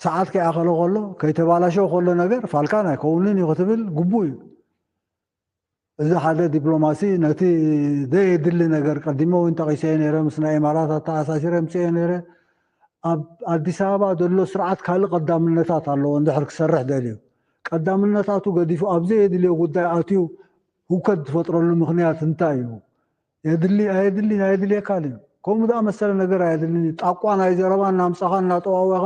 ሰዓት ከይኣኸለ ከሎ፣ ከይተባላሸው ከሎ ነገር ፋልካን ኣይከውንን እዩ ክትብል ግቡእ እዩ። እዚ ሓደ ዲፕሎማሲ ነቲ ዘየድሊ ነገር፣ ቀዲመ እውን ጠቒሰዮ ነይረ፣ ምስ ናይ ኢማራት ኣተኣሳሲረ ምፅኤ ነይረ። ኣብ ኣዲስ ኣበባ ዘሎ ስርዓት ካልእ ቀዳምነታት ኣለዎ። እንድሕር ክሰርሕ ደልዩ፣ ቀዳምነታቱ ገዲፉ ኣብ ዘየድልዮ ጉዳይ ኣትዩ ህውከት ዝፈጥረሉ ምኽንያት እንታይ እዩ? የድሊ ኣየድሊ ኣየድልየካን እዩ። ከምኡ ዝኣመሰለ ነገር ኣየድልን እዩ። ጣቋ ናይ ዘረባ እናምፃኻ እናጠዋወኻ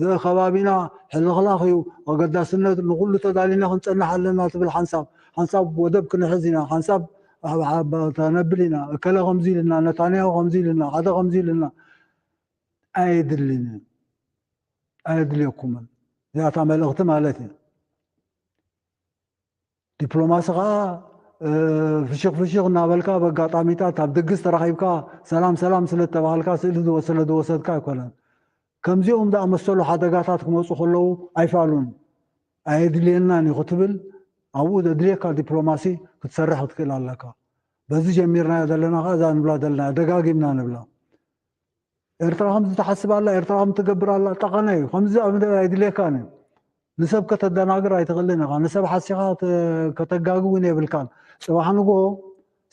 ዘ-፣ ከባቢና ሕልኽላኽ እዩ፣ ኣገዳስነት ንኹሉ ተዳሊና ክንፀንሕ ኣለና ትብል ሓንሳብ፣ ሓንሳብ ወደብ ክንሕዝ ኢና፣ ሓንሳብ ኣብ-፣ ኣብ-፣ ተነብል ኢና፣ እከለ ከምዚ ኢልና፣ ነታንያሁ ከምዚ ኢልና፣ ሓደ ከምዚ ኢልና። ኣየድልን እዩ። ኣየድልየኩምን። እዚኣታ መልእኽቲ ማለት እዩ። ዲፕሎማሲ ኸዓ፣ እ፣ ፍሽኽ ፍሽኽ እናበልካ፣ በጋጣሚታት ኣብ ድግስ ተራኺብካ ሰላም ሰላም ስለ እተባሃልካ ስእሊ ዝወ-፣ ስለ ዝወሰድካ ኣይኮነን። ከምዚኦም ዝኣመሰሉ ሓደጋታት ክመፁ ከለዉ ኣይፋሉን፣ ኣየድልየናን እዩ ክትብል፣ ኣብኡ ዘድልየካ ዲፕሎማሲ ክትሰርሕ ክትክእል ኣለካ። በዚ ጀሚርናዮ ዘለና ኸዓ እዛ ንብላ ዘለና ደጋጊምና ንብላ። ኤርትራ ከምዚ ትሓስብ ኣላ፣ ኤርትራ ከም ትገብር ኣላ፣ ጠቐነ እዩ። ከምዚ ኣብ ምድር ኣይድልየካን እዩ። ንሰብ ከተደናግር ኣይትኽእልን ኢኻ። ንሰብ ሓሲኻ ተ-፣ ከተጋግብ እውን የብልካን። ጽባሕ ንግሆ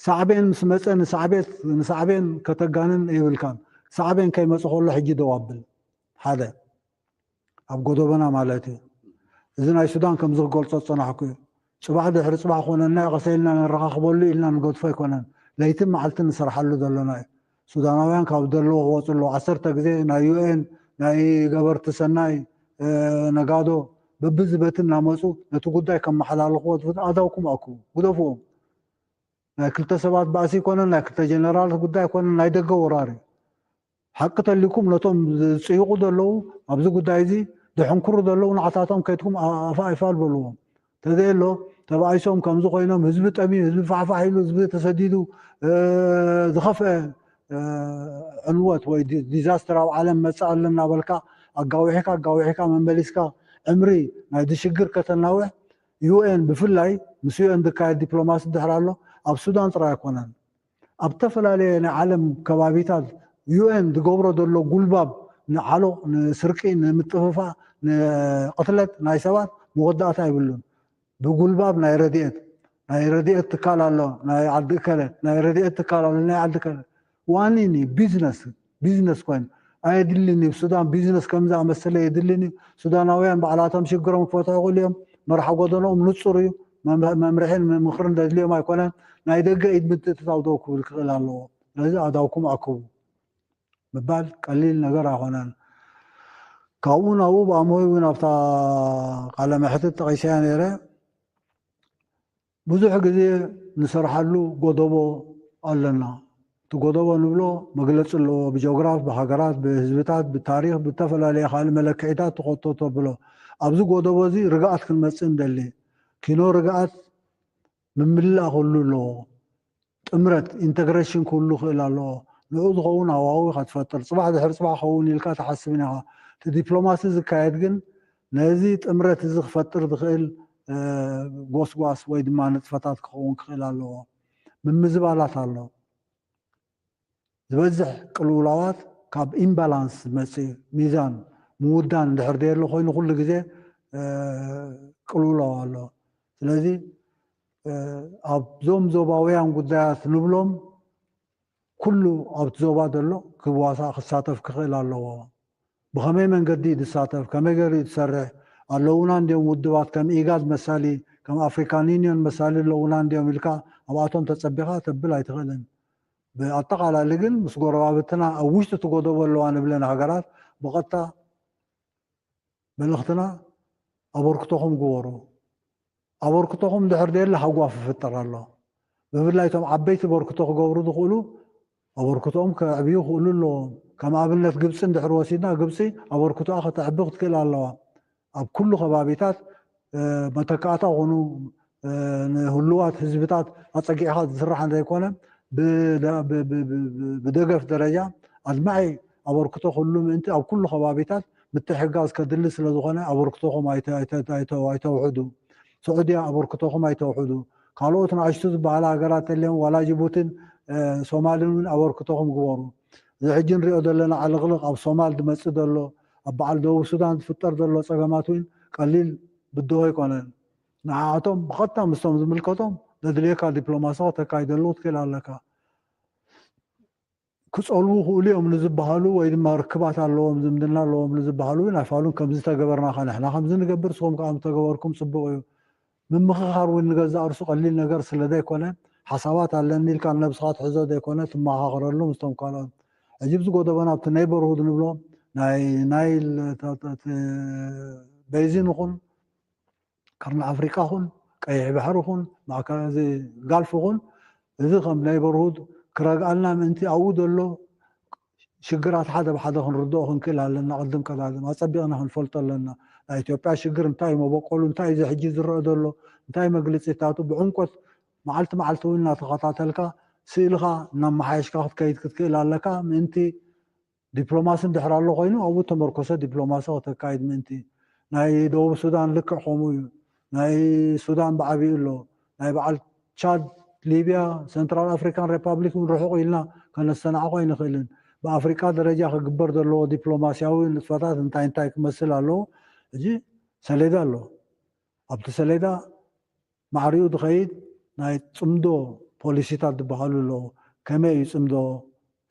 ሳዕቤን ምስ መጸ ንሳዕቤት-፣ ንሳዕቤን ከተጋንን የብልካን። ሳዕቤን ከይመጸ ከሎ ሕጂ ደው ኣብል። ሓደ፣ ኣብ ጎደቦና ማለት እዩ። እዚ ናይ ሱዳን ከምዚ ክገልጾ ዝጸናሕኩ እዩ። ጽባሕ ድሕሪ ጽባሕ ኮነና፣ ቀሰ ኢልና ነረኻኽበሉ ኢልና ንገድፎ ኣይኮነን። ለይትን መዓልትን ንሰርሓሉ ዘለና እዩ። ሱዳናውያን ካብ ዘለዎ ክወጹ ኣለዎ። ዓሰርተ ግዜ ናይ ዩ ኤን፣ ናይ ገበርቲ ሰናይ፣ እ፣ ነጋዶ በብዝበቲ እናመጹ ነቲ ጉዳይ ከመሓላልኽዎ ዝፍት-፣ ኣእዳውኩም ኣክቡ፣ ግደፍዎም። ናይ ክልተ ሰባት ባእሲ ኣይኮነን፣ ናይ ክልተ ጀነራላት ጉዳይ ኣይኮነን፣ ናይ ደገ ወራር እዩ። ሓቂ ተሊኩም ነቶም ዝጽይቑ ዘለዉ ኣብዚ ጉዳይ እዚ ዝሕንክሩ ዘለዉ ንዓታቶም ከይድኩም ኣ-፣ ኣፋ ኣይፋል በልዎም። ተዘየሎ ተባኢሶም ከምዚ ኮይኖም ህዝቢ ጠምዩ፣ ህዝቢ ፋሕፋሕ ኢሉ፣ ህዝቢ ተሰዲዱ፣ እ፣ ዝኸፍአ፣ እ፣ ዕንወት ወይ ዲ-፣ ዲዛስተር ኣብ ዓለም መጽእ ኣሎ እናበልካ ኣጋዊሕካ ኣጋዊሕካ መመሊስካ ዕምሪ ናይዚ ሽግር ከተናውሕ ዩ ኤን ብፍላይ ምስ ዩ ኤን ዝካየድ ዲፕሎማሲ ድሕር ኣሎ ኣብ ሱዳን ጥራይ ኣይኮነን። ኣብ ዝተፈላለየ ናይ ዓለም ከባቢታት ዩ ኤን ዝገብሮ ዘሎ ጉልባብ ንዓሎ፣ ንስርቂ፣ ንምጥፍፋእ፣ ንቕትለት ናይ ሰባት መወዳእታ የብሉን። ብጉልባብ ናይ ረድኤት፣ ናይ ረድኤት ትካል ኣሎ፣ ናይ ዓዲ እከለ፣ ናይ ረድኤት ትካል ኣሎ፣ ናይ ዓዲ እከለ። ዋኒን እዩ፣ ቢዝነስ፣ ቢዝነስ ኮይኑ ኣየድልን እዩ። ሱዳን ቢዝነስ ከም ዝኣመሰለ የድልን እዩ። ሱዳናውያን ባዕላቶም ሽግሮም ክፈትሑ ይኽእሉ እዮም። መርሓ ጎደኖኦም ንጹር እዩ። መም-፣ መምርሕን ምኽርን ዘድልዮም ኣይኮነን። ናይ ደገ ኢድ ምትእትታው ደው ክብል ክኽእል ኣለዎ። ስለዚ ኣእዳውኩም ኣክቡ ምባል ቀሊል ነገር ኣይኮነን። ካብኡ ናብኡ ብኣምሆይ እውን ኣብታ ቃለ መሕትት ጠቒሰያ ነይረ። ብዙሕ ግዜ ንሰርሓሉ ጎደቦ ኣለና። እቲ ጎደቦ ንብሎ መግለጺ ኣለዎ። ብጂኦግራፍ፣ ብሃገራት፣ ብህዝብታት፣ ብታሪኽ፣ ብተፈላለየ ካልእ መለክዒታት ትኸቶ ተብሎ። ኣብዚ ጎደቦ እዚ ርግኣት ክንመጽእ ንደሊ። ኪኖ ርግኣት ምምላእ ክህሉ ኣለዎ። ጥምረት፣ ኢንተግሬሽን ክህሉ ክእል ኣለዎ። ንኡ ዝኸውን ሃዋዊ ኢኻ ትፈጥር። ጽባሕ ድሕሪ ጽባሕ ክኸውን ኢልካ ትሓስብን ኢኻ። እቲ ዲፕሎማሲ ዝካየድ ግን ነዚ ጥምረት እዚ ክፈጥር ዝኽእል፣ እ፣ ጎስጓስ ወይ ድማ ንጥፈታት ክኸውን ክኽእል ኣለዎ። ምምዝባላት ኣሎ። ዝበዝሕ ቅልውላዋት ካብ ኢምባላንስ ዝመጽእ እዩ። ሚዛን ምውዳን እንድሕር ዘየሎ ኮይኑ ኩሉ ግዜ፣ እ፣ ቅልውላው ኣሎ። ስለዚ፣ እ፣ ኣብዞም ዞባውያን ጉዳያት ንብሎም ኩሉ ኣብቲ ዞባ ዘሎ ክዋሳእ ክሳተፍ ክኽእል ኣለዎ። ብኸመይ መንገዲ እዩ ዝሳተፍ? ከመይ ገይሩ እዩ ዝሰርሕ? ኣለዉና እንድዮም ውድባት ከም ኢጋድ መሳሊ፣ ከም ኣፍሪካን ዩኒዮን መሳሊ ኣለዉና እንድዮም ኢልካ ኣብኣቶም ተጸቢኻ ተብል ኣይትኽእልን። ብኣጠቓላሊ ግን ምስ ጎረባብትና ኣብ ውሽጢ እቲ ጎደቦ ኣለዋ ንብለን ሃገራት ብቐጥታ መልእኽትና ኣበርክቶኹም ግበሩ። ኣበርክቶኹም እንድሕር ደየለ ሃጓፍ ይፍጠር ኣሎ። ብፍላይ እቶም ዓበይቲ በርክቶ ክገብሩ ዝኽእሉ ኣበርክቶኦም ከዕብዩ ይኽእሉ ኣለዎም። ከም ኣብነት ግብፂ እንድሕር ወሲድና፣ ግብፂ ኣበርክቶኣ ከተዕቢ ክትክእል ኣለዋ። ኣብ ኩሉ ከባቢታት፣ እ፣ መተካእታ ኾኑ፣ እ፣ ንህሉዋት ህዝብታት ኣፀጊዕኻ ዝስራሕ እንዘይኮነ፣ ብደ-፣ ብ-፣ ብ-፣ ብ-፣ ብ-፣ ብደገፍ ደረጃ ኣድማዒ ኣበርክቶ ክህሉ ምእንቲ ኣብ ኩሉ ከባቢታት ምትሕግጋዝ ከድሊ ስለ ዝኾነ ኣበርክቶኹም ኣይተ-፣ ኣይተ-፣ ኣይተ-፣ ኣይተውሕዱ። ስዑድያ ኣበርክቶኹም ኣይተውሕዱ። ካልኦት ንኣሽቱ ዝበሃላ ሃገራት ተልዮም ዋላ ጅቡትን፣ እ፣ ሶማልን እውን ኣበርክቶኹም ግበሩ። እዚ ሕጂ ንሪኦ ዘለና ዕልቕልቕ ኣብ ሶማል ዝመጽእ ዘሎ፣ ኣብ በዓል ደቡብ ሱዳን ዝፍጠር ዘሎ ጸገማት እውን ቀሊል ብድሆ ኣይኮነን። ንዓኣቶም ብቐጥታ ምስቶም ዝምልከቶም ዘድልየካ ዲፕሎማሲ ከተካይደሉ ክትክእል ኣለካ። ክጸልዉ ክእሉ እዮም ንዝበሃሉ ወይ ድማ ርክባት ኣለዎም ዝምድና ኣለዎም ንዝበሃሉ እውን ኣይፋሉን። ከምዚ ተገበርናኻ ንሕና ከምዚ ንገብር ንስኹም ከዓ ምተገበርኩም ጽቡቕ እዩ። ምምኽኻር እውን ንገዛእ ርሱ ቀሊል ነገር ስለ ዘይኮነ ሓሳባት ኣለኒ ኢልካ ንነብስኻ ትሕዞ ዘይኮነ ትመኻኸረሉ ምስቶም ካልኦት። ሕጂ ብዚ ጎደበና ኣብቲ ኔይበርሁድ ንብሎ ናይ ናይል ቤዚን ይኹን ቀርኒ ኣፍሪቃ ኹን ቀይሕ ባሕሪ ኹን ማእከል እዚ ጋልፍ ኹን እዚ ከም ኔይበርሁድ ክረግኣልና ምእንቲ ኣብኡ ዘሎ ሽግራት ሓደ ብሓደ ክንርድኦ ክንክእል ኣለና። ቅድም ቀዳድም ኣጸቢቕና ክንፈልጦ ኣለና። ናይ ኢትዮጵያ ሽግር እንታይ እዩ? መበቆሉ እንታይ እዩ? እዚ ሕጂ ዝረአ ዘሎ እንታይ መግለጺታቱ ብዕምቆት መዓልቲ መዓልቲ እውን እናተኸታተልካ ስእልኻ እናመሓየሽካ ክትከይድ ክትክእል ኣለካ። ምእንቲ ዲፕሎማሲ እንድሕር ኣሎ ኮይኑ ኣብኡ ተመርኮሰ ዲፕሎማሲ ከተካይድ ምእንቲ። ናይ ደቡብ ሱዳን ልክዕ ከምኡ እዩ። ናይ ሱዳን ብዓብዩ ኣሎ። ናይ በዓል ቻድ፣ ሊብያ፣ ሰንትራል ኣፍሪካን ሪፓብሊክ እውን ርሑቕ ኢልና ከነስተናዕቆ ኣይንኽእልን። ብኣፍሪቃ ደረጃ ክግበር ዘለዎ ዲፕሎማሲያዊ ንጥፈታት እንታይ እንታይ ክመስል ኣለዎ? ሕጂ ሰሌዳ ኣሎ። ኣብቲ ሰሌዳ ማዕሪኡ ዝኸይድ ናይ ጽምዶ ፖሊሲታት ዝበሃሉ ኣለዉ። ከመይ እዩ ጽምዶ?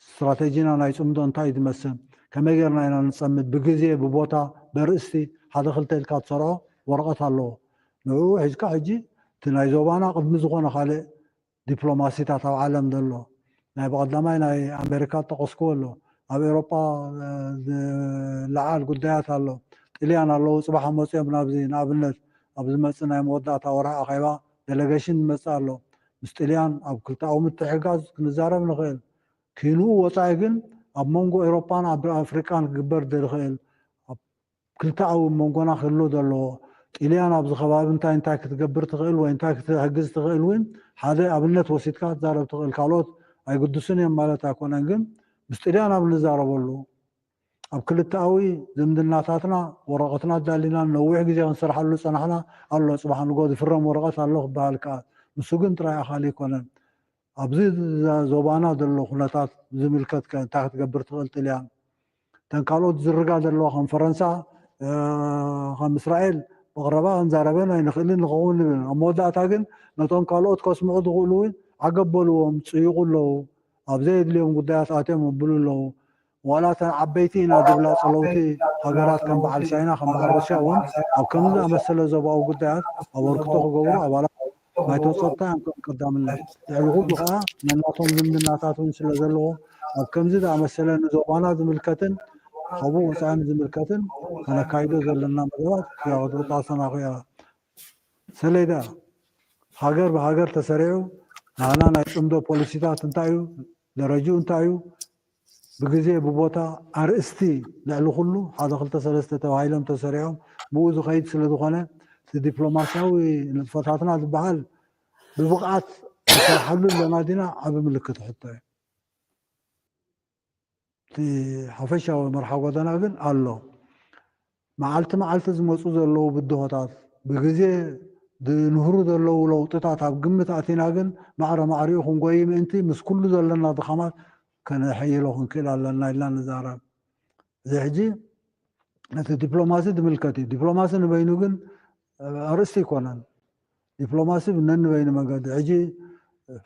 ስትራቴጂና ናይ ጽምዶ እንታይ እዩ ዝመስል? ከመይ ጌርና ኢና ንጸምድ? ብግዜ፣ ብቦታ፣ በርእስቲ ሓደ ክልተ ኢልካ ትሰርዖ ወረቐት ኣለዎ። ንዕኡ ሒዝካ ሕጂ እቲ ናይ ዞባና ቅድሚ ዝኾነ ካልእ ዲፕሎማሲታት ኣብ ዓለም ዘሎ ናይ ብቐዳማይ ናይ ኣሜሪካ ጠቐስክዎ ኣሎ። ኣብ ኤውሮጳ ዝለዓል ጉዳያት ኣሎ። ጥልያን ኣለዉ። ጽባሕ መጽኦም ናብዚ ንኣብነት ኣብ ዝመጽእ ናይ መወዳእታ ወርሒ ኣኼባ ዴሌጌሽን ዝመጽእ ኣሎ። ምስ ጥልያን ኣብ ክልተኣዊ ምትሕግጋዝ ክንዛረብ ንኽእል። ኪንኡ ወጻኢ ግን ኣብ መንጎ ኤውሮጳን ኣብ ኣፍሪቃን ክግበር ዝኽእል ኣብ ክልተኣዊ መንጎና ክህሉ ዘለዎ ጥልያን ኣብዚ ከባቢ እንታይ እንታይ ክትገብር ትኽእል ወይ እንታይ ክትሕግዝ ትኽእል እውን ሓደ ኣብነት ወሲድካ ትዛረብ ትኽእል። ካልኦት ኣይግድሱን እዮም ማለት ኣይኮነን፣ ግን ምስ ጥልያን ኣብ ንዛረበሉ ኣብ ክልተኣዊ ዝምድናታትና ወረቐትና ኣዳሊና ነዊሕ ግዜ ክንሰርሓሉ ዝጸናሕና ኣሎ። ጽባሕ ንጎ ዝፍረም ወረቐት ኣሎ ክበሃል ከኣ ንሱ ግን ጥራይ ኣኻሊ ኣይኮነን። ኣብዚ ዞባና ዘሎ ኩነታት ዝምልከት ከ እንታይ ክትገብር ትኽእል ጥልያን? እተን ካልኦት ዝርጋ ዘለዋ ከም ፈረንሳ ከም እስራኤል ብቕረባ ክንዛረበን ኣይንኽእልን ንኸውን ንብል። ኣብ መወዳእታ ግን ነቶም ካልኦት ከስምዑ ዝኽእሉ እውን ዓገብ በልዎም፣ ጽይቑ ኣለዉ። ኣብ ዘየድልዮም ጉዳያት ኣትዮም ኣብሉ ኣለዉ። ዋላ እተን ዓበይቲ ኢና ዝብላ ጸለውቲ ሃገራት ከም በዓል ቻይና ከም በዓል ሩስያ እውን ኣብ ከምዚ ዝኣመሰለ ዞባዊ ጉዳያት ኣበርክቶ ክገብሩ ኣባላት ናይቶም ጸጥታ እዮም ከም ቀዳምነት። ልዕሊ ኩሉ ከኣ ነናቶም ዝምድናታት እውን ስለ ዘለዎ ኣብ ከምዚ ዝኣመሰለ ንዞባና ዝምልከትን ካብኡ ወጻእን ዝምልከትን ከነካይዶ ዘለና መደባት ክትወጣ ሰናኹያ ሰሌዳ ሃገር ብሃገር ተሰሪዑ ናህና ናይ ጽምዶ ፖሊሲታት እንታይ እዩ ደረጅኡ እንታይ እዩ ብግዜ ብቦታ ኣርእስቲ ልዕሊ ኩሉ ሓደ ክልተ ሰለስተ ተባሂሎም ተሰሪዖም ብኡ ዝኸይድ ስለ ዝኾነ እቲ ዲፕሎማሲያዊ ንጥፈታትና ዝበሃል ብብቕዓት ንሰርሓሉ ኣለና ዲና ዓቢ ምልክት ሕቶ እዩ። እቲ ሓፈሻዊ መርሓ ጎደና ግን ኣሎ። መዓልቲ መዓልቲ ዝመፁ ዘለዉ ብድሆታት ብግዜ ዝንህሩ ዘለዉ ለውጥታት ኣብ ግምት ኣቲና ግን ማዕረ ማዕሪኡ ክንጎይ ምእንቲ ምስ ኩሉ ዘለና ድኻማት ከነሐይሎ ክንክእል ኣለና ኢልና ንዛረብ። እዚ ሕጂ ነቲ ዲፕሎማሲ ዝምልከት እዩ። ዲፕሎማሲ ንበይኑ ግን ኣርእስቲ ኣይኮነን። ዲፕሎማሲ ብነንበይኑ መገዲ ሕጂ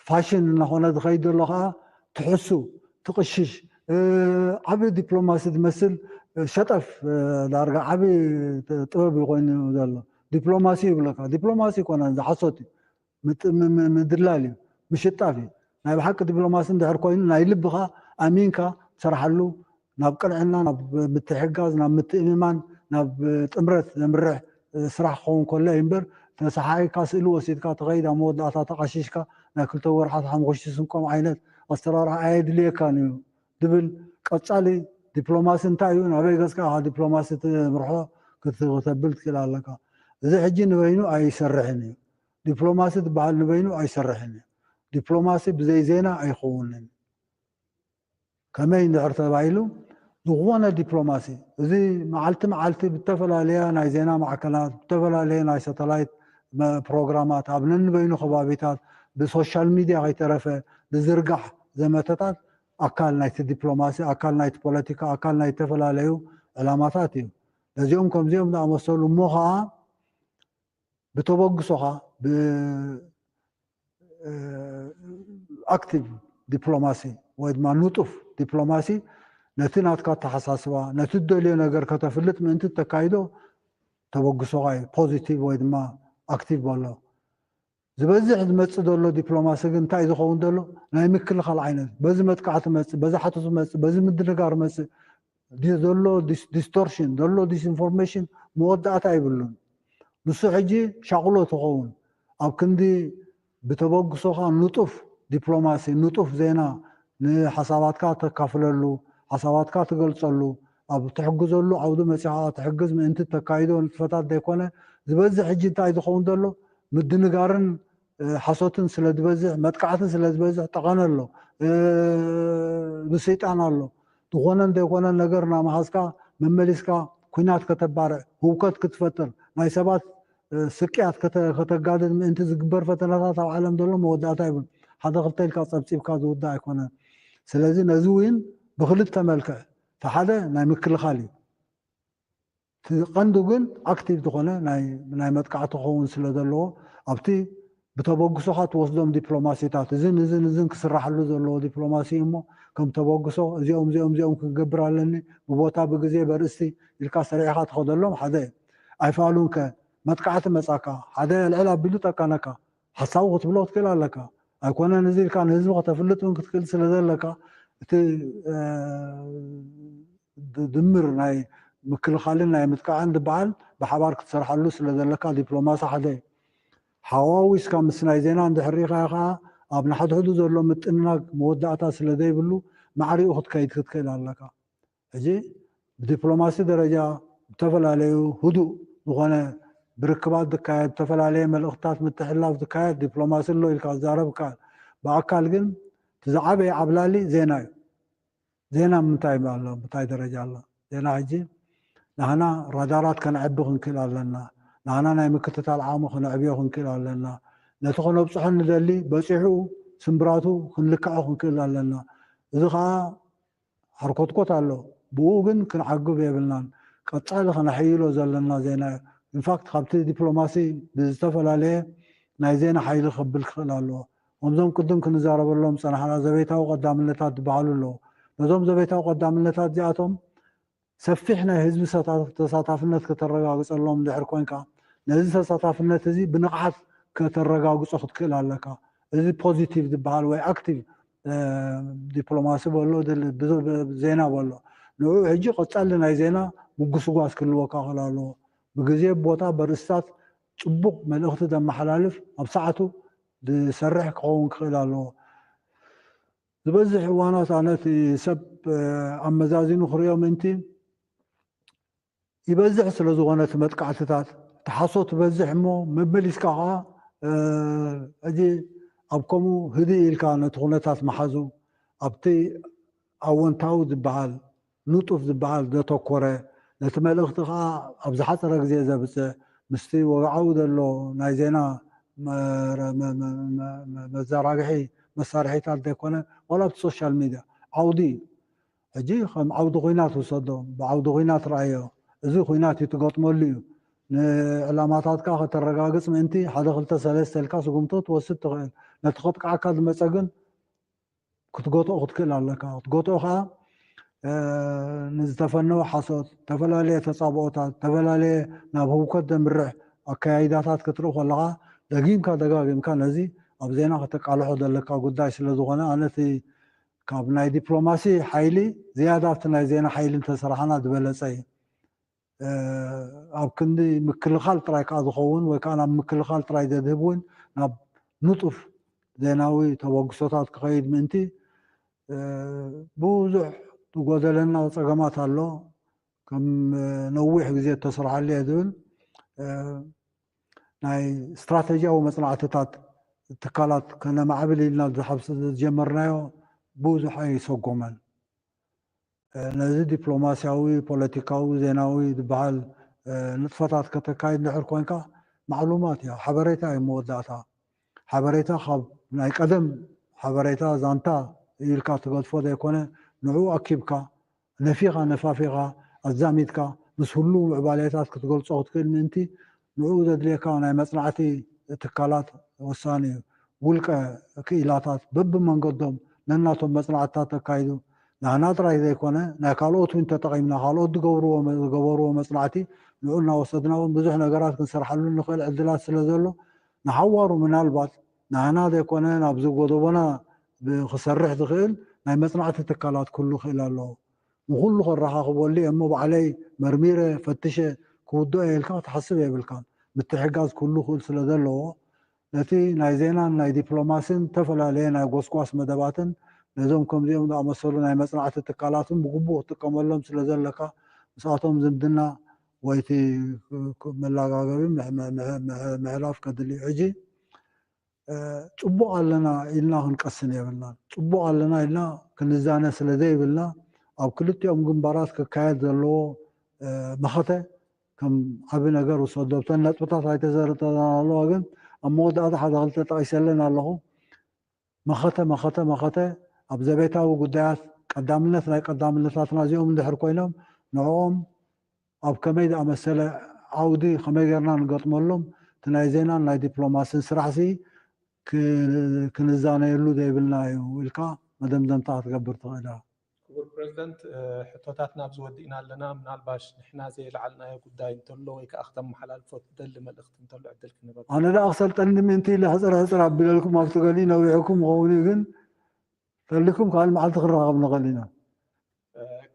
ፋሽን እናኾነ ዝኸይድ ዘሎ ከዓ ትሕሱ ትቕሽሽ ዓቢ ዲፕሎማሲ ዝመስል ሸጠፍ ዳርጋ ዓቢ ጥበብ እዩ ኮይኑ ዘሎ። ዲፕሎማሲ ይብለካ ዲፕሎማሲ ይኮነን ዝሓሶት እዩ። ምድላል እዩ ምሽጣፍ እዩ። ናይ ብሓቂ ዲፕሎማሲ እንድሕር ኮይኑ ናይ ልብኻ ኣሚንካ ትሰርሓሉ ናብ ቅንዕና ናብ ምትሕጋዝ ናብ ምትእምማን ናብ ጥምረት ዘምርሕ ስራሕ ክኸውን ከሎ እዩ እምበር ተሰሓይካ ስእሊ ወሲድካ ተኸይድ ኣብ መወዳእታ ተቓሺሽካ ናይ ክልተ ወርሓት ሓሙኽሽቲ ስንቆም ዓይነት ኣሰራርሓ ኣየድልየካን እዩ ዝብል ቀጻሊ ዲፕሎማሲ እንታይ እዩ ናበይ ገጽካ ኢኻ ዲፕሎማሲ ትምርሖ ክትብል ትክእል ኣለካ። እዚ ሕጂ ንበይኑ ኣይሰርሕን እዩ። ዲፕሎማሲ ዝበሃል ንበይኑ ኣይሰርሕን እዩ። ዲፕሎማሲ ብዘይ ዜና ኣይኸውንን። ከመይ እንድሕር ተባሂሉ ዝኾነ ዲፕሎማሲ እዚ መዓልቲ መዓልቲ ብተፈላለያ ናይ ዜና ማዕከናት ብተፈላለየ ናይ ሳተላይት ፕሮግራማት ኣብ ነንበይኑ ከባቢታት ብሶሻል ሚድያ ከይተረፈ ዝዝርጋሕ ዘመተታት ኣካል ናይቲ ዲፕሎማሲ ኣካል ናይቲ ፖለቲካ ኣካል ናይ ዝተፈላለዩ ዕላማታት እዩ። ነዚኦም ከምዚኦም ዝኣመሰሉ እሞ ከዓ ብተበግሶኻ ብኣክቲቭ ዲፕሎማሲ ወይ ድማ ንጡፍ ዲፕሎማሲ ነቲ ናትካ ኣተሓሳስባ ነቲ ትደልዮ ነገር ከተፍልጥ ምእንቲ ተካይዶ ተበግሶኻ እዩ ፖዚቲቭ ወይ ድማ ኣክቲቭ በሎ። ዝበዝሕ ዝመፅእ ዘሎ ዲፕሎማሲ ግን እንታይ ዝኸውን ዘሎ ናይ ምክልኻል ዓይነት በዚ መጥቃዕቲ መፅእ በዚ ሓተቱ መፅእ በዚ ምድንጋር መፅእ ዘሎ ዲስቶርሽን ዘሎ ዲስኢንፎርሜሽን መወዳእታ ይብሉን። ንሱ ሕጂ ሻቕሎ ትኸውን ኣብ ክንዲ ብተበግሶኻ ንጡፍ ዲፕሎማሲ ንጡፍ ዜና ንሓሳባትካ ተካፍለሉ ሓሳባትካ ትገልፀሉ ኣብ ትሕግዘሉ ዓውዲ መፂኻ ትሕግዝ ምእንቲ ተካይዶ ንጥፈታት ዘይኮነ ዝበዝሕ ሕጂ እንታይ ዝኸውን ዘሎ ምድንጋርን ሓሶትን ስለ ዝበዝሕ መጥቃዕቲ ስለ ዝበዝሕ ጠቐነ ኣሎ ብስይጣን ኣሎ ዝኾነን ዘይኮነን ነገር እናመሃዝካ መመሊስካ ኩናት ከተባርዕ ህውከት ክትፈጥር ናይ ሰባት ስቅያት ከተጋድድ ምእንቲ ዝግበር ፈተናታት ኣብ ዓለም ዘሎ መወዳእታ ይብሉ ሓደ ክልተ ኢልካ ፀብፂብካ ዝውዳእ ኣይኮነን ስለዚ ነዚ እውን ብክልተ መልክዕ እቲ ሓደ ናይ ምክልኻል እዩ እቲ ቀንዱ ግን ኣክቲቭ ዝኾነ ናይ መጥቃዕቲ ክኸውን ስለ ዘለዎ ኣብቲ ብተበግሶኻ ትወስዶም ዲፕሎማሲታት እዝን እዝን እዝን ክስራሓሉ ዘለዎ ዲፕሎማሲ እሞ ከም ተበግሶ እዚኦም እዚኦም እዚኦም ክንገብር ኣለኒ ብቦታ ብግዜ በርእስቲ ኢልካ ሰሪዕኻ ትኸደሎም ሓደ ኣይፋሉን ከ መጥቃዕቲ መጻካ ሓደ ልዕል ኣቢሉ ጠቀነካ ሓሳቡ ክትብሎ ክትክእል ኣለካ ኣይኮነን እዚ ኢልካ ንህዝቢ ከተፍልጥ እውን ክትክእል ስለ ዘለካ እቲ ድምር ናይ ምክልኻልን ናይ ምጥቃዕን ዝበሃል ብሓባር ክትሰርሓሉ ስለ ዘለካ ዲፕሎማሲ ሓደ ሓዋዊስካ ምስ ናይ ዜና እንድሕር ሪኢኻዮ ከዓ ኣብ ንሓድሕዱ ዘሎ ምጥንናግ መወዳእታ ስለ ዘይብሉ ማዕሪኡ ክትከይድ ክትክእል ኣለካ ሕጂ ብዲፕሎማሲ ደረጃ ዝተፈላለዩ ህዱእ ዝኾነ ብርክባት ዝካየድ ዝተፈላለየ መልእኽትታት ምትሕልላፍ ዝካየድ ዲፕሎማሲ ኣሎ ኢልካ ዝዛረብ ይከኣል ብኣካል ግን እቲ ዝዓበየ ዓብላሊ ዜና እዩ ዜና ምንታይ ኣሎ ምንታይ ደረጃ ኣሎ ዜና ሕጂ ንህና ራዳራት ከነዕቢ ክንክእል ኣለና ንህና ናይ ምክትታል ዓቕሚ ከነዕብዮ ክንክእል ኣለና ነቲ ከነብፅሖ ንደሊ በፂሑ ስምብራቱ ክንልክዖ ክንክእል ኣለና እዚ ከዓ ሓርኮትኮት ኣሎ ብኡ ግን ክንዓግብ የብልናን ቀፃሊ ከነሐይሎ ዘለና ዜና እዩ ኢንፋክት ካብቲ ዲፕሎማሲ ብዝተፈላለየ ናይ ዜና ሓይሊ ክብል ክኽእል ኣለዎ ከምዞም ቅድም ክንዛረበሎም ዝፀናሕና ዘቤታዊ ቀዳምነታት ዝበሃሉ ኣለዉ ነዞም ዘቤታዊ ቀዳምነታት እዚኣቶም ሰፊሕ ናይ ህዝቢ ተሳታፍነት ከተረጋግፀሎም እንድሕር ኮንካ ነዚ ተሳታፍነት እዚ ብንቕሓት ከተረጋግፆ ክትክእል ኣለካ እዚ ፖዚቲቭ ዝበሃል ወይ ኣክቲቭ ዲፕሎማሲ በሎ ዜና በሎ ንኡ ሕጂ ቀፃሊ ናይ ዜና ምጉስጓስ ክህልወካ ክእል ኣለዎ ብግዜ ቦታ በርእስታት ፅቡቕ መልእኽቲ ዘመሓላልፍ ኣብ ሰዓቱ ዝሰርሕ ክኸውን ክኽእል ኣለዎ ዝበዝሕ እዋናት ኣነ እቲ ሰብ ኣመዛዚኑ ክሪኦ ምእንቲ ይበዝሕ ስለ ዝኾነ እቲ መጥቃዕትታት እቲ ሓሶት ትበዝሕ እሞ መመሊስካ ከዓ ሕጂ ኣብ ከምኡ ህድእ ኢልካ ነቲ ኩነታት መሓዙ ኣብቲ ኣወንታዊ ዝበሃል ንጡፍ ዝበሃል ዘተኮረ ነቲ መልእኽቲ ከዓ ኣብ ዝሓፀረ ግዜ ዘብፅእ ምስቲ ወግዓዊ ዘሎ ናይ ዜና መዘራግሒ መሳርሒታት ዘይኮነ ዋላ ኣብቲ ሶሻል ሚድያ ዓውዲ እዩ ሕጂ ከም ዓውዲ ኩናት ውሰዶ ብዓውዲ ኩናት ረኣዮ እዚ ኩናት እዩ ትገጥመሉ እዩ ንዕላማታትካ ከተረጋግፅ ምእንቲ ሓደ ክልተ ሰለስተ ኢልካ ስጉምቶ ትወስድ ትኽእል ነቲ ከጥቅዓካ ዝመፀ ግን ክትገትኦ ክትክእል ኣለካ ክትገትኦ ከዓ ንዝተፈነወ ሓሶት ዝተፈላለየ ተፃብኦታት ዝተፈላለየ ናብ ህውከት ዘምርሕ ኣከያይዳታት ክትርኢ ከለካ ደጊምካ ደጋጊምካ ነዚ ኣብ ዜና ከተቃልሖ ዘለካ ጉዳይ ስለዝኮነ ኣነቲ ካብ ናይ ዲፕሎማሲ ሓይሊ ዝያዳ ኣብቲ ናይ ዜና ሓይሊ እንተሰራሕና ዝበለፀ እዩ ኣብ ክንዲ ምክልኻል ጥራይ ከዓ ዝኸውን ወይ ከዓ ናብ ምክልኻል ጥራይ ዘድህብ እውን ናብ ንጡፍ ዜናዊ ተበግሶታት ክኸይድ ምእንቲ ብዙሕ ዝጎደለና ፀገማት ኣሎ ከም ነዊሕ ግዜ እተሰርሓሉ እየ ዝብል ናይ ስትራተጂያዊ መፅናዕትታት ትካላት ከነማዕብል ኢልና ዝሓብስ ዝጀመርናዮ ብዙሕ ኣይሰጎመን ነዚ ዲፕሎማሲያዊ ፖለቲካዊ ዜናዊ ዝበሃል ንጥፈታት ከተካይድ ንድሕር ኮንካ ማዕሉማት እያ ሓበሬታ እዩ መወዳእታ ሓበሬታ ካብ ናይ ቀደም ሓበሬታ ዛንታ ኢልካ ትገድፎ ዘይኮነ ንዕኡ ኣኪብካ ነፊኻ ነፋፊኻ ኣዛሚድካ ምስ ሁሉ ምዕባሌታት ክትገልጾ ክትክእል ምእንቲ ንዕኡ ዘድልየካ ናይ መጽናዕቲ ትካላት ወሳኒ እዩ። ውልቀ ክኢላታት በብመንገዶም ነናቶም መጽናዕትታት ተካይዱ ናህና ጥራይ ዘይኮነ ናይ ካልኦት እውን ተጠቒምና ካልኦት ዝገብርዎ ዝገበርዎ መጽናዕቲ ንዑ እናወሰድና እውን ብዙሕ ነገራት ክንሰርሓሉ ንኽእል ዕድላት ስለ ዘሎ ንሓዋሩ ምናልባት ናህና ዘይኮነ ናብዚ ጎደቦና ክሰርሕ ዝኽእል ናይ መጽናዕቲ ትካላት ክህሉ ክእል ኣለዎ። ንኹሉ ከረኻኽበሉ እየ እሞ ባዕለይ መርሚረ ፈትሸ ክውድኦ እየ ኢልካ ክትሓስብ የብልካን። ምትሕጋዝ ክህሉ ክእል ስለ ዘለዎ ነቲ ናይ ዜናን ናይ ዲፕሎማስን ዝተፈላለየ ናይ ጎስጓስ መደባትን ነዞም ከምዚኦም ዝኣመሰሉ ናይ መጽናዕቲ ትካላትን ብግቡእ ክትጥቀመሎም ስለ ዘለካ ምስኣቶም ዝምድና ወይ እቲ መላጋገቢ ምሕላፍ ከድልዩ ሕጂ ፅቡቕ ኣለና ኢልና ክንቀስን የብልናን። ፅቡቕ ኣለና ኢልና ክንዛነ ስለ ዘይብልና ኣብ ክልቲኦም ግንባራት ክካየድ ዘለዎ መኸተ ከም ዓቢ ነገር ውሰዶ። እተን ነጥብታት ኣይተዘረተናለዋ ግን ኣብ መወዳእታ ሓደ ክልተ ጠቒሰለን ኣለኹ። መኸተ መኸተ መኸተ ኣብ ዘቤታዊ ጉዳያት ቀዳምነት ናይ ቀዳምነታትና እዚኦም እንድሕር ኮይኖም ንዕኦም ኣብ ከመይ ዝኣመሰለ ዓውዲ ከመይ ጌርና ንገጥመሎም እቲ ናይ ዜናን ናይ ዲፕሎማስን ስራሕ ሲ ክንዛነየሉ ዘይብልና እዩ ኢልካ መደምደምታ ክትገብር ትኽእል ኢኻ። ክቡር ፕረዚደንት፣ ሕቶታትና ኣብዚ ወዲእና ኣለና። ምናልባሽ ንሕና ዘየልዓልናዮ ጉዳይ እንተሎ ወይ ከዓ ክተመሓላልፎ ትደሊ መልእኽቲ እንተሎ ዕድል ክንህበካ። ኣነ ደኣ ክሰልጠኒ ምእንቲ ኢለ ሕፅር ሕፅር ኣቢለልኩም ኣብቲ ገሊ ነዊሕኩም ክኸውን እዩ ግን ተልኩም ካልእ መዓልቲ ክንራኸብ ንኽእል ኢና።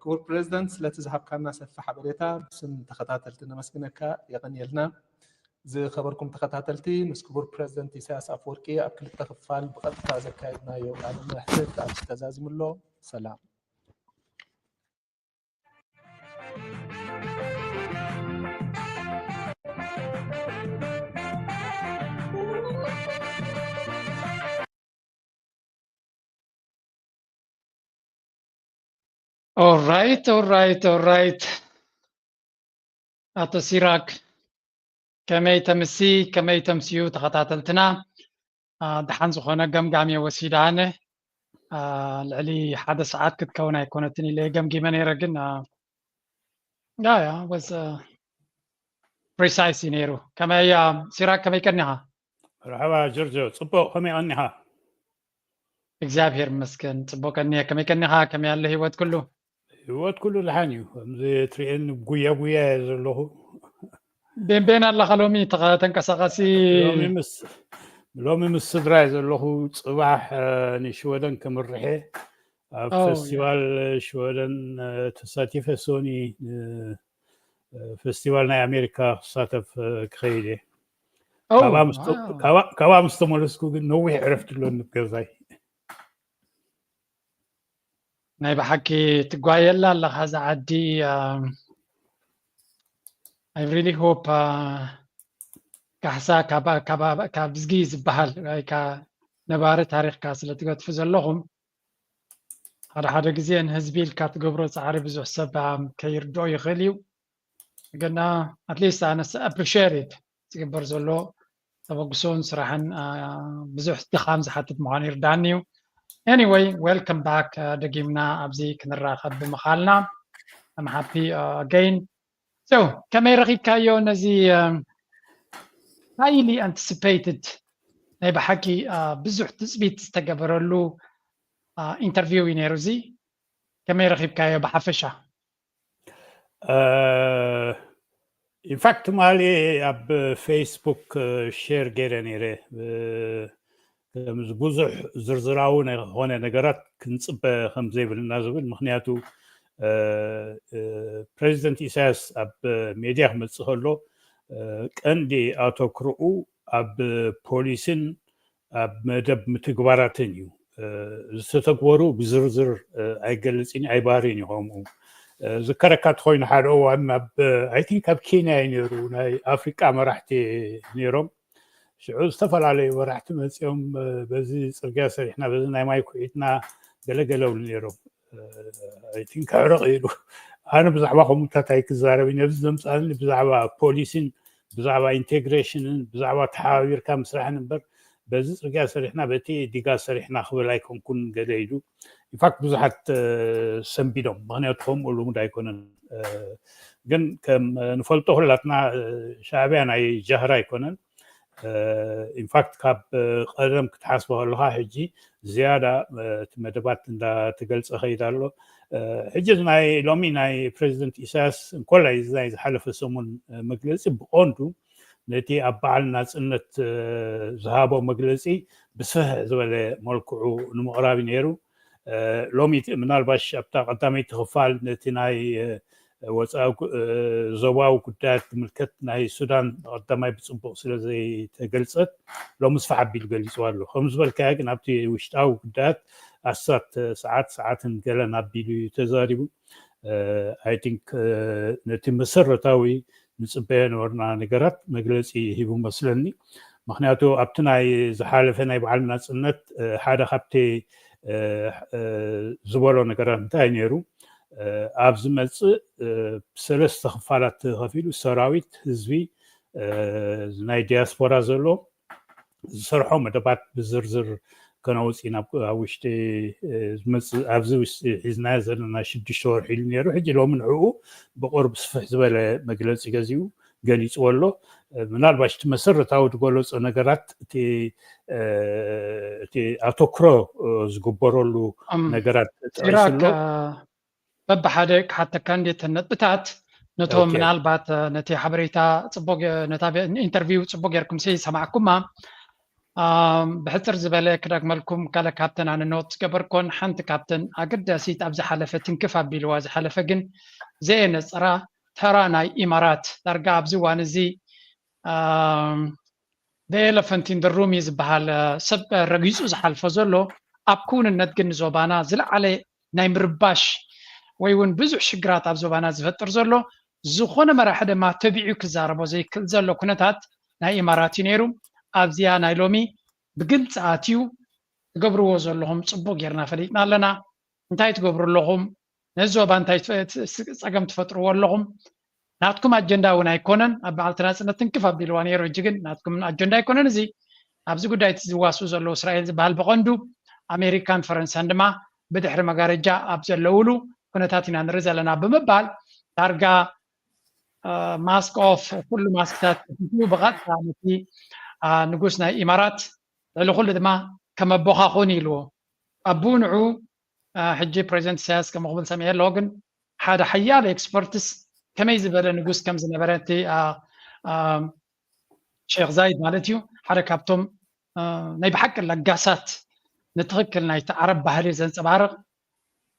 ክቡር ፕረዚደንት፣ ስለቲ ዝሃብካና ሰፊሕ ሓበሬታ ብስም ተኸታተልቲ ነመስግነካ። የቐንየልና። ዝኸበርኩም ተኸታተልቲ፣ ምስ ክቡር ፕረዚደንት ኢሳያስ ኣፈወርቂ ኣብ ክልተ ክፋል ብቐጥታ ዘካየድናዮ ቃለ መሕትት ኣብዚ ተዛዚሙ ኣሎ። ሰላም። ኦራይት ኦራይት ኦራይት። ኣቶ ሲራክ ከመይ ተምሲ፣ ከመይ ተምስዩ ተኸታተልትና? ደሓን ዝኾነ ገምጋም እየ ወሲደ ኣነ። ልዕሊ ሓደ ሰዓት ክትከውን ኣይኮነትን ኢለ ገምጊመ ነይረ፣ ግን ያ ያ ወዝ ፕሪሳይስ እዩ ነይሩ። ከመይ ሲራክ፣ ከመይ ቀኒኻ? መርሓባ ጆርጆ፣ ጽቡቕ፣ ከመይ ቀኒኻ? እግዚኣብሔር ይመስገን ጽቡቅ ቀኒየ። ከመይ ቀኒኻ? ከመይ ኣሎ ህይወት ኩሉ? ህይወት ኩሉ ደሓን እዩ። ከምዚ ትሪኤኒ ጉያ ጉያ እየ ዘለኹ። ቤን ቤን ኣለኻ ሎሚ ተኸ- ተንቀሳቃሲ ሎሚ ምስ ሎሚ ምስ ስድራ እየ ዘለኹ። ጽባሕ እ፣ ንሽወደን ከምርሕ እየ። ኣብ ኦ፣ ፌስቲቫል ሽወደን እ፣ ተሳቲፈ ሶኒ እ፣ እ፣ ፌስቲቫል ናይ ኣሜሪካ ክሳተፍ እ፣ ክኸይድ እየ። ኦ፣ ካብኣ ምስ ተ- ዋው። ካብኣ- ካብኣ ምስ ተመለስኩ ግን ነዊሕ ዕረፍቲ ኣሎኒ ኣብ ገዛይ። ናይ ብሓቂ ትጓየላ ኣለኻ እዛ ዓዲ። I really hope ካሕሳ ካብ ዝጊ ዝበሃል ወይ ነባሪ ታሪኽካ ስለ ትገድፉ ዘለኹም ሓደ ሓደ ግዜ ንህዝቢ ኢልካ ትገብሮ ፃዕሪ ብዙሕ ሰብ ከይርድኦ ይኽእል እዩ። ግና ኣትሊስት ኣነስ ኣፕሪሼት ዝግበር ዘሎ ተበግሶን ስራሕን ብዙሕ ድኻም ዝሓትት ምዃኑ ይርዳኒ እዩ። Anyway, welcome back ደጊምና ኣብዚ ክንራኸብ ብምኻልና I'm happy again። So ከመይ ረኺብካዮ ነዚ highly anticipated ናይ ብሓቂ ብዙሕ ትፅቢት ዝተገበረሉ ኢንተርቪው እዩ ነይሩ። እዚ ከመይ ረኺብካዮ ብሓፈሻ? ኢንፋክት ትማሊ ኣብ ፌስቡክ ሼር ገይረ ነይረ። ብዙሕ ዝርዝራዊ ዝኾነ ነገራት ክንፅበ ከም ዘይብልና ዝብል፣ ምክንያቱ ፕሬዚደንት ኢሳያስ ኣብ ሜድያ ክመፅእ ከሎ ቀንዲ ኣተክርኡ ኣብ ፖሊሲን ኣብ መደብ ምትግባራትን እዩ። ዝተተግበሩ ብዝርዝር ኣይገልፅን ኣይባህርን እዩ። ከምኡ ዝከረካ እንተኮይኑ ሓደ እዋን ኣብ ኣይ ቲንክ ኣብ ኬንያ እዩ ነይሩ፣ ናይ ኣፍሪቃ መራሕቲ ነይሮም። ሽዑ ዝተፈላለዩ መራሕቲ መፂኦም በዚ ፅርግያ ሰሪሕና በዚ ናይ ማይ ኩዒትና ገለገለ ብሉ ነይሮም። ኣይ ቲንክ ሕርቕ ኢሉ ኣነ ብዛዕባ ከምኡታት ኣይክዛረብ ነብዚ ዘምፃእኒ ብዛዕባ ፖሊሲን ብዛዕባ ኢንቴግሬሽንን ብዛዕባ ተሓባቢርካ ምስራሕን እምበር በዚ ጽርግያ ሰሪሕና፣ በቲ ዲጋ ሰሪሕና ክብል ኣይኮንኩን ገለ ኢሉ። ኢንፋክት ብዙሓት ሰንቢዶም፣ ምክንያቱ ከምኡ ልሙድ ኣይኮነን። ግን ከም ንፈልጦ ኩላትና ሻዕብያ ናይ ጃህራ ኣይኮነን። ኢንፋክት ካብ ቀደም ክትሓስቦ ከለካ ሕጂ ዝያዳ እቲ መደባት እንዳተገልጸ ከይድ ኣሎ። ሕጂ ናይ ሎሚ ናይ ፕሬዚደንት ኢሳያስ እንኮላይ ናይ ዝሓለፈ ሰሙን መግለጺ ብቐንዱ ነቲ ኣብ በዓል ናጽነት ዝሃቦ መግለጺ ብስፍሕ ዝበለ መልክዑ ንምቕራብ እዩ ነይሩ። ሎሚ ምናልባሽ ኣብታ ቀዳመይቲ ክፋል ነቲ ናይ ወፃኢ ዞባዊ ጉዳያት ዝምልከት ናይ ሱዳን ቀዳማይ ብፅቡቅ ስለ ዘይተገልፀት ሎሚ ስፋሕ ኣቢሉ ገሊፅዋ ኣሎ። ከም ዝበልካዮ ግን ኣብቲ ውሽጣዊ ጉዳያት ኣስታት ሰዓት ሰዓትን ገለን ኣቢሉ እዩ ተዛሪቡ። ኣይ ቲንክ ነቲ መሰረታዊ ንፅበዮ ነበርና ነገራት መግለፂ ሂቡ መስለኒ። ምክንያቱ ኣብቲ ናይ ዝሓለፈ ናይ በዓል ናፅነት ሓደ ካብቲ ዝበሎ ነገራት እንታይ ነይሩ? ኣብ ዝመፅእ ብሰለስተ ክፋላት ተኸፊሉ ሰራዊት፣ ህዝቢ፣ ናይ ዲያስፖራ ዘሎ ዝሰርሖ መደባት ብዝርዝር ከነውፅእ ኢና። ኣብ ውሽጢ ዝመፅእ ኣብዚ ውሽጢ ሒዝናዮ ዘለና ሽዱሽተ ወርሒ ኢሉ ነይሩ። ሕጂ ሎሚ ንዕኡ ብቁርብ ስፍሕ ዝበለ መግለፂ ገዚኡ ገሊፅዎ ኣሎ። ምናልባሽ እቲ መሰረታዊ ዝገለፆ ነገራት እቲ እቲ ኣተኩሮ ዝግበረሉ ነገራት ጠቂሱ ኣሎ። በብሓደ ክሓተካ እንዴተን ነጥብታት ነቶም ምናልባት ነቲ ሓበሬታ ጽቡቅ ነታ ኢንተርቪው ጽቡቅ ጌርኩም ሲ ሰማዕኩማ። ብሕጽር ዝበለ ክደግመልኩም፣ ገለ ካብተን ኣነ ኖት ዝገበርኮን ሓንቲ ካብተን ኣገዳሲት ኣብ ዝሓለፈ ትንክፍ ኣቢልዋ ዝሓለፈ ግን ዘየነጸራ ተራ ናይ ኢማራት ዳርጋ ኣብዚ እዋን እዚ the elephant in the room እዩ ዝበሃል ሰብ ረጊጹ ዝሓልፎ ዘሎ ኣብ ክውንነት ግን ንዞባና ዝለዓለ ናይ ምርባሽ ወይ እውን ብዙሕ ሽግራት ኣብ ዞባና ዝፈጥር ዘሎ ዝኾነ መራሒ ድማ ተቢዑ ክዛረቦ ዘይክእል ዘሎ ኩነታት ናይ ኢማራት እዩ ነይሩ። ኣብዚኣ ናይ ሎሚ ብግልፂ ኣትዩ ትገብርዎ ዘለኹም ፅቡቅ ጌርና ፈሊጥና ኣለና። እንታይ ትገብሩ ኣለኹም? ነዚ ዞባ እንታይ ፀገም ትፈጥርዎ ኣለኹም? ናትኩም ኣጀንዳ እውን ኣይኮነን። ኣብ በዓልቲ ናፅነት ትንክፍ ኣቢልዋ ነይሩ። ሕጂ ግን ናትኩም ኣጀንዳ ኣይኮነን። እዚ ኣብዚ ጉዳይ እቲ ዝዋስኡ ዘለዉ እስራኤል ዝበሃል ብቐንዱ ኣሜሪካን ፈረንሳን ድማ ብድሕሪ መጋረጃ ኣብ ዘለውሉ ኩነታት ኢና ንርኢ ዘለና ብምባል ዳርጋ mask off ኩሉ ማስክታት ተፊቱ ብቐጥታ ነቲ ንጉስ ናይ ኢማራት ልዕሊ ኩሉ ድማ ከም ኣቦኻ ኩን ኢልዎ። ኣቡ ንዑ ሕጂ ፕሬዚደንት ኢሳያስ ከምኡ ክብል ሰሚዐ ኣለዎ፣ ግን ሓደ ሓያለ experts ከመይ ዝበለ ንጉስ ከም ዝነበረ እቲ ሼክ ዛይድ ማለት እዩ ሓደ ካብቶም ናይ ብሓቂ ለጋሳት ንትኽክል ናይቲ ዓረብ ባህሪ ዘንፀባርቕ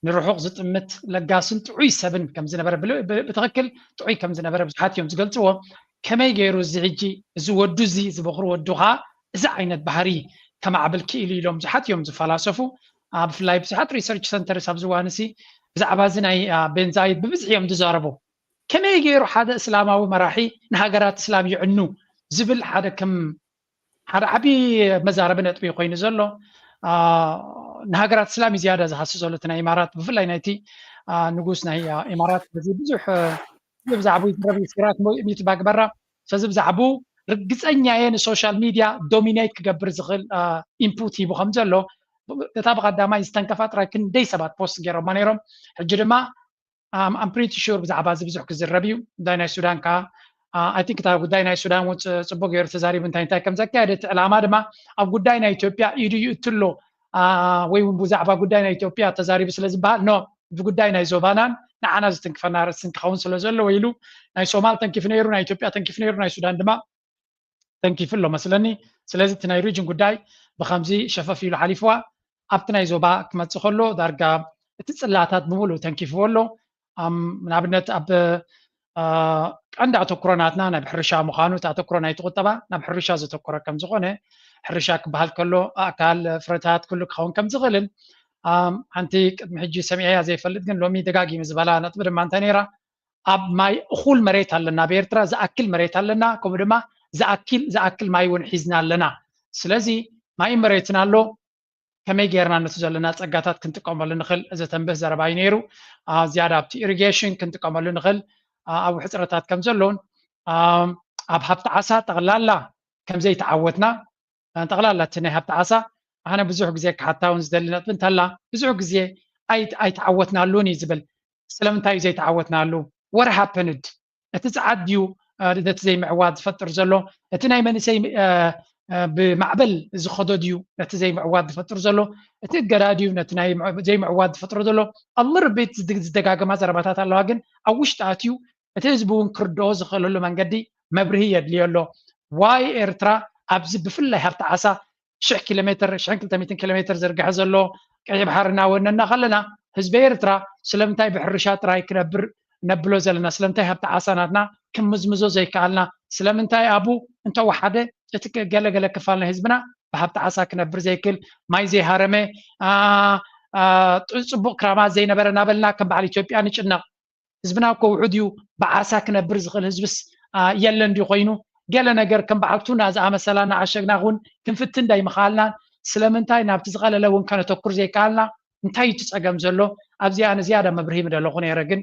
ንርሑቕ ዝጥምት ለጋስን ጥዑይ ሰብን ከም ዝነበረ ብትኽክል ጥዑይ ከም ዝነበረ ብዙሓት እዮም ዝገልፅዎ። ከመይ ገይሩ እዚ ሕጂ እዚ ወዱ እዚ ዝበኽሩ ወዱ ከዓ እዚ ዓይነት ባህሪ ከማዕብል ክኢሉ ኢሎም ብዙሓት እዮም ዝፈላሰፉ። ብፍላይ ብዙሓት research centers ኣብዚ እዋን እዚ ብዛዕባ እዚ ናይ ቤንዛይድ ብብዝሒ እዮም ዝዛረቡ። ከመይ ገይሩ ሓደ እስላማዊ መራሒ ንሃገራት እስላም ይዕኑ ዝብል ሓደ ከም ሓደ ዓብዪ መዛረቢ ነጥቢ ኮይኑ ዘሎ። ንሃገራት እስላም እዩ ዝያዳ ዝሃሲ ዘሎ እቲ ናይ ኢማራት ብፍላይ ናይቲ ንጉስ ናይ ኢማራት እዚ ብዙሕ ብዛዕባ ይትረብ ስራት ሚት ባግበራ ስለዚ ብዛዕቡ ርግፀኛ እየ ንሶሻል ሚድያ dominate ክገብር ዝኽእል input ሂቡ ከም ዘሎ እታ ብቀዳማይ ዝተንከፋ ጥራይ ክንደይ ሰባት ፖስት ገይሮማ ነይሮም። ሕጂ ድማ I'm pretty sure ብዛዕባ እዚ ብዙሕ ክዝረብ እዩ። ጉዳይ ናይ ሱዳን ከዓ I think እታ ጉዳይ ናይ ሱዳን እውን ፅቡቅ ገይሩ ተዛሪቡ እንታይ እንታይ ከም ዘካየደ እቲ ዕላማ ድማ ኣብ ጉዳይ ናይ ኢትዮጵያ ኢዱ ይእትሎ ወይ እውን ብዛዕባ ጉዳይ ናይ ኢትዮጵያ ተዛሪቡ ስለ ዝበሃል no ብጉዳይ ናይ ዞባናን ንዓና ዝትንክፈና ርእስን ክኸውን ስለ ዘለዎ ኢሉ ናይ ሶማል ተንኪፉ ነይሩ፣ ናይ ኢትዮጵያ ተንኪፉ ነይሩ፣ ናይ ሱዳን ድማ ተንኪፉ ኣሎ መስለኒ። ስለዚ እቲ ናይ ሪጅን ጉዳይ ብከምዚ ሸፈፍ ኢሉ ሓሊፍዋ ኣብቲ ናይ ዞባ ክመፅእ ከሎ ዳርጋ እቲ ፅላታት ብምሉእ ተንኪፍዎ ኣሎ። ንኣብነት ኣብ ቀንዲ ኣተኩሮ ናትና ናብ ሕርሻ ምዃኑ እቲ ኣተኩሮ ናይቲ ቁጠባ ናብ ሕርሻ ዘተኮረ ከም ዝኾነ ሕርሻ ክበሃል ከሎ ኣእካል ፍረታት ኩሉ ክኸውን ከም ዝኽእልን ሓንቲ ቅድሚ ሕጂ ሰሚዐያ ዘይፈልጥ ግን ሎሚ ደጋጊመ ዝበላ ነጥቢ ድማ እንታይ ነይራ ኣብ ማይ እኹል መሬት ኣለና ኣብ ኤርትራ ዝኣክል መሬት ኣለና ከምኡ ድማ ዝኣክል ዝኣክል ማይ እውን ሒዝና ኣለና ስለዚ ማይ መሬትን ኣሎ ከመይ ጌርና ነቲ ዘለና ጸጋታት ክንጥቀመሉ ንኽእል ዘተንብህ ዘረባ እዩ ነይሩ። ዝያዳ ኣብቲ ኢሪጌሽን ክንጥቀመሉ ንኽእል ኣብ ሕፅረታት ከም ዘለውን ኣብ ሃብቲ ዓሳ ጠቕላላ ከም ዘይተዓወትና ጠቕላላ እቲ ናይ ሃብቲ ዓሳ ኣነ ብዙሕ ግዜ ክሓታ እውን ዝደሊ ነጥቢ እንተላ ብዙሕ ግዜ ኣይተዓወትናሉን እዩ ዝብል። ስለምንታይ እዩ ዘይተዓወትናሉ? What happened? እቲ ጸዓት ድዩ ነቲ ዘይምዕዋት ዝፈጥር ዘሎ? እቲ ናይ መንእሰይ ብማዕበል ዝኸዶ ድዩ ነቲ ዘይምዕዋት ዝፈጥር ዘሎ? እቲ እገዳ ድዩ ነቲ ናይ ዘይምዕዋት ዝፈጥሮ ዘሎ? ኣልር ቤት ዝደጋገማ ዘረባታት ኣለዋ፣ ግን ኣብ ውሽጢ ኣትዩ እቲ ህዝቢ እውን ክርድኦ ዝኽእለሉ መንገዲ መብርሂ የድልዮ ኣሎ። ዋይ ኤርትራ ኣብዚ ብፍላይ ሃብቲ ዓሳ ሽሕ ኪሎ ሜትር ሽሕን ክልተ ሚእትን ኪሎ ሜትር ዝርግሐ ዘሎ ቀይሕ ባሕሪ እናወነና ከለና ህዝቢ ኤርትራ ስለምንታይ ብሕርሻ ጥራይ ክነብር ነብሎ ዘለና? ስለምንታይ ሃብቲ ዓሳ ናትና ክንምዝምዞ ዘይከኣልና? ስለምንታይ ኣብኡ እንተወሓደ እቲ ገለገለ ክፋል ናይ ህዝብና ብሃብቲ ዓሳ ክነብር ዘይክእል? ማይ ዘይሃረመ ጽቡቕ ክራማት ዘይነበረ እናበልና ከም በዓል ኢትዮጵያ ንጭነቕ። ህዝብና እኮ ውሑድ እዩ። ብዓሳ ክነብር ዝኽእል ህዝብስ የለን ድዩ ኮይኑ? ገለ ነገር ከም በዓል ቱና ዝኣመሰላ እናዓሸግና እውን ክንፍትን ዳይምኽኣልናን ስለምንታይ ናብቲ ዝቐለለ እውን ከነተኩር ዘይከኣልና? እንታይ እዩ እቲ ጸገም ዘሎ? ኣብዚኣ ንዝያዳ መብርሂ ምደለኹ ነይረ፣ ግን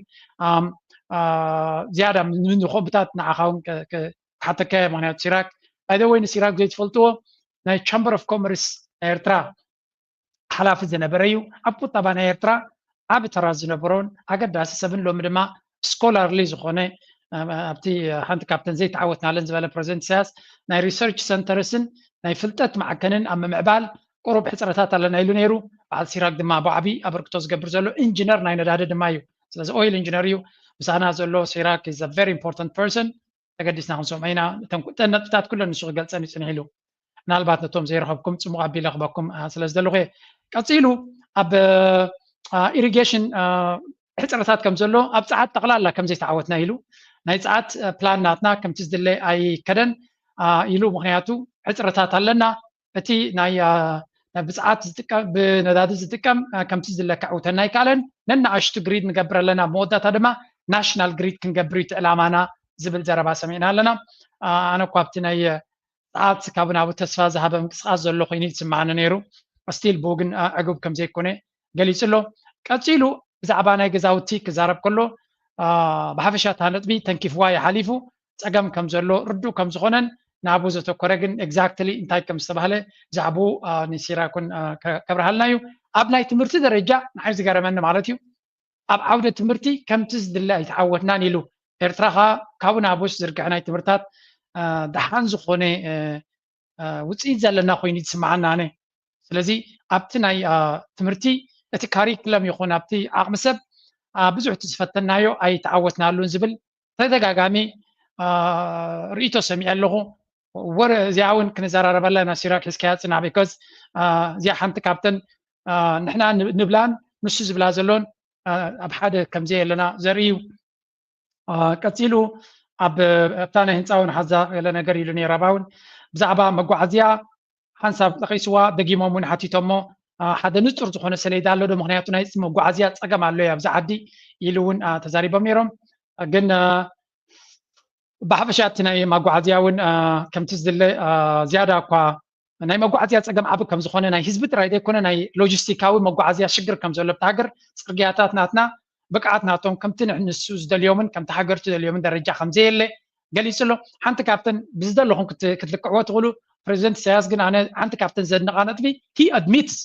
ዝያዳ ንኮምብታት ንዓኻ እውን ክሓተካ እየ። ምክንያቱ ሲራክ፣ ባይ ዘ ወይ፣ ንሲራክ ዘይትፈልጥዎ ናይ ቻምበር ኦፍ ኮመርስ ናይ ኤርትራ ሓላፊ ዝነበረ እዩ። ኣብ ቁጠባ ናይ ኤርትራ ዓቢ ተራ ዝነበሮን ኣገዳሲ ሰብን ሎሚ ድማ ስኮላርሊ ዝኾነ ኣብቲ ሓንቲ ካብተን ዘይተዓወትናለን ዝበለ ፕረዚደንት ኢሳያስ ናይ ሪሰርች ሰንተርስን ናይ ፍልጠት ማዕከንን ኣብ ምምዕባል ቁሩብ ሕፅረታት ኣለና ኢሉ ነይሩ። በዓል ሲራክ ድማ ብዓቢ ኣበርክቶ ዝገብር ዘሎ ኢንጂነር ናይ ነዳዲ ድማ እዩ። ስለዚ ኦይል ኢንጂነር እዩ። ምሳና ዘሎ ሲራክ is a very important person። ተገዲስና ክንሰምዖ ኢና። እተን ነጥብታት ኩለን ንሱ ክገልፀን እዩ ፅንሕ ኢሉ። ምናልባት ነቶም ዘይረኸብኩም ፅሙቕ ኣቢለ ክበኩም ስለ ዝደለኹ እየ። ቀፂሉ ኣብ ኢሪጌሽን ሕፅረታት ከም ዘሎ ኣብ ፀዓት ጠቕላላ ከም ዘይተዓወትና ኢሉ ናይ ፀዓት ፕላን ናትና ከምቲ ዝድለ ኣይከደን ኢሉ። ምክንያቱ ሕፅረታት ኣለና። እቲ ናይ ብፀዓት ብነዳዲ ዝጥቀም ከምቲ ዝድለ ከዕውተና ኣይከኣለን። ነናኣሽቱ ግሪድ ንገብር ኣለና። መወዳእታ ድማ ናሽናል ግሪድ ክንገብር እዩ እቲ ዕላማና ዝብል ዘረባ ሰሚዕና ኣለና። ኣነ እኳ ኣብቲ ናይ ፀዓት ካብ ናብኡ ተስፋ ዝሃበ ምንቅስቃስ ዘሎ ኮይኑ ይስማዓኒ ነይሩ። ስቲል ብኡ ግን ዕጉብ ከም ዘይኮነ ገሊጹ ኣሎ። ቀጺሉ ብዛዕባ ናይ ገዛውቲ ክዛረብ ከሎ ብሓፈሻ እታ ነጥቢ ተንኪፍዋ እዩ ሓሊፉ። ጸገም ከም ዘሎ ርዱእ ከም ዝኾነን ናብኡ ዘተኮረ ግን ኤግዛክትሊ እንታይ ከም ዝተባህለ ብዛዕባኡ ንሲራክ እውን ከብርሃልና እዩ። ኣብ ናይ ትምህርቲ ደረጃ ንዓይ ዝገረመኒ ማለት እዩ ኣብ ዓውደ ትምህርቲ ከምቲ ዝድለ ኣይተዓወትናን ኢሉ። ኤርትራ ከኣ ካብኡ ናብኡስ ዝርግሐ ናይ ትምህርታት ደሓን ዝኾነ ውፅኢት ዘለና ኮይኑ ዝስምዓና ኣነ። ስለዚ ኣብቲ ናይ ትምህርቲ እቲ ካሪክለም ይኹን ኣብቲ ዓቕሚ ሰብ ብዙሕ እቲ ዝፈተናዮ ኣይተዓወትናሉን ዝብል ተደጋጋሚ ርእይቶ ሰሚዐ ኣለኹ። ወረ እዚኣ እውን ክንዘራረበላ ኢና ሲራክ ሒዝካያ ፅናዕ because እዚኣ ሓንቲ ካብተን ንሕና ንብላን ንሱ ዝብላ ዘሎን ኣብ ሓደ ከምዘየለና ዘርኢ እዩ። ቀፂሉ ኣብ ኣብታ ናይ ህንፃ እውን ሓዛ ገለ ነገር ኢሉ ነይሩ። ኣባ እውን ብዛዕባ መጓዓዝያ ሓንሳብ ጠቒስዋ ደጊሞም እውን ሓቲቶሞ ሓደ ንፁር ዝኾነ ሰሌዳ ኣሎ ዶ? ምክንያቱ ናይ መጓዓዝያ ፀገም ኣሎ ኣብዚ ዓዲ ኢሉ እውን ተዛሪቦም ነይሮም። ግን ብሓፈሻ እቲ ናይ መጓዓዝያ እውን ከምቲ ዝድለ ዝያዳ እኳ ናይ መጓዓዝያ ፀገም ዓቢ ከም ዝኾነ ናይ ህዝቢ ጥራይ ዘይኮነ ናይ ሎጂስቲካዊ መጓዓዝያ ሽግር ከም ዘሎ ኣብቲ ሃገር ፅርግያታት ናትና ብቅዓት ናቶም ከምቲ ንሱ ዝደልዮምን ከምቲ ሃገር ትደልዮምን ደረጃ ከም ዘየለ ገሊጹ ኣሎ። ሓንቲ ካብተን ብዝደለኹም ክትልክዕዎ ትኽእሉ ፕሬዚደንት ኢሳያስ ግን ኣነ ሓንቲ ካብተን ዘድንቓ ነጥቢ he admits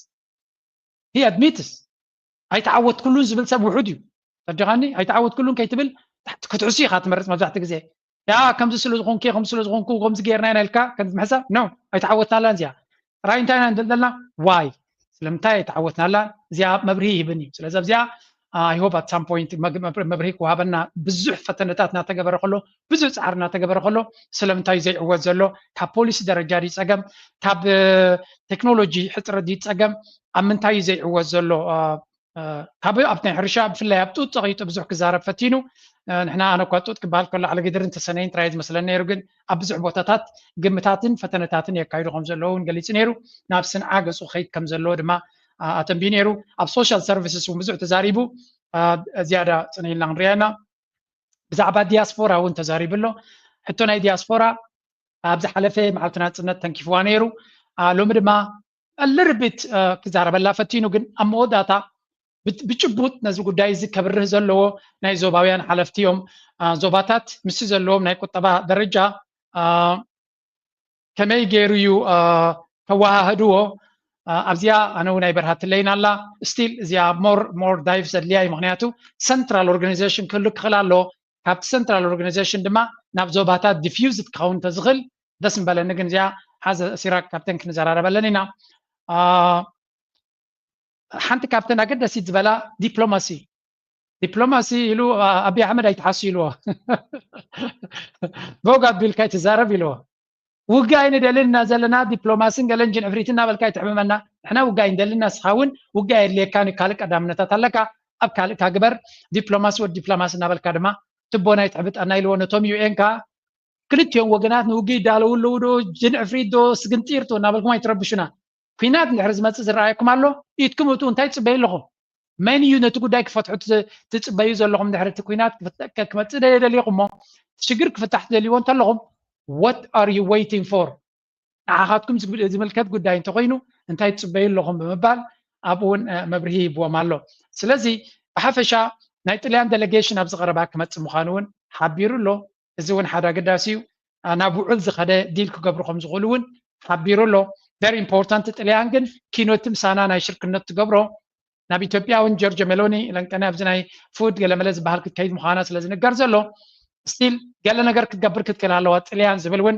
he admits ኣይተዓወትኩሉን ዝብል ሰብ ውሑድ እዩ። ተረዲኻኒ? ኣይተዓወትኩሉን ከይትብል ክትሕሱ ኢኻ ትመርፅ መብዛሕትኡ ግዜ። ያ ከምዚ ስለ ዝኾንኩ ከምዚ ስለ ዝኾንኩ ከምዚ ጌርና ኢና ኢልካ ከምዚ ምሕሳብ no ኣይተዓወትናላን እዚኣ። ጥራይ እንታይ ኢና ንብል ዘለና? ዋይ ስለምንታይ ኣይተዓወትናላን? እዚኣ መብርሂ ይህብን እዩ። ስለዚ ኣብዚኣ I hope at some point መብርሂ ክወሃበና ብዙሕ ፈተነታት እናተገበረ ከሎ ብዙሕ ፃዕሪ እናተገበረ ከሎ ስለምንታይ ዘይዕወት ዘሎ? ካብ ፖሊሲ ደረጃ ድዩ ፀገም? ካብ ቴክኖሎጂ ሕፅረት ድዩ ፀገም? ኣብ ምንታይ እዩ ዘይዕወት ዘሎ? ካብ ኣብ ናይ ሕርሻ ብፍላይ ኣብ ጡጥ ፀቒጡ ብዙሕ ክዛረብ ፈቲኑ። ንሕና ኣነ እኳ ጡጥ ክበሃል ከሎ ዓለገድርን ተሰነይን ጥራይ ዝመስለኒ ነይሩ፣ ግን ኣብ ብዙሕ ቦታታት ግምታትን ፈተነታትን የካይዱ ከም ዘለዉ እውን ገሊጹ ነይሩ። ናብ ስንዓ ገጹ ክኸይድ ከም ዘለዎ ድማ ኣተንቢዩ ነይሩ። ኣብ ሶሻል ሰርቪስስ እውን ብዙሕ ተዛሪቡ። ዝያዳ ጽንሕ ኢልና ክንሪኣ ኢና። ብዛዕባ ዲያስፖራ እውን ተዛሪቡ ኣሎ። ሕቶ ናይ ዲያስፖራ ኣብ ዝሓለፈ መዓልቲ ናጽነት ተንኪፍዋ ነይሩ። ሎሚ ድማ ልርቢት ክዛረበላ ፈቲኑ፣ ግን ኣብ መወዳእታ ብጭቡጥ ነዚ ጉዳይ እዚ ከብርህ ዘለዎ ናይ ዞባውያን ሓለፍቲ እዮም። ዞባታት ምስቲ ዘለዎም ናይ ቁጠባ ደረጃ ከመይ ገይሩ እዩ ተወሃህድዎ። ኣብዚኣ ኣነ እውን ኣይበርሃትለይን ኣላ። ስቲል እዚኣ ሞር ሞር ዳይቭ ዘድልያ እዩ። ምክንያቱ ሰንትራል ኦርጋናይዜሽን ክህሉ ክኽእል ኣለዎ። ካብቲ ሰንትራል ኦርጋናይዜሽን ድማ ናብ ዞባታት ዲፊውዝ ክኸውን እንተዝኽእል ደስ ምበለኒ። ግን እዚኣ ሓዘ ሲራክ ካብተን ክንዘራረበለን ኢና። ሓንቲ ካብተን ኣገደሲት ዝበላ ዲፕሎማሲ። ዲፕሎማሲ ኢሉ ኣቢ ኣሕመድ ኣይትሓሱ ኢልዎ። ቦግ ኣቢልካ ኣይትዛረብ ኢልዎ። ውጋይ ንደሊ እና ዘለና ዲፕሎማሲን ገለን ጅን ዕፍሪት እናበልካ ኣይትሕምመና። ንሕና ውጋይ ንደሊ እና ንስኻ እውን ውጋይ የድልየካ ካልእ ቀዳምነታት ኣለካ ኣብ ካልእካ ግበር። ዲፕሎማሲ ወዲ ዲፕሎማሲ እናበልካ ድማ ትቦና ኣይትሕብጠና ኢልዎ ነቶም ዩኤን ካ። ክልቲኦም ወገናት ንውግእ ይዳለዉ ኣለዉ ዶ ጅን ዕፍሪት ዶ ስግንጢር ዶ እናበልኩም ኣይትረብሹና። ኲናት እንድሕር ዝመፅእ ዝረኣየኩም ኣሎ ኢትኩም እቱ እንታይ ትፅበዩ ኣለኹም? መን እዩ ነቲ ጉዳይ ክፈትሑ ትፅበዩ ዘለኹም? ድሕሪ እቲ ኲናት ክመፅእ ደሊኹም እሞ ሽግር ክፍታሕ ትደልይዎ እንተለኹም what are you waiting for? ንዓኻትኩም ዝምልከት ጉዳይ እንተኮይኑ እንታይ ትፅበዩ ኣለኹም ብምባል ኣብኡ እውን መብርሂ ይህብዎም ኣሎ። ስለዚ ብሓፈሻ ናይ ጥልያን ዴሌጌሽን ኣብዚ ቀረባ ክመፅእ ምዃኑ እውን ሓቢሩ ኣሎ። እዚ እውን ሓደ ኣገዳሲ እዩ። ናብ ውዕል ዝኸደ ዲል ክገብሩ ከም ዝኽእሉ እውን ሓቢሩ ኣሎ። ቨሪ ኢምፖርታንት። ጥልያን ግን ኪኖቲ ምሳና ናይ ሽርክነት ትገብሮ ናብ ኢትዮጵያ እውን ጆርጆ ሜሎኒ ለንቀነ ኣብዚ ናይ ፉድ ገለመለ ዝበሃል ክትከይድ ምዃና ስለ ዝንገር ዘሎ ስቲል ገለ ነገር ክትገብር ክትክእል ኣለዋ ጥልያን ዝብል እውን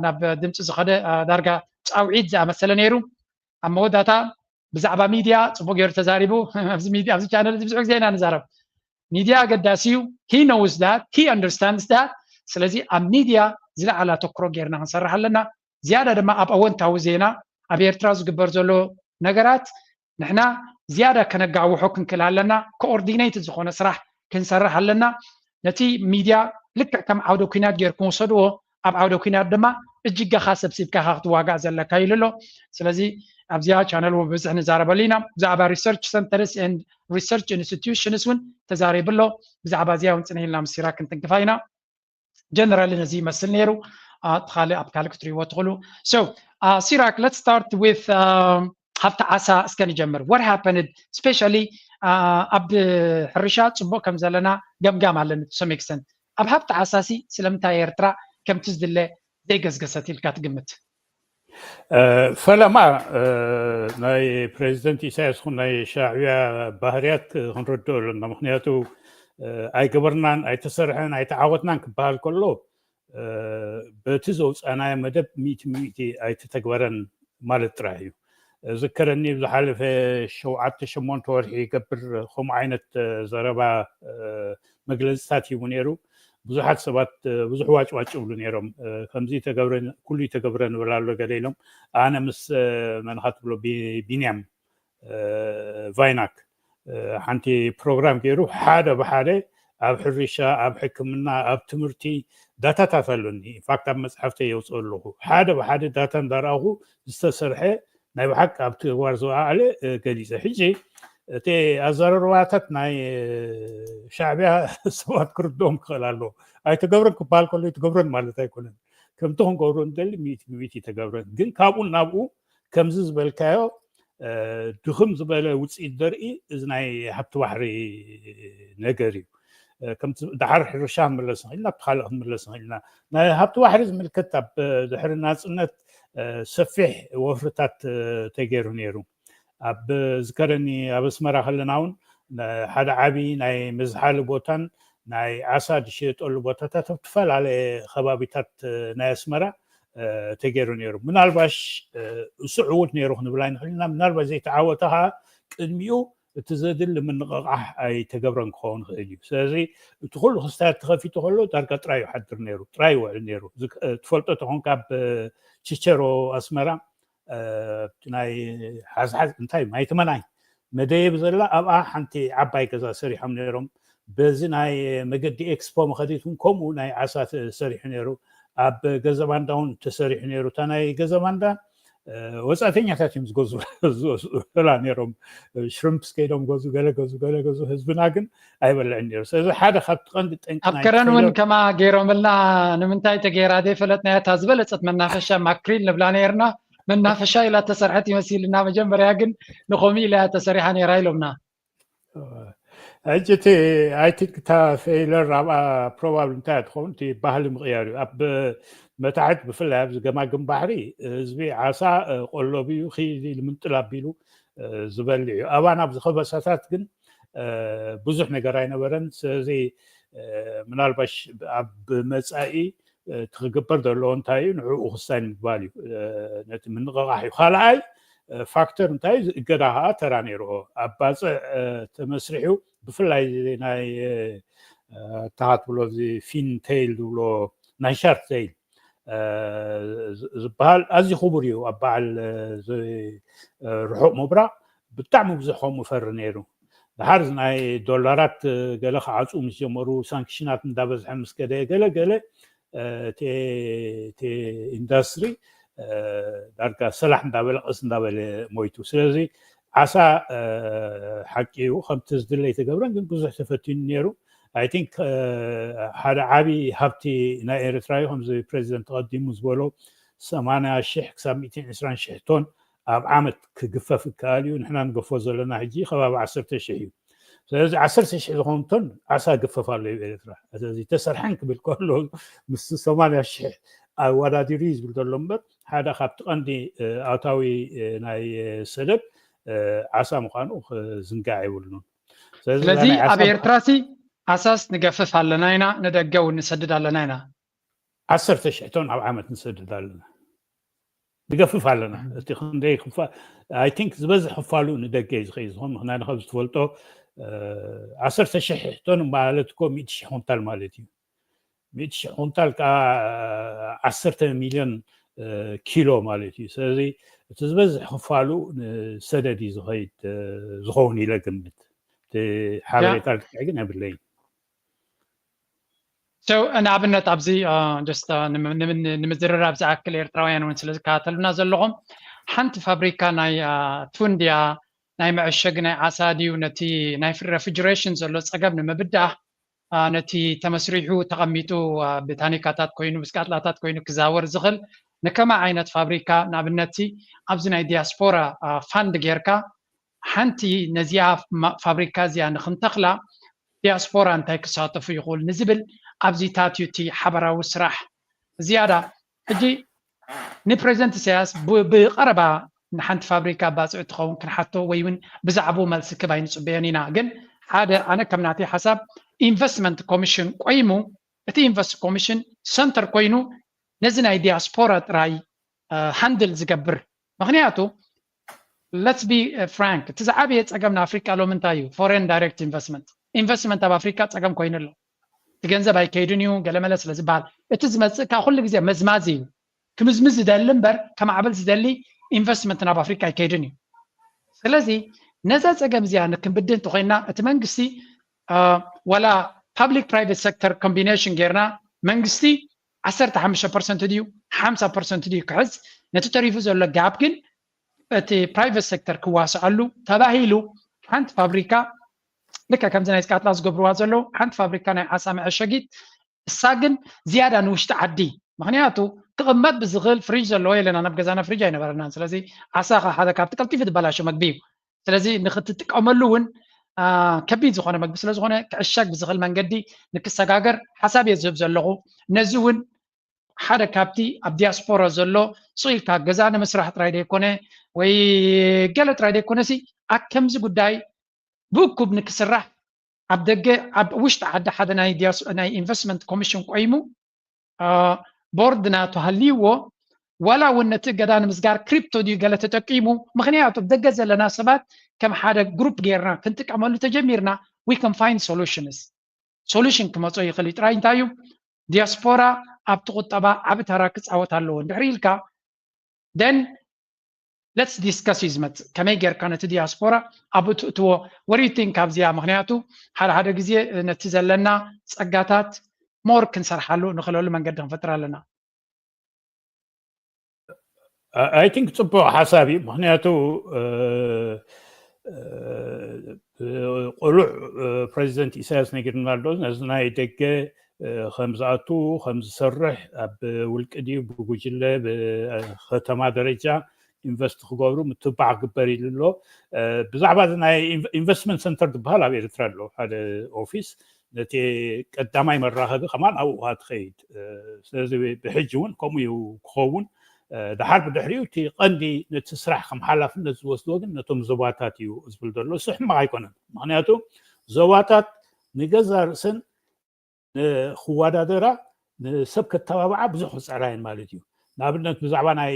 ናብ ድምፂ ዝኸደ ዳርጋ ፃውዒት ዝኣመሰለ ነይሩ። ኣብ መወዳእታ ብዛዕባ ሚድያ ፅቡቅ ገይሩ ተዛሪቡ። ኣብዚ ቻነል እዚ ብዙሕ ግዜ ኢና ንዛረብ። ሚድያ ኣገዳሲ እዩ። He knows that, he understands that። ስለዚ ኣብ ሚድያ ዝለዓለ ኣተኩሮ ገይርና ክንሰርሕ ኣለና። ዝያዳ ድማ ኣብ ኣወንታዊ ዜና ኣብ ኤርትራ ዝግበር ዘሎ ነገራት ንሕና ዝያዳ ከነጋውሖ ክንክእል ኣለና። ኮኦርዲኔት ዝኾነ ስራሕ ክንሰርሕ ኣለና። ነቲ ሚድያ ልክዕ ከም ዓውደ ኲናት ገይርኩም ውሰድዎ። ኣብ ዓውደ ኲናት ድማ እጅጋኻ ሰብሲብካ ኢኻ ክትዋጋእ ዘለካ ኢሉ ኣሎ። ስለዚ ኣብዚኣ ቻነል እውን ብብዝሒ ንዛረበሉ ኢና። ብዛዕባ ሪሰርች ሰንተርስ ኤንድ ሪሰርች ኢንስቲትዩሽንስ እውን ተዛሪቡ ኣሎ። ብዛዕባ እዚኣ እውን ፅንሕ ኢልና ምስ ሲራክ ክንትንክፋ ኢና። ጀነራሊ ነዚ ይመስል ነይሩ። እቲ ካልእ ኣብ ካልእ ክትሪእዎ ትኽእሉ። So ሲራክ let's start with ሃብቲ ዓሳ እስከ ንጀምር። What happened specially ኣብ ሕርሻ ፅቡቅ ከም ዘለና ገምጋም ኣለኒ to some extent። ኣብ ሃብቲ ዓሳሲ ስለምንታይ ኤርትራ ከምቲ ዝድለ ዘይገስገሰት ኢልካ ትግምት? ፈለማ ናይ ፕሬዚደንት ኢሳያስ ኹን ናይ ሻዕብያ ባህርያት ክንረድኦ ኣለና። ምክንያቱ ኣይገበርናን ኣይተሰርሐን ኣይተዓወትናን ክበሃል ከሎ በቲ ዘውፃናዮ መደብ ሚእቲ ሚእቲ ኣይተተግበረን ማለት ጥራሕ እዩ። ዝከረኒ ብዝሓለፈ ሸውዓተ ሸሞንተ ወርሒ ይገብር ከምኡ ዓይነት ዘረባ መግለፅታት ሂቡ ነይሩ። ብዙሓት ሰባት ብዙሕ ዋጭዋጭ ይብሉ ነይሮም። ከምዚ ተገብረ ኩሉ ይተገብረ ንብል ኣሎ ገለ ኢሎም። ኣነ ምስ መንኻ ትብሎ ቢንያም ቫይናክ ሓንቲ ፕሮግራም ገይሩ ሓደ ብሓደ ኣብ ሕርሻ፣ ኣብ ሕክምና፣ ኣብ ትምህርቲ ዳታታት ኣሎኒ። ኢንፋክት ኣብ መፅሓፍተይ የውፅኦ ኣለኹ። ሓደ ብሓደ ዳታ እንዳረኣኹ ዝተሰርሐ ናይ ብሓቂ ኣብ ተግባር ዝወዓለ ገሊፀ። ሕጂ እቲ ኣዘራርባታት ናይ ሻዕብያ ሰባት ክርድኦም ክኽእል ኣለዎ። ኣይተገብረን ክበሃል ከሎ ኣይተገብረን ማለት ኣይኮነን። ከምቲ ክንገብሮ እንደሊ ሚእቲ ብሚእቲ ኣይተገብረን። ግን ካብኡ ናብኡ ከምዚ ዝበልካዮ ድኽም ዝበለ ውፅኢት ዘርኢ እዚ ናይ ሃብቲ ባሕሪ ነገር እዩ። ከምቲ ደሓር ሕርሻ ክንምለስ ንኽእል ኢና፣ ኣብቲ ካልእ ክንምለስ ንኽእል ኢና። ናይ ሃብቲ ባሕሪ ዝምልከት ኣብ ድሕሪ ናፅነት ሰፊሕ ወፍርታት ተገይሩ ነይሩ። ኣብ ዝከረኒ ኣብ ኣስመራ ከለና እውን ሓደ ዓብዪ ናይ መዝሓሊ ቦታን ናይ ዓሳ ዝሽየጠሉ ቦታታት ኣብ ዝተፈላለየ ከባቢታት ናይ ኣስመራ ተገይሩ ነይሩ። ምናልባሽ እሱ ዕዉት ነይሩ ክንብል ኣይንኽእል ኢና። ምናልባሽ ዘይተዓወተ ከዓ ቅድሚኡ እቲ ዘድሊ ምንቕቓሕ ኣይተገብረን ክኸውን ይኽእል እዩ። ስለዚ እቲ ኩሉ ክስታያት ተኸፊቱ ከሎ ዳርጋ ጥራይ ይሓድር ነይሩ፣ ጥራይ ይውዕል ነይሩ። ትፈልጦ ተኾንካ ኣብ ችቸሮ ኣስመራ ናይ ሓዝሓዝ እንታይ ማይ ተመናይ መደየብ ዘላ ኣብኣ ሓንቲ ዓባይ ገዛ ሰሪሖም ነይሮም። በዚ ናይ መገዲ ኤክስፖ መኸዲት እውን ከምኡ ናይ ዓሳ ተሰሪሑ ነይሩ። ኣብ ገዘባንዳ እውን ተሰሪሑ ነይሩ። እታ ናይ ገዘባንዳ ወፃእተኛታት እዮም ዝገዙ ዝወስዱላ ነይሮም። ሽሪምፕስ ከይዶም ገዙ፣ ገለ ገዙ፣ ገለ ገዙ። ህዝብና ግን ኣይበልዕን ነይሩ። ስለዚ ሓደ ካብቲ ቀንዲ ጠንቂ ኣብ ከረን እውን ከማ ገይሮምልና ንምንታይ ተገይራ ዘይፈለጥናያ እታ ዝበለፀት መናፈሻ ማክሪል ንብላ ነይርና። መናፈሻ ኢላ ተሰርሐት ይመሲልና መጀመርያ ግን ንኮሚ ኢላ ተሰሪሓ ነይራ ኢሎምና። ሕጂ እቲ ኣይ ቲንክ እታ ፌይለር ኣብኣ ፕሮባብሊ እንታይ ትኸውን እቲ ባህሊ ምቕያር እዩ። ኣብ መታሕት ብፍላይ ኣብዚ ገማግም ባሕሪ ህዝቢ ዓሳ ቆሎብ እዩ ኺድ ልምንጥል ኣቢሉ ዝበልዕ እዩ። ኣባና ኣብዚ ከበሳታት ግን ብዙሕ ነገር ኣይነበረን። ስለዚ ምናልባሽ ኣብ መፃኢ እቲ ክግበር ዘለዎ እንታይ እዩ ንዕኡ ክሳይ ንምባል እዩ። ነቲ ምንቕቓሕ እዩ። ካልኣይ ፋክተር እንታይ እዩ? እገዳ ከዓ ተራ ነይርኦ። ኣብ ባፅዕ ተመስሪሑ ብፍላይ ናይ ታሃት ብሎ እዚ ፊን ቴይል ዝብሎ ናይ ሻርክ ቴይል ዝበሃል ኣዝዩ ክቡር እዩ ኣብ በዓል ርሑቕ ምብራቕ። ብጣዕሚ ብዙሕ ከምኡ ፈሪ ነይሩ። ድሓር ናይ ዶላራት ገለ ክዓፁ ምስ ጀመሩ፣ ሳንክሽናት እንዳበዝሐ ምስ ከደ፣ ገለ ገለ እቲ ኢንዳስትሪ ዳርጋ ሰላሕ እንዳበለ ቀስ እንዳበለ ሞይቱ። ስለዚ ዓሳ ሓቂ እዩ ከምቲ ዝድለ ኣይተገብረን፣ ግን ብዙሕ ተፈቲኑ ነይሩ። ኣይ ቲንክ ሓደ ዓብዪ ሃብቲ ናይ ኤርትራ እዩ። ከምዚ ፕሬዚደንት ተቐዲሙ ዝበሎ ሰማንያ ሽሕ ክሳብ ሚእትን ዕስራን ሽሕ ቶን ኣብ ዓመት ክግፈፍ ይከኣል እዩ። ንሕና ንገፎ ዘለና ሕጂ ከባቢ ዓሰርተ ሽሕ እዩ። ስለዚ ዓሰርተ ሽሕ ዝኾኑ ቶን ዓሳ ግፈፍ ኣሎ እዩ ኤርትራ። ስለዚ ተሰርሐን ክብል ከሎ ምስ ሰማንያ ሽሕ ኣወዳዲሩ እዩ ዝብል ዘሎ እምበር ሓደ ካብቲ ቀንዲ ኣታዊ ናይ ሰደድ ዓሳ ምዃኑ ክዝንጋዕ የብሉን። ስለዚ ኣብ ኤርትራ ሲ ዓሳስ ንገፍፍ ኣለና ኢና፣ ንደገ እውን ንሰድድ ኣለና ኢና። ዓሰርተ ሽሕ ቶን ኣብ ዓመት ንሰድድ ኣለና፣ ንገፍፍ ኣለና። እቲ ክንደይ ክፋ- ኣይ ቲንክ ዝበዝሕ ክፋሉ ንደገ እዩ ዝኸይድ ዝኾን። ምክንያቱ ከም ዝትፈልጦ ዓሰርተ ሽሕ ቶን ማለት እኮ ሚእቲ ሽሕ ኩንታል ማለት እዩ። ሚእቲ ሽሕ ኩንታል ከዓ ዓሰርተ ሚልዮን ኪሎ ማለት እዩ። ስለዚ እቲ ዝበዝሕ ክፋሉ ንሰደድ እዩ ዝኸይድ ዝኸውን ኢለ ግምት። እቲ ሓበሬታ ግን የብለይን። ንኣብነት ኣብዚ ንምዝርራብ ዝኣክል ኤርትራውያን እውን ስለ ዝከታተሉና ዘለኹም ሓንቲ ፋብሪካ ናይ ቱንድያ ናይ መዐሸጊ ናይ ዓሳ ድዩ ነቲ ናይ ሬፍሪጀሬሽን ዘሎ ፀገም ንምብዳህ ነቲ ተመስሪሑ ተቐሚጡ ብታኒካታት ኮይኑ ብስቃጥላታት ኮይኑ ክዛወር ዝኽእል ንከማ ዓይነት ፋብሪካ ንኣብነት ኣብዚ ናይ ዲያስፖራ ፋንድ ጌርካ ሓንቲ ነዚኣ ፋብሪካ እዚኣ ንክንተኽላ ዲያስፖራ እንታይ ክሳተፉ ይኽእል ንዝብል ኣብዚታት እዩ እቲ ሓበራዊ ስራሕ ዝያዳ። ሕጂ ንፕሬዚደንት ኢሳያስ ብቀረባ ንሓንቲ ፋብሪካ ባፅዕ ትኸውን ክንሓቶ ወይ እውን ብዛዕባኡ መልሲ ክብ ኣይንፅበዮን ኢና። ግን ሓደ ኣነ ከም ናተይ ሓሳብ ኢንቨስትመንት ኮሚሽን ቆይሙ እቲ ኢንቨስት ኮሚሽን ሰንተር ኮይኑ ነዚ ናይ ዲያስፖራ ጥራይ ሃንድል ዝገብር። ምክንያቱ let's be frank እቲ ዝዓበየ ፀገም ንኣፍሪቃ ሎም እንታይ እዩ? ፎሬን ዳይሬክት ኢንቨስትመንት ኢንቨስትመንት ኣብ ኣፍሪቃ ፀገም ኮይኑ ኣሎ። እቲ ገንዘብ ኣይከይድን እዩ ገለመለ ስለ ዝበሃል እቲ ዝመፅእ ከዓ ኩሉ ግዜ መዝማዚ እዩ። ክምዝምዝ ዝደሊ እምበር ከማዕብል ዝደሊ ኢንቨስትመንት ናብ ኣፍሪቃ ኣይከይድን እዩ። ስለዚ ነዛ ፀገም እዚኣ ንክንብድህ እንተኮይንና እቲ መንግስቲ ዋላ ፓብሊክ ፕራይቬት ሴክተር ኮምቢኔሽን ጌርና መንግስቲ ዓሰርተ ሓሙሽተ ፐርሰንት ድዩ ሓምሳ ፐርሰንት ድዩ ክሕዝ ነቲ ተሪፉ ዘሎ ጋፕ ግን እቲ ፕራይቬት ሴክተር ክዋስኣሉ ተባሂሉ ሓንቲ ፋብሪካ ልክዕ ከምዚ ናይ ስቃጥላ ዝገብርዋ ዘለዉ ሓንቲ ፋብሪካ ናይ ዓሳ መዐሸጊት እሳ ግን ዝያዳ ንውሽጢ ዓዲ ምክንያቱ ክቕመጥ ብዝኽእል ፍሪጅ ዘለዎ የለና ናብ ገዛና ፍሪጅ ኣይነበረናን ስለዚ ዓሳ ሓደ ካብቲ ቀልጢፉ ዝበላሾ መግቢ እዩ ስለዚ ንክትጥቀመሉ እውን ከቢድ ዝኾነ መግቢ ስለዝኾነ ክዕሸግ ብዝኽእል መንገዲ ንክሰጋገር ሓሳብ እየ ዝህብ ዘለኹ ነዚ እውን ሓደ ካብቲ ኣብ ዲያስፖራ ዘሎ ስቕ ኢልካ ገዛ ንምስራሕ ጥራይ ዘይኮነ ወይ ገለ ጥራይ ዘይኮነ ሲ ኣብ ከምዚ ጉዳይ ብእኩብ ንክስራሕ ኣብ ደገ ኣብ ውሽጢ ዓዲ ሓደ ናይ ኢንቨስትመንት ኮሚሽን ቆይሙ ቦርድ ናቱ ሃልይዎ ዋላ እውን ነቲ እገዳ ንምስጋር ክሪፕቶ ድዩ ገለ ተጠቂሙ ምክንያቱ ደገ ዘለና ሰባት ከም ሓደ ግሩፕ ጌርና ክንጥቀመሉ ተጀሚርና we can find solutions solution ክመፆ ይኽእል እዩ ጥራይ እንታይ እዩ ዲያስፖራ ኣብቲ ቁጠባ ዓቢ ተራ ክፃወት ኣለዎ እንድሕር ኢልካ then let's discuss እዩ ዝመፅእ ከመይ ጌርካ ነቲ ዲያስፖራ ኣብ ትእትዎ what do you think ካብዚኣ ምክንያቱ ሓደ ሓደ ግዜ ነቲ ዘለና ፀጋታት more ክንሰርሓሉ ንኽእለሉ መንገዲ ክንፈጥር ኣለና I think ፅቡቅ ሓሳብ እዩ ምክንያቱ ቁሉዕ ፕሬዚደንት ኢሳያስ ነጊርና ኣሎ ነዚ ናይ ደገ ከም ዝኣቱ ከም ዝሰርሕ ኣብ ውልቂ ድዩ ብጉጅለ ብከተማ ደረጃ ኢንቨስት ክገብሩ ምትባዕ ክግበር ኢሉ ኣሎ። ብዛዕባ ናይ ኢንቨስትመንት ሰንተር ዝበሃል ኣብ ኤርትራ ኣሎ ሓደ ኦፊስ፣ ነቲ ቀዳማይ መራኸቢ ከማን ኣብኡ ትኸይድ። ስለዚ ብሕጂ እውን ከምኡ እዩ ክኸውን። ድሓር ብድሕሪኡ እቲ ቀንዲ ነቲ ስራሕ ከም ሓላፍነት ዝወስድዎ ግን ነቶም ዞባታት እዩ ዝብል ዘሎ። እሱ ሕማቕ ኣይኮነን። ምክንያቱ ዞባታት ንገዛ ርእሰን ክወዳደራ ንሰብ ከተባብዓ ብዙሕ ክፅዕራ እየን ማለት እዩ። ንኣብነት ብዛዕባ ናይ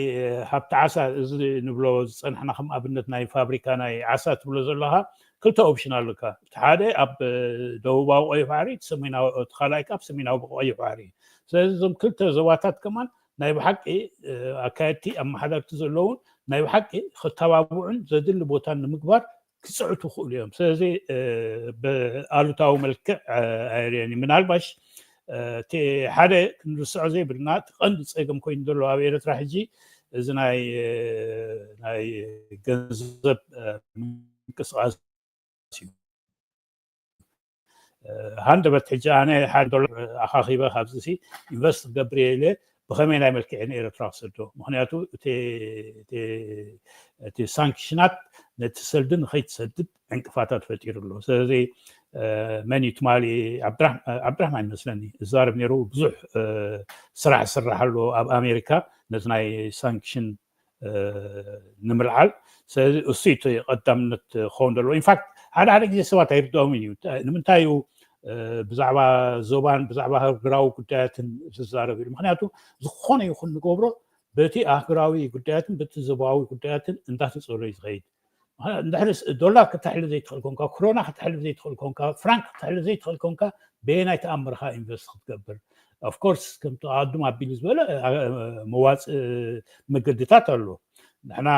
ሃብቲ ዓሳ እዚ ንብሎ ዝፀናሕና ከም ኣብነት ናይ ፋብሪካ ናይ ዓሳ ትብሎ ዘለካ ክልተ ኦፕሽን ኣለካ። እቲ ሓደ ኣብ ደቡባዊ ቀይሕ ባሕሪ፣ እቲ ካልኣይ ካብ ሰሜናዊ ቀይሕ ባሕሪ። ስለዚ እዞም ክልተ ዞባታት ከማን ናይ ብሓቂ ኣካየድቲ ኣመሓደርቲ ዘለውን ናይ ብሓቂ ክተባብዑን ዘድሊ ቦታን ንምግባር ክፅዕቱ ክእሉ እዮም። ስለዚ ብኣሉታዊ መልክዕ ኣይርየን። ምናልባሽ እቲ ሓደ ክንርስዖ ዘይብልና እቲ ቀንዲ ፀገም ኮይኑ ዘሎ ኣብ ኤርትራ ሕጂ እዚ ናይ ናይ ገንዘብ ምንቅስቃስ እዩ። ሃንደበት ሕጂ ኣነ ሓደ ዶላር ኣኻኺበ ካብዚ ኢንቨስት ክገብር እየ ኢለ ብኸመይ ናይ መልክዕ ንኤርትራ ክሰዶ? ምክንያቱ እቲ ሳንክሽናት ነቲ ሰልዲ ንኸይትሰድድ ዕንቅፋታት ፈጢሩ ኣሎ። ስለዚ መን እዩ ትማሊ ዓብድራሕማን ይመስለኒ እዛረብ ነይሩ። ብዙሕ ስራሕ ዝስራሕ ኣሎ ኣብ ኣሜሪካ ነቲ ናይ ሳንክሽን ንምልዓል። ስለዚ እሱ እቲ ቀዳምነት ክኸውን ዘለዎ። ኢንፋክት ሓደ ሓደ ግዜ ሰባት ኣይርድኦምን እዩ። ንምንታይ እዩ ብዛዕባ ዞባን ብዛዕባ ሃገራዊ ጉዳያትን ዝዛረብ ኢሉ? ምክንያቱ ዝኾነ ይኹን ንገብሮ በቲ ኣህጉራዊ ጉዳያትን በቲ ዞባዊ ጉዳያትን እንዳተፀሎ እዩ ዝኸይድ። እንድሕር ዶላር ክትሕልፍ ዘይትኽእል ኮንካ፣ ክሮና ክትሕልፍ ዘይትኽእል ኮንካ፣ ፍራንክ ክትሕልፍ ዘይትኽእል ኮንካ በየናይ ተኣምርካ ኢንቨስት ክትገብር? ኦፍኮርስ ከምቲ ኣዱም ኣቢሉ ዝበለ መዋፅእ መገድታት ኣሎ። ንሕና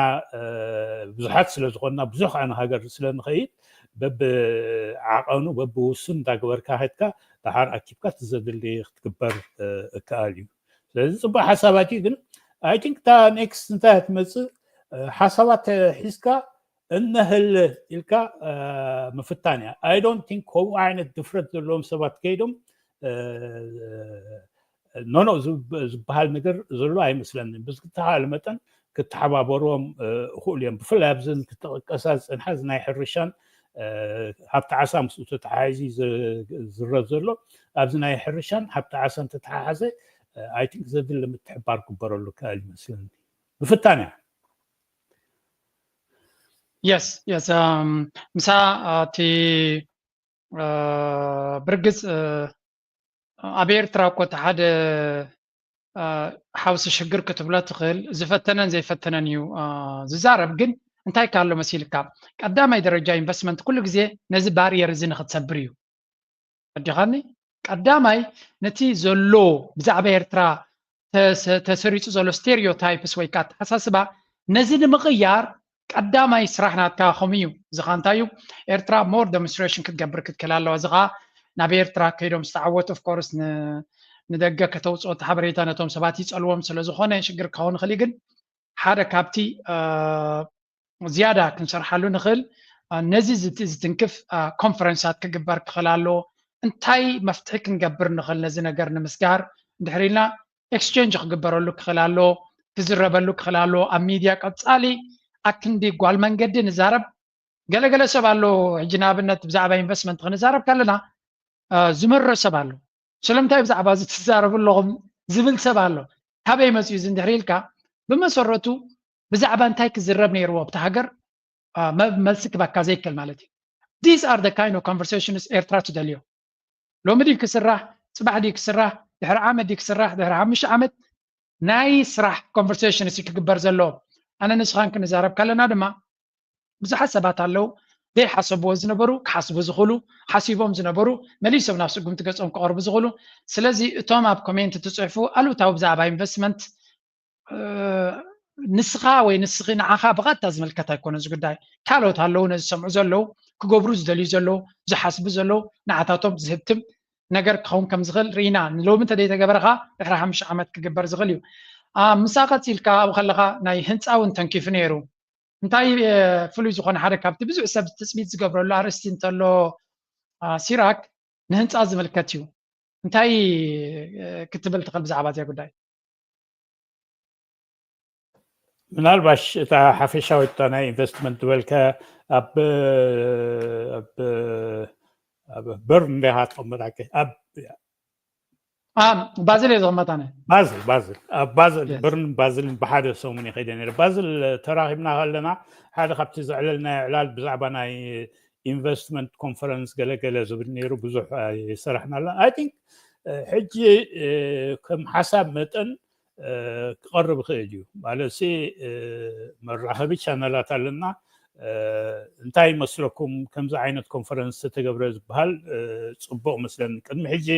ብዙሓት ስለ ዝኾንና ብዙሕ ኣነ ሃገር ስለ ንኸይድ በብዓቐኑ በብውሱን እንዳገበርካ ከድካ ደሓር ኣኪብካ እቲ ዘድሊ ክትግበር እከኣል እዩ። ስለዚ ፅቡቅ ሓሳባት እዩ፣ ግን ኣይ ቲንክ እታ ኔክስት እንታይ ትመፅእ ሓሳባት ሒዝካ እነህል ኢልካ ምፍታን እያ። ኣይ ዶንት ቲንክ ከምኡ ዓይነት ድፍረት ዘለዎም ሰባት ከይዶም ኖኖ ዝበሃል ነገር ዘሎ ኣይመስለንን። ብዝተኻለ መጠን ክተሓባበርዎም እኽእሉ እዮም። ብፍላይ ኣብዚ ክተቐቀሳ ዝፅንሓ እዚ ናይ ሕርሻን ሃብቲ ዓሳ ምስኡ ተተሓሒዙ ዝረብ ዘሎ ኣብዚ ናይ ሕርሻን ሃብቲ ዓሳን ተተሓሓዘ ኣይ ቲንክ ዘድሊ ምትሕባር ክግበረሉ ክእል ይመስለኒ። ምፍታን እያ። የስ የስ ምሳ እቲ ብርግፅ ኣብ ኤርትራ እኮ እቲ ሓደ ሓውሲ ሽግር ክትብሎ ትኽእል። ዝፈተነን ዘይፈተነን እዩ ዝዛረብ። ግን እንታይ ካሎ መሲልካ፣ ቀዳማይ ደረጃ ኢንቨስትመንት ኩሉ ግዜ ነዚ ባሪየር እዚ ንክትሰብር እዩ። ኣዲኻኒ ቀዳማይ ነቲ ዘሎ ብዛዕባ ኤርትራ ተሰሪፁ ዘሎ ስቴሪዮታይፕስ ወይ ከዓ ኣተሓሳስባ ነዚ ንምቕያር ቀዳማይ ስራሕ ናትካ ከምኡ እዩ። እዚ ከዓ እንታይ እዩ? ኤርትራ ሞር ደሞንስትሬሽን ክትገብር ክትክእል ኣለዋ። እዚ ከዓ ናብ ኤርትራ ከይዶም ዝተዓወቱ ኦፍኮርስ ንደገ ከተውፅኦ እቲ ሓበሬታ ነቶም ሰባት ይፀልዎም ስለዝኾነ ሽግር ክኸውን ይኽእል እዩ። ግን ሓደ ካብቲ ዝያዳ ክንሰርሓሉ ንኽእል ነዚ ዝትንክፍ ኮንፈረንሳት ክግበር ክኽእል ኣሎ። እንታይ መፍትሒ ክንገብር ንኽእል ነዚ ነገር ንምስጋር እንድሕር ኢልና ኤክስቼንጅ ክግበረሉ ክኽእል ኣሎ፣ ክዝረበሉ ክኽእል ኣሎ። ኣብ ሚድያ ቀፃሊ ኣክንዲ ጓል መንገዲ ንዛረብ። ገለገለ ሰብ ኣሎ ሕጂ ንኣብነት ብዛዕባ ኢንቨስትመንት ክንዛረብ ከለና ዝመሮ ሰብ ኣሎ። ስለምንታይ ብዛዕባ እዚ ትዛረቡ ኣለኹም ዝብል ሰብ ኣሎ። ካበይ መፅዩ እዚ እንድሕር ኢልካ ብመሰረቱ ብዛዕባ እንታይ ክዝረብ ነይርዎ ኣብቲ ሃገር መልሲ ክበካ ዘይክእል ማለት እዩ። These are the kind of conversations ኤርትራ ትደልዮ። ሎሚ ድዩ ክስራሕ፣ ፅባሕ ድዩ ክስራሕ፣ ድሕሪ ዓመት ድዩ ክስራሕ፣ ድሕሪ ሓሙሽተ ዓመት ናይ ስራሕ ኮንቨርሴሽን ሲ ክግበር ዘለዎ። ኣነ ንስኻን ክንዛረብ ከለና ድማ ብዙሓት ሰባት ኣለዉ ዘይሓሰብዎ ዝነበሩ ክሓስቡ ዝኽእሉ፣ ሓሲቦም ዝነበሩ መሊሶም ናብ ስጉምቲ ገጾም ክቐርቡ ዝኽእሉ። ስለዚ እቶም ኣብ ኮሜንት ትፅሕፉ ኣሉታዊ ብዛዕባ ኢንቨስትመንት ንስኻ ወይ ንስኺ ንዓኻ ብቐጥታ ዝምልከት ኣይኮነ እዚ ጉዳይ። ካልኦት ኣለዉ ነዚ ዝሰምዑ ዘለዉ ክገብሩ ዝደልዩ ዘለዉ ዝሓስቡ ዘለዉ ንዓታቶም ዝህብትም ነገር ክኸውን ከም ዝኽእል ርኢና። ንሎሚ እንተደይተገበረ ኸዓ ድሕሪ ሓሙሽተ ዓመት ክግበር ዝኽእል እዩ። ምሳ ቀፂልካ ኣብኡ ከለኻ ናይ ህንፃ እውን ተንኪፉ ነይሩ። እንታይ ፍሉይ ዝኾነ ሓደ ካብቲ ብዙሕ ሰብ ትፅቢት ዝገብረሉ ኣርእስቲ እንተሎ ሲራክ ንህንፃ ዝምልከት እዩ። እንታይ ክትብል ትኽእል ብዛዕባ እዚኣ ጉዳይ? ምናልባሽ እታ ሓፈሻዊት እታ ናይ ኢንቨስትመንት ዝበልካ ኣብ ኣብ ኣብ በርን እንዲኻ ትቕመጥ ኣከ ኣብ ባዝል እየ ዝቕመጥ ኣነ። ባዝል ባዝል ኣብ ባዝል በርን ባዝልን ብሓደ ሰሙን ይኸይደ ነይረ። ባዝል ተራኺብና ከለና ሓደ ካብቲ ዘዕለልናዮ ዕላል ብዛዕባ ናይ ኢንቨስትመንት ኮንፈረንስ ገለገለ ዝብል ነይሩ። ብዙሕ ኣይሰራሕናለን። ኣይ ቲንክ ሕጂ ከም ሓሳብ መጠን ክቐርብ ይኽእል እዩ። ማለት ሲ መራኸቢ ቻነላት ኣለና። እንታይ ይመስለኩም? ከምዚ ዓይነት ኮንፈረንስ ዝተገብረ ዝበሃል ፅቡቕ መስለኒ። ቅድሚ ሕጂ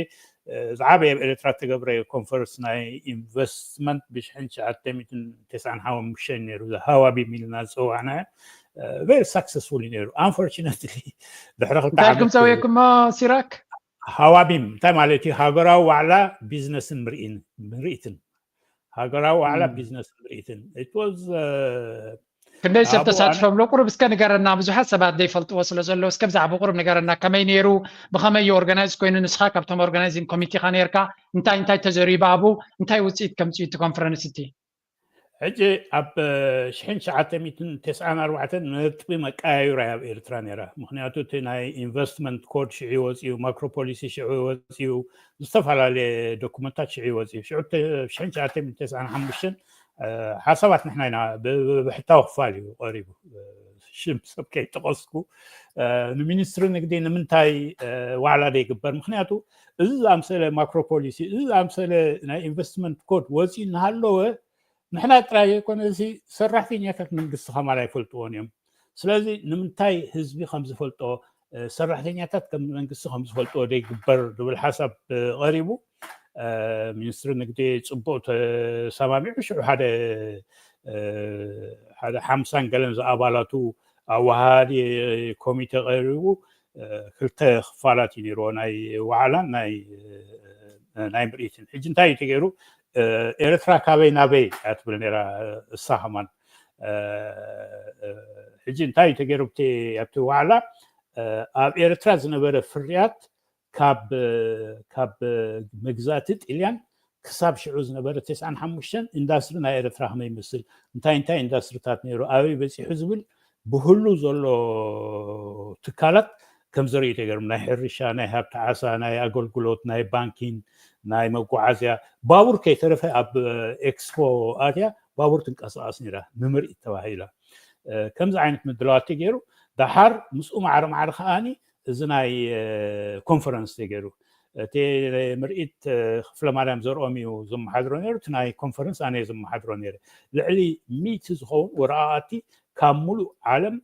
ዝዓበየ ኣብ ኤርትራ ዝተገብረ ኮንፈረንስ ናይ ኢንቨስትመንት ብሽሕን ትሽዓተ ሚእትን ተስዓን ሓሙሽተን ነይሩ። ሃዋቢም ኢልና ዝፀዋዕናዮ ቨሪ ሳክሰስፉል ነይሩ። ኣንፎርቹነትሊ ድሕሪ ክልተ እንታይ ዓመት ኢልኩም ፀዊዕኩሞ ሲራክ? ሃዋቢም እንታይ ማለት እዩ? ሃገራዊ ዋዕላ ቢዝነስን ምርኢትን ሃገራዊ ዋዕላ ቢዝነስን ምርኢትን። ክንደይ ሰብ ተሳትፎም ሎ? ቁሩብ እስከ ንገረና። ብዙሓት ሰባት ዘይፈልጥዎ ስለ ዘሎ እስከ ብዛዕባ ቁሩብ ንገረና። ከመይ ነይሩ? ብኸመይ እዩ ኦርጋናይዝ ኮይኑ? ንስኻ ካብቶም ኦርጋናይዚንግ ኮሚቴ ኢኻ ነይርካ። እንታይ እንታይ ተዘሪቡ ኣብኡ? እንታይ ውፅኢት ከምፅኡ እቲ ኮንፈረንስ እቲ? ሕጂ ኣብ ሽሕን ትሽዓተ ሚእትን ተስዓን ኣርባዕተን ነጥቢ መቀያየሪ ኣብ ኤርትራ ነይራ። ምክንያቱ እቲ ናይ ኢንቨስትመንት ኮድ ሽዑ ወፂኡ፣ ማክሮ ፖሊሲ ሽዑ ወፂኡ፣ ዝተፈላለየ ዶኩመንታት ሽዑ ወፂኡ። ሽዑ ሽሕን ትሽዓተ ሚእትን ተስዓን ሓሙሽተን ሓሳባት ንሕና ኢና ብሕታዊ ክፋል እዩ ቀሪቡ። ሽም ሰብ ከይጠቐስኩ ንሚኒስትሪ ንግዲ ንምንታይ ዋዕላ ዘይግበር? ምክንያቱ እዚ ዝኣምሰለ ማክሮ ፖሊሲ፣ እዚ ዝኣምሰለ ናይ ኢንቨስትመንት ኮድ ወፂኡ እናሃለወ ንሕና ጥራይ ዘይኮነ እዚ ሰራሕተኛታት መንግስቲ ከማል ኣይፈልጥዎን እዮም። ስለዚ ንምንታይ ህዝቢ ከምዝፈልጦ ሰራሕተኛታት ከም መንግስቲ ከምዝፈልጥዎ ዘይግበር ዝብል ሓሳብ ቀሪቡ። ሚኒስትሪ ንግዲ ፅቡቅ ተሰማሚዑ ሽዑ ሓደ ሓደ ሓምሳን ገለን ዝኣባላቱ ኣወሃሃዲ ኮሚቴ ቀሪቡ ክልተ ክፋላት እዩ ነይርዎ ናይ ዋዕላን ናይ ምርኢትን። ሕጂ እንታይ እዩ ተገይሩ? ኤርትራ ካበይ ናበይ እያ ትብል ነይራ እሳ ከማን። ሕጂ እንታይ እዩ ተገይሩ ኣብቲ ዋዕላ? ኣብ ኤርትራ ዝነበረ ፍርያት ካብ ካብ መግዛእቲ ጥልያን ክሳብ ሽዑ ዝነበረ ተስዓን ሓሙሽተን ኢንዳስትሪ ናይ ኤርትራ ከመይ ይመስል፣ እንታይ እንታይ ኢንዳስትሪታት ነይሩ፣ ኣበይ በፂሑ ዝብል ብህሉ ዘሎ ትካላት ከም ዘርእዩ ተገይሮም፣ ናይ ሕርሻ፣ ናይ ሃብቲ ዓሳ፣ ናይ ኣገልግሎት፣ ናይ ባንኪን፣ ናይ መጓዓዝያ፣ ባቡር ከይተረፈ ኣብ ኤክስፖ ኣትያ ባቡር ትንቀሳቐስ ነይራ ንምርኢት ተባሂላ። ከምዚ ዓይነት ምድላዋት ተገይሩ። ደሓር ምስኡ ማዕረ ማዕረ ከዓኒ እዚ ናይ ኮንፈረንስ ተገይሩ። እቲ ምርኢት ክፍለ ማርያም ዘርኦም እዩ ዝመሓድሮ ነይሩ። እቲ ናይ ኮንፈረንስ ኣነ ዝመሓድሮ ነይረ። ልዕሊ ሚእቲ ዝኸውን ወረቓቕቲ ካብ ሙሉእ ዓለም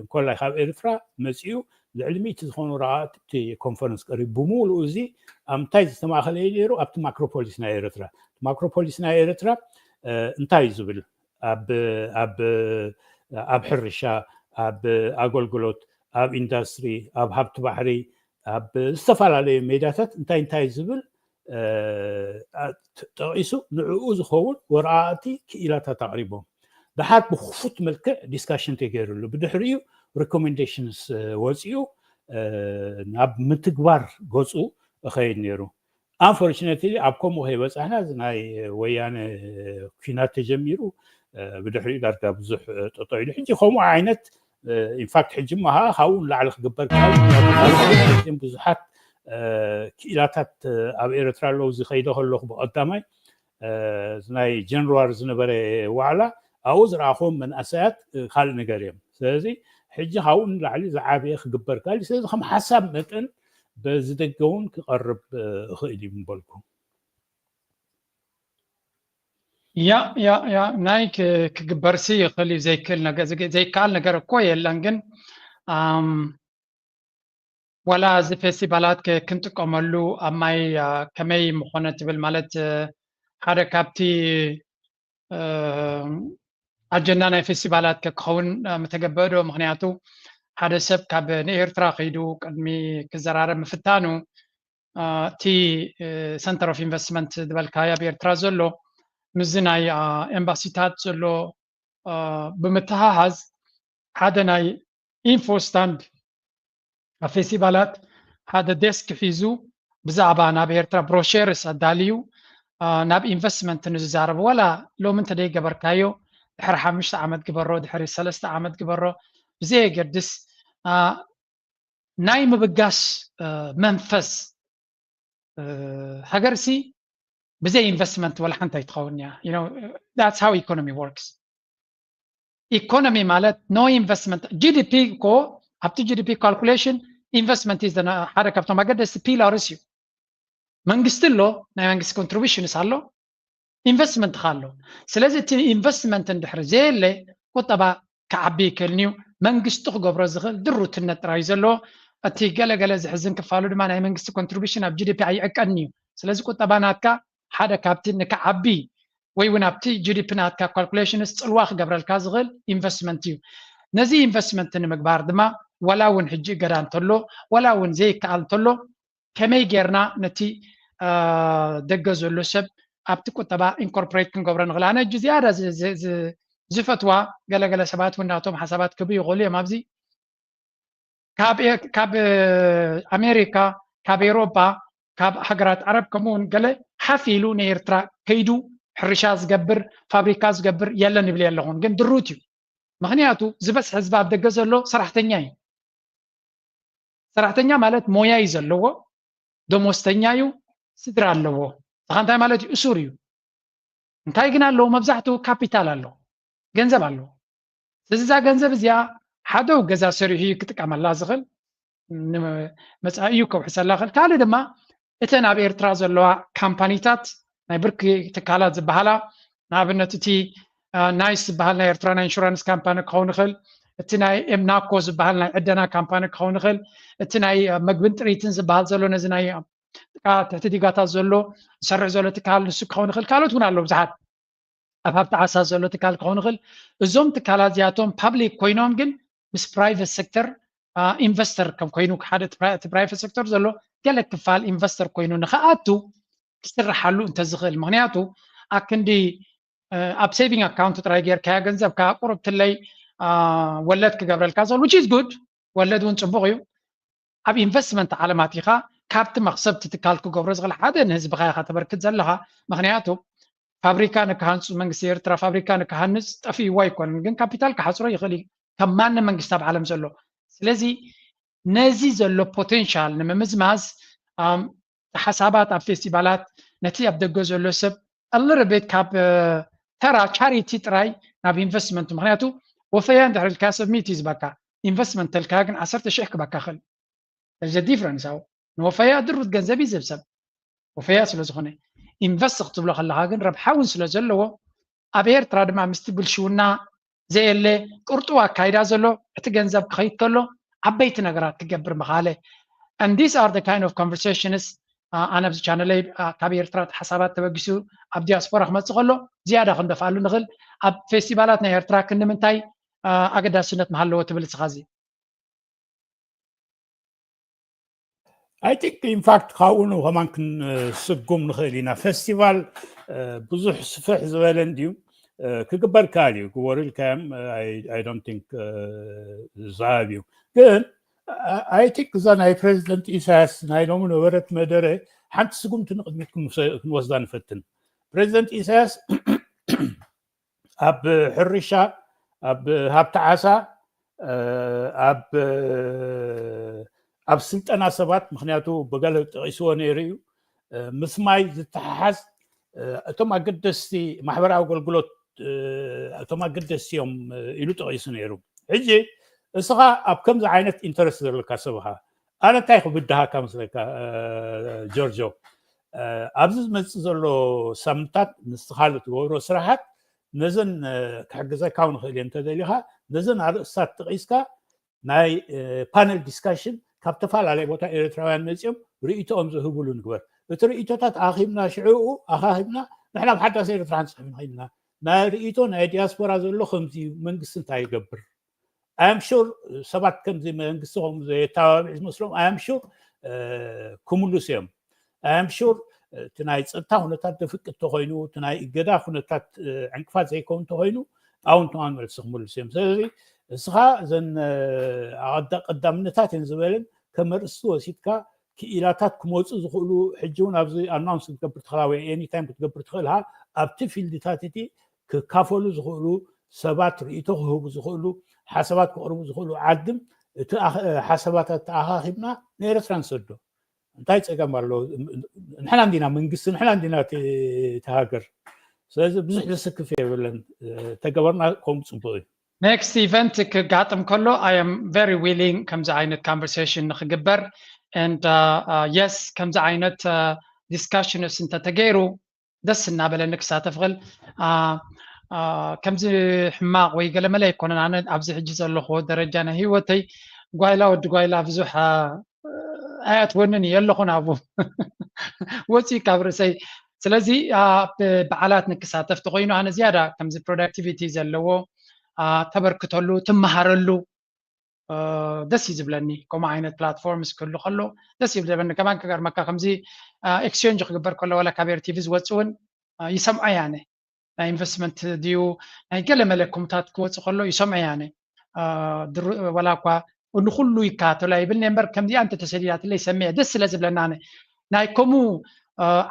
እንኮላይ ካብ ኤርትራ መፂኡ ልዕሊ ሚእቲ ዝኾኑ ወረቓቕቲ ኮንፈረንስ ቀሪቡ። ብምሉኡ እዚ ኣብ ምንታይ ዝተማእኸለ እዩ ነይሩ? ኣብቲ ማክሮፖሊስ ናይ ኤርትራ። ማክሮፖሊስ ናይ ኤርትራ እንታይ እዩ ዝብል? ኣብ ኣብ ኣብ ሕርሻ፣ ኣብ ኣገልግሎት፣ ኣብ ኢንዳስትሪ፣ ኣብ ሃብቲ ባሕሪ፣ ኣብ ዝተፈላለዩ ሜዳታት እንታይ እንታይ ዝብል ጠቂሱ ንዕኡ ዝኸውን ወረቓቕቲ ክኢላታት ኣቕሪቦም። ደሓር ብክፉት መልክዕ ዲስካሽን ተገይሩሉ፣ ብድሕሪኡ ሪኮሜንዴሽንስ ወፂኡ ናብ ምትግባር ገፁ እኸይድ ነይሩ። ኣንፎርችነትሊ ኣብ ከምኡ ከይበፃሕና እዚ ናይ ወያነ ኩናት ተጀሚሩ ብድሕሪኡ ዳርጋ ብዙሕ ጠጠው ኢሉ። ሕጂ ከምኡ ዓይነት ኢንፋክት ሕጂ ማ ካብኡ ንላዕሊ ክግበር ብዙሓት ክኢላታት ኣብ ኤርትራ ኣለዉ። እዚ ከይደ ከለኹ ብቐዳማይ ናይ ጀንዋሪ ዝነበረ ዋዕላ ኣብኡ ዝረኣኹዎም መንእሰያት ካልእ ነገር እዮም። ስለዚ ሕጂ ካብኡ ንላዕሊ ዝዓበየ ክግበር ካል። ስለዚ ከም ሓሳብ መጠን በዚ ደገ እውን ክቐርብ እኽእል እዩ ምበልኩ። ያ ያ ያ ናይ ክግበርሲ ይኽእል እዩ። ዘይክእል ነገር ዘይከኣል ነገር እኮ የለን። ግን ዋላ እዚ ፌስቲቫላት ክንጥቀመሉ ኣብ ማይ ከመይ ምኾነ ትብል ማለት ሓደ ካብቲ ኣጀንዳ ናይ ፌስቲቫላት ክኸውን ምተገበአ ዶ? ምክንያቱ ሓደ ሰብ ካብ ንኤርትራ ከይዱ ቅድሚ ክዘራረብ ምፍታኑ እቲ ሰንተር ኦፍ ኢንቨስትመንት ዝበልካዮ ኣብ ኤርትራ ዘሎ ምስዚ ናይ ኤምባሲታት ዘሎ ብምትሃሃዝ ሓደ ናይ ኢንፎ ስታንድ ኣብ ፌስቲቫላት ሓደ ዴስክ ሒዙ ብዛዕባ ናብ ኤርትራ ብሮሸርስ ኣዳልዩ ናብ ኢንቨስትመንት ንዝዛረብ ዋላ ሎሚ እንተደይገበርካዮ ድሕሪ ሓሙሽተ ዓመት ግበሮ፣ ድሕሪ ሰለስተ ዓመት ግበሮ፣ ብዘየገድስ ናይ ምብጋስ መንፈስ ሃገርሲ ብዘይ ኢንቨስትመንት ወላ ሓንቲ ኣይትኸውን እያ። That's how economy works። ኢኮኖሚ ማለት no investment። ጂ ዲ ፒ እኮ ኣብቲ ጂ ዲ ፒ ካልኩሌሽን ኢንቨስትመንት ሓደ ካብቶም ኣገደስቲ ፒላርስ እዩ። መንግስቲ ኣሎ፣ ናይ መንግስቲ ኮንትሪቢሽንስ ኣሎ፣ ኢንቨስትመንት ኣሎ። ስለዚ እቲ ኢንቨስትመንት እንድሕር ዘየለ ቁጠባ ክዓቢ ይክእልኒ እዩ። መንግስቲ ክገብሮ ዝኽእል ድሩትነት ጥራይ እዩ ዘለዎ። እቲ ገለገለ ዝሕዝን ክፋሉ ድማ ናይ መንግስቲ ኮንትሪቢሽን ኣብ ጂ ዲ ፒ ኣይዕቀኒ እዩ። ስለዚ ቁጠባ ናትካ ሓደ ካብቲ ንክዓቢ ወይ እውን ኣብቲ ጂ ዲ ፒ ናትካ ካልኩሌሽንስ ፅልዋ ክገብረልካ ዝኽእል ኢንቨስትመንት እዩ። ነዚ ኢንቨስትመንት ንምግባር ድማ ዋላ እውን ሕጂ እገዳ እንተሎ ዋላ እውን ዘይከኣል እንተሎ ከመይ ጌርና ነቲ ደገ ዘሎ ሰብ ኣብቲ ቁጠባ ኢንኮርፖሬት ክንገብሮ ንኽእል? ኣነ እጂ ዝያዳ ዝፈትዋ ገለገለ ሰባት እውን ናቶም ሓሳባት ክብ ይኽእሉ እዮም። ኣብዚ ካብ ኣሜሪካ፣ ካብ ኤሮፓ፣ ካብ ሃገራት ዓረብ ከምኡ እውን ገለ ሓፍ ኢሉ ንኤርትራ ከይዱ ሕርሻ ዝገብር ፋብሪካ ዝገብር የለን ይብል ኣለኹን፣ ግን ድሩት እዩ። ምኽንያቱ ዝበዝሕ ህዝቢ ኣብ ደገ ዘሎ ሰራሕተኛ እዩ። ሰራሕተኛ ማለት ሞያ እዩ ዘለዎ፣ ደሞዝተኛ እዩ፣ ስድራ ኣለዎ። ንስኻ እንታይ ማለት እዩ? እሱር እዩ። እንታይ ግን ኣለዎ? መብዛሕትኡ ካፒታል ኣለዎ፣ ገንዘብ ኣለዎ። ስለዚ እዛ ገንዘብ እዚኣ ሓደ ገዛ ሰሪሑ እዩ ክጥቀመላ ዝኽእል፣ መፃኢ እዩ ከውሕሰላ ክእል። ካልእ ድማ እተን ኣብ ኤርትራ ዘለዋ ካምፓኒታት ናይ ብርኪ ትካላት ዝበሃላ ንኣብነት እቲ ናይስ ዝበሃል ናይ ኤርትራ ናይ ኢንሹራንስ ካምፓኒ ክኸውን ይኽእል፣ እቲ ናይ ኤምናኮ ዝበሃል ናይ ዕደና ካምፓኒ ክኸውን ይኽእል፣ እቲ ናይ መግብን ጥሪትን ዝበሃል ዘሎ ነዚ ናይ ትሕቲ ዲጋታት ዘሎ ዝሰርሕ ዘሎ ትካል ንሱ ክኸውን ይኽእል፣ ካልኦት እውን ኣለዉ ብዙሓት ኣብ ሃብቲ ዓሳ ዘሎ ትካል ክኸውን ይኽእል። እዞም ትካላት እዚኣቶም ፓብሊክ ኮይኖም ግን ምስ ፕራይቨት ሴክተር ኢንቨስተር ከም ኮይኑ ሓደ እቲ ፕራይቨት ሴክተር ዘሎ ገለ ክፋል ኢንቨስተር ኮይኑ ንክኣቱ ክስርሓሉ እንተዝኽእል። ምክንያቱ ኣክንዲ ኣብ ሴቪንግ ኣካውንት ጥራይ ጌርካያ ገንዘብካ ቁርብትለይ ወለድ ክገብረልካ ዝኽእል which is good፣ ወለድ እውን ፅቡቕ እዩ። ኣብ ኢንቨስትመንት ዓለማት ኢኻ ካብቲ መክሰብ ትትካል ክገብሮ ዝኽእል ሓደ ንህዝብኻ ኢኻ ተበርክት ዘለኻ። ምክንያቱ ፋብሪካ ንክሃንፁ መንግስቲ ኤርትራ ፋብሪካ ንክሃንፅ ጠፊእዎ ኣይኮነን፣ ግን ካፒታል ክሓፅሮ ይኽእል እዩ ከም ማንም መንግስቲ ኣብ ዓለም ዘሎ። ስለዚ ነዚ ዘሎ ፖቴንሻል ንምምዝማዝ ሓሳባት ኣብ ፌስቲቫላት ነቲ ኣብ ደገ ዘሎ ሰብ ኣልረቤት ካብ ተራ ቻሪቲ ጥራይ ናብ ኢንቨስትመንት። ምክንያቱ ወፈያ እንድሕር ኢልካ ሰብ ሚእቲ ዝባካ ኢንቨስትመንት ተልካ ግን ዓሰርተ ሽሕ ክባካ ክእል። ዘ ዲፍረንስ ኣው ንወፈያ ድሩት ገንዘብ እዩ ዝህብ ሰብ ወፈያ ስለ ዝኾነ ኢንቨስት ክትብሎ ከለካ ግን ረብሓ እውን ስለ ዘለዎ ኣብ ኤርትራ ድማ ምስቲ ብልሽውና ዘየለ ቅርጡ ኣካይዳ ዘሎ እቲ ገንዘብ ክኸይድ ከሎ ዓበይቲ ነገራት ክገብር ምኻለ። And these are the kind of conversations ኣነ ኣብዚ ቻነለይ ካብ ኤርትራ ሓሳባት ተበጊሱ ኣብ ዲያስፖራ ክመፅእ ከሎ ዝያዳ ክንደፍኣሉ ንኽእል። ኣብ ፌስቲቫላት ናይ ኤርትራ ክንምንታይ ኣገዳስነት ምሃለዎ ትብል እስኻ እዚ? I think in fact ካብኡ ከማን ክንስጉም ንኽእል ኢና። ፌስቲቫል ብዙሕ ስፍሕ ዝበለ እንድዩ ክግበር ክኣል እዩ። ግበሩ ኢልካዮም I don't think ዝሃብ እዩ። ግን I think እዛ ናይ ፕሬዚደንት ኢሳያስ ናይ ሎሚ ነበረት መደረ ሓንቲ ስጉምቲ ንቕድሚት ክንወስዳ ንፈትን። ፕሬዚደንት ኢሳያስ ኣብ ሕርሻ፣ ኣብ ሃብቲ ዓሳ፣ ኣብ ኣብ ስልጠና ሰባት፣ ምክንያቱ ብገለ ጠቒስዎ ነይሩ እዩ። ምስ ማይ ዝተሓሓዝ እቶም ኣገደስቲ ማሕበራዊ ኣገልግሎት እቶም ኣገደስቲ እዮም ኢሉ ጠቒሱ ነይሩ። ሕጂ እስኻ ኣብ ከምዚ ዓይነት ኢንተረስት ዘለካ ሰብ ኢኻ። ኣነ እንታይ ክብድሃካ መስለካ ጆርጆ፣ ኣብዚ ዝመፅእ ዘሎ ሳምንታት ንስኻ ትገብሮ ስራሓት ነዘን ክሕግዘካ እውን እኽእል እየ እንተደሊኻ ነዘን ኣርእስታት ጠቒስካ ናይ ፓነል ዲስካሽን ካብ ተፈላለየ ቦታ ኤርትራውያን መፂኦም ርእይቶኦም ዝህብሉ ንግበር። እቲ ርእይቶታት ኣኺብና ሽዕኡ ኣኻኺብና ንሕና ኣብ ሓዳስ ኤርትራ ክንፅሕፍ ንኽእል ኢና። ናይ ርእይቶ ናይ ዲያስፖራ ዘሎ ከምዚ እዩ፣ መንግስቲ እንታይ ይገብር? I am sure ሰባት ከምዚ መንግስቲ ከምኡ ዘየተባብዕ ዝመስሎም I am sure ክምልሱ እዮም። I am sure እቲ ናይ ፀጥታ ኩነታት ዘፍቅድ ተኮይኑ እቲ ናይ እገዳ ኩነታት ዕንቅፋት ዘይከውን ተኮይኑ ኣውንትማን መልሲ ክምልሱ እዮም። ስለዚ እስኻ እዘን ቀዳምነታት እየን ዝበለን ከም ኣርእስቲ ወሲድካ ክኢላታት ክመፁ ዝኽእሉ ሕጂ እውን ኣብዚ ኣናውንስ ክትገብር ትኽእል ወይ ኤኒታይም ክትገብር ትኽእል ኢኻ ኣብቲ ፊልድታት እቲ ክካፈሉ ዝኽእሉ ሰባት ርእይቶ ክህቡ ዝኽእሉ፣ ሓሳባት ክቕርቡ ዝኽእሉ ዓድም እቲ ኣኸ- ሓሳባት ኣተኣኻኺብና ንኤርትራ ንሰዶ። እንታይ ጸገም ኣለዎ? ንሕና እንዲና መንግስቲ፣ ንሕና እንዲና እቲ እቲ ሃገር። ስለዚ ብዙሕ ዘስክፍ የብለን። ተገበርና ከምኡ ጽቡቕ እዩ። Next event ክጋጥም ከሎ I am very willing ከምዚ ዓይነት conversation ንክግበር and yes ከምዚ ዓይነት discussions እንተተገይሩ ደስ እናበለኒ ክሳተፍ ኽእል። ከምዚ ሕማቕ ወይ ገለመለ ኣይኮነን። ኣነ ኣብዚ ሕጂ ዘለኹዎ ደረጃ ናይ ህይወተይ ጓይላ ወዲ ጓይላ ብዙሕ ኣያትወንን እየ ኣለኹን ኣብኡ ወፂእ ካብ ርእሰይ። ስለዚ ኣብ በዓላት ንክሳተፍ ተኮይኑ ኣነ ዝያዳ ከምዚ productivity ዘለዎ ተበርክተሉ ትመሃረሉ ደስ እዩ ዝብለኒ። ከምኡ ዓይነት platforms ክህሉ ከሎ ደስ እዩ ዝብለኒ። ከማን ክገርመካ ከምዚ exchange ክግበር ከሎ ዋላ ካብ ኤርቲቪ ዝወፅ እውን ይሰምዖ እየ ኣነ። ናይ ኢንቨስትመንት ድዩ ናይ ገለ መለ ኮምታት ክወፅ ከሎ ይሰምዖ እየ ኣነ። ዋላ እኳ ንኩሉ ይከታተሎ ኣይብል እምበር ከምዚኣ እንተተሰዲዳትለይ ሰሚዐ ደስ ስለ ዝብለና ኣነ ናይ ከምኡ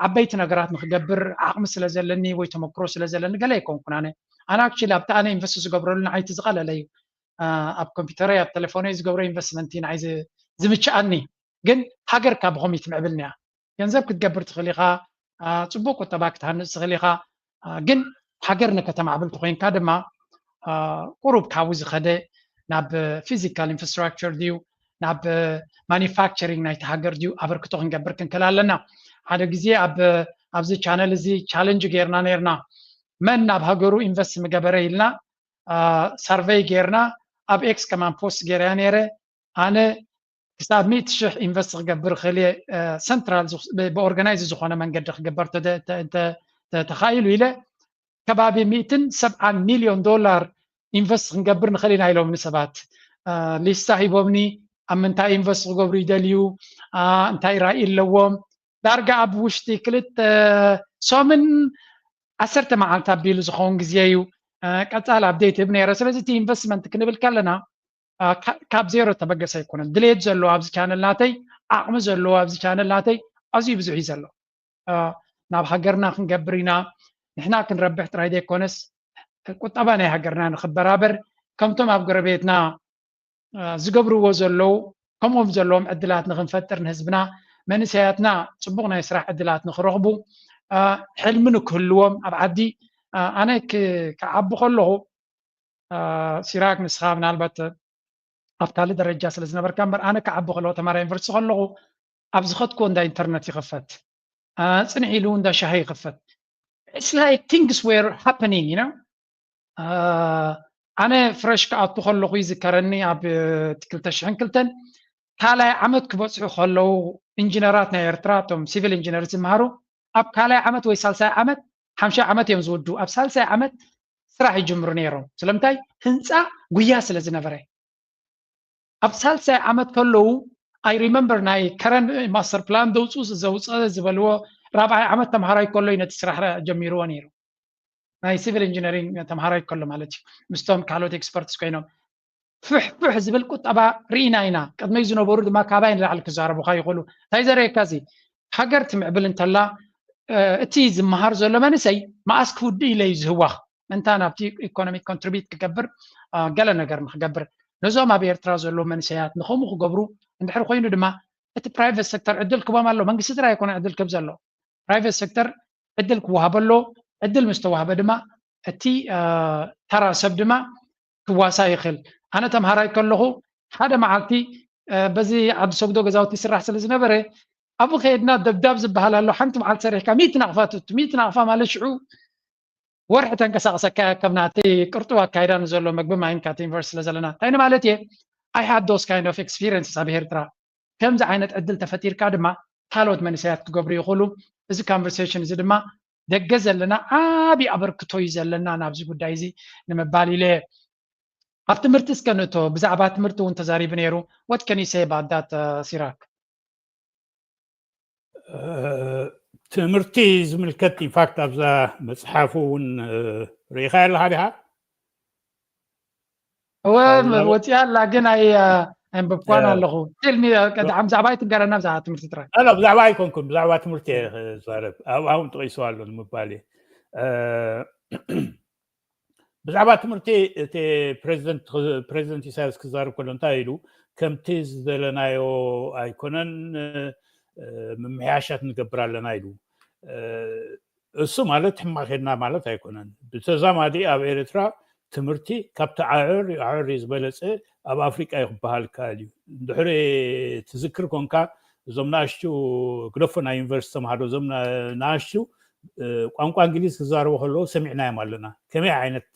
ዓበይቲ ነገራት ንክገብር ዓቕሚ ስለ ዘለኒ ወይ ተመክሮ ስለ ዘለኒ ገለ ኣይኮንኩን ኣነ። ኣነ actually ኣብቲ ኣነ ኢንቨስት ዝገብረሉ ንዓይቲ ዝቐለለ እዩ። ኣብ ኮምፒውተረይ ኣብ ቴሌፎነይ ዝገብሮ ኢንቨስትመንት እዩ ንዓይ ዝምችኣኒ። ግን ሃገርካ ብኸመይ ትምዕብል እያ? ገንዘብ ክትገብር ትኽእል ኢኻ፣ ፅቡቅ ቁጠባ ክትሃንፅ ትኽእል ኢኻ። ግን ሃገር ንከተማዕብል ተኮይንካ ድማ ቁሩብ ካብኡ ዝኸደ ናብ physical infrastructure ድዩ ናብ manufacturing ናይቲ ሃገር ድዩ ኣበርክቶ ክንገብር ክንክእል ኣለና። ሓደ ግዜ ኣብዚ ቻነል እዚ ቻለንጅ ጌርና ነርና። መን ናብ ሃገሩ ኢንቨስት ምገበረ ኢልና ሳርቨይ ጌርና ኣብ ኤክስ ከማን ፖስት ጌርያ ነረ። ኣነ ክሳብ ሚእቲ ሽሕ ኢንቨስት ክገብር ክእል እየ ሰንትራል ብኦርጋናይዝ ዝኾነ መንገዲ ክግበር ተኻኢሉ ኢለ ከባቢ ሚእትን ሰብዓን ሚልዮን ዶላር ኢንቨስት ክንገብር ንኽእል ኢና ኢሎምኒ ሰባት። ሊስታ ሂቦምኒ ኣብ ምንታይ ኢንቨስት ክገብሩ ይደልዩ፣ እንታይ ራእይ ኣለዎም። ዳርጋ ኣብ ውሽጢ ክልተ ሰሙን ዓሰርተ መዓልቲ ኣቢሉ ዝኸውን ግዜ እዩ ቀፃል ኣፕዴት ህብ ነይረ። ስለዚ እቲ ኢንቨስትመንት ክንብል ከለና ካብ ዜሮ ተበገሰ ኣይኮነን። ድሌት ዘለዎ ኣብዚ ቻነል ናተይ፣ ዓቕሚ ዘለዎ ኣብዚ ቻነል ናተይ ኣዝዩ ብዙሕ እዩ ዘሎ። ናብ ሃገርና ክንገብር ኢና። ንሕና ክንረብሕ ጥራይ ዘይኮነስ ቁጠባ ናይ ሃገርና ንክበራበር ከምቶም ኣብ ጎረቤትና ዝገብርዎ ዘለዉ ከምኦም ዘለዎም ዕድላት ንክንፈጥር ንህዝብና መንእሰያትና ፅቡቕ ናይ ስራሕ ዕድላት ንክረኽቡ ሕልሚ ንክህልዎም ኣብ ዓዲ ኣነ ክዓቢ ከለኹ ሲራክ ንስኻ ምናልባት ኣብ ካልእ ደረጃ ስለ ዝነበርካ እምበር ኣነ ክዓቢ ከለኹ ተማራ ዩኒቨርሲቲ ከለኹ ኣብ ዝኸድኩዎ እንዳ ኢንተርነት ይኽፈት፣ ፅንሕ ኢሉ እንዳ ሻሂ ይኽፈት። It's like things were happening you know ኣነ ፍረሽ ክኣቱ ከለኹ ይዝከረኒ ኣብ ክልተ ሽሕን ክልተን ካልኣይ ዓመት ክበፅሑ ከለዉ ኢንጂነራት ናይ ኤርትራ እቶም ሲቪል ኢንጂነር ዝመሃሩ ኣብ ካልኣይ ዓመት ወይ ሳልሳይ ዓመት ሓምሻይ ዓመት እዮም ዝውዱ ኣብ ሳልሳይ ዓመት ስራሕ ይጅምሩ ነይሮም። ስለምንታይ ህንፃ ጉያ ስለ ዝነበረ ኣብ ሳልሳይ ዓመት ከለዉ I remember ናይ ከረን ማስተር ፕላን ዘውፅኡ ዘውፀ ዝበልዎ ራብዓይ ዓመት ተምሃራይ ከሎ ነቲ ስራሕ ጀሚርዎ ነይሩ። ናይ ሲቪል ኢንጂነሪንግ ተምሃራይ ከሎ ማለት እዩ። ምስቶም ካልኦት ኤክስፐርትስ ኮይኖም ፍሕፍሕ ዝብል ቁጠባ ርኢና ኢና። ቅድመይ ዝነበሩ ድማ ካባይ ንላዕሊ ክዛረቡካ ይኽእሉ። እንታይ ዘርእየካ እዚ ሃገር ትምዕብል እንተላ እቲ ዝመሃር ዘሎ መንእሰይ መኣስ ክውድእ ኢለ እዩ ዝህዋኽ ምእንታ ናብቲ ኢኮኖሚ ኮንትሪቢት ክገብር ገለ ነገር ንክገብር ነዞም ኣብ ኤርትራ ዘለዉ መንእሰያት ንከምኡ ክገብሩ እንድሕር ኮይኑ ድማ እቲ ፕራይቨት ሴክተር ዕድል ክቦም ኣሎ። መንግስቲ ጥራይ ኣይኮነ ዕድል ክብ ዘሎ ፕራይቨት ሴክተር ዕድል ክወሃበ ኣሎ። ዕድል ምስ ተዋህበ ድማ እቲ ተራ ሰብ ድማ ክዋሳ ይኽእል። ኣነ ተምሃራይ ከለኹ ሓደ መዓልቲ በዚ ዓዲ ሰጉዶ ገዛውቲ ይስራሕ ስለ ዝነበረ ኣብኡ ከየድና ደብዳብ ዝበሃል ኣሎ። ሓንቲ መዓልቲ ሰሪሕካ ሚእቲ ናቕፋ ትእቱ። ሚእቲ ናቕፋ ማለት ሽዑ ወርሒ ተንቀሳቕሰካ እያ። ከም ናተይ ቅርጡው ኣካይዳ ንዘሎ መግቢ ማይን ካት ዩኒቨርሲቲ ስለ ዘለና እንታይ ንማለት እየ I had those kind of experiences ኣብ ኤርትራ። ከምዚ ዓይነት ዕድል ተፈጢርካ ድማ ካልኦት መንእሰያት ክገብሩ ይኽእሉ። እዚ ኮንቨርሴሽን እዚ ድማ ደገ ዘለና ዓብዪ ኣበርክቶ እዩ ዘለና ናብዚ ጉዳይ እዚ ንምባል ኢለ እየ። ኣብ ትምህርቲ እስከ ንእቶ። ብዛዕባ ትምህርቲ እውን ተዛሪቡ ነይሩ። What can you say about that ሲራክ? ትምህርቲ ዝምልከት ኢንፋክት ኣብዛ መፅሓፉ እውን ርኢኻ ኣለካ ዲካ? እወ ወፂኣ ኣላ ግን ኣይ ኣንበብኳን ኣለኹ። ቴልሚ ቀድዓም ብዛዕባ ኣይትንገረና ብዛዕባ ትምህርቲ ጥራይ። ብዛዕባ ኣይኮንኩን ብዛዕባ ትምህርቲ እየ ዝዛረብ። ኣብኣ እውን ጠቂሱ ኣሎ ንምባል እየ። ብዛዕባ ትምህርቲ እቲ ፕሬዚደንት ፕሬዚደንት ኢሳያስ ክዛረብ ከሎ እንታይ ኢሉ? ከምቲ ዝደለናዮ ኣይኮነን፣ ምምሕያሻት ንገብር ኣለና ኢሉ። እሱ ማለት ሕማቕ ሄድና ማለት ኣይኮነን። ብተዛማዲ ኣብ ኤርትራ ትምህርቲ ካብቲ ዓዕር ዓዕር ዝበለፀ ኣብ ኣፍሪቃ እዩ ክበሃል ይከኣል እዩ። ድሕሪ ትዝክር ኮንካ እዞም ናእሽቱ ግደፎ ናይ ዩኒቨርሲቲ ተምሃሮ እዞም ናእሽቱ ቋንቋ እንግሊዝ ክዛረቡ ከለዉ ሰሚዕናዮም ኣለና። ከመይ ዓይነት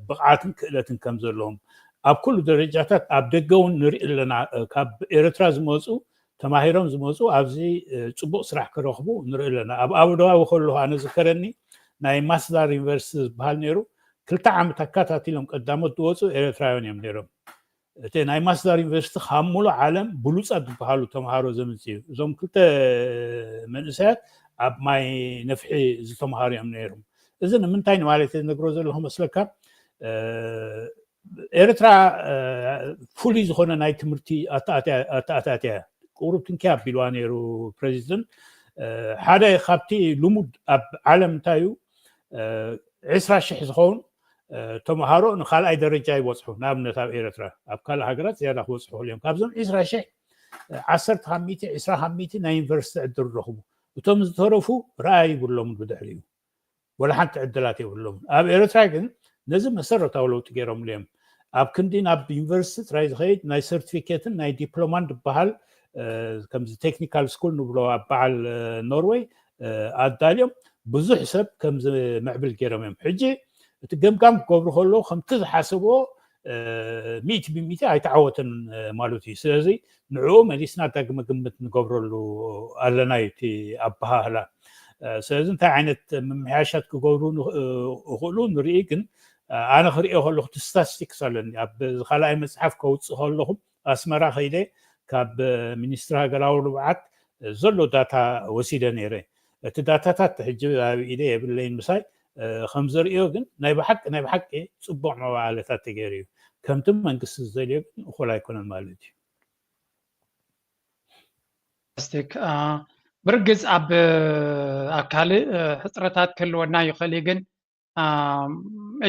ብቕዓትን ክእለትን ከም ዘለዎም ኣብ ኩሉ ደረጃታት ኣብ ደገ እውን ንርኢ ኣለና። ካብ ኤርትራ ዝመፁ ተማሂሮም ዝመፁ ኣብዚ ፅቡቕ ስራሕ ክረኽቡ ንርኢ ኣለና። ኣብ ኣቡዳቢ ከለኹ ኣነ ዝከረኒ ናይ ማስዳር ዩኒቨርሲቲ ዝበሃል ነይሩ። ክልተ ዓመት ኣካታቲሎም ቀዳሞት ዝወፁ ኤርትራውያን እዮም ነይሮም። እቲ ናይ ማስዳር ዩኒቨርሲቲ ካብ ሙሉእ ዓለም ብሉፃት ዝበሃሉ ተምሃሮ ዘምፅእ እዩ። እዞም ክልተ መንእሰያት ኣብ ማይ ነፍሒ ዝተምሃሩ እዮም ነይሮም። እዚ ንምንታይ ንማለት ዝነግሮ ዘለኹ መስለካ? ኤርትራ ፍሉይ ዝኾነ ናይ ትምህርቲ ኣተኣታትያ ቁሩብ ትንኪ ኣቢልዋ ነይሩ ፕሬዚደንት። ሓደ ካብቲ ልሙድ ኣብ ዓለም እንታይ እዩ? ዕስራ ሽሕ ዝኸውን ተምሃሮ ንካልኣይ ደረጃ ይበፅሑ። ንኣብነት ኣብ ኤርትራ፣ ኣብ ካልእ ሃገራት ዝያዳ ክበፅሑ ክእሉ እዮም። ካብዞም ዕስራ ሽሕ ዓሰርተ ካብ ሚእቲ፣ ዕስራ ካብ ሚእቲ ናይ ዩኒቨርሲቲ ዕድል ረኽቡ። እቶም ዝተረፉ ረኣይ ይብሎምን ብድሕሪኡ ወላ ሓንቲ ዕድላት የብሎምን። ኣብ ኤርትራ ግን ነዚ መሰረታዊ ለውጢ ገይሮምሉ እዮም። ኣብ ክንዲ ናብ ዩኒቨርሲቲ ጥራይ ዝኸይድ ናይ ሰርቲፊኬትን ናይ ዲፕሎማን ዝበሃል ከምዚ ቴክኒካል ስኩል ንብሎ ኣብ በዓል ኖርወይ ኣዳልዮም ብዙሕ ሰብ ከም ዝምዕብል ገይሮም እዮም። ሕጂ እቲ ገምጋም ክገብሩ ከለዉ ከምቲ ዝሓሰብዎ ሚእቲ ብሚእቲ ኣይተዓወተን ማለት እዩ። ስለዚ ንዕኡ መሊስና ዳግመ ግምት ንገብረሉ ኣለና እዩ እቲ ኣበሃህላ። ስለዚ እንታይ ዓይነት ምምሕያሻት ክገብሩ ይኽእሉ ንርኢ። ግን ኣነ ክርእዮ ከለኹ እቲ ስታቲስቲክስ ኣለኒ። ኣብ ካልኣይ መፅሓፍ ከውፅእ ከለኹ ኣስመራ ከይደ ካብ ሚኒስትሪ ሃገራዊ ልምዓት ዘሎ ዳታ ወሲደ ነይረ። እቲ ዳታታት ሕጂ ኣብ ኢደ የብለይን ምሳይ። ከም ዘርእዮ ግን ናይ ብሓቂ ናይ ብሓቂ ፅቡቕ መባእለታት ተገይሩ እዩ። ከምቲ መንግስቲ ዝደልዮ ግን እኹል ኣይኮነን ማለት እዩ። ስቲክ ብርግፅ ኣብ ኣብ ካልእ ሕፅረታት ክህልወና ይኽእል እዩ፣ ግን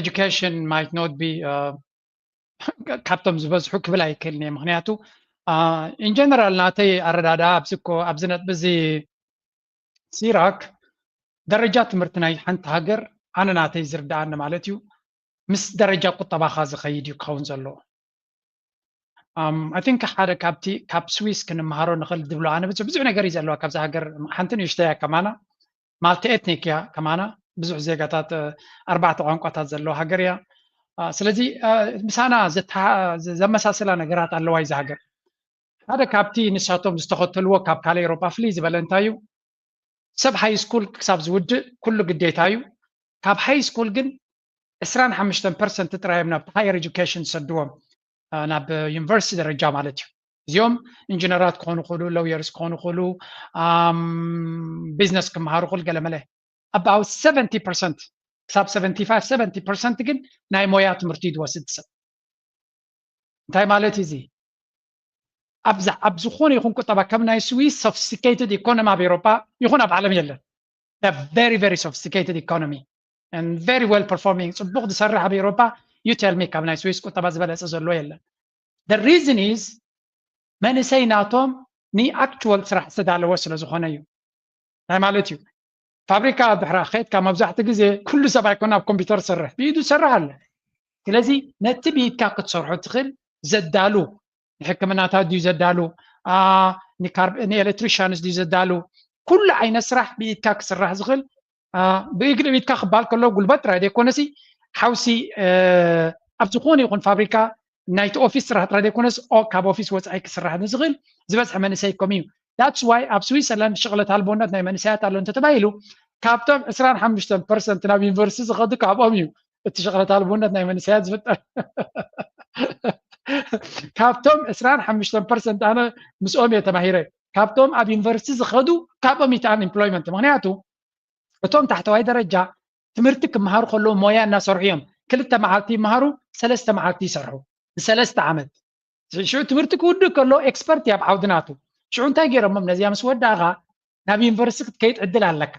education might not be ካብቶም ዝበዝሑ ክብል ኣይክእልን እየ። ምክንያቱ in general ናተይ ኣረዳድኣ ኣብዚ እኮ ኣብዚ ነጥቢ እዚ ሲራክ ደረጃ ትምህርቲ ናይ ሓንቲ ሃገር ኣነ ናተይ ዝርድኣኒ ማለት እዩ ምስ ደረጃ ቁጠባኻ ዝኸይድ እዩ ክኸውን ዘለዎ። I think ሓደ ካብቲ ካብ ስዊስ ክንመሃሮ ንኽእል ዝብሎ ኣነ ብዙሕ ብዙሕ ነገር እዩ ዘለዋ ካብዛ ሃገር ሓንቲ ንእሽተያ ከማና ማልቲ ኤትኒክ እያ ከማና ብዙሕ ዜጋታት ኣርባዕተ ቋንቋታት ዘለዎ ሃገር እያ። ስለዚ ምሳና ዘመሳሰላ ነገራት ኣለዋ ይዛ ሃገር። ሓደ ካብቲ ንሳቶም ዝተኸተልዎ ካብ ካልእ ኤሮጳ ፍልይ ዝበለ እንታይ እዩ? ሰብ ሃይ ስኩል ክሳብ ዝውድእ ኩሉ ግዴታ እዩ። ካብ ሃይ ስኩል ግን ዕስራን ሓሙሽተን ፐርሰንት ጥራይ እዮም ናብቲ ሃየር ኤጁኬሽን ዝሰድዎም፣ ናብ ዩኒቨርሲቲ ደረጃ ማለት እዩ። እዚኦም ኢንጂነራት ክኾኑ ይኽእሉ፣ ሎየርስ ክኾኑ ይኽእሉ፣ ቢዝነስ ክመሃሩ ይኽእሉ፣ ገለመለ። About seventy percent ክሳብ seventy five seventy percent ግን ናይ ሞያ ትምህርቲ እዩ ዝወስድ ሰብ። እንታይ ማለት እዩ እዚ? ኣብ ዝኾነ ይኹን ቁጠባ ከም ናይ ስዊስ ሶፊስቲኬትድ ኢኮኖሚ ኣብ ኤሮፓ ይኹን ኣብ ዓለም የለን። Very very sophisticated economy and very well performing፣ ፅቡቕ ዝሰርሕ ኣብ ኤሮፓ you tell me ካብ ናይ ስዊስ ቁጠባ ዝበለፀ ዘሎ የለን። The reason is መንእሰይ ናቶም ን actual ስራሕ ዝተዳለወ ስለ ዝኾነ እዩ። እንታይ ማለት እዩ? ፋብሪካ ድሕራ ከድካ መብዛሕትኡ ግዜ ኩሉ ሰብ ኣይኮነ ኣብ ኮምፒውተር ዝሰርሕ፣ ብኢዱ ዝሰርሕ ኣለ። ስለዚ ነቲ ብኢድካ ክትሰርሖ ትኽእል ዘዳሉ፣ ንሕክምናታት ድዩ ዘዳሉ፣ ንኤሌክትሪሻንስ ድዩ ዘዳሉ፣ ኩሉ ዓይነት ስራሕ ብኢድካ ክስራሕ ዝኽእል። ብኢድካ ክበሃል ከሎ ጉልበት ጥራይ ዘይኮነሲ ሓውሲ ኣብ ዝኾነ ይኹን ፋብሪካ ናይቲ ኦፊስ ስራሕ ጥራይ ዘይኮነስ ካብ ኦፊስ ወፃኢ ክስራሕ ንዝኽእል ዝበዝሐ መንእሰይ ከም እዩ። That's why ኣብ ስዊዘርላንድ ሽቕለት ኣልቦነት ናይ መንእሰያት ኣሎ እንተተባሂሉ ካብቶም ዕስራን ሓሙሽተን ፐርሰንት ናብ ዩኒቨርሲቲ ዝኸዱ ካብኦም እዩ እቲ ሽቕለት ኣልቦነት ናይ መንእሰያት ዝፍጠር። ካብቶም ዕስራን ሓሙሽተን ፐርሰንት ኣነ ምስኦም እየ ተማሂረ። ካብቶም ኣብ ዩኒቨርሲቲ ዝኸዱ ካብኦም እዩ እቲ ኣንኤምፕሎይመንት። ምክንያቱ እቶም ታሕተዋይ ደረጃ ትምህርቲ ክመሃሩ ከለዉ ሞያ እናሰርሑ እዮም። ክልተ መዓልቲ ይመሃሩ፣ ሰለስተ መዓልቲ ይሰርሑ ንሰለስተ ዓመት። ሽዑ ትምህርቲ ክውድእ ከሎ ኤክስፐርት እዩ ኣብ ዓውዲ ናቱ። ሽዑ እንታይ ገይሮሞም ነዚኣ ምስ ወዳእኻ ናብ ዩኒቨርሲቲ ክትከይድ ዕድል ኣለካ።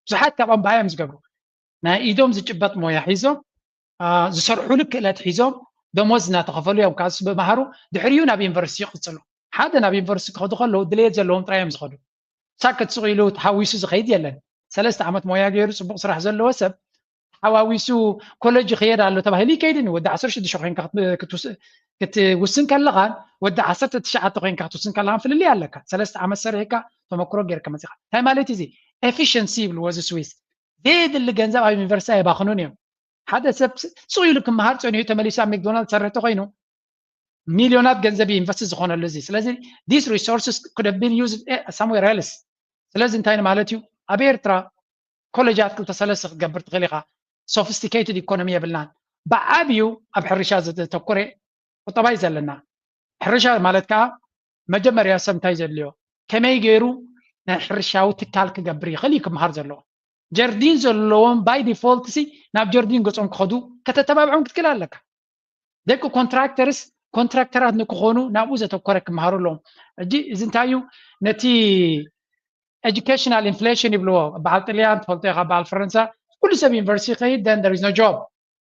ብዙሓት ካብኦም ብኣ እዮም ዝገብሩ። ናይ ኢዶም ዝጭበጥ ሞያ ሒዞም ዝሰርሑሉ ክእለት ሒዞም ደሞዝ እናተኸፈሉ እዮም ካብ ዝመሃሩ ድሕሪኡ ናብ ዩኒቨርሲቲ ይቕፅሉ። ሓደ ናብ ዩኒቨርሲቲ ክኸዱ ከለዉ ድሌት ዘለዎም ጥራይ እዮም ዝኸዱ። ሳክት ስቕ ኢሉ ተሓዊሱ ዝኸይድ የለን። ሰለስተ ዓመት ሞያ ገይሩ ፅቡቕ ስራሕ ዘለዎ ሰብ ተሓዋዊሱ ኮለጅ ይኸየድ ኣሎ ተባሂሉ ይከይድን እዩ። ወዲ ዓሰርተ ሽዱሽተ ኮይንካ ክትውስን ከለኻን ወዲ ዓሰርተ ትሽዓተ ኮይንካ ክትውስን ከለኻን ፍልልይ ኣለካ። ሰለስተ ዓመት ሰሪሕካ ተመክሮ ገይርካ መፂኻ እንታይ ማለት እዚ ኤፊሽንሲ ይብልዎ እዚ ስዊስ። ዘየድሊ ገንዘብ ኣብ ዩኒቨርሲቲ ኣይባኽኑን እዮም። ሓደ ሰብ ስቕ ኢሉ ክመሃር ፀኒሑ ተመሊሱ ኣብ ሜክዶናልድ ዝሰርሕ ተኮይኑ ሚሊዮናት ገንዘብ ኢንቨስት ዝኾነሉ እዚ። ስለዚ this resources could have been used somewhere else። ስለዚ እንታይ ማለት እዩ? ኣብ ኤርትራ ኮሌጃት ክልተ ሰለስተ ክትገብር ትኽእል ኢኻ። ሶፊስቲኬትድ ኢኮኖሚ የብልናን። ብዓብዩ ኣብ ሕርሻ ዘተኮረ ቁጠባ እዩ ዘለና። ሕርሻ ማለት ከዓ መጀመርያ ሰብ እንታይ ዘድልዮ፣ ከመይ ገይሩ ናይ ሕርሻዊ ትካል ክገብር ይኽእል እዩ ክምሃር ዘለዎ። ጀርዲን ዘለዎም ባይ ዲፎልት ሲ ናብ ጀርዲን ገጾም ክኸዱ ከተተባብዖም ክትክእል ኣለካ። ደቂ ኮንትራክተርስ ኮንትራክተራት ንክኾኑ ናብኡ ዘተኮረ ክምሃሩ ኣለዎም። ሕጂ እዚ እንታይ እዩ? ነቲ ኤጁኬሽናል ኢንፍሌሽን ይብልዎ። በዓል ጥልያን ትፈልጦ ኢኻ፣ በዓል ፈረንሳ። ኩሉ ሰብ ዩኒቨርሲቲ ከይድ then there is no job።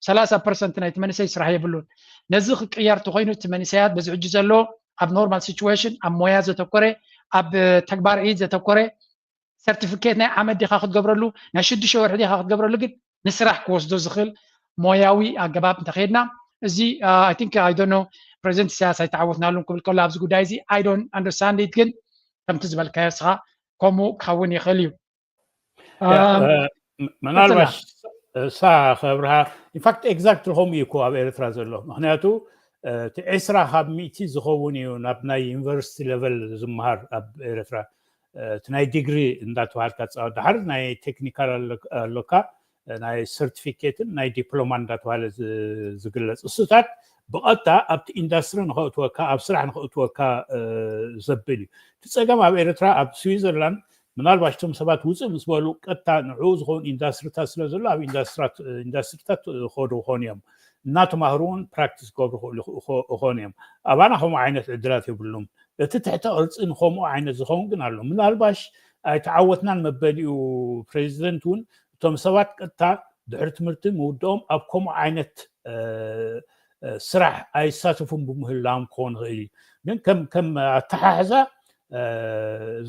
ሰላሳ ፐርሰንት ናይቲ መንእሰይ ስራሕ የብሉን። ነዚ ክቅየር ተኮይኑ እቲ መንእሰያት በዚ ሕጂ ዘሎ ኣብ ኖርማል ሲቹዌሽን ኣብ ሞያ ዘተኮረ ኣብ ተግባር ኢድ ዘተኮረ ሰርቲፊኬት ናይ ዓመት ዲኻ ክትገብረሉ ናይ ሽዱሽተ ወርሒ ዲኻ ክትገብረሉ ግን ንስራሕ ክወስዶ ዝኽእል ሞያዊ ኣገባብ እንተኸይድና እዚ I think I don't know ፕሬዚደንት ኢሳያስ ኣይተዓወትናሉን ክብል ከሎ ኣብዚ ጉዳይ እዚ I don't understand it ግን ከምቲ ዝበልካዮ ስኻ ከምኡ ክኸውን ይኽእል እዩ። ምናልባሽ እሳ ከብርሃ ኢንፋክት ኤግዛክት ከምኡ እዩ እኮ ኣብ ኤርትራ ዘሎ ምክንያቱ እቲ ዕስራ ካብ ሚእቲ ዝኸውን እዩ ናብ ናይ ዩኒቨርሲቲ ሌቨል ዝመሃር ኣብ ኤርትራ እቲ ናይ ዲግሪ እንዳተባሃልካ ትፃወት ድሓር ናይ ቴክኒካል ኣሎካ ናይ ሰርቲፊኬትን ናይ ዲፕሎማ እንዳተባሃለ ዝግለፅ እሱታት ብቐጥታ ኣብቲ ኢንዳስትሪ ንኸእትወካ ኣብ ስራሕ ንኸእትወካ ዘብል እዩ እቲ ፀገም ኣብ ኤርትራ ኣብ ስዊዘርላንድ ምናልባሽ እቶም ሰባት ውፅእ ምስ በሉ ቀጥታ ንዕኡ ዝኸውን ኢንዳስትሪታት ስለ ዘሎ ኣብ ኢንዳስትሪታት ከዱ ክኾኑ እዮም እናተማህሩ እውን ፕራክቲስ ክገብሩ ክኾኑ እዮም ኣባና ከምኡ ዓይነት ዕድላት የብሉም እቲ ትሕተ ቅርፂ ንከምኡ ዓይነት ዝኸውን ግን ኣሎ ምናልባሽ ኣይተዓወትናን መበሊኡ ፕሬዚደንት እውን እቶም ሰባት ቀጥታ ድሕሪ ትምህርቲ ምውድኦም ኣብ ከምኡ ዓይነት ስራሕ ኣይሳተፉን ብምህላዎም ክኸውን ይኽእል እዩ ግን ከም ኣተሓሕዛ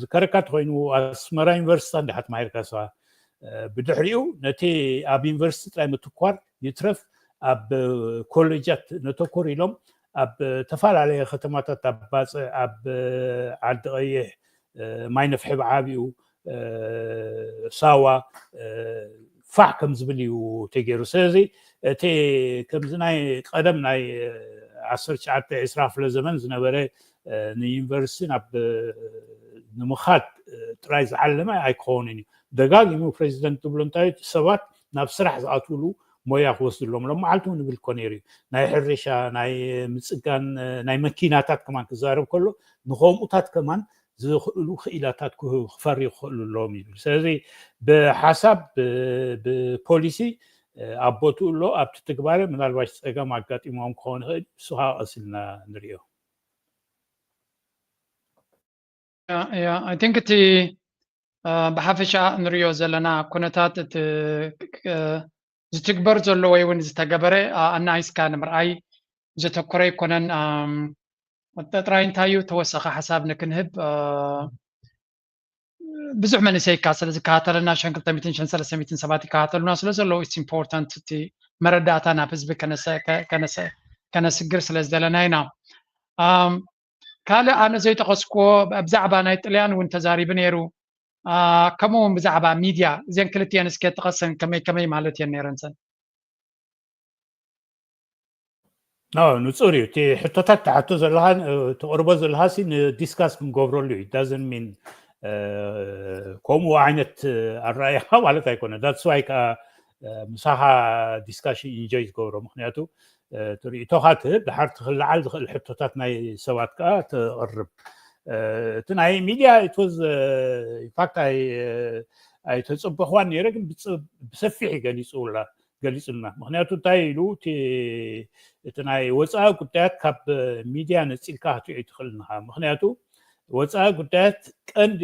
ዝከረካ ተኮይኑ ኣስመራ ዩኒቨርሲቲ እንዲሓ ተማሂርካ ስኻ ብድሕሪኡ ነቲ ኣብ ዩኒቨርሲቲ ጥራይ ምትኳር ይትረፍ ኣብ ኮሌጃት ነተኮር ኢሎም ኣብ ተፈላለየ ከተማታት ኣብ ባፅዕ ኣብ ዓዲ ቀይሕ ማይ ነፍሒ ብዓብኡ ሳዋ ፋሕ ከም ዝብል እዩ ተገይሩ ስለዚ እቲ ከምዚ ናይ ቀደም ናይ ዓሰርተ ትሽዓተ ዕስራ ክፍለ ዘመን ዝነበረ ንዩኒቨርሲቲ ናብ ንምኻድ ጥራይ ዝዓለመ ኣይክኸውንን እዩ ደጋጊሙ ፕሬዚደንት ዝብሎ እንታይ ሰባት ናብ ስራሕ ዝኣትውሉ ሞያ ክወስድሎም ሎም መዓልቲ እውን ይብል እኮ ነይሩ እዩ ናይ ሕርሻ ናይ ምፅጋን ናይ መኪናታት ከማን ክዛረብ ከሎ ንከምኡታት ከማን ዝኽእሉ ክኢላታት ክፈሪ ክኽእሉ ኣለዎም ይብል ስለዚ ብሓሳብ ብፖሊሲ ኣብ ቦትኡ ኣሎ ኣብቲ ትግባረ ምናልባሽ ፀገም ኣጋጢሞም ክኸውን ይኽእል ንሱ ከዓ ቀሲልና ንሪኦ I think እቲ ብሓፈሻ ንሪኦ ዘለና ኩነታት እቲ ዝትግበር ዘሎ ወይ እውን ዝተገበረ ኣናይስካ ንምርኣይ ዘተኮረ ኣይኮነን ጥራይ እንታይ እዩ ተወሳኺ ሓሳብ ንክንህብ ብዙሕ መንእሰይ ካ ስለ ዝከታተለና ሸን ክልተ ሚእትን ሸን ሰለስተ ሚእትን ሰባት ይከታተሉና ስለ ዘለዉ it's important እቲ መረዳእታ ናብ ህዝቢ ከነስግር ስለ ዝደለና ኢና ካልእ ኣነ ዘይጠቐስክዎ ብዛዕባ ናይ ጥልያን እውን ተዛሪቡ ነይሩ ከምኡ እውን ብዛዕባ ሚድያ እዚን ክልትኤን እስከ ጥቀሰን ከመይ ከመይ ማለት እየን ነይረንሰን ንፁር እዩ እቲ ሕቶታት ትሓቶ ዘለካ ተቅርቦ ዘለካ ንዲስካስ ክንገብረሉ እዩ doesn't mean ከምኡ ዓይነት ኣረኣየካ ማለት ኣይኮነ that's why ከዓ ምሳኻ ዲስካሽን ኢንጆይ ዝገብሮ ምክንያቱ ትርኢቶካ ትህብ ድሓር ትክልዓል ዝኽእል ሕቶታት ናይ ሰባት ከዓ ተቕርብ እቲ ናይ ሚድያ ኢትወዝ ኢንፋክት ኣይተፀበኽዋን ነይረ ግን ብሰፊሕ ገሊፁላ ገሊፁልና ምክንያቱ እንታይ ኢሉ እቲ ናይ ወፃኢ ጉዳያት ካብ ሚድያ ነፂልካ ክትሪኦ ትኽእል ንኻ ምክንያቱ ወፃኢ ጉዳያት ቀንዲ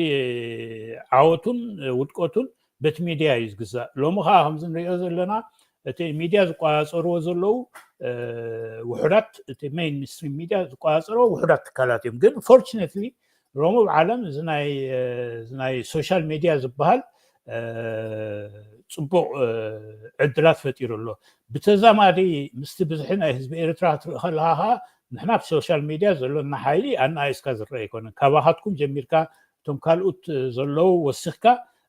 ዓወቱን ውድቀቱን በቲ ሚድያ እዩ ዝግዛእ። ሎሚ ከዓ ከምዚ ንሪኦ ዘለና እቲ ሚድያ ዝቆፃፀርዎ ዘለዉ ውሑዳት፣ እቲ ሜይንስትሪም ሚድያ ዝቆፃፀርዎ ውሑዳት ትካላት እዮም። ግን ፎርችነትሊ ሎሚ ኣብ ዓለም እዚ ናይ ሶሻል ሚድያ ዝበሃል ፅቡቕ ዕድላት ፈጢሩ ኣሎ። ብተዛማዲ ምስቲ ብዝሒ ናይ ህዝቢ ኤርትራ ክትርኢ ከለካ ከዓ ንሕና ኣብ ሶሻል ሚድያ ዘሎና ሓይሊ ኣናኣይስካ ዝረአ ኣይኮነን። ካባኻትኩም ጀሚርካ እቶም ካልኦት ዘለዉ ወሲኽካ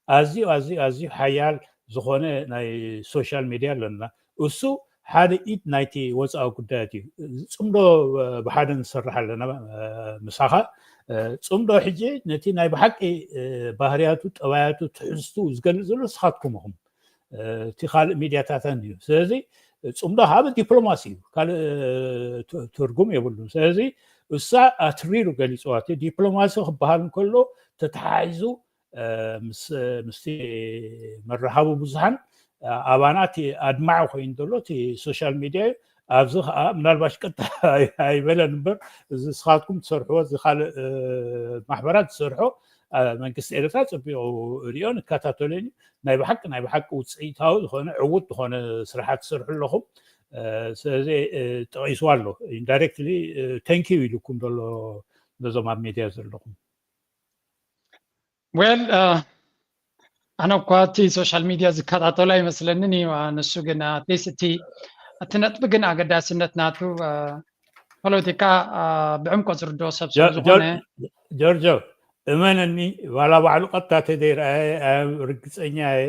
ኣዝዩ ኣዝዩ ኣዝዩ ሓያል ዝኾነ ናይ ሶሻል ሚድያ ኣለና። እሱ ሓደ ኢድ ናይቲ ወፃኢ ጉዳያት እዩ። ዝፅምዶ ብሓደ ንሰርሕ ኣለና ምሳኻ። ፅምዶ ሕጂ ነቲ ናይ ብሓቂ ባህርያቱ፣ ጠባያቱ፣ ትሕዝቱ ዝገልፅ ዘሎ ንስኻትኩም ኢኹም። እቲ ካልእ ሚድያታተን እዩ። ስለዚ ፅምዶ ካብ ዲፕሎማሲ እዩ፣ ካልእ ትርጉም የብሉን። ስለዚ እሳ ኣትሪሩ ገሊፅዋ። እቲ ዲፕሎማሲ ክበሃል እንከሎ ተተሓሒዙ ምስቲ መራኸቢ ብዙሓን ኣባና እቲ ኣድማዒ ኮይኑ ዘሎ እቲ ሶሻል ሚድያ እዩ። ኣብዚ ከዓ ምናልባሽ ቀጥታ ኣይበለን እምበር፣ እዚ ንስኻትኩም ትሰርሕዎ፣ እዚ ካልእ ማሕበራት ዝሰርሖ መንግስቲ ኤርትራ ፀቢቑ ሪኦ ንከታተሎን እዩ። ናይ ብሓቂ ናይ ብሓቂ ውፅኢታዊ ዝኾነ ዕዉት ዝኾነ ስራሓት ትሰርሑ ኣለኹም። ስለዚ ጠቒስዋ ኣሎ ኢንዳይሬክትሊ፣ ቴንኪዩ ኢሉኩም ዘሎ ነዞም ኣብ ሚድያ ዘለኹም። ዌል ኣነ እኳ እቲ ሶሻል ሚድያ ዝከታተሉ ኣይመስለንን እዩ። ንሱ ግን ኣትሊስት እቲ እቲ ነጥቢ ግን ኣገዳስነት ናቱ ፖለቲካ ብዕምቆት ዝርድኦ ሰብ ስለ ዝኾነ ጆርጆ እመነኒ፣ ዋላ ባዕሉ ቀጥታ ተዘይረኣየ ርግፀኛ እየ።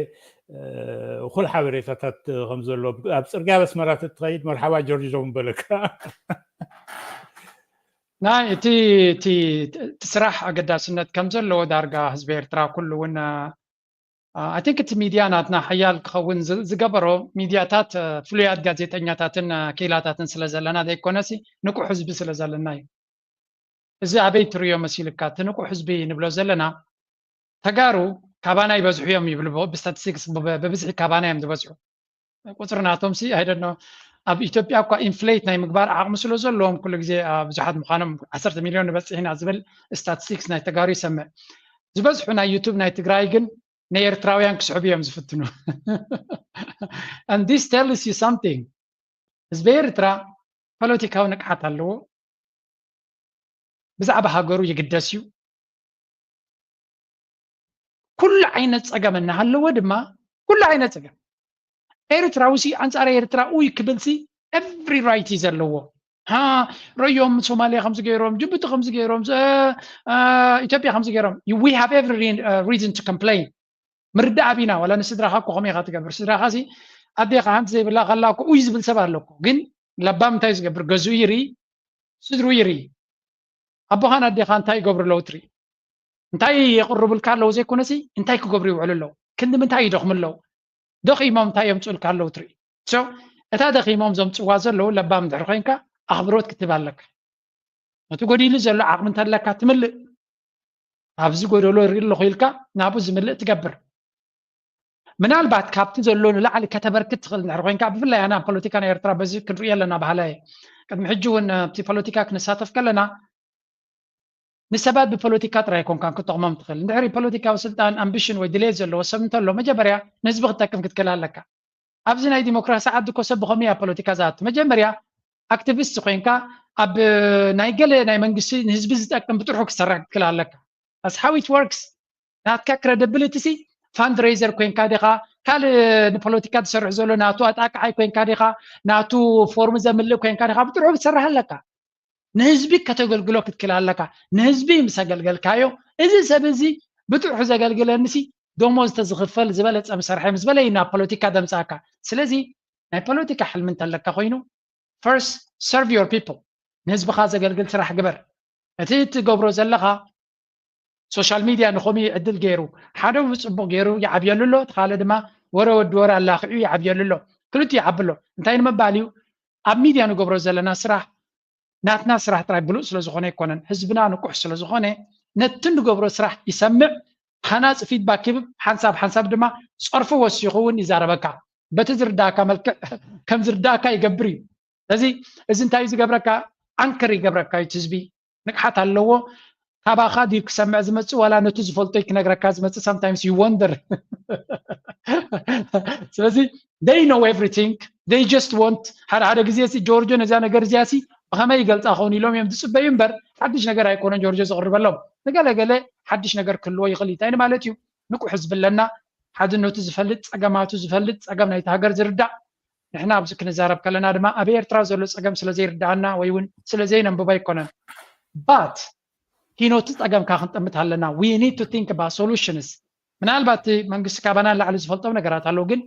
እኹል ሓበሬታታት ከም ዘሎ ኣብ ፅርግያ በስመራ ተትኸይድ መርሓባ ጆርጆ ምበለካ። ናይ እቲ እቲ እቲ ስራሕ ኣገዳስነት ከም ዘለዎ ዳርጋ ህዝቢ ኤርትራ ኩሉ እውን ኣይ ቲንክ እቲ ሚድያ ናትና ሓያል ክኸውን ዝገበሮ ሚድያታት ፍሉያት ጋዜጠኛታትን ክኢላታትን ስለ ዘለና ዘይኮነሲ ንቁሕ ህዝቢ ስለ ዘለና እዩ። እዚ ኣበይ ትርእዮ መሲልካ? እቲ ንቁሕ ህዝቢ ንብሎ ዘለና ተጋሩ ካባና ይበዝሑ እዮም ይብሉ። ብስታቲስቲክስ ብብዝሒ ካባና እዮም ዝበዝሑ። ቁፅሪ ናቶም ሲ ኣይደኖ ኣብ ኢትዮጵያ እኳ ኢንፍሌት ናይ ምግባር ዓቕሚ ስለ ዘለዎም ኩሉ ግዜ ብዙሓት ምዃኖም ዓሰርተ ሚሊዮን ንበፅሕ ኢና ዝብል ስታቲስቲክስ ናይ ተጋሩ ይሰምዕ። ዝበዝሑ ናይ ዩቱብ ናይ ትግራይ ግን ንኤርትራውያን ክስሕቡ እዮም ዝፍትኑ። And this tells you something። ህዝቢ ኤርትራ ፖለቲካዊ ንቅሓት ኣለዎ። ብዛዕባ ሃገሩ ይግደስ እዩ። ኩሉ ዓይነት ፀገም እናሃለዎ ድማ ኩሉ ዓይነት ፀገም ኤርትራዊ ሲ ኣንፃር ኤርትራ ኡይ ክብል ሲ every right እዩ ዘለዎ። ረዮም ሶማሊያ ከምዚ ገይሮም፣ ጅቡቲ ከምዚ ገይሮም፣ ኢትዮጵያ ከምዚ ገይሮም፣ we have every reason to complain። ምርዳእ ኣቢና ዋላ ንስድራኻ እኮ ከመይ ኢኻ ትገብር? ስድራኻ ሲ ኣዴኻ ሓንቲ ዘይብላ ከላ እኮ ኡይ ዝብል ሰብ ኣሎ እኮ። ግን ለባም እንታይ ዝገብር? ገዝኡ ይርኢ፣ ስድሩ ይርኢ። ኣቦኻን ኣዴኻ እንታይ ይገብሩ ኣለዉ ትርኢ። እንታይ የቕርቡልካ ኣለዉ ዘይኮነሲ እንታይ ክገብሩ ይውዕሉ ኣለዉ፣ ክንዲ ምንታይ ይደኽሙ ኣለዉ፣ ደኺሞም እንታይ የምፅኡልካ ኣለዉ ትርኢ። So እታ ደኺሞም ዘምፅዋ ዘለዉ ለባም እንድሕር ኮይንካ ኣኽብሮት ክትህብ ኣለካ። ነቲ ጎዲሉ ዘሎ ዓቕሚ እንተለካ ትምልእ፣ ኣብዚ ጎደሎ ይርኢ ኣለኹ ኢልካ ናብኡ ዝምልእ ትገብር። ምናልባት ካብቲ ዘሎ ንላዕሊ ከተበርክት ትኽእል እንድሕር ኮይንካ፣ ብፍላይ ኣና ፖለቲካ ናይ ኤርትራ በዚ ክንሪኦ ኣለና ባህላ እየ። ቅድሚ ሕጂ እውን ኣብቲ ፖለቲካ ክንሳተፍ ከለና ንሰባት ብፖለቲካ ጥራይ ኣይኮንካን ክትጠቕሞም ትኽእል። እንድሕሪ ፖለቲካዊ ስልጣን ኣምቢሽን ወይ ድሌት ዘለዎ ሰብ እንተሎ መጀመርያ ንህዝቢ ክትጠቅም ክትክእል ኣለካ። ኣብዚ ናይ ዲሞክራሲ ዓዲ እኮ ሰብ ብኸመይ ኣብ ፖለቲካ ዝኣቱ? መጀመርያ ኣክቲቪስት ኮይንካ ኣብ ናይ ገለ ናይ መንግስቲ ንህዝቢ ዝጠቅም ብጥርሑ ክትሰርሕ ክትክእል ኣለካ። That's how it works። ናትካ ክረዲብሊቲ ሲ ፋንድሬዘር ኮይንካ ዲኻ? ካልእ ንፖለቲካ ዝሰርሕ ዘሎ ናቱ ኣጣቃዓይ ኮይንካ ዲኻ? ናቱ ፎርም ዘምልእ ኮይንካ ዲኻ? ብጥርሑ ክትሰርሕ ኣለካ። ንህዝቢ ከተገልግሎ ክትክእል ኣለካ። ንህዝቢ ምስ ኣገልገልካዮ እዚ ሰብ እዚ ብጥርሑ ዘገልግለኒ ሲ ደሞዝ ተዝኽፈል ዝበለፀ ምሰርሐ ምስ በለ እዩ ናብ ፖለቲካ ደምፃእካ። ስለዚ ናይ ፖለቲካ ሕልሚ እንተለካ ኮይኑ first serve your people፣ ንህዝብኻ ዘገልግል ስራሕ ግበር። እቲ ትገብሮ ዘለኻ ሶሻል ሚድያ ንኸምኡ ዕድል ገይሩ ሓደ ብፅቡቅ ገይሩ ይዓብየሉ ኣሎ፣ እቲ ካልእ ድማ ወረ ወዲ ወረ ኣላኽዑ ይዓብየሉ ኣሎ። ክልቲኡ ይዓቢ ኣሎ። እንታይ ንምባል እዩ? ኣብ ሚድያ ንገብሮ ዘለና ስራሕ ናትና ስራሕ ጥራይ ብሉፅ ስለዝኾነ ኣይኮነን፣ ህዝብና ንቁሕ ስለዝኾነ ነቲ ንገብሮ ስራሕ ይሰምዕ፣ ሃናፂ ፊድባክ ይህብ፣ ሓንሳብ ሓንሳብ ድማ ፀርፊ ወሲኹ እውን ይዛረበካ። በቲ ዝርዳእካ መልክዕ ከም ዝርዳእካ ይገብር እዩ። ስለዚ እዚ እንታይ እዩ ዝገብረካ? ኣንከር ይገብረካ እዩ። እቲ ህዝቢ ንቅሓት ኣለዎ። ካባኻ ድዩ ክሰምዕ ዝመጽእ ዋላ ነቲ ዝፈልጦ ክነግረካ ዝመጽእ? Sometimes you wonder። ስለዚ they know everything, they just want ሓደ ሓደ ግዜ ሲ ጆርጆ ነዛ ነገር እዚኣ ሲ ብኸመይ ይገልጻ ኸውን ኢሎም እዮም ዝጽበዩ እምበር ሓድሽ ነገር ኣይኮነን ጆርጆ ዘቕርበሎም። ንገለገለ ሓድሽ ነገር ክህልዎ ይኽእል እዩ። እንታይ ማለት እዩ? ንቑሕ ህዝቢ ኣለና፣ ሓድነቱ ዝፈልጥ፣ ጸገማቱ ዝፈልጥ፣ ጸገም ናይቲ ሃገር ዝርዳእ። ንሕና ኣብዚ ክንዛረብ ከለና ድማ ኣብ ኤርትራ ዘሎ ጸገም ስለ ዘይርዳኣና ወይ እውን ስለ ዘይነንብቦ ኣይኮነን። But ኪኖቲ ጸገምካ ክንጠምት ኣለና። We need to think about solutions። ምናልባት መንግስቲ ካባና ንላዕሊ ዝፈልጦም ነገራት ኣለዉ፣ ግን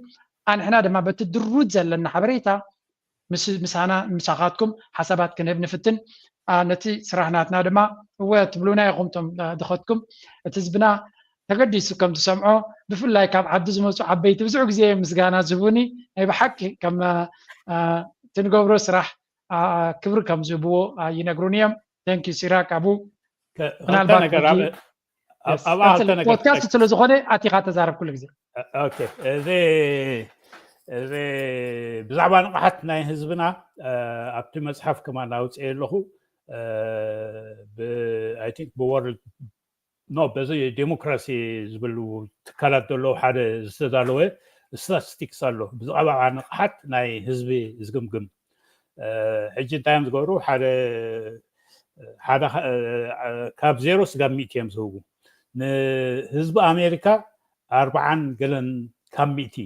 ኣንሕና ድማ በቲ ድሩት ዘለና ሓበሬታ ምስ ምሳና ምሳኻትኩም ሓሳባት ክንህብ ንፍትን። ነቲ ስራሕ ናትና ድማ እወ ትብሉና ኢኹም። ቶም ድኸትኩም እቲ ህዝብና ተገዲሱ ከም ዝሰምዖ፣ ብፍላይ ካብ ዓዲ ዝመፁ ዓበይቲ ብዙሕ ግዜ ምስጋና ዝህቡኒ ናይ ብሓቂ ከም ትንገብሮ ስራሕ ክብሪ ከም ዝህብዎ ይነግሩኒ እዮም። Thank you ሲራክ ኣቡ። ምናልባት ነገር ኣብ- ኣብ- ኣብኣ ክልተ ነገር ፖድካስት ስለ ዝኾነ ኣቲኻ ተዛረብ ኩሉ ግዜ። ኦኬ፣ እዚ እዚ ብዛዕባ ንቕሓት ናይ ህዝብና ኣብቲ መፅሓፍ ከማን ኣውፅኤ ኣለኹ። I think ብወርልድ ኖ በዚ ዴሞክራሲ ዝብሉ ትካላት ዘለዉ ሓደ ዝተዳለወ ስታቲስቲክስ ኣሎ፣ ብዛዕባ ንቕሓት ናይ ህዝቢ ዝግምግም። ሕጂ እንታይ እዮም ዝገብሩ? ሓደ ሓደ ካብ ዜሮ ስጋብ ሚእቲ እዮም ዝህቡ። ንህዝቢ ኣሜሪካ ኣርብዓን ገለን ካብ ሚእቲ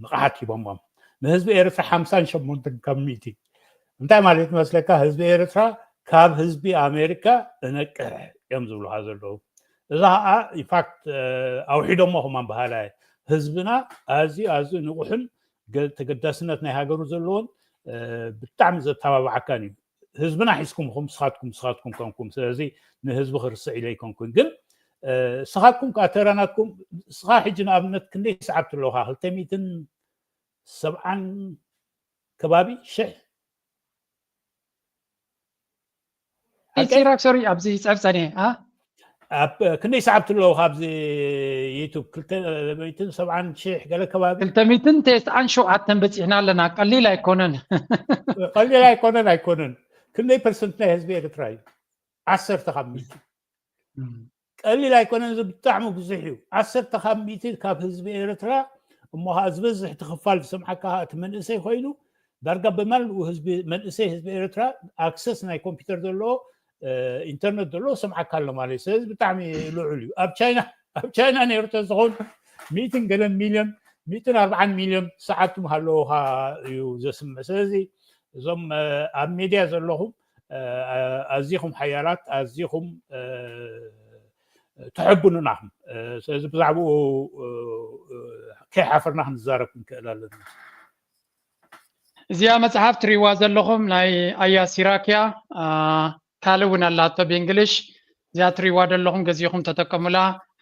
ንቕሓት ሂቦሞም፣ ንህዝቢ ኤርትራ ሓምሳን ሸሞንተን ካብ ሚእቲ። እንታይ ማለት መስለካ? ህዝቢ ኤርትራ ካብ ህዝቢ ኣሜሪካ እነቅሕ እዮም ዝብሉካ ዘለዉ። እዛ ከዓ ኢንፋክት ኣውሒዶሞ ከማን በሃላይ ህዝብና ኣዝዩ ኣዝዩ ንቑሕን ተገዳስነት ናይ ሃገሩ ዘለዎን ብጣዕሚ ዘተባብዓካን እዩ። ህዝብና ሒዝኩም ኢኹም ስኻትኩም ስኻትኩም ኮንኩም። ስለዚ ንህዝቢ ክርስዕ ኢለ ኣይኮንኩን፣ ግን ስኻትኩም ከዓ ተራናትኩም። ስኻ ሕጂ ንኣብነት ክንደይ ሰዓብቲ ኣለውካ? ክልተ ሚእትን ሰብዓን ከባቢ ሽሕ። ሲራክ ሶሪ ኣብዚ ጸብጸኔ ኣብ ክንደይ ሰዓብቲ ኣለውካ ኣብዚ ዩቱብ? ክልተ ሚእትን ሰብዓን ሽሕ ገለ ከባቢ። ክልተ ሚእትን ተስዓን ሸውዓተን በጺሕና ኣለና። ቀሊል ኣይኮነን። ቀሊል ኣይኮነን ኣይኮነን። ክንደይ ፐርሰንት ናይ ህዝቢ ኤርትራ እዩ? ዓሰርተ ካብ ሚእቲ። ቀሊል ኣይኮነን፣ እዚ ብጣዕሚ ብዙሕ እዩ። ዓሰርተ ካብ ሚእቲ ካብ ህዝቢ ኤርትራ እሞ ከዓ ዝበዝሕ እቲ ክፋል ዝሰምዓካ ከዓ እቲ መንእሰይ ኮይኑ ዳርጋ ብመልኡ ህዝቢ መንእሰይ ህዝቢ ኤርትራ ኣክሰስ ናይ ኮምፒውተር ዘለዎ ኢንተርነት ዘለዎ ሰምዓካ ኣሎ ማለት እዩ። ስለዚ ብጣዕሚ ልዑል እዩ። ኣብ ቻይና ኣብ ቻይና ነይሩ ተዝኸውን ሚእትን ገለን ሚልዮን ሚእትን ኣርብዓን ሚልዮን ሰዓቱ ምሃለውካ እዩ ዘስምዕ። ስለዚ እዞም ኣብ ሚድያ ዘለኹም ኣዚኹም ሓያላት ኣዚኹም ተሐቡኑና። ስለዚ ብዛዕባኡ ከይሓፈርና ክንዛረብ ክንክእል ኣለና። እዚኣ መፅሓፍ ትሪዋ ዘለኹም ናይ ኣያ ሲራክያ ካልእ እውን ኣላቶ ብእንግሊሽ። እዚኣ ትሪዋ ዘለኹም ገዚኹም ተጠቀሙላ።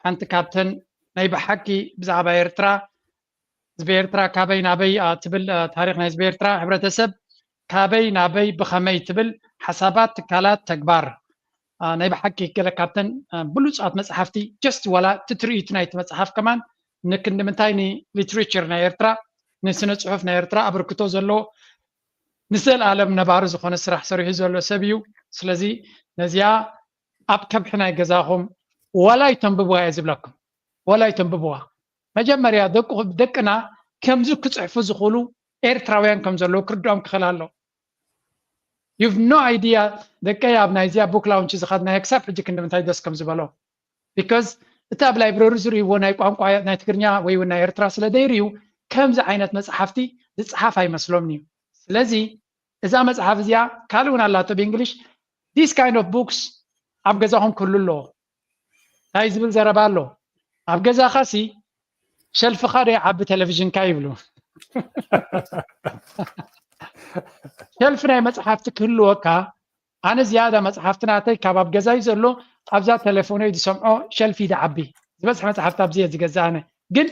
ሓንቲ ካብተን ናይ ብሓቂ ብዛዕባ ኤርትራ ህዝቢ ኤርትራ ካበይ ናበይ ትብል ታሪክ ናይ ህዝቢ ኤርትራ ሕብረተሰብ ካበይ ናበይ ብኸመይ ትብል ሓሳባት ትካላት ተግባር ናይ ብሓቂ ገለ ካብተን ብሉፃት መፅሓፍቲ ጀስት ዋላ እቲ ትርኢት ናይቲ መፅሓፍ ከማን ንክንዲ ምንታይ ንሊትሬቸር ናይ ኤርትራ ንስነ ፅሑፍ ናይ ኤርትራ ኣበርክቶ ዘለዎ ንዘለኣለም ነባሪ ዝኾነ ስራሕ ሰሪሑ ዘሎ ሰብ እዩ። ስለዚ ነዚኣ ኣብ ከብሒ ናይ ገዛኹም ዋላ ይተንብብዋ እየ ዝብለኩም፣ ዋላ ይተንብብዋ። መጀመርያ ደቅና ከምዚ ክፅሕፉ ዝኽእሉ ኤርትራውያን ከም ዘለዉ ክርድኦም ክኽእል ኣለዎ። You've no idea ደቀይ ኣብ ናይዚኣ book launch ዝኸድናዮ ክሳብ ሕጂ ክንዲ ምንታይ ደስ ከም ዝበሎ because እቲ ኣብ ላይብረሪ ዝርእይዎ ናይ ቋንቋ ናይ ትግርኛ ወይ እውን ናይ ኤርትራ ስለ ዘይርእዩ ከምዚ ዓይነት መፅሓፍቲ ዝፅሓፍ ኣይመስሎምን እዩ። ስለዚ እዛ መፅሓፍ እዚኣ ካልእ እውን ኣላቶ ብእንግሊሽ this kind of books ኣብ ገዛኹም ክህሉ ኣለዎ። እንታይ ዝብል ዘረባ ኣሎ? ኣብ ገዛኻ ሲ ሸልፍኻ ዶ ይዓቢ ቴሌቪዥንካ ይብሉ። ሸልፍ ናይ መፅሓፍቲ ክህልወካ ኣነ ዝያዳ መፅሓፍቲ ናተይ ካብ ኣብ ገዛይ ዘሎ ኣብዛ ቴሌፎነይ ዝሰምዖ ሸልፍ ይድዓቢ ዝበዝሐ መፅሓፍቲ ኣብዚ እየ ዝገዝእ ኣነ ግን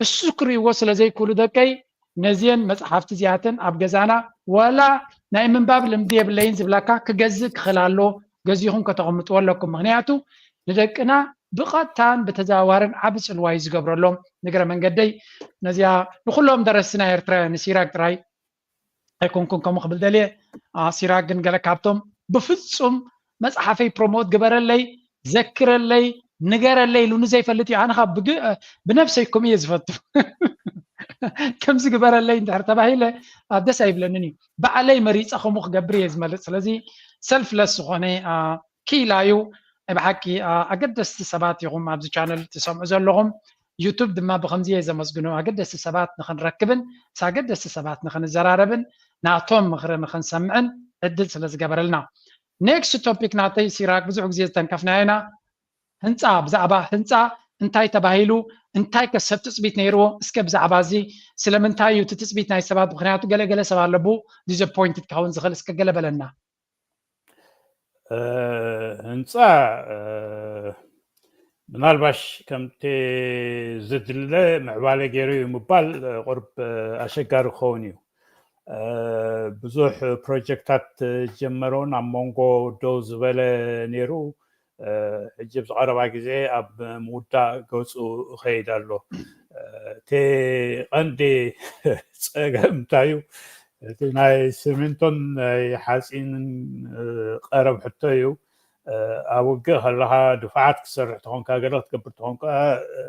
እሱ ክርእይዎ ስለ ዘይክእሉ ደቀይ ነዚአን መፅሓፍቲ እዚኣተን ኣብ ገዛና ዋላ ናይ ምንባብ ልምዲ የብለይን ዝብላካ ክገዝእ ክኽእል ኣሎ ገዚኹም ከተቐምጥዎ ኣለኩም ምክንያቱ ንደቅና ብቐጥታን ብተዘዋዋርን ዓቢ ፅልዋ እዩ ዝገብረሎም ንግረ መንገደይ ነዚኣ ንኩሎም ደረስቲ ናይ ኤርትራ ንሲራክ ጥራይ ኣይኮንኩን ከምኡ ክብል ደልየ ሲራክ ግን ገለ ካብቶም ብፍፁም መፅሓፈይ ፕሮሞት ግበረለይ፣ ዘክረለይ፣ ንገረለይ ኢሉኒ ዘይፈልጥ እዩ። ኣነ ካብ ብግ- ብነብሰይ ከምኡ እየ ዝፈቱ። ከምዚ ግበረለይ እንድሕር ተባሂለ፣ ኣ፣ ደስ ኣይብለንን እዩ። ባዕለይ መሪፀ ከምኡ ክገብር እየ ዝመርፅ። ስለዚ ሰልፍለስ ዝኾነ፣ ኣ፣ ክኢላ እዩ። ናይ ብሓቂ፣ ኣ፣ ኣገደስቲ ሰባት ኢኹም ኣብዚ ቻነል ትሰምዑ ዘለኹም። ዩቱብ ድማ ብኸምዚ እየ ዘመስግኖ። ኣገደስቲ ሰባት ንኽንረክብን ምስ ኣገደስቲ ሰባት ንኽንዘራረብን ናቶም ምኽሪ ንኽንሰምዕን ዕድል ስለ ዝገበረልና። ኔክስት ቶፒክ ናተይ ሲራክ ብዙሕ ግዜ ዝተንከፍናዮ ኢና። ህንፃ፣ ብዛዕባ ህንፃ እንታይ ተባሂሉ፣ እንታይ ከ ሰብ ትፅቢት ነይርዎ? እስከ ብዛዕባ እዚ ስለምንታይ እዩ እቲ ትፅቢት ናይ ሰባት? ምኽንያቱ ገለገለ ሰብ ኣለቡ ዲስኣፖይንትድ ክኸውን ዝኽእል። እስከ ገለ በለና። እ፣ ህንፃ፣ እ፣ ምናልባሽ ከምቲ ዝድለ ምዕባለ ገይሩ እዩ ምባል፣ እ፣ ቁርብ፣ እ፣ ኣሸጋሪ ክኸውን እዩ። እ፣ ብዙሕ ፕሮጀክታት ጀመረውን ኣብ መንጎ ደው ዝበለ ነይሩ። እ፣ ሕጂ ኣብዚ ቀረባ ግዜ ኣብ ምውዳእ ገፁ ይኸይድ ኣሎ። እ፣ እቲ ቀንዲ ፀገም እንታይ እዩ? እቲ ናይ ሲሚንቶን ናይ ሓፂንን፣ እ፣ ቀረብ ሕቶ እዩ። እ፣ ኣብ ውግእ ከለኻ ድፋዓት ክትሰርሕ ተኾንካ፣ ገለ ክትገብር ተኾንካ፣ እ፣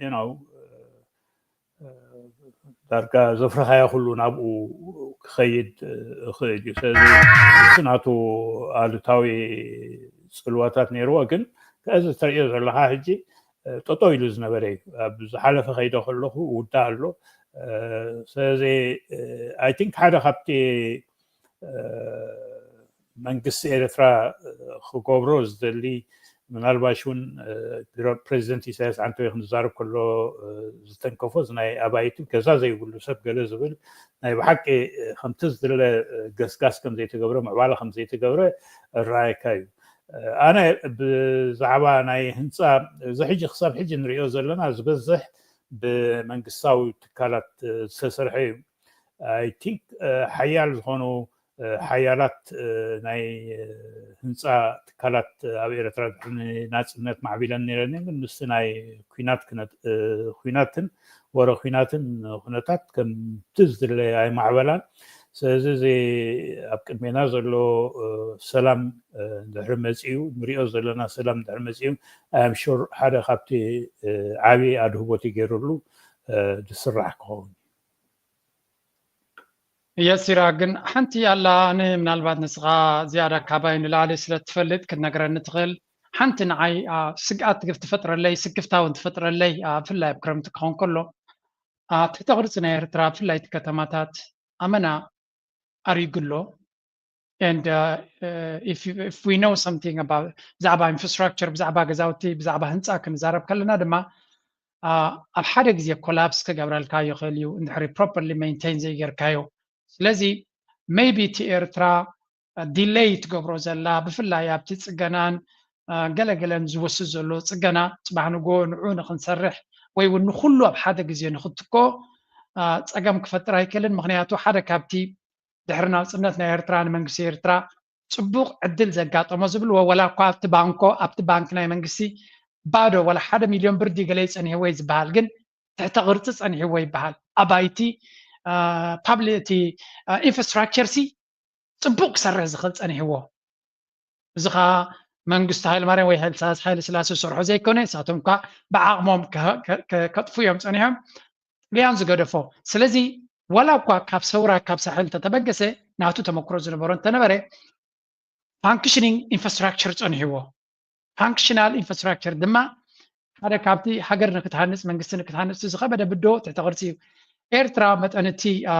you know፣ እ፣ ዳርጋ ዘፍረኻዮ ኩሉ ናብኡ ክኸይድ፣ እ፣ ይኽእል እዩ። ስለዚ እሱ ናቱ ኣሉታዊ ፅልዋታት ነይርዎ፣ ግን ከዚ ተርእዮ ዘለኻ ሕጂ፣ እ፣ ጠጠው ኢሉ ዝነበረ እዩ። ኣብ ዝሓለፈ ከይደ ከለኹ ውዳ ኣሎ። እ፣ ስለዚ፣ እ፣ I think ሓደ ካብቲ፣ እ፣ መንግስቲ ኤርትራ፣ እ፣ ክገብሮ ዝደሊ፣ ምናልባሽ እውን፣ እ፣ ፕረ-፣ ፕሬዚደንት ኢሳያስ ዓንተወይ ክንዛረብ ከሎ፣ እ፣ ዝተንከፎ እዚ ናይ ኣባይቲ ገዛ ዘይብሉ ሰብ ገለ ዝብል ናይ ብሓቂ፣ እ፣ ከምቲ ዝድለ፣ እ፣ ገስጋስ ከም ዘይተገብረ፣ ምዕባለ ከም ዘይተገብረ እረኣየካ እዩ። እ፣ ኣነ ብዛዕባ ናይ ህንፃ እዚ ሕጂ ክሳብ ሕጂ ንሪኦ ዘለና ዝበዝሕ ብመንግስታዊ ትካላት፣ እ፣ ዝተሰርሐ እዩ። I think፣ እ፣ ሓያል ዝኾኑ፣ እ፣ ሓያላት፣ እ፣ ናይ፣ እ፣ ህንፃ ትካላት ኣብ ኤርትራ ድሕሪ ናፅነት ማዕቢለን ነይረን እየን። ግን ምስቲ ናይ ኩናት ክነ-፣ እ፣ ኩናትን ወረ ኩናትን ኩነታት ከምቲ ዝድለ ኣይማዕበላን። ስለዚ እዚ ኣብ ቅድሜና ዘሎ፣ እ፣ ሰላም፣ እ፣ ድሕሪ መፂኡ፣ ንሪኦ ዘለና ሰላም ድሕሪ መፂኡ፣ I am sure ሓደ ካብቲ፣ እ፣ ዓብዪ ኣድህቦት ገይሩሉ፣ እ፣ ዝስራሕ ክኸውን። የሲራ፣ ግን ሓንቲ ኣላ፣ ኣነ ምናልባት ንስኻ ዝያዳ ካባይ ንላዕሊ ስለ ትፈልጥ ክትነግረኒ ትኽእል። ሓንቲ ንዓይ፣ ኣ፣ ስግኣት ትገፍ ትፈጥረለይ፣ ስክፍታ እውን ትፈጥረለይ፣ ኣ፣ ብፍላይ ኣብ ክረምቲ ክኸውን ከሎ፣ ኣ፣ ትሕተ ቅርጺ ናይ ኤርትራ፣ ብፍላይ እቲ ከተማታት ኣመና ኣሪጉ ኣሎ። And, uh, uh, if you, if we know something about ብዛዕባ ኢንፍራስትራክቸር፣ ብዛዕባ ገዛውቲ፣ ብዛዕባ ህንፃ ክንዛረብ ከለና ድማ፣ ኣ፣ ኣብ ሓደ ግዜ ኮላፕስ ክገብረልካ ይኽእል እዩ እንድሕሪ ፕሮፐርሊ ሜንቴን ዘይገርካዮ። ስለዚ ሜይቢ እቲ ኤርትራ፣ አ፣ ዲሌይ ትገብሮ ዘላ፣ ብፍላይ ኣብቲ ጽገናን፣ አ፣ ገለገለን ዝወስድ ዘሎ ጽገና፣ ጽባሕ ንግሆ ንዑ ንኽንሰርሕ ወይ እውን ንኹሉ ኣብ ሓደ ግዜ ንኽትኮ፣ አ፣ ጸገም ክፈጥር ኣይክእልን። ምኽንያቱ ሓደ ካብቲ ድሕሪ ናጽነት ናይ ኤርትራ ንመንግስቲ ኤርትራ ጽቡቕ ዕድል ዘጋጠሞ ዝብልዎ፣ ወላ እኳ ኣብቲ ባንኮ፣ ኣብቲ ባንክ ናይ መንግስቲ ባዶ ወላ ሓደ ሚልዮን ብር ድዩ ገለ እዩ ጸኒሕዎ እዩ ዝበሃል፣ ግን ትሕተ ቅርጺ ጸኒሕዎ ይበሃል። ኣባይቲ፣ አ፣ ፓብሊ-፣ እቲ፣ አ፣ ኢንፍራስትራክቸር ሲ ጽቡቕ ክሰርሕ ዝኽእል ጸኒሕዎ። እዚ ኸኣ መንግስቲ ሃይለማርያም ወይ ሃይለ ስላሴ ዝሰርሖ ዘይኮነ፣ ንሳቶም እኳ ብዓቕሞም ከ-፣ ከ-፣ ከ-፣ ከጥፉ እዮም ጸኒሖም። ጥልያን ዝገደፎ። ስለዚ ዋላ እኳ ካብ ሰውራ፣ ካብ ሳሕል እንተተበገሰ፣ ናቱ ተመክሮ ዝነበሮ እንተነበረ፣ ፋንክሽኒንግ ኢንፍራስትራክቸር ጸኒሕዎ። ፋንክሽናል ኢንፍራስትራክቸር ድማ ሓደ ካብቲ ሃገር ንክትሃንጽ፣ መንግስቲ ንክትሃንጽ ዝኸበደ ብድሆ ትሕተ ቅርጺ እዩ። ኤርትራ መጠን እቲ፣ አ፣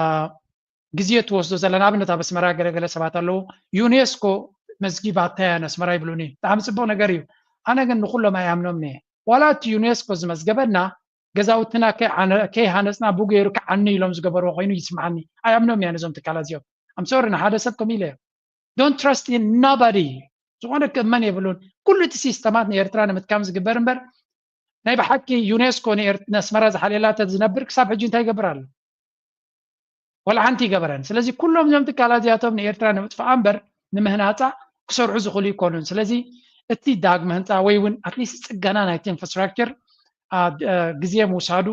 ግዜ ትወስዶ ዘላ፣ ንኣብነት ኣብ ኣስመራ ገለገለ ሰባት ኣለዉ፣ ዩኔስኮ መዝጊባታ እያ ነስመራ ይብሉኒ። ብጣዕሚ ጽቡቕ ነገር እዩ። ኣነ ግን ንኹሎም ኣይኣምኖምን እየ። ዋላ እቲ ዩኔስኮ ዝመዝገበና ገዛውትና ከይዓነ-፣ ከይሃነጽና ብኡ ገይሩ ክዓኑ ኢሎም ዝገበርዎ ኮይኑ ይስምዓኒ። ኣይኣምኖም እያ ነዞም ትካላት እዚኦም። I'm sorry፣ ንሓደ ሰብ ከምኡ ኢለ እየ። Don't trust in nobody። ዝኾነ ክእመን የብሉን። ኩሉ እቲ ሲስተማት ንኤርትራ ንምትካም ዝግበር እምበር፣ ናይ ብሓቂ ዩኔስኮ ንኤር-፣ ነስመራ ዝሓልየላ ተዝነብር ክሳብ ሕጂ እንታይ ይገብር ኣሎ? ዋላ ሓንቲ ይገበረን። ስለዚ ኩሎም እዞም ትካላት እዚኣቶም ንኤርትራ ንምጥፋኣ እምበር ንምህናጻ ክሰርሑ ዝኽእሉ ይኮኑን። ስለዚ እቲ ዳግመ ህንጻ ወይ እውን ኣትሊስት ጽገና ናይቲ ኢንፍራስትራክቸር፣ አ፣ ድ-፣ አ፣ ግዜ ምውሳዱ፣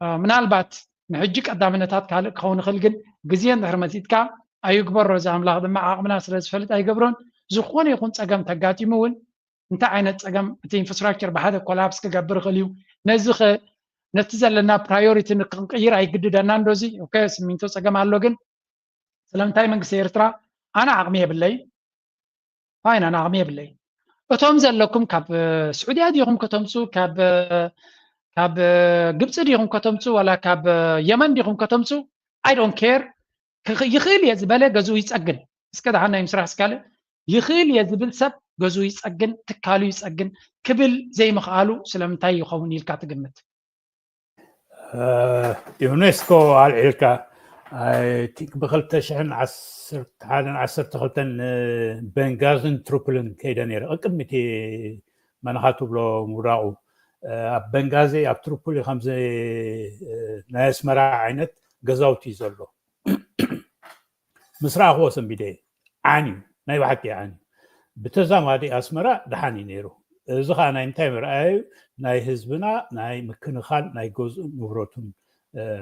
አ፣ ምናልባት ንሕጂ ቀዳምነታት ካልእ ክኸውን ይኽእል፣ ግን ግዜ እንድሕር መጺጥካ ኣይግበሮ። እዚ ኣምላኽ ድማ ዓቕምና ስለ ዝፈልጥ ኣይገብሮን። ዝኾነ ይኹን ፀገም ተጋጢሙ እውን እንታይ ዓይነት ፀገም እቲ ኢንፍራስትራክቸር ብሓደ ኮላፕስ ክገብር ይኽእል እዩ። ነዚ ከ ነቲ ዘለና ፕራዮሪቲ ክንቅይር ኣይግድደና እንዶ እዚ ኦኬ፣ ስሚንቶ ፀገም ኣሎ፣ ግን ስለምንታይ መንግስቲ ኤርትራ ኣነ ዓቕሚ የብለይ ፋይን ኣነ ዓቕሚ የብለይ። እቶም ዘለኩም ካብ ስዑድያ ዲኹም ከተምፁ፣ ካብ ካብ ግብፂ ዲኹም ከተምፁ፣ ዋላ ካብ የመን ዲኹም ከተምፁ፣ I don't care። ይኽእል እየ ዝበለ ገዝኡ ይፀግን። እስከ ደሓን ናይ ምስራሕ ስካለ ይኽእል እየ ዝብል ሰብ ገዝኡ ይፀግን፣ ትካሉ ይፀግን ክብል ዘይምኽኣሉ ስለምንታይ ይኸውን ኢልካ ትግምት? ዩኔስኮ ኣልዒልካ ቲንክ ብክልተ ሽሕን ዓሰርተ ሓደን ዓሰርተ ክልተን ቤንጋዝን ትሩፕልን ከይደ ነይረ ቅድሚ እቲ መናኻ ትብሎ ምውዳቑ። ኣብ ቤንጋዚ ኣብ ትሩፕሊ ከምዚ ናይ ኣስመራ ዓይነት ገዛውቲ እዩ ዘሎ። ምስ ረኣኽዎ ሰንቢደ። ዓን እዩ፣ ናይ ብሓቂ ዓን እዩ። ብተዛማዲ ኣስመራ ደሓን እዩ ነይሩ። እዚ ከዓ ናይ እንታይ መርኣያ እዩ? ናይ ህዝብና ናይ ምክንኻል ናይ ገዝኡን ንብረቱን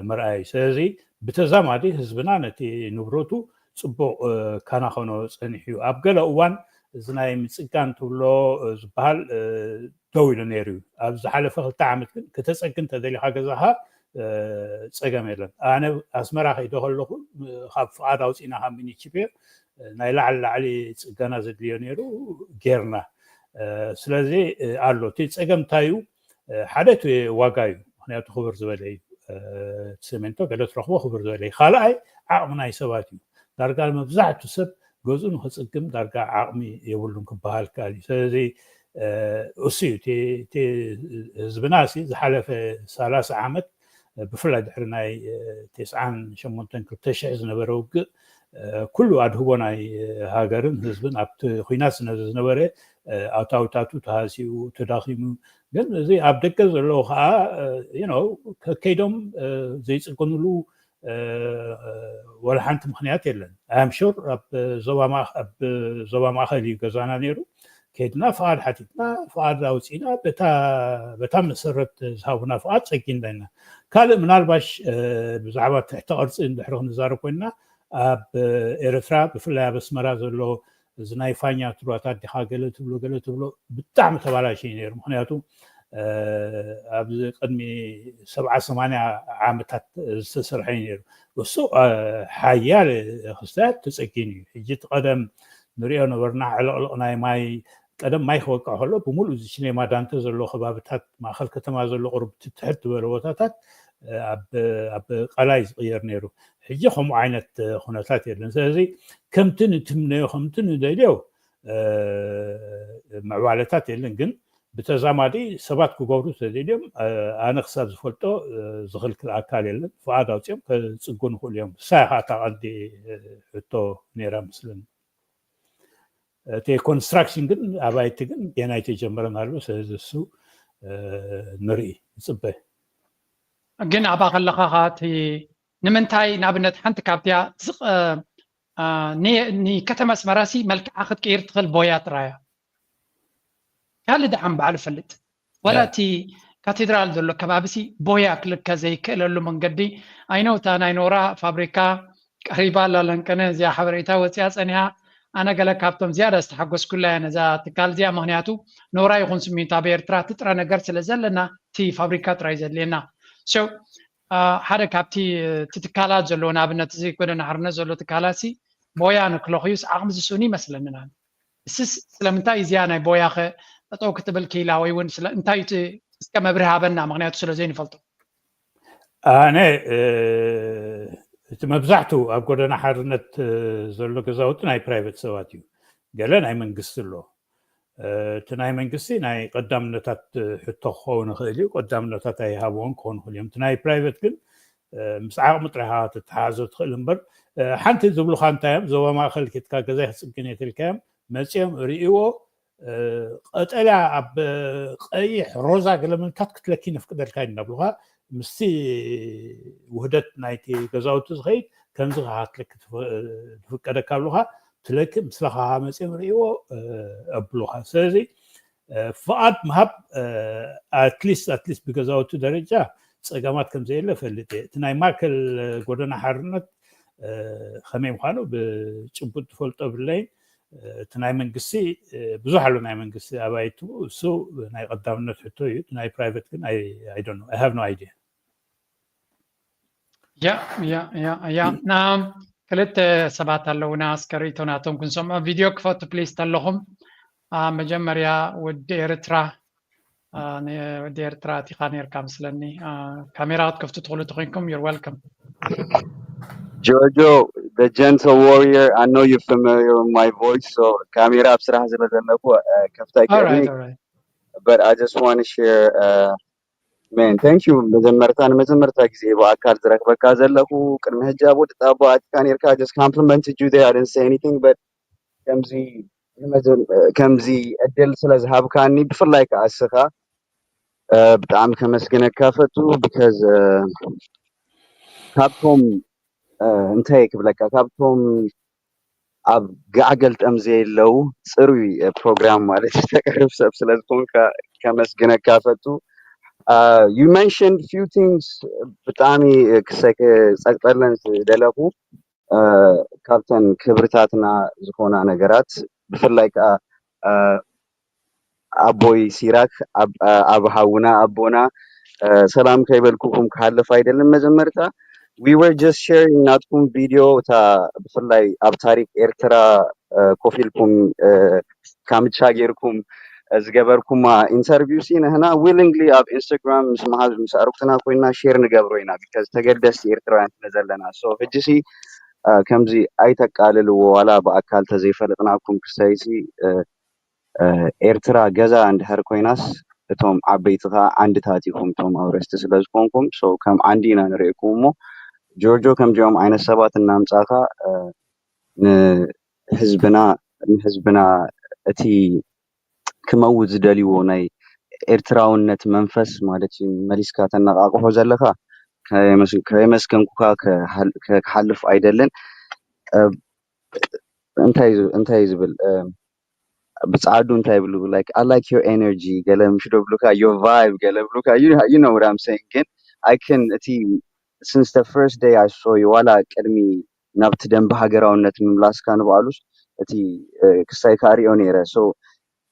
መርኣያ እዩ። ስለዚ ብተዛማዲ ህዝብና ነቲ ንብረቱ ፅቡቕ ካናኸኖ ፀኒሑ እዩ። ኣብ ገለ እዋን እዚ ናይ ምፅጋን ትብሎ ዝበሃል ደው ኢሉ ነይሩ እዩ። ኣብ ዝሓለፈ ክልተ ዓመት ግን ክተፀግን ተደሊኻ ገዛኻ ፀገም የለን። ኣነ ኣስመራ ከይደ ከለኹ ካብ ፍቓድ ኣውፂእና ካብ ሚኒችቤር ናይ ላዕሊ ላዕሊ ፅገና ዘድልዮ ነይሩ ጌርና። ስለዚ ኣሎ እቲ ፀገም እንታይ እዩ? ሓደ እቲ ዋጋ እዩ። ምክንያቱ ክብር ዝበለ እዩ። ሰሜንቶ ገለ ትረኽቦ ክብር ዝበለ እዩ። ካልኣይ ዓቕሚ ናይ ሰባት እዩ። ዳርጋ መብዛሕቱ ሰብ ገዝኡ ንክፅግም ዳርጋ ዓቕሚ የብሉን ክበሃል ከኣል እዩ። ስለዚ እሱ እዩ እቲ ህዝብና ሲ ዝሓለፈ ሰላሳ ዓመት ብፍላይ ድሕሪ ናይ ተስዓን ሸሞንተን ክልተ ሽሕ ዝነበረ ውግእ ኩሉ ኣድህቦ ናይ ሃገርን ህዝብን ኣብቲ ኩናት ዝነበረ ኣታውታቱ ተሃሲኡ ተዳኺሙ። ግን እዚ ኣብ ደገ ዘለዉ ከዓ ከከይዶም ዘይፅግንሉ ወላ ሓንቲ ምክንያት የለን። ኣም ሹር ኣብ ዞባ ማእከል እዩ ገዛና ነይሩ። ከይድና ፍቓድ ሓቲትና ፍቓድ ኣውፂእና በታ መሰረት ዝሃቡና ፍቓድ ፀጊንና ኢና። ካልእ ምናልባሽ ብዛዕባ ትሕተ ቅርፂ እንድሕሪ ክንዛረብ ኮይንና ኣብ ኤርትራ ብፍላይ ኣብ ኣስመራ ዘሎ እዚ ናይ ፋኛ ትብሎ ኣታዲኻ ገለ ትብሎ ገለ ትብሎ ብጣዕሚ ተባላሽ እዩ ነይሩ። ምክንያቱ ኣብዚ ቅድሚ ሰብዓ ሰማንያ ዓመታት ዝተሰርሐ እዩ ነይሩ። እሱ ሓያለ ክስታት ተፀጊኑ እዩ። ሕጂ እቲ ቀደም ንሪኦ ነበርና ዕልቕልቕ ናይ ማይ ቀደም ማይ ክወቅዕ ከሎ ብምሉእ እዚ ሲኔማ ዳንተ ዘሎ ከባብታት ማእከል ከተማ ዘሎ ቁሩብ ትሕት ዝበለ ቦታታት ኣብ ቀላይ ዝቕየር ነይሩ። ሕጂ ከምኡ ዓይነት ኩነታት የለን። ስለዚ ከምቲ ንትምነዮ ከምቲ ንደልዮ ምዕባለታት የለን። ግን ብተዛማዲ ሰባት ክገብሩ ተደልዮም ኣነ ክሳብ ዝፈልጦ ዝኽልክል ኣካል የለን። ፍቓድ ኣውፅኦም ከፅጉ ንኽእሉ እዮም። እሳ ኢኻ እታ ቀንዲ ሕቶ ነይራ ምስልን እቲ ኮንስትራክሽን ግን ኣባይቲ ግን ገና ኣይተጀመረን ኣሎ። ስለዚ እሱ ንርኢ ንፅበ። ግን ኣብኣ ከለኻ እቲ ንምንታይ ንኣብነት ሓንቲ ካብቲያ ንከተማ ኣስመራ ሲ መልክዓ ክትቅይር ትኽእል ቦያ ጥራያ ካልእ ደሓን ባዕሉ ፈልጥ ዋላ እቲ ካቴድራል ዘሎ ከባቢ ሲ ቦያ ክልከ ዘይክእለሉ መንገዲ ኣይነው እታ ናይ ኖራ ፋብሪካ ቀሪባ ኣላ ለንቀነ እዚኣ ሓበሬታ ወፂኣ ፀኒሃ ኣነ ገለ ካብቶም ዝያዳ ዝተሓጎስኩላ እያ ነዛ ትካል እዚኣ ምክንያቱ ኖራ ይኹን ስሚንቶ ኣብ ኤርትራ እቲ ጥረ ነገር ስለ ዘለና እቲ ፋብሪካ ጥራይ ዘድልየና ሓደ ካብቲ እቲ ትካላት ዘለዎ ንኣብነት እዚ ጎደና ሓርነት ዘሎ ትካላት ሲ ቦያ ንክለኽዩስ ዓቕሚ ዝስእኑ ይመስለኒ እስስ ስለምንታይ እዚኣ ናይ ቦያኸ ጠጠው ክትብል ክኢላ ወይ እውን እንታይ እቲ እስከ መብርህ ሃበና ምክንያቱ ስለ ዘይንፈልጦ ኣነ እቲ መብዛሕትኡ ኣብ ጎደና ሓርነት ዘሎ ገዛውቲ ናይ ፕራይቬት ሰባት እዩ ገለ ናይ መንግስቲ ኣሎ እቲ ናይ መንግስቲ ናይ ቀዳምነታት ሕቶ ክኸውን ይኽእል እዩ ቀዳምነታት ኣይሃብዎን ክኾኑ ይኽእል እዮም እቲ ናይ ፕራይቬት ግን ምስ ዓቕሚ ጥራይካ ትተሓዞ ትኽእል እምበር ሓንቲ ዝብሉካ እንታይ እዮም ዞባ ማእከል ኬትካ ገዛይ ክፅግን እየ ትልካዮም መፂኦም ርእይዎ ቀጠልያ ኣብ ቀይሕ ሮዛ ገለ ምልካት ክትለኪ ነፍቅደልካ ኢና ብሉካ ምስቲ ውህደት ናይቲ ገዛውቲ ዝኸይድ ከምዚ ክትለኪ ትፍቀደካ ብሉካ ትለኪ ምስለካ መፂኦም ርእይዎ ኣብሉካ ስለዚ ፍቓድ ምሃብ ኣትሊስት ኣትሊስት ብገዛውቲ ደረጃ ፀገማት ከም ዘየለ ፈልጥ እየ እቲ ናይ ማእከል ጎደና ሓርነት ከመይ ምዃኑ ብጭቡጥ ዝፈልጦ ብለይን እቲ ናይ መንግስቲ ብዙሕ ኣሎ፣ ናይ መንግስቲ ኣባይቱ እሱ ናይ ቀዳምነት ሕቶ እዩ። ናይ ፕራይቨት ግን I don't know, I have no idea። ያ ያ ያ ያ ና ክልተ ሰባት ኣለውና እስከ ርእይቶ ናቶም ክንሰምዖ። ቪድዮ ክፈቱ ፕሊስ ተለኹም። መጀመርያ ወዲ ኤርትራ ወዲ ኤርትራ ኣቲኻ ነርካ ምስለኒ። ካሜራ ክትከፍቱ ትኽእሉ ተኮይንኩም you're welcome። Jojo, the gentle warrior, I know you're familiar with my voice, so ካሜራ ኣብ ስራሕ ስለ ዘለኩ ከፍታ ይቀርኒ። But I just want to share, uh, man, thank you። መጀመርታ ንመጀመርታ ግዜ ብኣካል ዝረክበካ ዘለኩ። ቅድሚ ሕጂ ኣብ ወዲ ጣባ ኣቲካ ነርካ፣ just complimented you there, I didn't say anything, but ከምዚ ከምዚ እድል ስለ ዝሃብካኒ ብፍላይ ከዓ እስኻ ብጣዕሚ ከመስግነካ ፈቱ። Because ካብቶም እንታይ ክብለካ፣ ካብቶም ኣብ ጋዕገልጠም ዘየለው ፅሩይ ፕሮግራም ማለት ተቅርብ ሰብ ስለ ዝኾንካ ከመስግነካ ፈቱ። You mentioned few things ብጣዕሚ ክጸቅጠለን ዝደለኹ፣ ካብተን ክብርታትና ዝኾና ነገራት ብፍላይ ከዓ ኣቦይ ሲራክ፣ ኣብ ሓውና ኣቦና ሰላም ከይበልኩኩም ክሓልፍ ኣይደልን። መጀመርታ we were just sharing ናትኩም ቪድዮ፣ እታ ብፍላይ ኣብ ታሪክ ኤርትራ ኮፍ ኢልኩም ካምቻ ጌርኩም ዝገበርኩማ ኢንተርቪው ሲ ንሕና willingly ኣብ ኢንስታግራም ምስ መሓዝ ምስ ኣርኩትና ኮይና ሼር ንገብሮ ኢና። Because ተገደስቲ ኤርትራውያን ስለ ዘለና። So ሕጂ ሲ ከምዚ ኣይተቃልልዎ፣ ዋላ ብኣካል ተዘይፈለጥናኩም ክሳይሲ ኤርትራ ገዛ እንድሕር ኮይናስ እቶም ዓበይቲ ከዓ ዓንድታት ኢኹም፣ እቶም ኣውረስቲ ስለ ዝኾንኩም። So ከም ዓንዲ ኢና ንርእየኩም እሞ ጆርጆ ከምዚኦም ዓይነት ሰባት እናምጻኻ ንህዝብና ንህዝብና እቲ ክመውት ዝደልይዎ ናይ ኤርትራውነት መንፈስ ማለት እዩ መሊስካ ተነቃቅሖ ዘለካ። ከየመስገንኩካ ክሓልፍ ኣይደልን። እንታይ ዝብል ብፃዕዱ እንታይ ይብሉ፣ like I like your energy ገለ ምሽ ዶ ብሉካ፣ your vibe ገለ ብሉካ፣ you know what I'm saying። ግን I can እቲ since the first day I saw you ዋላ ቅድሚ ናብቲ ደንበ ሃገራውነት ምምላስካ ንባዕሉስ እቲ ክስታይ ከዓ ሪኦ ነይረ። So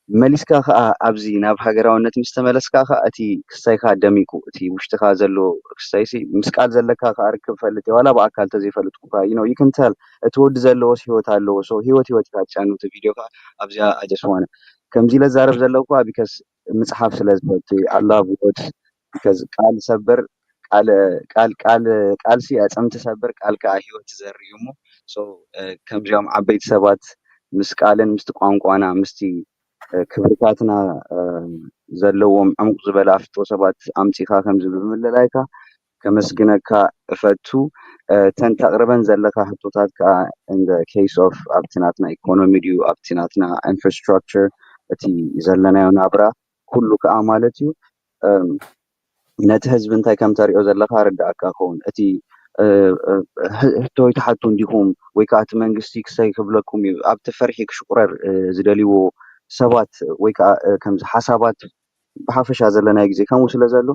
መሊስካ ከዓ ኣብዚ ናብ ሃገራውነት ምስ ተመለስካ ከዓ እቲ ክስታይካ ደሚቁ፣ እቲ ውሽጥካ ዘሎ ክስታይሲ ምስ ቃል ዘለካ ከዓ ርክብ ፈልጥ ዋላ ብኣካል ተዘይፈልጥኩካ you can tell እቲ ወዲ ዘለዎስ ህይወት ኣለዎ። So ህይወት ህይወት ኢካ ትጫኑ እቲ ቪድዮ ከዓ ኣብዚኣ I just wanna ከምዚ ኢለ ዛረብ ዘለኩ because ምፅሓፍ ስለ ዝፈቱ I love words because ቃል ሰብር ቃል ቃል ቃል ቃልሲ ኣፅምቲ ሰብር ቃል ከዓ ህይወት ትዘርእ እዩ እሞ ከምዚኦም ዓበይቲ ሰባት ምስ ቃልን ምስቲ ቋንቋና ምስቲ ክብርታትና ዘለዎም ዕሙቅ ዝበለ ኣፍቶ ሰባት ኣምፂካ ከምዚ ብምልላይካ ከመስግነካ እፈቱ። እተን ተቅርበን ዘለካ ሕቶታት ከዓ in the case of ኣብቲ ናትና ኢኮኖሚ ድዩ ኣብቲ ናትና ኢንፍራስትራክቸር እቲ ዘለናዮ ናብራ ኩሉ ከዓ ማለት እዩ ነቲ ህዝቢ እንታይ ከም ተሪኦ ዘለካ ርዳእካ ክኸውን እቲ ሕቶ ይትሓቱ እንዲኹም ወይ ከዓ እቲ መንግስቲ ክሰይ ክብለኩም እዩ ኣብቲ ፈርሒ ክሽቁረር ዝደልይዎ ሰባት ወይ ከዓ ከምዚ ሓሳባት ብሓፈሻ ዘለናይ ግዜ ከምኡ ስለ ዘሎ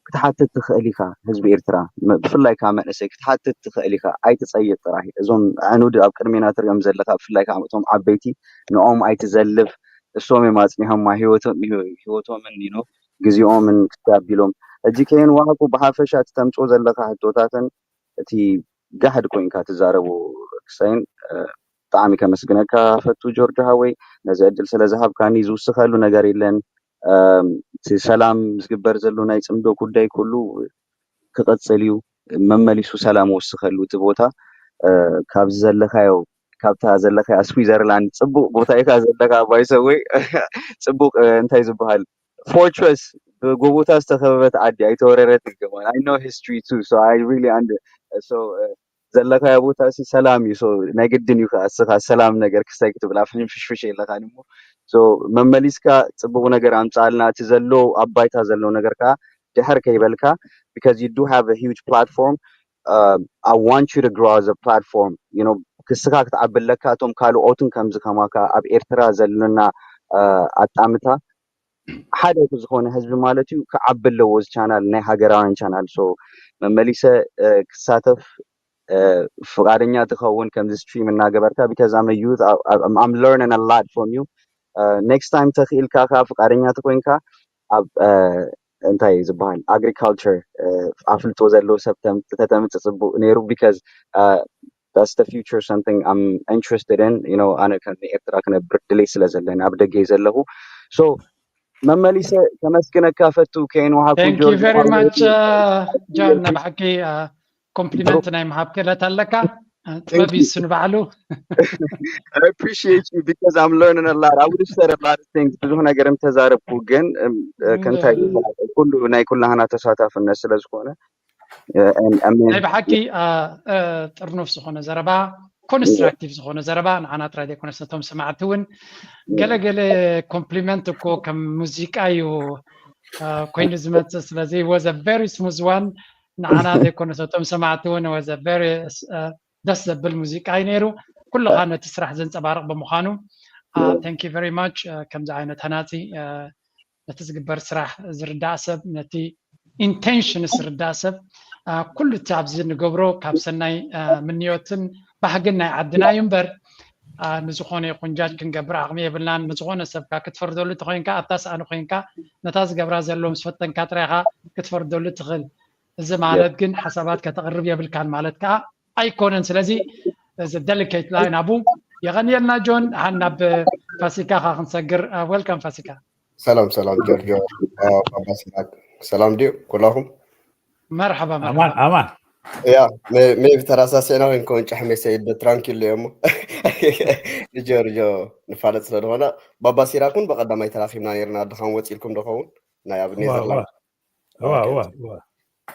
ክትሓትት ትኽእል ኢካ ህዝቢ ኤርትራ ብፍላይ ከዓ መንእሰይ ክትሓትት ትኽእል ኢካ ኣይትፀይጥ ጥራሕ እዞም ኣዕኑድ ኣብ ቅድሜና ትሪኦም ዘለካ ብፍላይ ከዓ እቶም ዓበይቲ ንኦም ኣይትዘልፍ እሶም እዮም ኣፅኒሖማ ህይወቶምን ኖ ግዜኦምን ክስቲ ኣቢሎም ሕጂ ከየንዋሃቁ ብሓፈሻ እቲ ተምፅኦ ዘለካ ሕቶታትን እቲ ጋሕድ ኮይንካ ትዛረቡ ክሳይን ብጣዕሚ ከመስግነካ ፈቱ ጆርጆ ሃወይ ነዚ ዕድል ስለ ዝሃብካኒ ዝውስኸሉ ነገር የለን እቲ ሰላም ዝግበር ዘሎ ናይ ፅምዶ ጉዳይ ኩሉ ክቐፅል እዩ መመሊሱ ሰላም ወስኸሉ እቲ ቦታ ካብዚ ዘለካዮ ካብታ ዘለካ ስዊዘርላንድ ፅቡቅ ቦታ ኢካ ዘለካ ባይሰወይ ፅቡቅ እንታይ ዝበሃል ፎርትረስ ብጎቦታት ዝተከበበት ዓዲ ኣይተወረረት ይገባል I know history too so I really under so ዘለካዮ ቦታ ሲ ሰላም እዩ ናይ ግድን እዩ ከዓ እስካ ሰላም ነገር ክሳይ ክትብል ኣብ ሕንፍሽፍሽ የለካን እሞ መመሊስካ ፅቡቅ ነገር ኣምፃልና እቲ ዘሎ ኣብ ባይታ ዘሎ ነገር ከዓ ድሕር ከይበልካ because you do have a huge platform uh, I want you to grow as a platform you know ክስኻ ክትዓቢ ኣለካ እቶም ካልኦትን ከምዚ ከማካ ኣብ ኤርትራ ዘለና ኣጣምታ ሓደ ዝኾነ ህዝቢ ማለት እዩ ክዓቢ ኣለዎ እዚ ቻናል ናይ ሃገራውያን ቻናል so መመሊሰ ክሳተፍ ፍቃደኛ ትኸውን ከምዚ stream እናገበርካ? Because I'm a youth, I'm learning a lot from you. Next time ተኽኢልካ ከ ፍቃደኛ ተኮይንካ ኣብ እንታይ ዝበሃል agriculture ኣፍልጦ ዘለዎ ሰብ ተተምፅእ ፅቡቅ ነይሩ። Because that's the future, something I'm interested in. ኣነ ከም ኤርትራ ክነብር ድሌት ስለ ዘለኒ ኣብ ደገ ዘለኹ። So መመሊሰ ከመስግነካ ፈቱ። ከይንውሃብ Thank you very much John። ብሓቂ ኮምፕሊመንት ናይ ምሃብ ክእለት ኣለካ። ጥበብ ይስን ባዕሉ። I appreciate you because I'm learning a lot. I would have said a lot of things. ብዙሕ ነገር ተዛረብኩ፣ ግን ከንታይ ኩሉ ናይ ኩላህና ተሳታፍነት ስለ ዝኾነ ናይ ብሓቂ ጥርኑፍ ዝኾነ ዘረባ፣ ኮንስትራክቲቭ ዝኾነ ዘረባ ንዓና ጥራይ ዘይኮነስ ነቶም ሰማዕቲ እውን ገለገለ ኮምፕሊመንት እኮ ከም ሙዚቃ እዩ ኮይኑ ዝመፅእ። ስለዚ was a very smooth one። ንዓና ዘይኮነስ ነቶም ሰማዕቲ እውን was a very ደስ ዘብል ሙዚቃ እዩ ነይሩ። ኩልኻ ነቲ ስራሕ ዘንፀባርቕ ብምዃኑ thank you very much። ከምዚ ዓይነት ሃናፂ ነቲ ዝግበር ስራሕ ዝርዳእ ሰብ፣ ነቲ ኢንቴንሽንስ ዝርዳእ ሰብ ኩሉ እቲ ኣብዚ ንገብሮ ካብ ሰናይ ምንዮትን ባህግን ናይ ዓድና እዩ እምበር ንዝኾነ ይኹን ጃጅ ክንገብር ዓቕሚ የብልናን። ንዝኾነ ሰብካ ክትፈርደሉ ተኮይንካ ኣብታ ሰኣኒ ኮይንካ ነታ ዝገብራ ዘሎ ምስ ፈተንካ ጥራይኻ ክትፈርደሉ ትኽእል። እዚ ማለት ግን ሓሳባት ከተቕርብ የብልካን ማለት ከዓ ኣይኮነን። ስለዚ እዚ delicate line ኣቡ የቐንየልና ጆን። ሓን ናብ ፋሲካ ካ ክንሰግር። Welcome ፋሲካ። ሰላም ሰላም ጆርጆ፣ ባባ ሲራክ ሰላም ድዩ ኩላኹም? መርሓባ ኣማን ኣማን። ያ ሜቢ ተራሳሲዕና ኮይን ከውን ጫሕ ሜሰ ይደ ትራንኪል እሞ ንጆርጆ ንፋለጥ ስለ ዝኾነ ባባ ሲራክ እውን በቀዳማይ ተራኺብና ነርና። ድኻም ወፂልኩም ዶ ኸውን ናይ ኣብ ኔዘርላንድ እዋ እዋ እዋ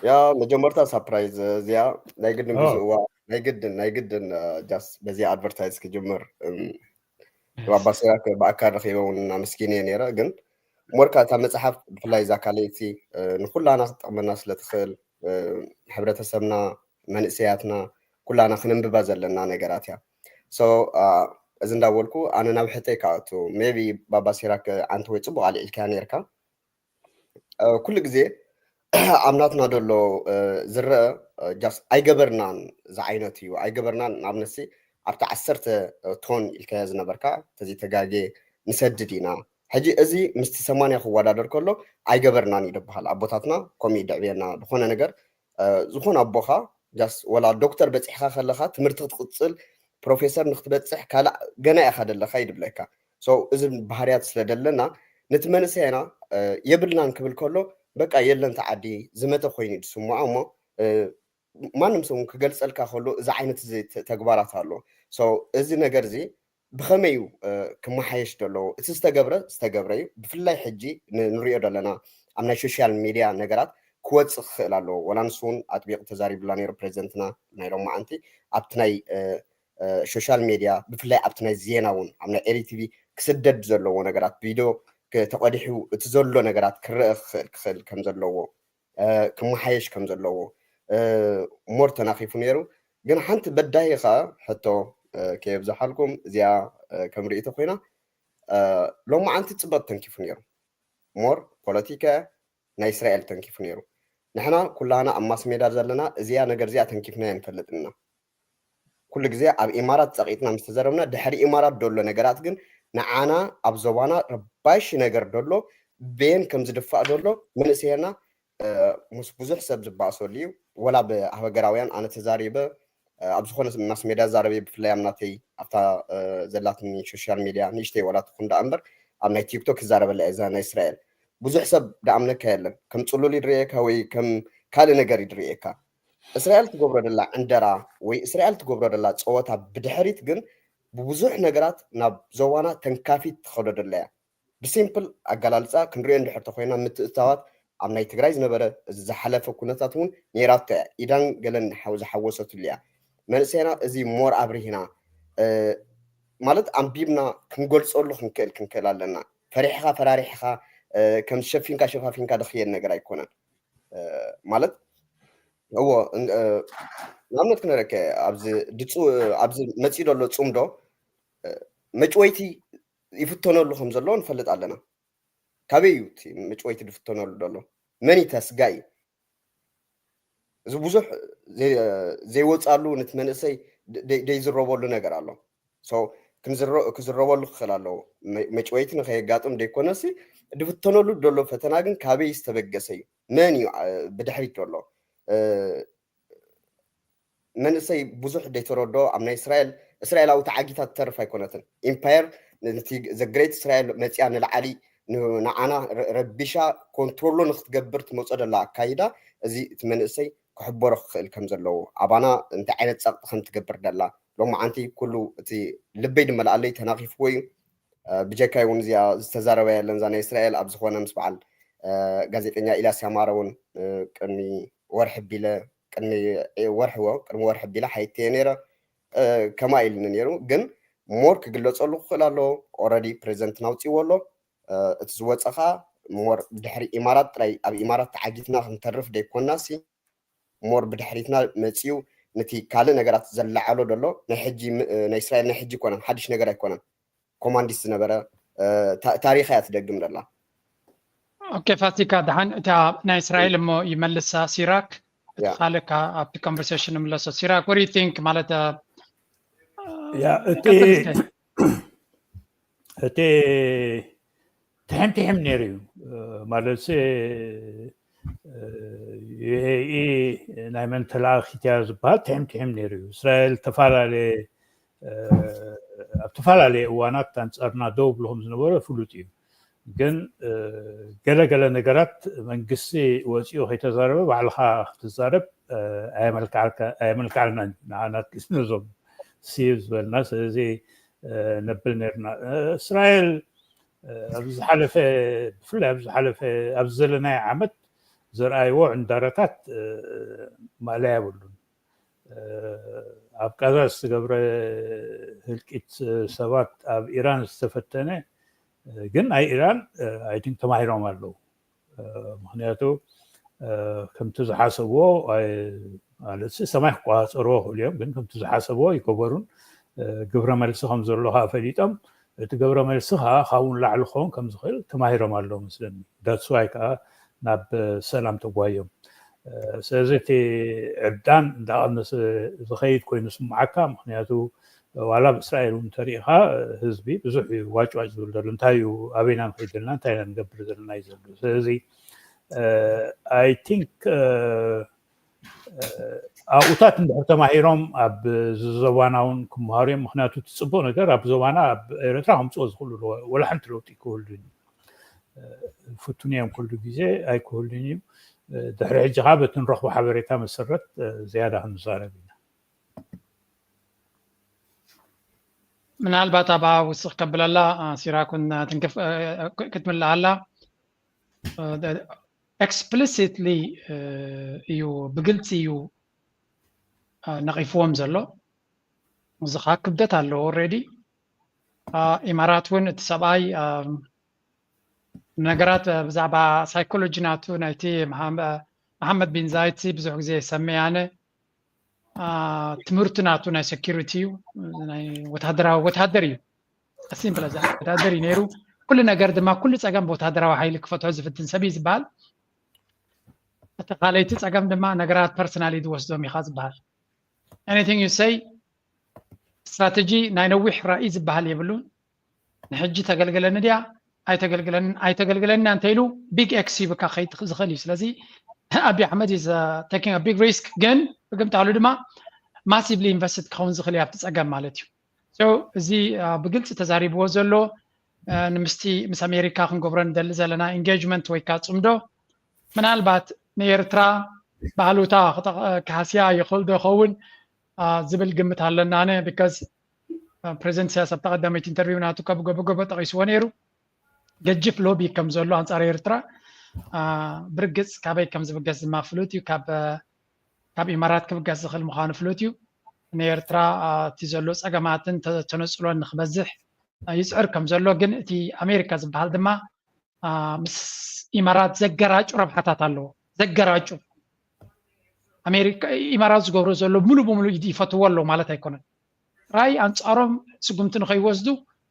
ያ መጀመርታ ሳፕራይዝ እዚኣ ናይ ግድን ብዙ እዋ ናይ ግድን ናይ ግድን ጃስ በዚኣ ኣድቨርታይዝ ክጅምር ባባ ሲራክ ብኣካል ረኺበ እውን ኣመስጊነ ነይረ። ግን ሞርካ እታ መፅሓፍ ብፍላይ እዛ ካልኣይቲ ንኩላና ክትጠቕመና ስለትኽእል ሕብረተሰብና መንእሰያትና ኩላና ክንንብባ ዘለና ነገራት እያ። So እዚ እንዳበልኩ ኣነ ናብ ሕተይ ክኣቱ ሜቢ ባባ ሲራክ ዓንቲ ወይ ፅቡቅ ኣልዒልካያ ነርካ። ኩሉ ግዜ ኣብ ናትና ደሎ ዝረአ ጃስ ኣይገበርናን ዝዓይነት እዩ። ኣይገበርናን ንኣብነሲ ኣብቲ ዓሰርተ ቶን ኢልካዮ ዝነበርካ ተዘይተጋጌ ንሰድድ ኢና። ሕጂ እዚ ምስቲ ሰማንያ ክወዳደር ከሎ ኣይገበርናን እዩ ዝበሃል። ኣቦታትና ከምኡ እዩ ደዕብየና። ዝኾነ ነገር ዝኾነ ኣቦኻ ጃስ ወላ ዶክተር በፂሕካ ከለኻ ትምህርቲ ክትቅፅል ፕሮፌሰር ንክትበፅሕ ካልእ ገና ኢኻ ደለኻ ይድብለካ። So እዚ ባህርያት ስለ ደለና ነቲ መንእሰያና የብልናን ክብል ከሎ በቃ የለን ተዓዲ ዝመተ ኮይኑ እዩ ዝስምዖ። እሞ ማንም ሰብ ክገልፀልካ ከሎ እዚ ዓይነት እዚ ተግባራት ኣሎ። So እዚ ነገር እዚ ብኸመይ እዩ ክመሓየሽ ዘለዎ? እቲ ዝተገብረ ዝተገብረ እዩ። ብፍላይ ሕጂ ንሪኦ ዘለና ኣብ ናይ ሶሻል ሚድያ ነገራት ክወፅእ ክኽእል ኣለዎ። ወላ ንሱ እውን ኣጥቢቑ ተዛሪብላ ነይሩ ፕሬዚደንትና ናይ ሎማዓንቲ ኣብቲ ናይ ሶሻል ሚድያ ብፍላይ ኣብቲ ናይ ዜና እውን ኣብ ናይ ኤሪ ቲቪ ክስደድ ዘለዎ ነገራት ቪድዮ ተቐዲሑ እቲ ዘሎ ነገራት ክረአ ክኽእል ክኽእል ከም ዘለዎ ክመሓየሽ ከም ዘለዎ ሞር ተናኺፉ ነይሩ። ግን ሓንቲ በዳሂ ኸዓ ሕቶ ከየብዝሓልኩም እዚኣ ከም ርእይቶ ኮይና ሎማዓንቲ ፅበት ተንኪፉ ነይሩ። ሞር ፖለቲካ ናይ እስራኤል ተንኪፉ ነይሩ። ንሕና ኩላና ኣብ ማስ ሜዳ ዘለና እዚኣ ነገር እዚኣ ተንኪፍና ኣይንፈልጥን ኢና። ኩሉ ግዜ ኣብ ኢማራት ፀቂጥና ምስ ተዘረብና ድሕሪ ኢማራት ደሎ ነገራት ግን ንዓና ኣብ ዞባና ረባሺ ነገር ደሎ በየን ከም ዝድፋእ ደሎ መንእሰየና ምስ ብዙሕ ሰብ ዝባእሰሉ እዩ። ወላ ብሃገራውያን ኣነ ተዛሪበ ኣብ ዝኾነ ማስ ሜድያ ዛረበ ብፍላይ ኣብ ናተይ ኣብታ ዘላትኒ ሶሻል ሚድያ ንእሽተይ ወላ ትኹን ደኣ እምበር ኣብ ናይ ቲክቶክ ይዛረበላ እየ እዛ ናይ እስራኤል ብዙሕ ሰብ ደኣምነካ የለን ከም ፅሉል ይድርየካ ወይ ከም ካልእ ነገር ይድርየካ። እስራኤል ትገብሮ ደላ ዕንደራ ወይ እስራኤል ትገብሮ ደላ ፀወታ ብድሕሪት ግን ብብዙሕ ነገራት ናብ ዞባና ተንካፊት ትኸዶ ደላ እያ። ብሲምፕል ኣገላልፃ ክንሪኦ እንድሕር ተኮይና ምትእትታዋት ኣብ ናይ ትግራይ ዝነበረ እዚ ዝሓለፈ ኩነታት እውን ነይራቶ እያ። ኢዳን ገለን ዝሓወሰትሉ እያ። መንእሰይና እዚ ሞር ኣብሪህና ማለት ኣንቢብና ክንገልፀሉ ክንክእል ክንክእል ኣለና። ፈሪሕኻ ፈራሪሕኻ ከም ሸፊንካ ሸፋፊንካ ድኽየድ ነገር ኣይኮነን። ማለት እዎ ንኣብነት ክነረከ ኣብዚ ድፁ ኣብዚ መፂኡ ዘሎ ፅምዶ መጭወይቲ ይፍተነሉ ከም ዘሎ ንፈልጥ ኣለና። ካበይ እዩ እቲ መጭወይቲ ዝፍተነሉ ዘሎ? መን እዩ ተስጋኢ? እዚ ብዙሕ ዘይወፃሉ ነቲ መንእሰይ ደይዝረበሉ ነገር ኣሎ። ክዝረበሉ ክኽእል ኣለዎ። መጭወይቲ ንኸየጋጥም ደይኮነሲ ድፍተነሉ ዘሎ ፈተና ግን ካበይ ዝተበገሰ እዩ? መን እዩ ብድሕሪት ዘሎ? መንእሰይ ብዙሕ ደይተረዶ ኣብ ናይ እስራኤል እስራኤላዊ ተዓጊታ ትተርፍ ኣይኮነትን። ኢምፓየር ነቲ ዘግሬት እስራኤል መፅያ ንላዓሊ ንዓና ረቢሻ ኮንትሮሎ ንክትገብር ትመፆ ደላ ኣካይዳ እዚ እቲ መንእሰይ ክሕበሮ ክኽእል ከም ዘለዎ ኣባና እንታይ ዓይነት ፀቕጢ ከም ትገብር ደላ ሎማዓንቲ ኩሉ እቲ ልበይ ድመልኣለይ ተናኺፍዎ እዩ። ብጀካይ እውን እዚኣ ዝተዛረበ የለን እዛ ናይ እስራኤል ኣብ ዝኾነ ምስ በዓል ጋዜጠኛ ኢልያስ ያማረ እውን ቅድሚ ወርሒ ቢለ ቅድሚ ወርሒ ቅድሚ ወርሒ ቢለ ሓይተየ ነይረ። ከማ ኢልኒ ነይሩ ግን ሞር ክግለፀሉ ክኽእል ኣለዎ። ኦረዲ ፕሬዚደንትና ኣውፅዎ ኣሎ። እቲ ዝወፀ ከዓ ሞር ድሕሪ ኢማራት ጥራይ ኣብ ኢማራት ተዓጊትና ክንተርፍ ደይኮና ሲ ሞር ብድሕሪትና መፅዩ ነቲ ካልእ ነገራት ዘላዓሎ ዘሎ ናይ ሕጂ ናይ እስራኤል ናይ ሕጂ ይኮነን ሓድሽ ነገር ኣይኮነን። ኮማንዲስት ዝነበረ ታሪኽ እያ ትደግም ዘላ። ኦኬ ፋሲካ፣ ደሓን እታ ናይ እስራኤል እሞ ይመልሳ ሲራክ፣ እቲ ካልእ ኣብቲ ኮንቨርሴሽን ንምለሶ። ሲራክ፣ what do you think? ማለት እቲ ትሕም ትሕም ነይሩ እዩ ማለት ዩኤኢ ናይ መን ተላኣኺት እያ ዝበሃል ትሕም ትሕም ነይሩ እዩ። እስራኤል ተፈላለየ ኣብ ተፈላለየ እዋናት ኣንፃርና ደው ብሎ ከም ዝነበረ ፍሉጥ እዩ። ግን ገለገለ ነገራት መንግስቲ ወፂኡ ከይተዛረበ ባዕልካ ክትዛረብ ኣየመልክዓልናን ንዓናት ነዞም ሲቭ ዝበልና ስለዚ ነብል ነርና። እስራኤል ኣብ ዝሓለፈ ብፍላይ ኣብ ዝሓለፈ ኣብ ዘለናይ ዓመት ዘርኣይዎ ዕንዳረታት ማእለያ የብሉን። ኣብ ቃዛ ዝተገብረ ህልቂት ሰባት ኣብ ኢራን ዝተፈተነ ግን ናይ ኢራን ኣይቲንክ ተማሂሮም ኣለዉ። ምክንያቱ ከምቲ ዝሓሰብዎ ማለት ሰማይ ክቆፃፀርዎ ክእሉ እዮም ግን ከምቲ ዝሓሰብዎ ይገበሩን ግብረ መልሲ ከም ዘሎ ከዓ ፈሊጦም እቲ ግብረ መልሲ ከዓ ካብኡ ንላዕሊ ክኸውን ከም ዝኽእል ተማሂሮም ኣለዉ መስለኒ። ዳትስዋይ ከዓ ናብ ሰላም ተጓዮም። ስለዚ እቲ ዕብዳን እንዳቐነሰ ዝኸይድ ኮይኑ ስምዓካ። ምክንያቱ ዋላ ኣብ እስራኤል እውን እንተሪኢኻ ህዝቢ ብዙሕ እዩ ዋጭዋጭ ዝብል ዘሎ እንታይ እዩ ኣበይና ንኸይድ ዘለና እንታይ ኢና ንገብር ዘለና እዩ ዘሎ። ስለዚ I think ኣብኡታት እንድሕር ተማሂሮም ኣብ ዝዘባና እውን ክምሃሩ እዮም። ምክንያቱ እቲ ፅቡቅ ነገር ኣብ ዞባና ኣብ ኤርትራ ከምፅኦ ዝኽእሉ ኣለዎ። ወላ ሓንቲ ለውጢ ክህሉ ፍቱን እዮም ኩሉ ግዜ ኣይክህሉን እዩ። ድሕሪ ሕጂ ከዓ በቲ ንረኽቦ ሓበሬታ መሰረት ዝያዳ ክንዛረብ ኢና። ምናልባት ኣብኣ ውስኽ ከብለላ ሲራኩን ትንክፍ ክትምልእ ኣላ። ኤክስፕሊሲትሊ እዩ ብግልፂ እዩ ነቒፍዎም ዘሎ። እዚ ከዓ ክብደት ኣለዎ። ኦልሬዲ ኢማራት እውን እቲ ሰብኣይ ነገራት ብዛዕባ ሳይኮሎጂ ናቱ ናይቲ መሓመድ ቢን ዛይድ ብዙሕ ግዜ ሰመያነ ትምህርቲ ናቱ ናይ ሴኪሪቲ እዩ። ወታደራዊ ወታደር እዩ። ሲምፕል ወታደር እዩ ነይሩ። ኩሉ ነገር ድማ ኩሉ ፀገም ብወታደራዊ ሓይሊ ክፈትሖ ዝፍትን ሰብ እዩ ዝበሃል። እቲ ካልኣይቲ ፀገም ድማ ነገራት ፐርሰናሊ ዝወስዶም ኢኻ ዝበሃል። Anything you say ስትራተጂ ናይ ነዊሕ ራእይ ዝበሃል የብሉን። ንሕጂ ተገልግለኒ ድያ ኣይተገልግለንን ኣይተገልግለኒ እንተ ኢሉ ቢግ ኤክስ ሂብካ ከይድ ዝኽእል እዩ። ስለዚ ኣቢ ኣሕመድ is taking a big risk ግን ብግምታሉ ድማ ማሲቭሊ ኢንቨስትድ ክኸውን ዝኽእል እዩ ኣብቲ ፀገም ማለት እዩ። እዚ ብግልፂ ተዛሪብዎ ዘሎ ንምስቲ ምስ ኣሜሪካ ክንገብሮ ንደሊ ዘለና ኢንጌጅመንት ወይ ከዓ ፅምዶ ምናልባት ንኤርትራ ባህሉታ ክሃስያ ይኽእል ዶ ይኸውን ዝብል ግምት ኣለና። ኣነ ቢካዝ ፕሬዚደንት ኢሳያስ ኣብታ ቀዳመይቲ ኢንተርቪው ናቱ ካብ ገበገበ ጠቒስዎ ነይሩ። ገጅፍ ሎቢ ከም ዘሎ ኣንፃር ኤርትራ ብርግፅ ካበይ ከም ዝብገስ ድማ ፍሉጥ እዩ። ካብ ኢማራት ክብገስ ዝኽእል ምዃኑ ፍሉጥ እዩ። ንኤርትራ እቲ ዘሎ ፀገማትን ተነፅሎን ንክበዝሕ ይፅዕር ከም ዘሎ ግን እቲ ኣሜሪካ ዝበሃል ድማ ምስ ኢማራት ዘገራጩ ረብሓታት ኣለዎ። ዘገራጩ ኢማራት ዝገብሮ ዘሎ ሙሉ ብሙሉ ይፈትዎ ኣለዉ ማለት ኣይኮነን። ራይ ኣንፃሮም ስጉምቲ ንከይወስዱ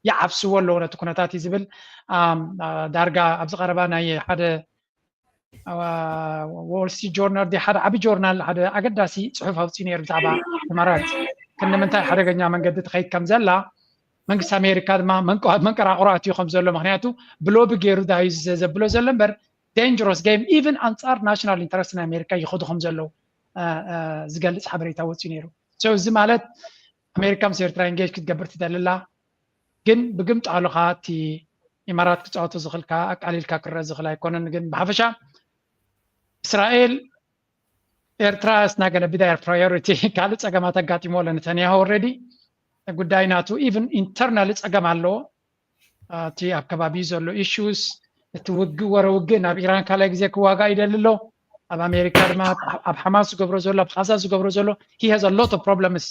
ይዓብስዎ ኣለዎ ነቲ ኩነታት እዩ ዝብል ዳርጋ ኣብዚ ቀረባ ናይ ሓደ ዎል ስትሪት ጆርናል ዲ ሓደ ዓቢ ጆርናል ሓደ ኣገዳሲ ጽሑፍ ኣውፅኡ ነይሩ ብዛዕባ ኢማራት ክንምንታይ ሓደገኛ መንገዲ ትኸይድ ከም ዘላ መንግስቲ ኣሜሪካ ድማ መንቀራቕሮ ኣትዩ ከም ዘሎ ምክንያቱ ብሎቢ ገይሩ ዳዩ ዘብሎ ዘሎ እምበር dangerous game even ኣንጻር ናሽናል ኢንተረስት ናይ ኣሜሪካ ይኸዱ ከም ዘለዉ ዝገልጽ ሓበሬታ ወፅኡ ነይሩ። እዚ ማለት ኣሜሪካ ምስ ኤርትራ ኢንጌጅ ክትገብር ትደልላ ግን ብግምጣሉካ እቲ ኢማራት ክፃወቶ ዝኽልካ ኣቃሊልካ ክረአ ዝኽእል ኣይኮነን። ግን ብሓፈሻ እስራኤል ኤርትራ ስናገነ ቢዳ ፕራዮሪቲ ካልእ ፀገማት ኣጋጢሞ ለነተንያሁ ኦልሬዲ ጉዳይ ናቱ ኢቨን ኢንተርናሊ ፀገም ኣለዎ። እቲ ኣብ ከባቢ ዘሎ ኢሹስ እቲ ውግእ ወረ ውግእ ናብ ኢራን ካልኣይ ግዜ ክዋጋእ ይደሊ ኣሎ። ኣብ ኣሜሪካ ድማ ኣብ ሓማስ ዝገብሮ ዘሎ ኣብ ቃዛ ዝገብሮ ዘሎ he has a lot of problems።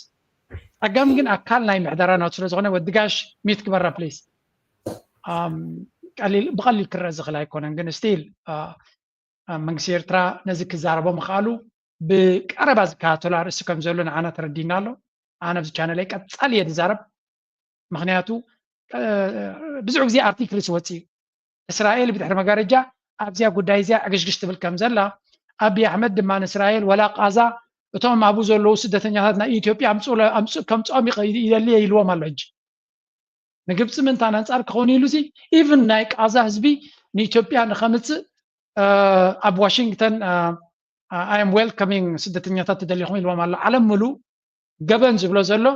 ፀገም ግን ኣካል ናይ ምሕደራ ናቱ ስለ ዝኾነ ወዲ ጋሽ ሚት ግበራ ፕሊስ። ቀሊል ብቐሊል ክረአ ዝኽእል ኣይኮነን ግን ስቲል መንግስቲ ኤርትራ ነዚ ክዛረቦ ምኽኣሉ ብቀረባ ዝከታተሎ ኣርእስቲ ከም ዘሎ ንዓና ተረዲና ኣሎ። ኣነ ኣብዚ ቻነለይ ቀጻሊ እየ ዝዛረብ። ምክንያቱ ብዙሕ ግዜ ኣርቲክልስ ወፅእ እዩ። እስራኤል ብድሕሪ መጋረጃ ኣብዚያ ጉዳይ እዚኣ ዕግሽግሽ ትብል ከም ዘላ ኣቢ ኣሕመድ ድማ ንእስራኤል ወላ ቃዛ እቶም ኣብኡ ዘለዉ ስደተኛታት ናይ ኢትዮጵያ ከምፅኦም ይደሊ ኢልዎም ኣሎ። ሕጂ ንግብፂ ምንታን ኣንፃር ክኸውን ኢሉ ዚ ኢቭን ናይ ቃዛ ህዝቢ ንኢትዮጵያ ንኸምፅእ ኣብ ዋሽንግተን I am welcoming ስደተኛታት ትደሊኹም ኢልዎም ኣሎ። ዓለም ምሉእ ገበን ዝብሎ ዘሎ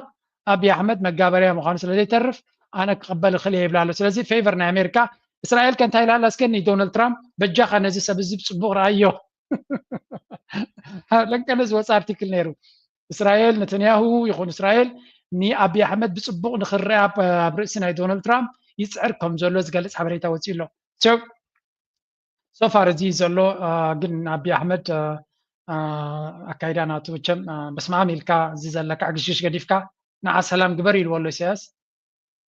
ኣቢ ኣሕመድ መጋበርያ ምዃኑ ስለ ዘይተርፍ ኣነ ክቕበል እኽእል እየ ይብላ ኣሎ። ስለዚ ፌቨር ናይ ኣሜሪካ እስራኤል ከ እንታይ ኢላ ኣላ እስከ ንዶናልድ ትራምፕ በጃኻ ነዚ ሰብ እዚ ብፅቡቕ ረኣዮ። ለንቀነ ዝወፀ ኣርቲክል ነይሩ። እስራኤል ነተንያሁ ይኹን እስራኤል ንኣቢ ኣሕመድ ብፅቡቕ ንክረኣ ኣብ ርእሲ ናይ ዶናልድ ትራምፕ ይፅዕር ከም ዘሎ ዝገልፅ ሓበሬታ ወፂኡ ኣሎ። ሶፋር እዚ ዘሎ ግን ኣቢ ኣሕመድ ኣካይዳ ናቱ ቸም በስማም ኢልካ እዚ ዘለካ ዕግሽግሽ ገዲፍካ ንዓ ሰላም ግበር ኢልዎ ኣሎ ኢሳያስ።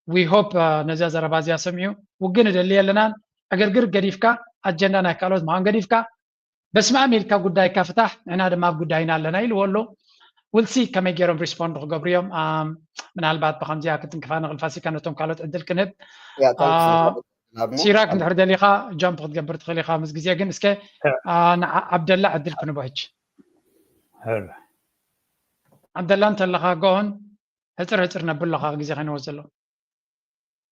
We hope ነዚያ ዘረባ እዚኣ ሰሚዑ ውግእ ንደሊ የለናን ዕግርግር ገዲፍካ ኣጀንዳ ናይ ካልኦት ምዃን ገዲፍካ በስማም ኢልካ ጉዳይካ ፍታሕ ንሕና ድማ ኣብ ጉዳይና ኣለና ኢልዎ ኣሎ። ውልሲ ከመይ ገይሮም ሪስፖንድ ክገብሩ እዮም ምናልባት ብከምዚኣ ክትንክፋ ንኽእል ፋሲካ ነቶም ካልኦት ዕድል ክንህብ ሲራክ እንድሕር ደሊኻ ጃምፕ ክትገብር ትኽእል ኢኻ ምስ ግዜ ግን እስከ ንዓብደላ ዕድል ክንቦ ሕጂ። ዓብደላ እንተለኻ ጎን ሕፅር ሕፅር ነብለኻ ግዜ ከይንወስደሎም።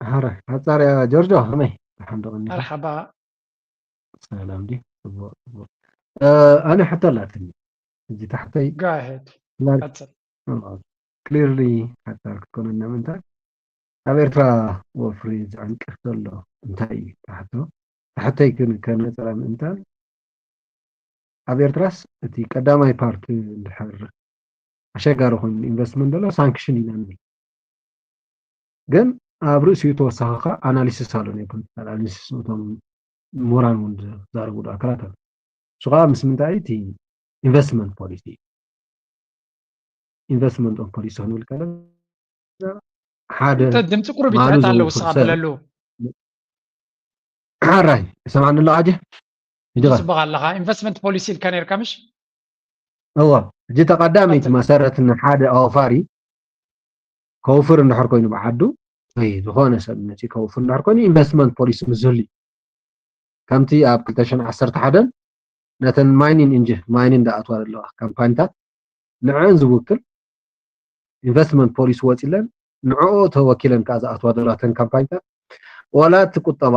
ሕራይ ሓፃር እያ ጆርጆ ከመይ? ሓምዶ ቀኒ መርሓባ ሰላም ዲ ጽቡቅ ጽቡቅ። ኣነ ሕቶ ኣላትኒ እዚ ታሕተይ go ahead ቀጽል። ክሊርሊ ሓፃር ክትኮነና ምንታይ ኣብ ኤርትራ ወፍሪ ዝዕንቅፍ ዘሎ እንታይ እዩ? ታሕቶ ታሕተይ ግን ከነፀራ ምእንታን ኣብ ኤርትራስ እቲ ቀዳማይ ፓርት እንድሕር ኣሸጋሪ ኮይኑ ኢንቨስትመንት ዘሎ ሳንክሽን ኢና ንብል። ግን ኣብ ርእሲኡ ተወሳኺ ከዓ ኣናሊሲስ ኣሎ ናይ ፖለቲካል ኣናሊሲስ እቶም ምሁራን እውን ዝዛረብሉ ኣካላት ኣሎ። እሱ ከዓ ምስ ምንታይ እቲ ኢንቨስትመንት ፖሊሲ ኢንቨስትመንት ኦፍ ፖሊሲ ክንብል ከለና ሓደ ድምፂ ቁሩብ ይትሕት ኣለዉ ስኻ በለሉ ሓራይ ይሰማዕኒ ኣሎ ኣጀ ፅቡቅ ኣለካ ኢንቨስትመንት ፖሊሲ ኢልካ ነርካ ምሽ እዋ ሕጂ ተቀዳመይቲ መሰረት ንሓደ ኣውፋሪ ከውፍር እንድሕር ኮይኑ ብዓዱ ወይ ዝኾነ ሰብ መፂ ከውፍር እንድሕር ኮይኑ ኢንቨስትመንት ፖሊሲ ምስ ዝህሉ ከምቲ ኣብ ክልተ ሽሕን ዓሰርተ ሓደን ነተን ማይኒን ኢንጂ ማይኒን ዳኣትዋ ዘለዋ ካምፓኒታት ንዐን ዝውክል ኢንቨስትመንት ፖሊሲ ወፂለን ንዕኡ ተወኪለን ከዓ ዝኣትዋ ዘለዋ ተን ካምፓኒታት ዋላ እቲ ቁጠባ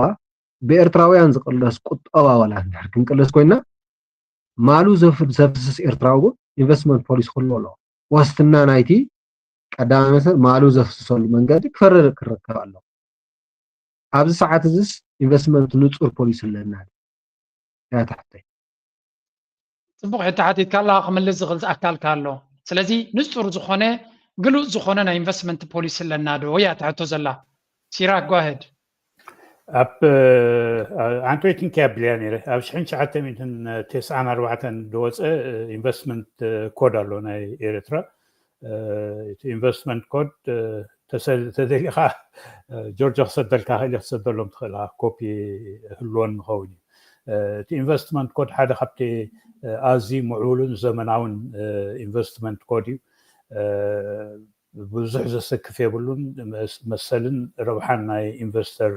ብኤርትራውያን ዝቅለስ ቁጠባ ዋላ እንድሕር ክንቅልስ ኮይና ማሉ ዘፍስስ ኤርትራዊ እውን ኢንቨስትመንት ፖሊሲ ክህልዎ ኣለዎ። ዋስትና ናይቲ ቀዳማይ መሰል ማሉ ዘፍስሰሉ መንገዲ ክፈረደ ክረከብ ኣለዎ። ኣብዚ ሰዓት እዚስ ኢንቨስትመንት ንፁር ፖሊሲ ኣለና ያ ትሕተይ ፅቡቅ ሕቶ ሓቲትካ ኣለካ ክምልስ ዝኽእል ኣካልካ ኣሎ። ስለዚ ንፁር ዝኾነ ግሉፅ ዝኾነ ናይ ኢንቨስትመንት ፖሊሲ ኣለና ዶ እያ ትሕቶ ዘላ። ሲራክ go ahead። ኣብ ኣንቶይ ቲንኪ ኣቢልያ ነይረ ኣብ ሽሕን ትሽዓተ ሚእትን ተስዓን ኣርባዕተን ዝወፀ ኢንቨስትመንት ኮድ ኣሎ ናይ ኤርትራ። እቲ ኢንቨስትመንት ኮድ ተደሊኻ ጆርጆ ክሰደልካ ክእል ክትሰደሎም ትኽእል ኮፒ ህልወን ንኸውን እዩ። እቲ ኢንቨስትመንት ኮድ ሓደ ካብቲ ኣዝዩ ምዕቡልን ዘመናውን ኢንቨስትመንት ኮድ እዩ። ብዙሕ ዘሰክፍ የብሉን። መሰልን ረብሓን ናይ ኢንቨስተር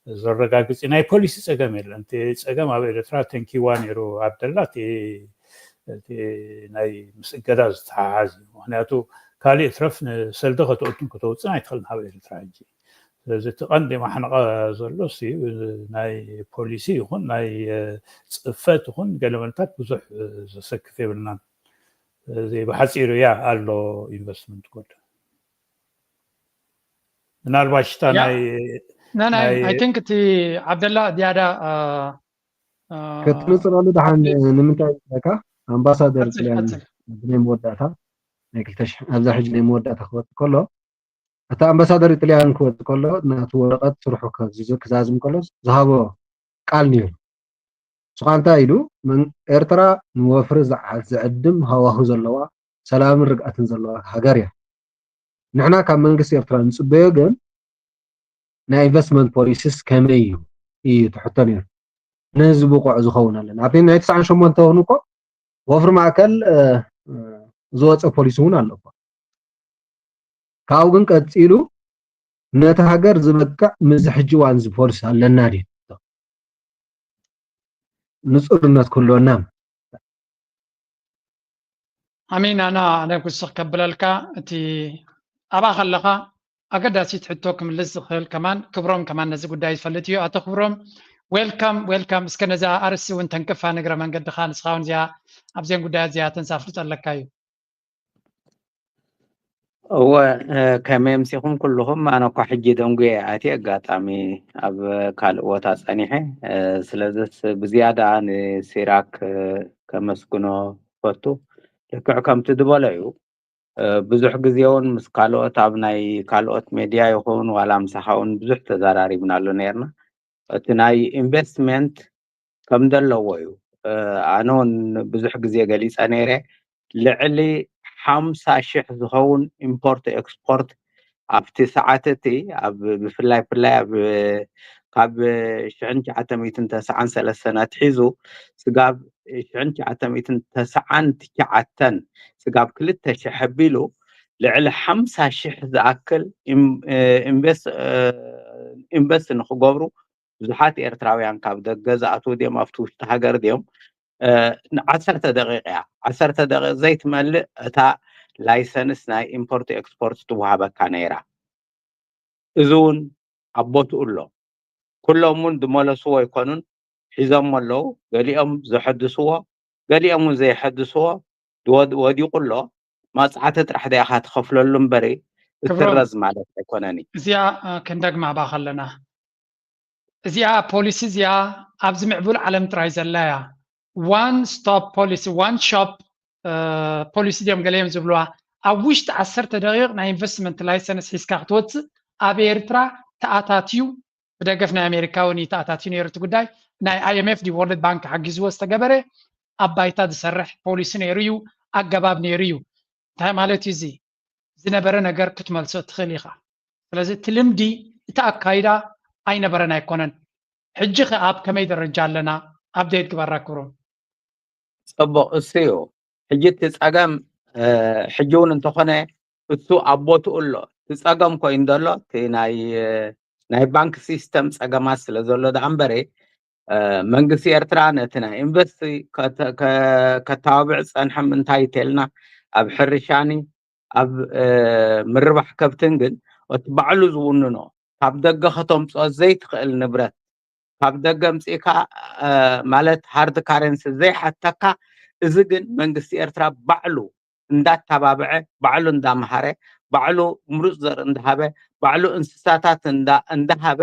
ዘረጋግጽ ናይ ፖሊሲ ጸገም የለን። እቲ ጸገም ኣብ ኤርትራ ተንኪዋ ነይሩ ኣብደላ እቲ ናይ ምስ እገዳ ዝተሓሓዝ እዩ። ምክንያቱ ካልእ ትረፍ ንሰልዲ ከተእቱን ከተውፅን ኣይትኽእልን ኣብ ኤርትራ ሕጂ። ስለዚ እቲ ቀንዲ ማሕነቐ ዘሎ ናይ ፖሊሲ ይኹን ናይ ፅፈት ይኹን ገለመለታት ብዙሕ ዘሰክፍ የብልናን። እዚ ብሓፂሩ እያ ኣሎ ኢንቨስትመንት ኮድ። ምናልባሽ እታ ናይ ናይ I think እቲ ዓብደላ ዝያዳ ከተነፅረሉ ደሓን ንምንታይ ይመስለካ ኣምባሳደር ጥልያን ናይ መወዳእታ ናይ ክልተ ሽሕ ኣብዛ ሕጂ ናይ መወዳእታ ክወፅእ ከሎ እቲ ኣምባሳደር ጥልያን ክወፅእ ከሎ ናቱ ወረቐት ስርሑ ክዛዝም ከሎ ዝሃቦ ቃል ነይሩ። ንሱ ከዓ እንታይ ኢሉ ኤርትራ ንወፍሪ ዝዕድም ሃዋሁ ዘለዋ ሰላምን ርግኣትን ዘለዋ ሃገር እያ። ንሕና ካብ መንግስቲ ኤርትራ ንፅበዮ ግን ናይ ኢንቨስትመንት ፖሊሲስ ከመይ እዩ እዩ ትሕቶ ነይሩ። ነዚ ብቑዕ ዝኸውን ኣለና ኣብቲ ናይ ትስዓን ሸሞንተ እውን እኮ ወፍሪ ማእከል ዝወፀ ፖሊሲ እውን ኣሎ እኮ። ካብኡ ግን ቀፂሉ ነቲ ሃገር ዝበቅዕ ምዚ ሕጂ እዋን እዚ ፖሊሲ ኣለና ድዩ ንፁርነት ክህልወና ኣሜን። ኣና ኣነ ክውስኽ ከብለልካ እቲ ኣብኣ ከለኻ ኣገዳሲት ሕቶ ክምልስ ዝኽእል ከማን ክብሮም ከማን ነዚ ጉዳይ ዝፈልጥ እዩ። ኣቶ ክብሮም welcome welcome። እስከ ነዛ ኣርእስቲ እውን ተንክፋ ንግረ መንገድኻ ንስኻ እውን እዚኣ ኣብዘን ጉዳያት እዚኣተን ኣፍልጦ ኣለካ እዩ። እወ ከመይ ኣምሲኹም ኩልኹም? ኣነ እኳ ሕጂ ደንጉየ ኣትየ ኣጋጣሚ ኣብ ካልእ ቦታ ጸኒሐ። ስለዚስ ብዝያዳ ንሲራክ ከመስግኖ ፈቱ። ልክዕ ከምቲ ዝበሎ እዩ። ብዙሕ ግዜ እውን ምስ ካልኦት ኣብ ናይ ካልኦት ሜድያ ይኹን ዋላ ምሳኻ እውን ብዙሕ ተዘራሪብናሉ ነርና። እቲ ናይ ኢንቨስትመንት ከም ዘለዎ እዩ። ኣነ እውን ብዙሕ ግዜ ገሊፀ ነይረ። ልዕሊ ሓምሳ ሽሕ ዝኸውን ኢምፖርት ኤክስፖርት ኣብቲ ሰዓት እቲ ኣብ ብፍላይ ፍላይ ኣብ ካብ ሽሕን ትሽዓተ ሚእትን ተስዓን ሰለስተን ኣትሒዙ ስጋብ ሽሕን ትሽዓተ ሚእትን ተስዓን ትሽዓተን ስጋብ ክልተ ሽሕ ኣቢሉ ልዕሊ ሓምሳ ሽሕ ዝኣክል ኢንቨስት ንክገብሩ ብዙሓት ኤርትራውያን ካብ ደገ ዝኣትዉ ድዮም ኣብቲ ውሽጢ ሃገር ድዮም ዓሰርተ ደቂቕ እያ ዓሰርተ ደቂቕ ዘይትመልእ እታ ላይሰንስ ናይ ኢምፖርት ኤክስፖርት ትወሃበካ ነይራ። እዚ እውን ኣብ ቦትኡ ኣሎ። ኩሎም እውን ዝመለስዎ ኣይኮኑን፣ ሒዞሞ ኣለዉ። ገሊኦም ዘሐድስዎ፣ ገሊኦም እውን ዘየሐድስዎ ወዲቑ ኣሎ። መቕፃዕቲ ጥራሕ ዶ ኢኻ ትኸፍለሉ እምበሪ ክትስረዝ ማለት ኣይኮነን እዩ። እዚኣ ክንደግማ ባ ከለና እዚኣ ፖሊሲ እዚኣ ኣብዚ ምዕቡል ዓለም ጥራይ ዘላ እያ። One stop policy, one shop policy ድዮም ገለ እዮም ዝብልዋ። ኣብ ውሽጢ ዓሰርተ ደቂቕ ናይ ኢንቨስትመንት ላይሰንስ ሒዝካ ክትወፅእ ኣብ ኤርትራ ተኣታትዩ ብደገፍ ናይ ኣሜሪካ እውን እዩ ተኣታትዩ ነይሩ እቲ ጉዳይ። ናይ I M F ድዩ ወርልድ ባንክ ሓጊዝዎ ዝተገበረ ኣብ ባይታ ዝሰርሕ ፖሊሲ ነይሩ እዩ፣ ኣገባብ ነይሩ እዩ። እንታይ ማለት እዩ እዚ? ዝነበረ ነገር ክትመልሶ ትኽእል ኢኻ። ስለዚ እቲ ልምዲ እቲ ኣካይዳ ኣይነበረን ኣይኮነን። ሕጂ ከ ኣብ ከመይ ደረጃ ኣለና? ኣብዴት ግበራ ክብሮም። ፅቡቕ እሱ እዩ። ሕጂ እቲ ፀገም ሕጂ እውን እንተኾነ እሱ ኣብ ቦትኡ ኣሎ። እቲ ፀገም ኮይኑ ዘሎ እቲ ናይ ናይ ባንክ ሲስተም ፀገማት ስለ ዘሎ ደኣ እምበረ መንግስቲ ኤርትራ ነቲ ናይ ኢንቨስት ከተባብዕ ዝፀንሐ ምንታይ እንተልና ኣብ ሕርሻኒ ኣብ ምርባሕ ከብትን ግን እቲ ባዕሉ ዝውንኖ ካብ ደገ ከተምፅኦ ዘይትኽእል ንብረት ካብ ደገ ኣምፂእካ ማለት ሃርድ ካረንሲ ዘይሓተካ እዚ ግን መንግስቲ ኤርትራ ባዕሉ እንዳተባብዐ ባዕሉ እንዳምሃረ ባዕሉ ምሩፅ ዘርኢ እንዳሃበ ባዕሉ እንስሳታት እንዳሃበ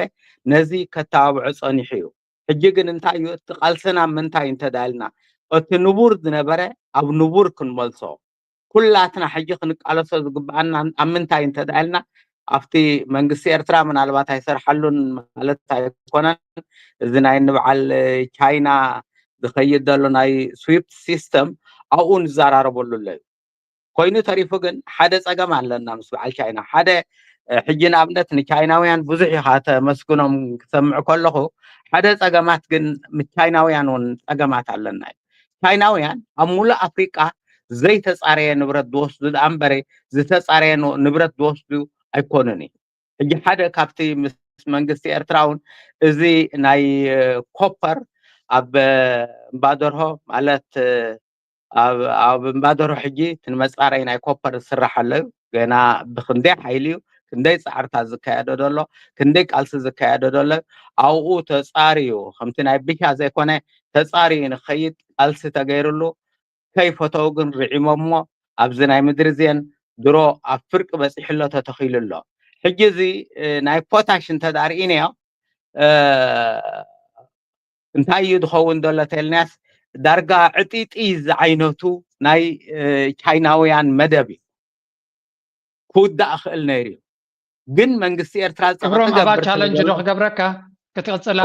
ነዚ ከተባብዖ ፀኒሑ እዩ። ሕጂ ግን እንታይ እዩ እቲ ቃልስና ምንታይ እንተዳልና እቲ ንቡር ዝነበረ ኣብ ንቡር ክንመልሶ ኩላትና ሕጂ ክንቃለሶ ዝግብኣና ኣብ ምንታይ እንተዳልና ኣብቲ መንግስቲ ኤርትራ ምናልባት ኣይሰርሓሉን ማለት ኣይኮነን። እዚ ናይ ንበዓል ቻይና ዝኸይድ ዘሎ ናይ ስዊፍት ሲስተም ኣብኡ ንዘራረበሉ ኣሎ እዩ። ኮይኑ ተሪፉ ግን ሓደ ፀገም ኣለና ምስ በዓል ቻይና ሓደ ሕጂ ንኣብነት ንቻይናውያን ብዙሕ ኢኻ ተመስግኖም ክሰምዕ ከለኹ ሓደ ፀገማት ግን ምስ ቻይናውያን እውን ፀገማት ኣለና እዩ። ቻይናውያን ኣብ ሙሉእ ኣፍሪቃ ዘይተፃረየ ንብረት ዝወስዱ ደኣ እምበረ ዝተፃረየ ንብረት ዝወስዱ ኣይኮኑን እዩ። ሕጂ ሓደ ካብቲ ምስ መንግስቲ ኤርትራ እውን እዚ ናይ ኮፐር ኣብ እምባደርሆ ማለት ኣብ እምባደርሆ ሕጂ እቲ ንመጻረይ ናይ ኮፐር ዝስራሕ ኣሎ እዩ። ገና ብክንደይ ሓይሊ እዩ፣ ክንደይ ጻዕርታት ዝካየዶ ዘሎ፣ ክንደይ ቃልሲ ዝካየዶ ዘሎ ኣብኡ ተጻርዩ ከምቲ ናይ ብሻ ዘይኮነ ተጻርዩ ንኸይድ ቃልሲ ተገይርሉ ከይፈተው ግን ርዒሞሞ ኣብዚ ናይ ምድሪ ዜን ድሮ ኣብ ፍርቂ በጺሕሎ ተተኺሉ ኣሎ። ሕጂ እዚ ናይ ፖታሽ እንተ ዳርኢንዮ እንታይ እዩ ዝኸውን ዘሎ ተልናያስ ዳርጋ ዕጢጢ ዝዓይነቱ ናይ ቻይናውያን መደብ እዩ ክውዳእ ክእል ነይሩ እዩ። ግን መንግስቲ ኤርትራ ክብሮም ኣባ ቻለንጅ ዶ ክገብረካ ክትቅፅላ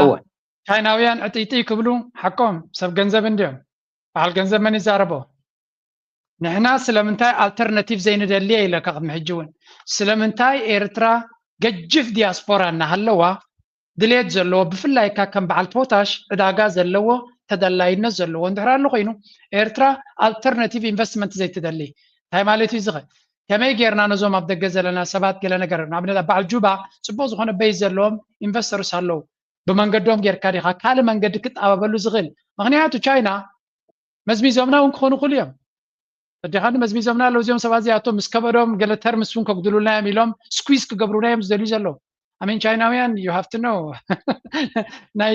ቻይናውያን ዕጢጢ ክብሉ ሓቆም ሰብ ገንዘብ እንድዮም። በዓል ገንዘብ መን ይዛረቦ? ንሕና ስለምንታይ ኣልተርናቲቭ ዘይንደሊ እየ ኢለካ ቅድሚ ሕጂ እውን። ስለምንታይ ኤርትራ ገጅፍ ዲያስፖራ እናሃለዋ ድሌት ዘለዎ ብፍላይ ካ ከም በዓል ፖታሽ ዕዳጋ ዘለዎ ተደላይነት ዘለዎ እንድሕር ኣሎ ኮይኑ ኤርትራ ኣልተርናቲቭ ኢንቨስትመንት ዘይትደሊ እንታይ ማለት እዩ ዝኸ ከመይ ጌርና ነዞም ኣብ ደገ ዘለና ሰባት ገለ ነገር ንኣብነት ኣብ በዓል ጁባ ፅቡቅ ዝኮነ በይ ዘለዎም ኢንቨስተርስ ኣለዉ ብመንገዶም ጌርካ ዲካ ካልእ መንገዲ ክጣበበሉ ዝኽእል ምክንያቱ ቻይና መዝሚዞምና እውን ክኾኑ ይኽእሉ እዮም። ተዲኻኒ መዝሚዞምና ኣለዉ እዚኦም ሰባት እዚኣቶም ምስ ከበዶም ገለ ተርምስ እውን ከጉድሉልና እዮም ኢሎም ስኩዝ ክገብሩና እዮም ዝደልዩ ዘለዉ። ኣሜን ቻይናውያን you have to know ናይ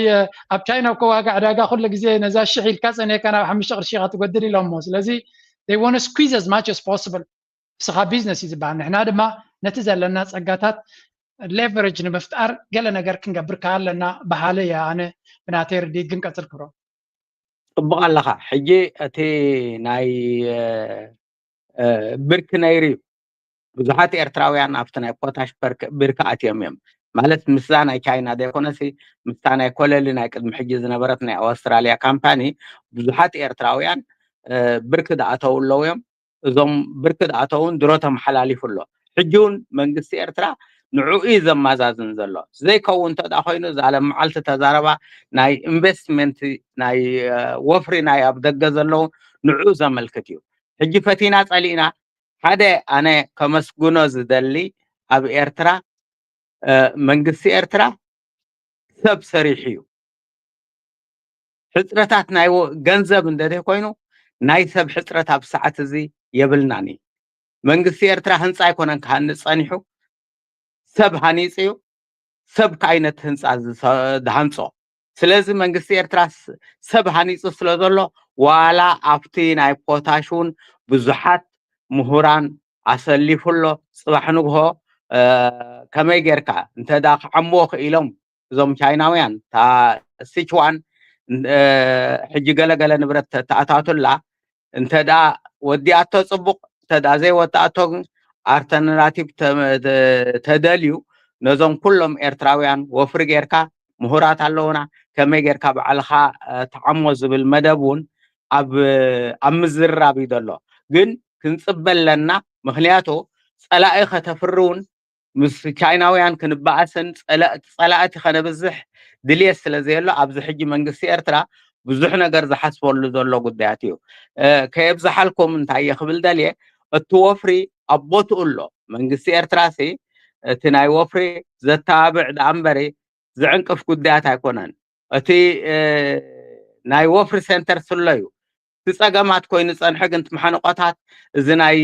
ኣብ ቻይና እኮ ዋጋ ዕዳጋ ኩሉ ግዜ ነዛ ሽሕ ኢልካ ጸኒሕካ ናብ ሓሙሽተ ቅርሺ ኢኻ ትጎድል ኢሎሞ። ስለዚ they want to squeeze as much as possible። ንስኻ ቢዝነስ እዩ ዝበሃል። ንሕና ድማ ነቲ ዘለና ጸጋታት ሌቨሬጅ ንምፍጣር ገለ ነገር ክንገብር ከ ኣለና በሃሊ እየ ኣነ ብናተይ ርድኢት ግን ቀጽል ክብሮ። ጽቡቕ ኣለኻ። ሕጂ እቲ ናይ ብርኪ ነይሩ እዩ። ብዙሓት ኤርትራውያን ኣብቲ ናይ ፖታሽ ብርኪ ኣትዮም እዮም። ማለት ምስዛ ናይ ቻይና ዘይኮነሲ ምስታ ናይ ኮለሊ ናይ ቅድሚ ሕጂ ዝነበረት ናይ ኣውስትራልያ ካምፓኒ ብዙሓት ኤርትራውያን ብርኪ ዝኣተው ኣለዉ እዮም። እዞም ብርኪ ዝኣተውን ድሮ ተመሓላሊፉ ኣሎ። ሕጂ እውን መንግስቲ ኤርትራ ንዕኡ እዩ ዘማዛዝን ዘሎ። ዘይከውን እንተ ደኣ ኮይኑ እዛ ለም መዓልቲ ተዛረባ ናይ ኢንቨስትመንት ናይ ወፍሪ ናይ ኣብ ደገ ዘለዉ ንዕኡ ዘመልክት እዩ። ሕጂ ፈቲና ጸሊእና ሓደ ኣነ ከመስግኖ ዝደሊ ኣብ ኤርትራ መንግስቲ ኤርትራ ሰብ ሰሪሑ እዩ። ሕፅረታት ናይ ገንዘብ እንተዘይ ኮይኑ ናይ ሰብ ሕፅረት ኣብ ሰዓት እዚ የብልናን እዩ። መንግስቲ ኤርትራ ህንፃ ኣይኮነን ክሃንፅ ፀኒሑ፣ ሰብ ሃኒፁ እዩ። ሰብ ከዓይነት ህንፃ ዝሃንፆ። ስለዚ መንግስቲ ኤርትራ ሰብ ሃኒፁ ስለ ዘሎ ዋላ ኣብቲ ናይ ፖታሽ እውን ብዙሓት ምሁራን ኣሰሊፉ ኣሎ። ፅባሕ ንግሆ ከመይ ጌርካ እንተ ክዓምዎ ክኢሎም እዞም ቻይናውያን እታ ሲችዋን ሕጂ ገለገለ ንብረት ተኣታቱላ እንተ ወዲኣቶ ፅቡቕ እንተ ዘይወዳኣቶ ኣልተርናቲቭ ተደልዩ ነዞም ኩሎም ኤርትራውያን ወፍሪ ጌርካ ምሁራት ኣለውና ከመይ ጌርካ ባዕልኻ ተዓሞ ዝብል መደብ እውን ኣብ ኣብ ምዝርራብ እዩ ዘሎ። ግን ክንፅበ ኣለና። ምክንያቱ ፀላኢ ከተፍሪ እውን ምስ ቻይናውያን ክንበኣስን ፀላእቲ ከነብዝሕ ድልየት ስለ ዘየሎ ኣብዚ ሕጂ መንግስቲ ኤርትራ ብዙሕ ነገር ዝሓስበሉ ዘሎ ጉዳያት እዩ። ከየብዝሓልኩም እንታይ እየ ክብል ደልየ እቲ ወፍሪ ኣብ ቦትኡ ኣሎ። መንግስቲ ኤርትራ ሲ እቲ ናይ ወፍሪ ዘተባብዕ ደኣ እምበሪ ዝዕንቅፍ ጉዳያት ኣይኮነን። እቲ ናይ ወፍሪ ሴንተር ስሎ እዩ። እቲ ፀገማት ኮይኑ ዝፀንሐ ግን እቲ መሓንቆታት እዚ ናይ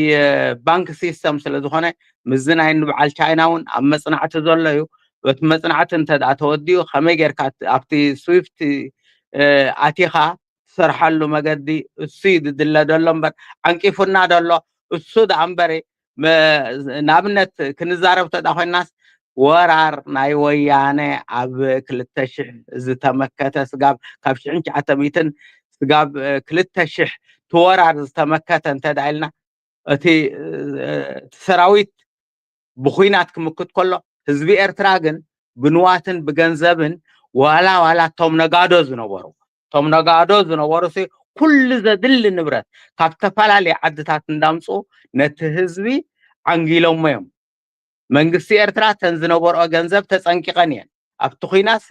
ባንክ ሲስተም ስለ ዝኾነ ምስዚ ናይ ንበዓል ቻይና እውን ኣብ መፅናዕቲ ዘሎ እዩ። በቲ መፅናዕቲ እንተ ደኣ ተወዲኡ ከመይ ጌርካ ኣብቲ ስዊፍት ኣቲኻ ትሰርሓሉ መገዲ እሱ እዩ ዝድለ ዘሎ እምበር ዓንቂፉና ዘሎ እሱ ደኣ እምበሪ ንኣብነት ክንዛረብ ተዳ ኮይናስ ወራር ናይ ወያነ ኣብ ክልተ ሽሕ ዝተመከተ ስጋብ ካብ ሽሕን ትሽዓተ ሚእትን ስጋብ ክልተ ሽሕ ትወራር ዝተመከተ እንተ ኢልና እቲ ሰራዊት ብኩናት ክምክት ከሎ ህዝቢ ኤርትራ ግን ብንዋትን ብገንዘብን ዋላ ዋላ እቶም ነጋዶ ዝነበሩ እቶም ነጋዶ ዝነበሩ ኩሉ ዘድሊ ንብረት ካብ ዝተፈላለዩ ዓድታት እንዳምፁ ነቲ ህዝቢ ዓንጊሎሞ እዮም። መንግስቲ ኤርትራ ተን ዝነበርኦ ገንዘብ ተፀንቂቐን እየን። ኣብቲ ኩናትሲ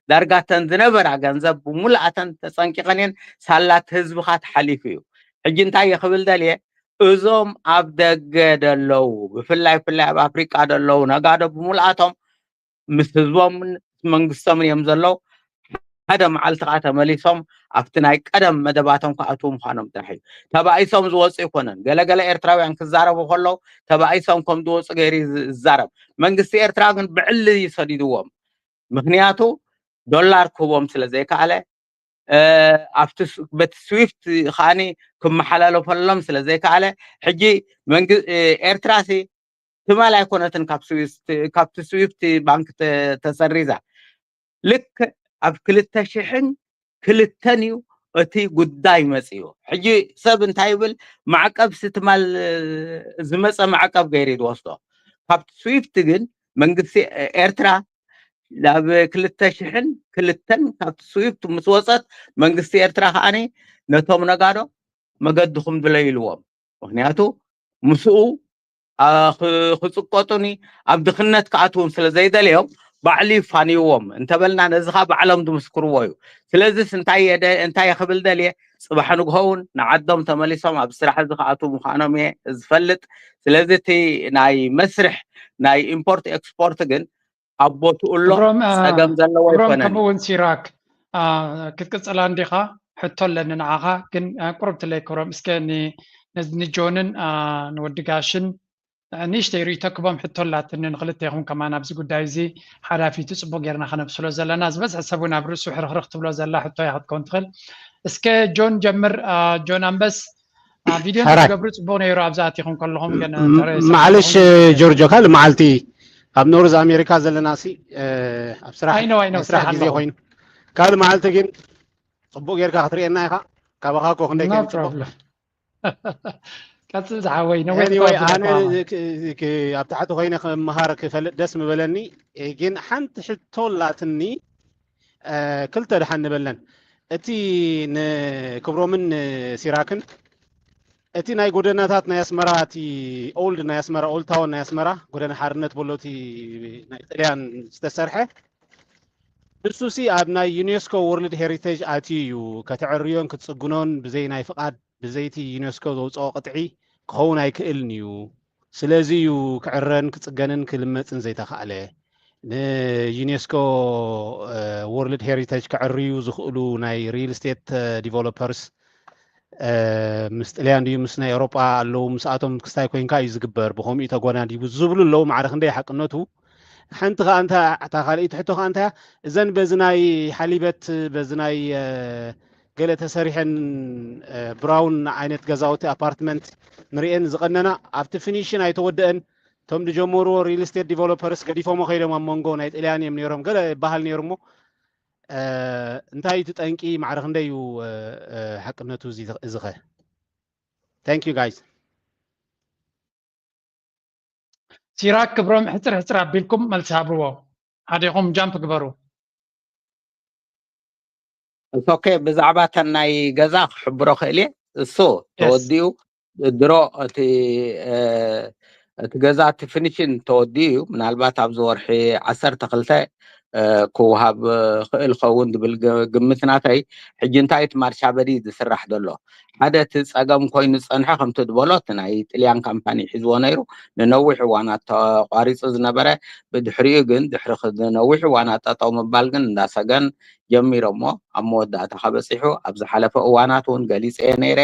ዳርጋ ተን ዝነበራ ገንዘብ ብሙሉኣተን ተፀንቂቐን እየን። ሳላት ህዝብኻ ተሓሊፉ እዩ። ሕጂ እንታይ እየ ክብል ደልየ እዞም ኣብ ደገ ደለዉ ብፍላይ ፍላይ ኣብ ኣፍሪቃ ደለዉ ነጋዶ ብሙሉኣቶም ምስ ህዝቦምን መንግስቶምን እዮም ዘለዉ። ሓደ መዓልቲ ከዓ ተመሊሶም ኣብቲ ናይ ቀደም መደባቶም ክኣትዉ ምዃኖም ጥራሕ እዩ። ተባኢሶም ዝወፁ ኣይኮነን። ገለገለ ኤርትራውያን ክዛረቡ ከለዉ ተባኢሶም ከም ዝወፁ ገይሩ ይዛረብ። መንግስቲ ኤርትራ ግን ብዕሊ እዩ ሰዲድዎም። ምክንያቱ ዶላር ክህቦም ስለ ዘይከኣለ፣ ኣብቲ በቲ ስዊፍት ከዓኒ ክመሓላለፈሎም ስለ ዘይከኣለ፣ ሕጂ ኤርትራሲ ትማል ኣይኮነትን ካብቲ ስዊፍት ባንክ ተሰሪዛ። ልክ ኣብ ክልተ ሽሕን ክልተን እዩ እቲ ጉዳይ መፅዩ። ሕጂ ሰብ እንታይ ይብል? ማዕቀብ ሲ ትማል ዝመፀ ማዕቀብ ገይሩ ዝወስዶ። ካብቲ ስዊፍት ግን መንግስቲ ኤርትራ ናብ ክልተ ሽሕን ክልተን ካብቲ ስዊፍት ምስ ወፀት መንግስቲ ኤርትራ ከዓኒ ነቶም ነጋዶ መገድኹም ድለዩ ኢልዎም። ምክንያቱ ምስኡ ክፅቀጡኒ ኣብ ድኽነት ክኣትውን ስለ ዘይደልዮም ባዕሉ ይፋንይዎም እንተበልና ነዚ ኸዓ ባዕሎም ዝምስክርዎ እዩ። ስለዚስ እንታይ እንታይ ክብል ደልየ? ፅባሕ ንግሆውን ንዓዶም ተመሊሶም ኣብ ስራሕ እዚ ክኣትዉ ምዃኖም እየ ዝፈልጥ። ስለዚ እቲ ናይ መስርሕ ናይ ኢምፖርት ኤክስፖርት ግን ኣብ ቦትኡ ኣሎ። ጸገም ዘለዎ ኣይኮነን። ከምኡ እውን ሲራክ ክትቅጽላ እንዲኻ? ሕቶ ኣለኒ ንዓኻ ግን ቁርብ ትለይ ክብሮም እስከ ንጆንን ንወዲ ጋሽን ንእሽተይ ርእይቶ ክቦም ሕቶ ኣላትኒ ንክልቴኹም ከማን ኣብዚ ጉዳይ እዚ ሓላፊቱ ጽቡቅ ጌርና ከነብስሎ ዘለና ዝበዝሐ ሰብ እውን ኣብ ርእሱ ሕርኽርኽ ትብሎ ዘላ ሕቶ እያ ክትከውን ትኽእል። እስከ ጆን ጀምር። ጆን ኣንበስ ቪድዮ ትገብሩ ጽቡቅ ነይሩ ኣብዚ ኣቲኹም ከለኹም ግን ማዕለሽ ጆርጆ ካልእ መዓልቲ ኣብ ኖርዝ ኣሜሪካ ዘለና ሲ ኣብ ስራሕ ስራሕ ግዜ ኮይኑ ካልእ መዓልቲ ግን ጽቡቅ ጌርካ ክትርእየና ኢኻ። ካባኻ እኮ ክንደይ ከይኑ ጽቡቅ። ቀጽል ዝሓወይ ነዊሕ ኣብ ታሕቲ ኮይነ ክመሃር ክፈልጥ ደስ ምበለኒ ግን ሓንቲ ሕቶ ላትኒ ክልተ ድሓን ንበለን እቲ ንክብሮምን ሲራክን እቲ ናይ ጎደናታት ናይ ኣስመራ እቲ ኦልድ ናይ ኣስመራ ኦልድ ታውን ናይ ኣስመራ ጎደና ሓርነት በሎ እቲ ናይ ጥልያን ዝተሰርሐ ንሱ ሲ ኣብ ናይ ዩኔስኮ ወርልድ ሄሪቴጅ ኣትዩ እዩ ከተዕርዮን ክትጽግኖን ብዘይ ናይ ፍቓድ ብዘይቲ ዩኔስኮ ዘውፅኦ ቅጥዒ ክኸውን ኣይክእልን እዩ። ስለዚ እዩ ክዕረን ክፅገንን ክልመፅን ዘይተኻእለ። ንዩኔስኮ ወርልድ ሄሪቴጅ ከዕርዩ ዝኽእሉ ናይ ሪል ስቴት ዲቨሎፐርስ ምስ ጥልያን ድዩ ምስ ናይ ኤውሮጳ ኣለዉ ምስኣቶም ክስታይ ኮይንካ እዩ ዝግበር ብከምኡ ተጎናዲቡ ዝብሉ ኣለዉ ማዕረ ክንደይ ሓቅነቱ ሓንቲ ከዓ እንታ እታ ካልኣይቲ ሕቶ ከዓ እንታያ እዘን በዚ ናይ ሓሊበት በዚ ናይ ገለ ተሰሪሐን ብራውን ዓይነት ገዛውቲ ኣፓርትመንት ንሪኤን ዝቐነና ኣብቲ ፊኒሽን ኣይተወደአን እቶም ዝጀመርዎ ሪል ስቴት ዲቨሎፐርስ ገዲፎሞ ከይዶም ኣብ መንጎ ናይ ጥልያን እዮም ነይሮም ገለ ይበሃል ነይሩ እሞ እንታይ እቲ ጠንቂ ማዕረ ክንደይ እዩ ሓቅነቱ እዚ ኸ thank you guys ሲራክ ክብሮም ሕፅር ሕፅር ኣቢልኩም መልሲ ሃብዎ ኣዴኹም ጃምፕ ግበሩ ኦኬ ብዛዕባ ተን ናይ ገዛ ክሕብሮ ክእል እየ እሱ ተወዲኡ ድሮ እቲ እቲ ገዛ እቲ ፊኒሽን ተወዲኡ እዩ ምናልባት ኣብዚ ወርሒ ዓሰርተ ክልተ ክውሃብ ክእል ኸውን ዝብል ግምት ናተይ ሕጂ እንታይ እቲ ማርሻበዲ ዝስራሕ ዘሎ ሓደ እቲ ፀገም ኮይኑ ዝፀንሐ ከምቲ ዝበሎ እቲ ናይ ጥልያን ካምፓኒ ሒዝዎ ነይሩ ንነዊሕ እዋናት ተቋሪፁ ዝነበረ ብድሕሪኡ ግን ድሕሪ ነዊሕ እዋናት ጠጠው ምባል ግን እንዳሰገን ጀሚሮሞ ኣብ መወዳእታ ከበፂሑ ኣብ ዝሓለፈ እዋናት እውን ገሊፀ ነይረ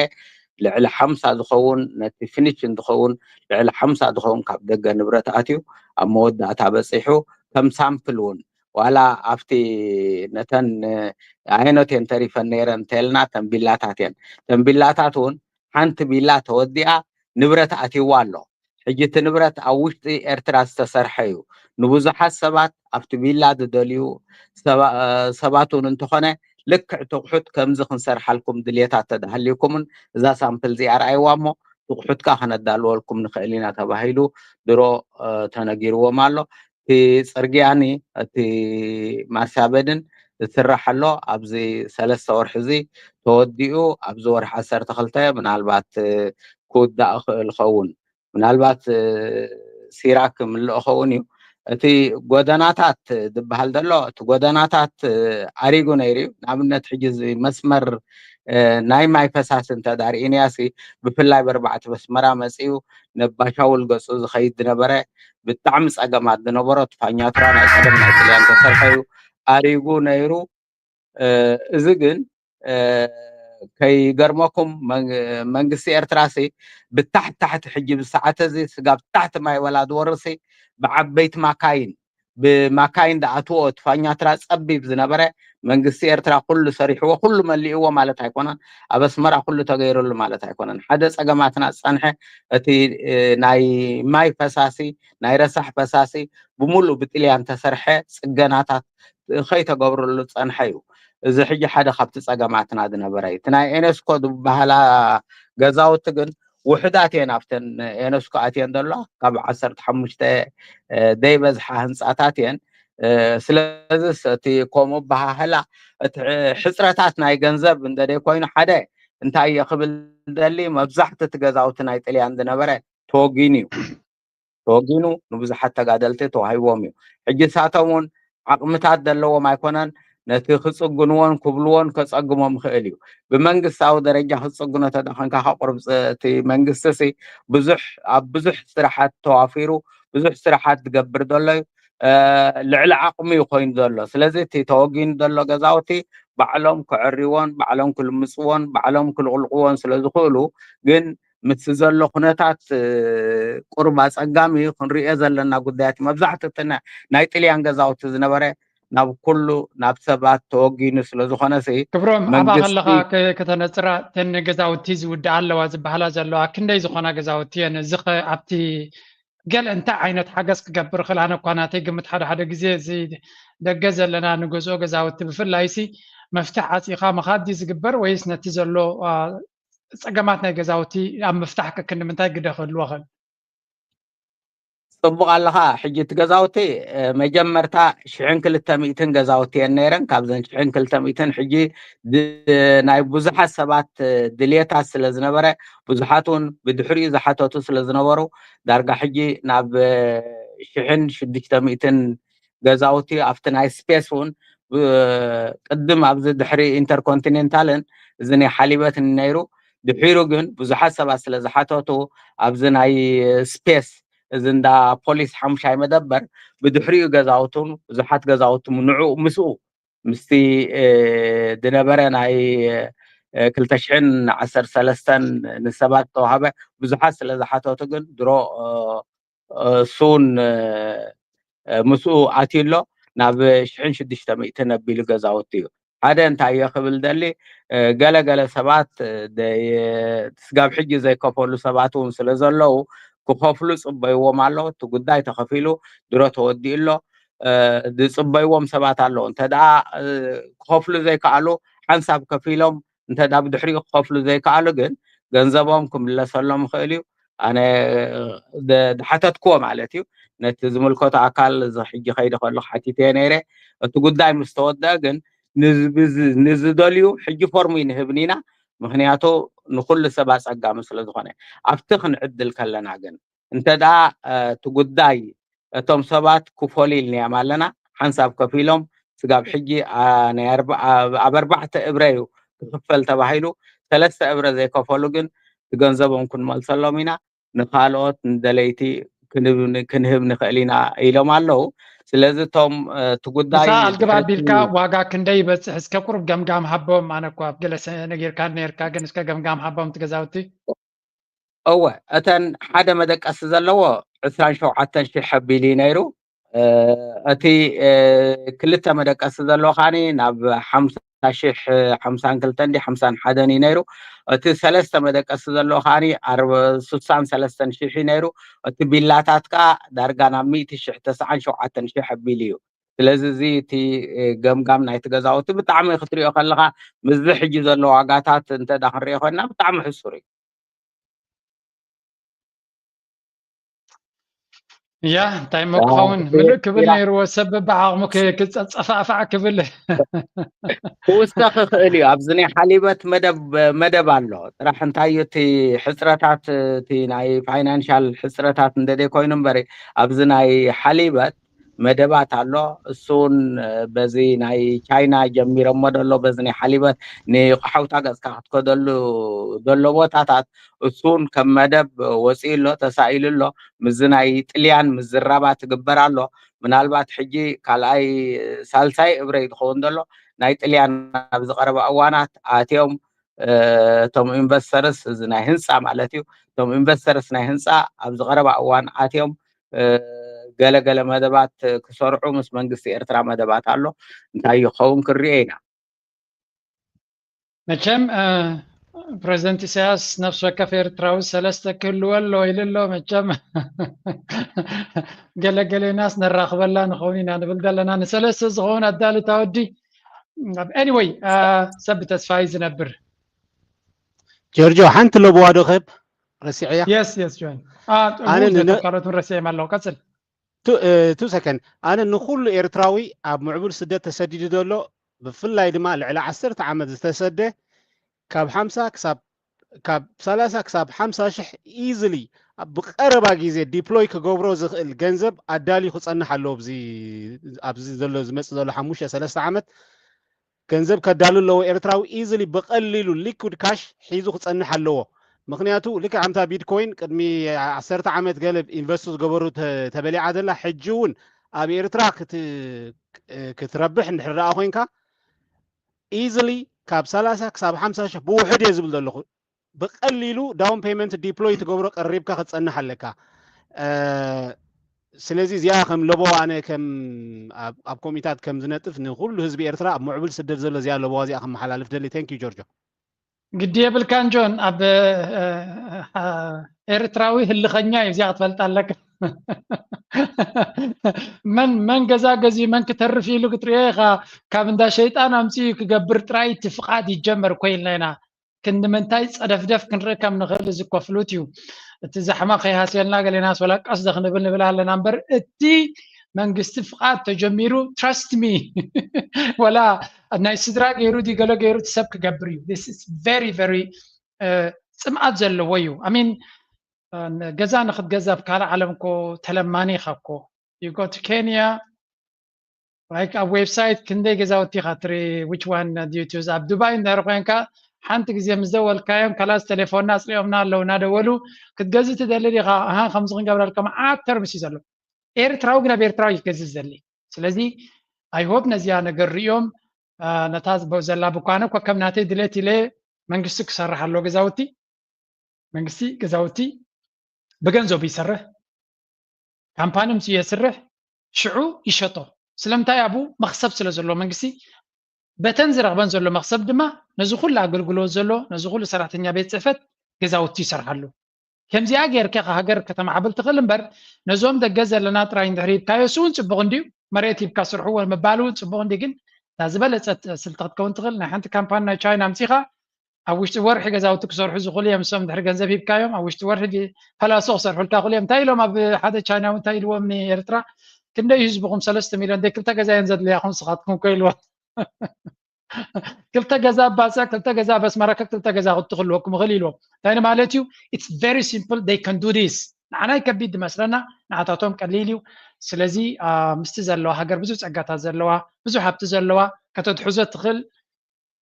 ልዕሊ ሓምሳ ዝኸውን ነቲ ፊኒሽን ዝኸውን ልዕሊ ሓምሳ ዝኸውን ካብ ደገ ንብረት ኣትዩ ኣብ መወዳእታ በፂሑ ከም ሳምፕል እውን ዋላ ኣብቲ ነተን ኣየኖት እየን ተሪፈን ነይረን እንተልና ተን ቢላታት እየን ተን ቢላታት እውን ሓንቲ ቢላ ተወዲኣ ንብረት ኣትይዋ ኣሎ ሕጂ እቲ ንብረት ኣብ ውሽጢ ኤርትራ ዝተሰርሐ እዩ ንብዙሓት ሰባት ኣብቲ ቢላ ዝደልዩ ሰባት እውን እንተኾነ ልክዕ ትቑሑት ከምዚ ክንሰርሓልኩም ድልየታት ተዳሃልዩኩምን እዛ ሳምፕል እዚኣ ረኣይዋ እሞ ትቑሑት ከዓ ከነዳልወልኩም ንኽእል ኢና ተባሂሉ ድሮ ተነጊርዎም ኣሎ እቲ ፅርግያኒ እቲ ማርሻበድን ዝስራሕ ኣሎ ኣብዚ ሰለስተ ወርሒ እዚ ተወዲኡ ኣብዚ ወርሒ ዓሰርተ ክልተ ምናልባት ክውዳእ ክእል ኸውን ምናልባት ሲራክ ምልኦ ኸውን እዩ እቲ ጎደናታት ዝበሃል ዘሎ እቲ ጎደናታት ኣሪጉ ነይሩ እዩ ንኣብነት ሕጂ እዚ መስመር እ፣ ናይ ማይ ፈሳሲ እንተ ዳር ኢንያሲ ብፍላይ በርባዕቲ በስመራ መጺኡ ነባሻውል ገጹ ዝኸይድ ዝነበረ ብጣዕሚ ጸገማት ዝነበሮ ትፋኛቱራ ናይ ቀደም ናይ ጥልያን ተሰርሐ እዩ ኣሪጉ ነይሩ። እ፣ እዚ ግን እ፣ ከይገርመኩም መን-፣ መንግስቲ ኤርትራሲ ብታሕቲ ታሕቲ ሕጂ ብሰዓት እዚ ስጋብ ታሕቲ ማይ ወላ ዝወርሲ ብዓበይቲ ማካይን ብማካይን ዝኣትዎ ትፋኛትራ ጸቢብ ዝነበረ መንግስቲ ኤርትራ ኩሉ ሰሪሕዎ ኩሉ መሊእዎ ማለት ኣይኮነን። ኣብ ኣስመራ ኩሉ ተገይሩሉ ማለት ኣይኮነን። ሓደ ጸገማትና ዝጸንሐ እቲ እ፣ ናይ ማይ ፈሳሲ ናይ ረሳሕ ፈሳሲ ብምሉእ ብጥልያን ተሰርሐ ጽገናታት ከይተገብረሉ ዝጸንሐ እዩ። እዚ ሕጂ ሓደ ካብቲ ጸገማትና ዝነበረ እዩ። እቲ ናይ ኤነስኮ ዝበሃላ ገዛውቲ ግን ውሕዳት እየን ኣብተን ኤነስኮ ኣትየን ዘሎ ካብ ዓሰርተ ሓሙሽተ ደይበዝሓ ህንፃታት እየን። ስለዚ እቲ ከምኡ ኣበሃህላ እቲ ሕፅረታት ናይ ገንዘብ እንተደይ ኮይኑ ሓደ እንታይ እየ ክብል ደሊ መብዛሕቲ እቲ ገዛውቲ ናይ ጥልያን ዝነበረ ተወጊኑ እዩ። ተወጊኑ ንብዙሓት ተጋደልቲ ተዋሂቦም እዩ። ሕጂ ንሳቶም እውን ዓቕምታት ዘለዎም ኣይኮነን። ነቲ ክጽግንዎን ክብልዎን ከጸግሞም ይኽእል እዩ። ብመንግስታዊ ደረጃ ክትጽግኖ ተደኸንካ ከቁርብ እቲ መንግስቲ ሲ ብዙሕ ኣብ ብዙሕ ስራሓት ተዋፊሩ ብዙሕ ስራሓት ዝገብር ዘሎ እዩ። ልዕሊ ዓቕሚ እዩ ኮይኑ ዘሎ። ስለዚ እቲ ተወጊኑ ዘሎ ገዛውቲ ባዕሎም ክዕርይዎን ባዕሎም ክልምፅዎን ባዕሎም ክልቕልቕዎን ስለ ዝኽእሉ ግን ምስ ዘሎ ኩነታት ቁርብ ኣፀጋሚ ክንሪኦ ዘለና ጉዳያት እዩ። መብዛሕትኡ እቲ ናይ ጥልያን ገዛውቲ ዝነበረ ናብ ኩሉ ናብ ሰባት ተወጊኑ ስለ ዝኾነ ሲ ክብሮም ኣባ ከለኻ ከተነፅራ ተን ገዛውቲ ዝውድኣ ኣለዋ ዝበሃላ ዘለዋ ክንደይ ዝኾና ገዛውቲ እየን? እዚ ኸ ኣብቲ ገለ እንታይ ዓይነት ሓገዝ ክገብር ይኽእል? ኣነ እኳ ናተይ ግምት ሓደ ሓደ ግዜ እዚ ደገ ዘለና ንገዝኦ ገዛውቲ ብፍላይ ሲ መፍትሕ ዓፂኻ ምኻድ ድዩ ዝግበር ወይስ ነቲ ዘሎ ፀገማት ናይ ገዛውቲ ኣብ ምፍታሕ ከክንዲ ምንታይ ግደ ክህልዎ ይኽእል? ፅቡቕ ኣለኻ። ሕጂ እቲ ገዛውቲ መጀመርታ ሽሕን ክልተ ሚእትን ገዛውቲ እየን ነይረን። ካብዘን ሽሕን ክልተ ሚእትን ሕጂ ናይ ብዙሓት ሰባት ድልየታት ስለ ዝነበረ ብዙሓት እውን ብድሕሪኡ ዝሓተቱ ስለ ዝነበሩ ዳርጋ ሕጂ ናብ ሽሕን ሽዱሽተ ሚእትን ገዛውቲ ኣብቲ ናይ ስፔስ እውን ቅድም ኣብዚ ድሕሪ ኢንተርኮንቲኔንታልን እዚ ናይ ሓሊበት ነይሩ። ድሒሩ ግን ብዙሓት ሰባት ስለ ዝሓተቱ ኣብዚ ናይ ስፔስ እዚ እንዳ ፖሊስ ሓሙሻይ መደበር ብድሕሪኡ ገዛውትን ብዙሓት ገዛውቲ ንዑ ምስኡ ምስቲ ዝነበረ ናይ ክልተ ሽሕን ዓሰርተ ሰለስተን ንሰባት ዝተዋህበ ብዙሓት ስለ ዝሓተቱ ግን ድሮ እሱን ምስኡ ኣትዩ ኣሎ ናብ ሽሕን ሽዱሽተ ሚእትን ኣቢሉ ገዛውቲ እዩ። ሓደ እንታይ እየ ክብል ደሊ ገለ ገለ ሰባት ስጋብ ሕጂ ዘይከፈሉ ሰባት እውን ስለ ዘለዉ ክኸፍሉ ፅበይዎም ኣሎ። እቲ ጉዳይ ተኸፊሉ ድሮ ተወዲኡ ኣሎ። ዝፅበይዎም ሰባት ኣለዉ። እንተ ደኣ ክኸፍሉ ዘይከኣሉ ሓንሳብ ከፊሎም እንተ ደኣ ብድሕሪኡ ክኸፍሉ ዘይከኣሉ ግን ገንዘቦም ክምለሰሎም ይኽእል እዩ። ኣነ ዝሓተትክዎ ማለት እዩ ነቲ ዝምልከቶ ኣካል እዚ ሕጂ ከይደ ከለኹ ሓቲተዮ ነይረ። እቲ ጉዳይ ምስ ተወደአ ግን ንዝደልዩ ሕጂ ፎርም ንህብን ኢና። ምክንያቱ ንኩሉ ሰብ ኣፀጋሚ ስለ ዝኾነ ኣብቲ ክንዕድል ከለና ግን እንተ ደኣ እቲ ጉዳይ እቶም ሰባት ክፈሉ ኢልናዮም ኣለና። ሓንሳብ ከፊሎም ስጋብ ሕጂ ኣብ ኣርባዕተ እብረ እዩ ክኽፈል ተባሂሉ ሰለስተ እብረ ዘይከፈሉ ግን እቲ ገንዘቦም ክንመልሰሎም ኢና። ንኻልኦት ንደለይቲ ክንህብ ንኽእል ኢና ኢሎም ኣለዉ። ስለዚ እቶም እቲ ጉዳይ ኣልግብ ኣቢልካ ዋጋ ክንደይ ይበፅሕ እስከ ቁሩብ ገምጋም ሃቦም። ኣነ እኳ ኣብ ገለ ነጊርካ ነርካ ግን እስከ ገምጋም ሃቦም ትገዛውቲ እወ እተን ሓደ መደቀሲ ዘለዎ ዕስራን ሸውዓተን ሺሕ ኣቢሉ እዩ ነይሩ። እቲ ክልተ መደቀሲ ዘለዎ ከዓኒ ናብ ሓምሳ ሺሕ ሓምሳን ክልተን ዲ ሓምሳን ሓደን እዩ ነይሩ። እቲ ሰለስተ መደቀሲ ዘለዎ ከዓኒ ስሳን ሰለስተን ሺሕ እዩ ነይሩ። እቲ ቢላታት ከዓ ዳርጋ ናብ ሚእቲ ሺሕ ተስዓን ሸውዓተን ሺሕ ኣቢሉ እዩ። ስለዚ እዚ እቲ ገምጋም ናይቲ ገዛውቲ ብጣዕሚ ክትሪኦ ከለካ ምስዚ ሕጂ ዘሎ ዋጋታት እንተ ክንሪኦ ኮይና ብጣዕሚ ሕሱር እዩ። ያ እንታይ እሞ ክኸውን ምልእ ክብል ነይርዎ ሰብ ብዓቕሙ ክፀፋዕፋዕ ክብል ክውሰኽ ይኽእል እዩ። ኣብዚ ናይ ሓሊበት መደብ ኣሎ ጥራሕ እንታይ እዩ እቲ ሕፅረታት እቲ ናይ ፋይናንሻል ሕፅረታት እንደደ ኮይኑ እምበሪ ኣብዚ ናይ ሓሊበት መደባት ኣሎ። እሱ እውን በዚ ናይ ቻይና ጀሚሮሞ ዘሎ በዚ ናይ ሓሊበት ንቆሓውታ ገፅካ ክትከደሉ ዘሎ ቦታታት እሱ እውን ከም መደብ ወፂኡ ኣሎ፣ ተሳኢሉ ኣሎ። ምስዚ ናይ ጥልያን ምዝራባት ትግበር ኣሎ። ምናልባት ሕጂ ካልኣይ ሳልሳይ እብረይ ዝኸውን ዘሎ ናይ ጥልያን ኣብዚ ቀረባ እዋናት ኣትዮም እቶም ኢንቨስተርስ እዚ ናይ ህንፃ ማለት እዩ። እቶም ኢንቨስተርስ ናይ ህንፃ ኣብዚ ቀረባ እዋን ኣትዮም ገለገለ መደባት ክሰርዑ ምስ መንግስቲ ኤርትራ መደባት ኣሎ። እንታይ ይኸውን ክሪኦ ኢና። መቸም ፕሬዚደንት ኢሳያስ ነፍሲ ወከፍ ኤርትራዊ ሰለስተ ክህልዎ ኣሎ ኢሉ ኣሎ። መቸም ገለገሌናስ ነራኽበላ ንኸውን ኢና ንብል ዘለና። ንሰለስተ ዝኸውን ኣዳልታ ወዲ anyway ሰብ ብተስፋ እዩ ዝነብር። ጆርጆ ሓንቲ ለብዋ ዶ ክህብ ረሲዐያ። የስ የስ ጆን ኣነ ካልኦት ረሲዐም ኣለዉ። ቀፅል። ቱ ሰከንድ ኣነ ንኩሉ ኤርትራዊ ኣብ ምዕቡል ስደት ተሰዲዱ ዘሎ ብፍላይ ድማ ልዕሊ ዓሰርተ ዓመት ዝተሰደ ካብ ሓምሳ ክሳብ ካብ ሰላሳ ክሳብ ሓምሳ ሽሕ ኢዝሊ ብቀረባ ግዜ ዲፕሎይ ክገብሮ ዝኽእል ገንዘብ ኣዳልዩ ክጸንሕ ኣለዎ። ኣብዚ ዘሎ ዝመጽእ ዘሎ ሓሙሽተ ሰለስተ ዓመት ገንዘብ ከዳሉ ኣለዎ። ኤርትራዊ ኢዝሊ ብቀሊሉ ሊኩድ ካሽ ሒዙ ክጸንሕ ኣለዎ። ምክንያቱ ልክዕ ኣምታ ቢትኮይን ቅድሚ ዓሰርተ ዓመት ገለ ኢንቨስት ዝገበሩ ተበሊዓ ዘላ ሕጂ እውን ኣብ ኤርትራ ክትረብሕ እንድሕር ደኣ ኮይንካ ኢዝሊ ካብ ሰላሳ ክሳብ ሓምሳ ሽሕ ብውሕድ እየ ዝብል ዘለኹ። ብቀሊሉ ዳውን ፔመንት ዲፕሎይ ትገብሮ ቀሪብካ ክትጸንሕ ኣለካ። ስለዚ እዚኣ ከም ለበዋ ኣነ ከም ኣብ ኮሚታት ከም ዝነጥፍ ንኩሉ ህዝቢ ኤርትራ ኣብ ምዕቡል ስደት ዘሎ እዚኣ ለበዋ እዚኣ ከመሓላልፍ ደሊ። Thank you ጆርጆ። ግዲ የብልካን ጆን፣ ኣብ ኤርትራዊ ህልኸኛ እዩ እዚኣ ክትፈልጥ ኣለካ። መን መን ገዛ ገዚ መን ክተርፍ ኢሉ ክትሪኦ ኢኻ። ካብ እንዳ ሸይጣን ኣምፅኡ ክገብር ጥራይ እቲ ፍቓድ ይጀመር ኮይልና ኢና። ክንዲ ምንታይ ጸደፍደፍ ክንርኢ ከም ንኽእል እዚ እኮ ፍሉጥ እዩ። እቲ ዛሕማ ከይሃስየልና ገሌናስ ወላ ቀስ ደ ክንብል ንብል ኣለና እምበር እቲ መንግስቲ ፍቓድ ተጀሚሩ trust me ወላ ናይ ስድራ ገይሩ ዲ ገለ ገይሩ እቲ ሰብ ክገብር እዩ። This is very very ጽምኣት ዘለዎ እዩ። I mean ገዛ ንክትገዛ ኣብ ካልእ ዓለም እኮ ተለማኒ ኢኻ እኮ። You go to Kenya like ኣብ ዌብሳይት ክንደይ ገዛውቲ ኢኻ ትርኢ። Which one do you choose? ኣብ ዱባይ እንድሕር ኮይንካ ሓንቲ ግዜ ምስ ደወልካዮም ካላስ ቴሌፎንና ኣፅሊኦምና ኣለዉ እናደወሉ ክትገዝእ ትደሊ ዲኻ? ኣሃ ከምዚ ክንገብረልካ መዓት ተርምስ እዩ ዘሎ። ኤርትራዊ ግን ኣብ ኤርትራዊ እዩ ክገዝእ ዝደሊ። ስለዚ I hope ነዚኣ ነገር ሪኦም ነታ ዘላ ብኳነ እኳ ከም ናተይ ድሌት ኢለ መንግስቲ ክሰርሕ ኣለዎ ገዛውቲ መንግስቲ ገዛውቲ ብገንዘቡ ይሰርሕ፣ ካምፓኒ ምስ የስርሕ ሽዑ ይሸጦ። ስለምንታይ ኣብኡ መኽሰብ ስለ ዘሎ መንግስቲ በተን ዝረኽበን ዘሎ መኽሰብ ድማ ነዚ ኩሉ ኣገልግሎት ዘሎ ነዚ ኩሉ ሰራሕተኛ ቤት ፅሕፈት ገዛውቲ ይሰርሓሉ። ከምዚኣ ጌርካ ሃገር ከተማዕብል ትኽእል እምበር ነዞም ደገ ዘለና ጥራይ እንድሕር ሂብካዮ እሱ እውን ፅቡቕ እንድዩ። መሬት ሂብካ ስርሕዎ ምባል እውን ፅቡቕ እንዲ ግን እታ ዝበለፀት ስልቲ ክትከውን ትኽእል ናይ ሓንቲ ካምፓኒ ናይ ቻይና ኣምፂኻ ኣብ ውሽጢ ወርሒ ገዛውቲ ክሰርሑ ዝኽእሉ እዮም። እሶም ድሕሪ ገንዘብ ሂብካዮም ኣብ ውሽጢ ወርሒ ፈላሶ ክሰርሑልካ ክእሉ እዮም። እንታይ ኢሎም ኣብ ሓደ ቻይናዊ እንታይ ኢልዎም ንኤርትራ ክንደይ ህዝብኹም ሰለስተ ሚልዮን ደይ ክልተ ገዛ እየን ዘድልያኹም ንስኻትኩም እኮ ኢልዎም። ክልተ ገዛ ኣብ ባጽዕ ክልተ ገዛ ኣብ ኣስመራ ክልተ ገዛ ክትኽልወኩም ይኽእል ኢልዎም። እንታይ ማለት እዩ? It's very simple, they can do this። ንዓና ከቢድ ዝመስለና ንዓታቶም ቀሊል እዩ። ስለዚ ምስቲ ዘለዋ ሃገር ብዙሕ ጸጋታት ዘለዋ ብዙሕ ሃብቲ ዘለዋ ከተትሕዞ ትኽእል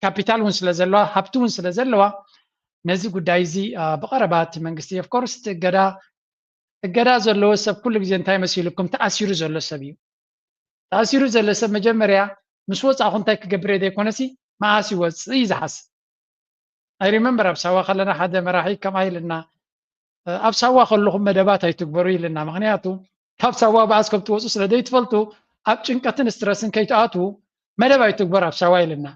ካፒታል እውን ስለ ዘለዋ ሃብቲ እውን ስለ ዘለዋ ነዚ ጉዳይ እዚ ብቐረባ እቲ መንግስቲ of course እቲ እገዳ እገዳ ዘለዎ ሰብ ኩሉ ግዜ እንታይ መሲልኩም ተኣሲሩ ዘሎ ሰብ እዩ። ተኣሲሩ ዘሎ ሰብ መጀመርያ ምስ ወፃእኹ እንታይ ክገብር እየ ዘይኮነሲ መኣስ ይወፅእ እዩ ዝሓስብ። I remember ኣብ ሳዋ ከለና ሓደ መራሒ ከምኣ ኢልና ኣብ ሳዋ ከለኹም መደባት ኣይትግበሩ ኢልና። ምክንያቱ ካብ ሳዋ ብኣስ ከም ትወፁ ስለ ዘይትፈልጡ ኣብ ጭንቀትን ስትረስን ከይትኣትዉ መደብ ኣይትግበር ኣብ ሳዋ ኢልና።